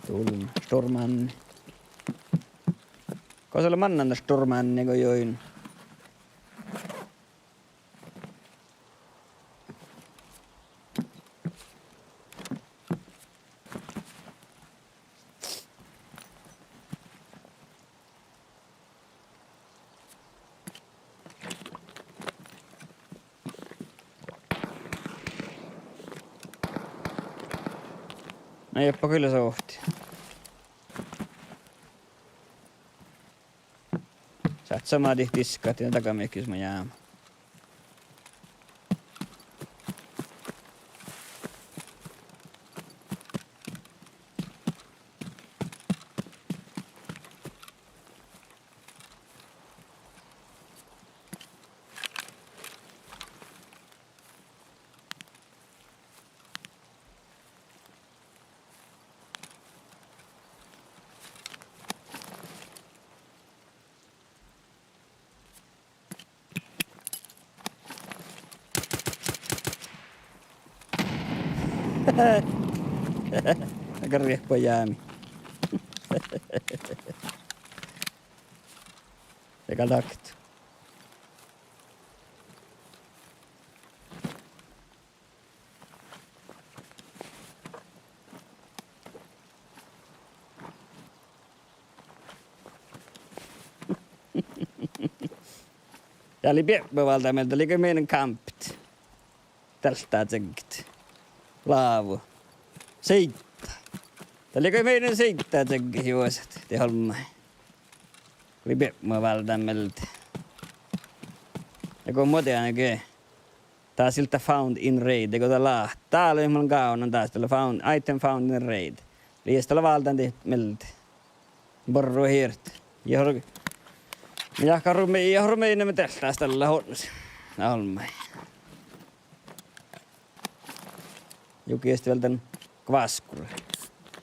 Dul šturmánni. Gos lea mannat šturmánni go juin? Na, juppa kyllä sovtti. Sáhtát somá dihte diskat ja daga mii gal somá jámá. Daga riehpa jámi. Ja galaktu. Ja lei biepmu váldá mielde, lei go mii kámpit. Deltá cegget. Lávu. Siidda. Dat lei go mii siidda cegget juosat, de olmmái. Lei biepmu váldá mielde. Ja go mo dien ge. Dás ii leat found in raid, go dat lea. Dál ii leat gávdnan dás, dat lea found, item found in raid. Lei dat lea váldán dihte mielde. Borru hirt. Ja hor-, ja karu mii, ja hor mii ne me deltás dalle hotnus. Olmmái. Juo, gieste vel dan gváskur.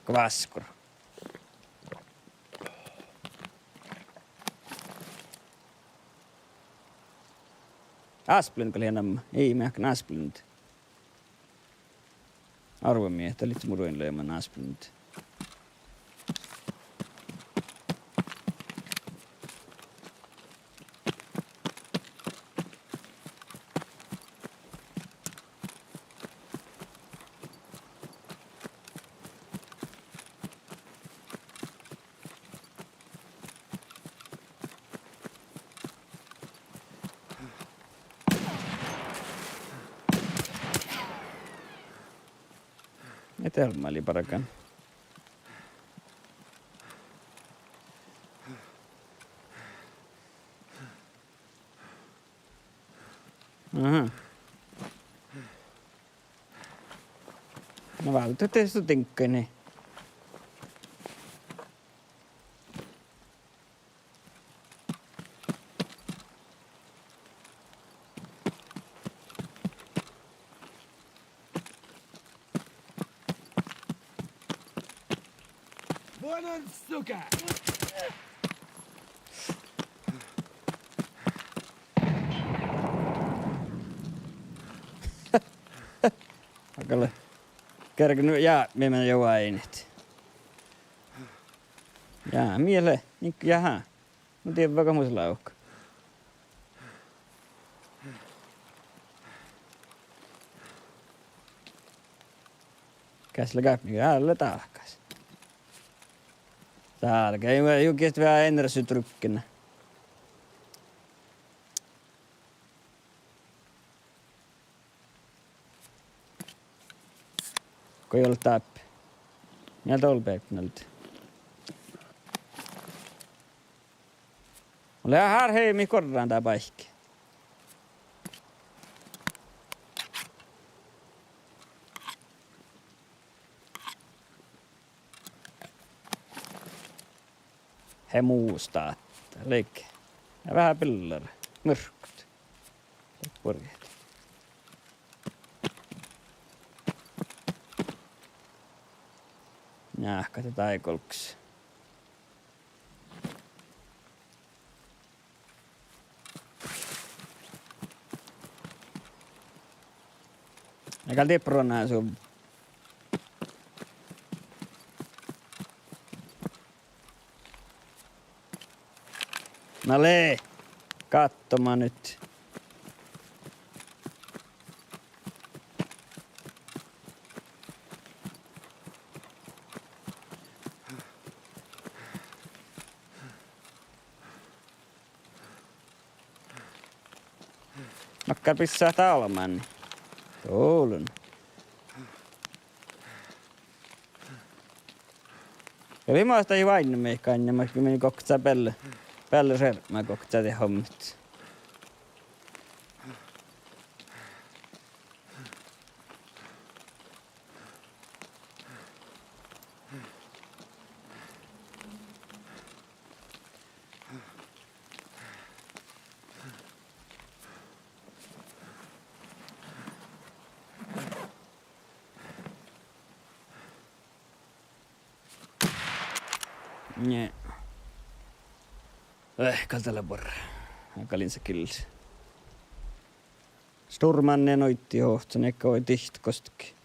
Gváskur. Ásplund gal lea namma, ii meahkán Ásplund. Árvvá mii, dat lei mu ruođiin leamaš Ásplund. Mii de olmmalit bargan. Aha. Na válddit de su diŋggain. Vuonon suka! Aga lea. Kerge nu, ja, mii mennit jo váinit. Ja, mii lea, nik-, jaha. Mun dievva go mus lávka. Kas lea gápmi, ja lea dálkás. Dálkás, ja, ja, juo giet veahá enrasut rukkena. Go juo leat dáppe. Mii dál beaivvi nalde. Mun lean hár heimmet gorran dá báikki. He mustat. Leage. Ja veahá billar. Murkut. Leage burget. Njáhkát dáid golggas. Ja gal dieppe ruoná su. Na lei, gáttoma nyt. Makkár bissá dá olbmán? Dollon. Ja viimmážit váinnimin, mii galggai, mii galggai beale, beale šerpmá galggai dieid olbmot. Nie. Eh, gal dat lea buorre. Galggai sa gil. Stormán nie noiddi ovcci, nie go dihte gostege.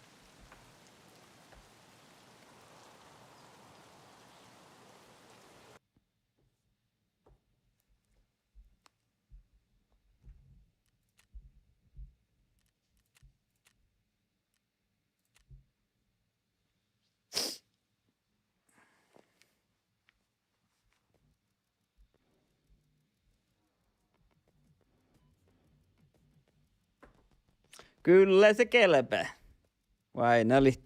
Kyllä se kelpá. Vai, na ledje.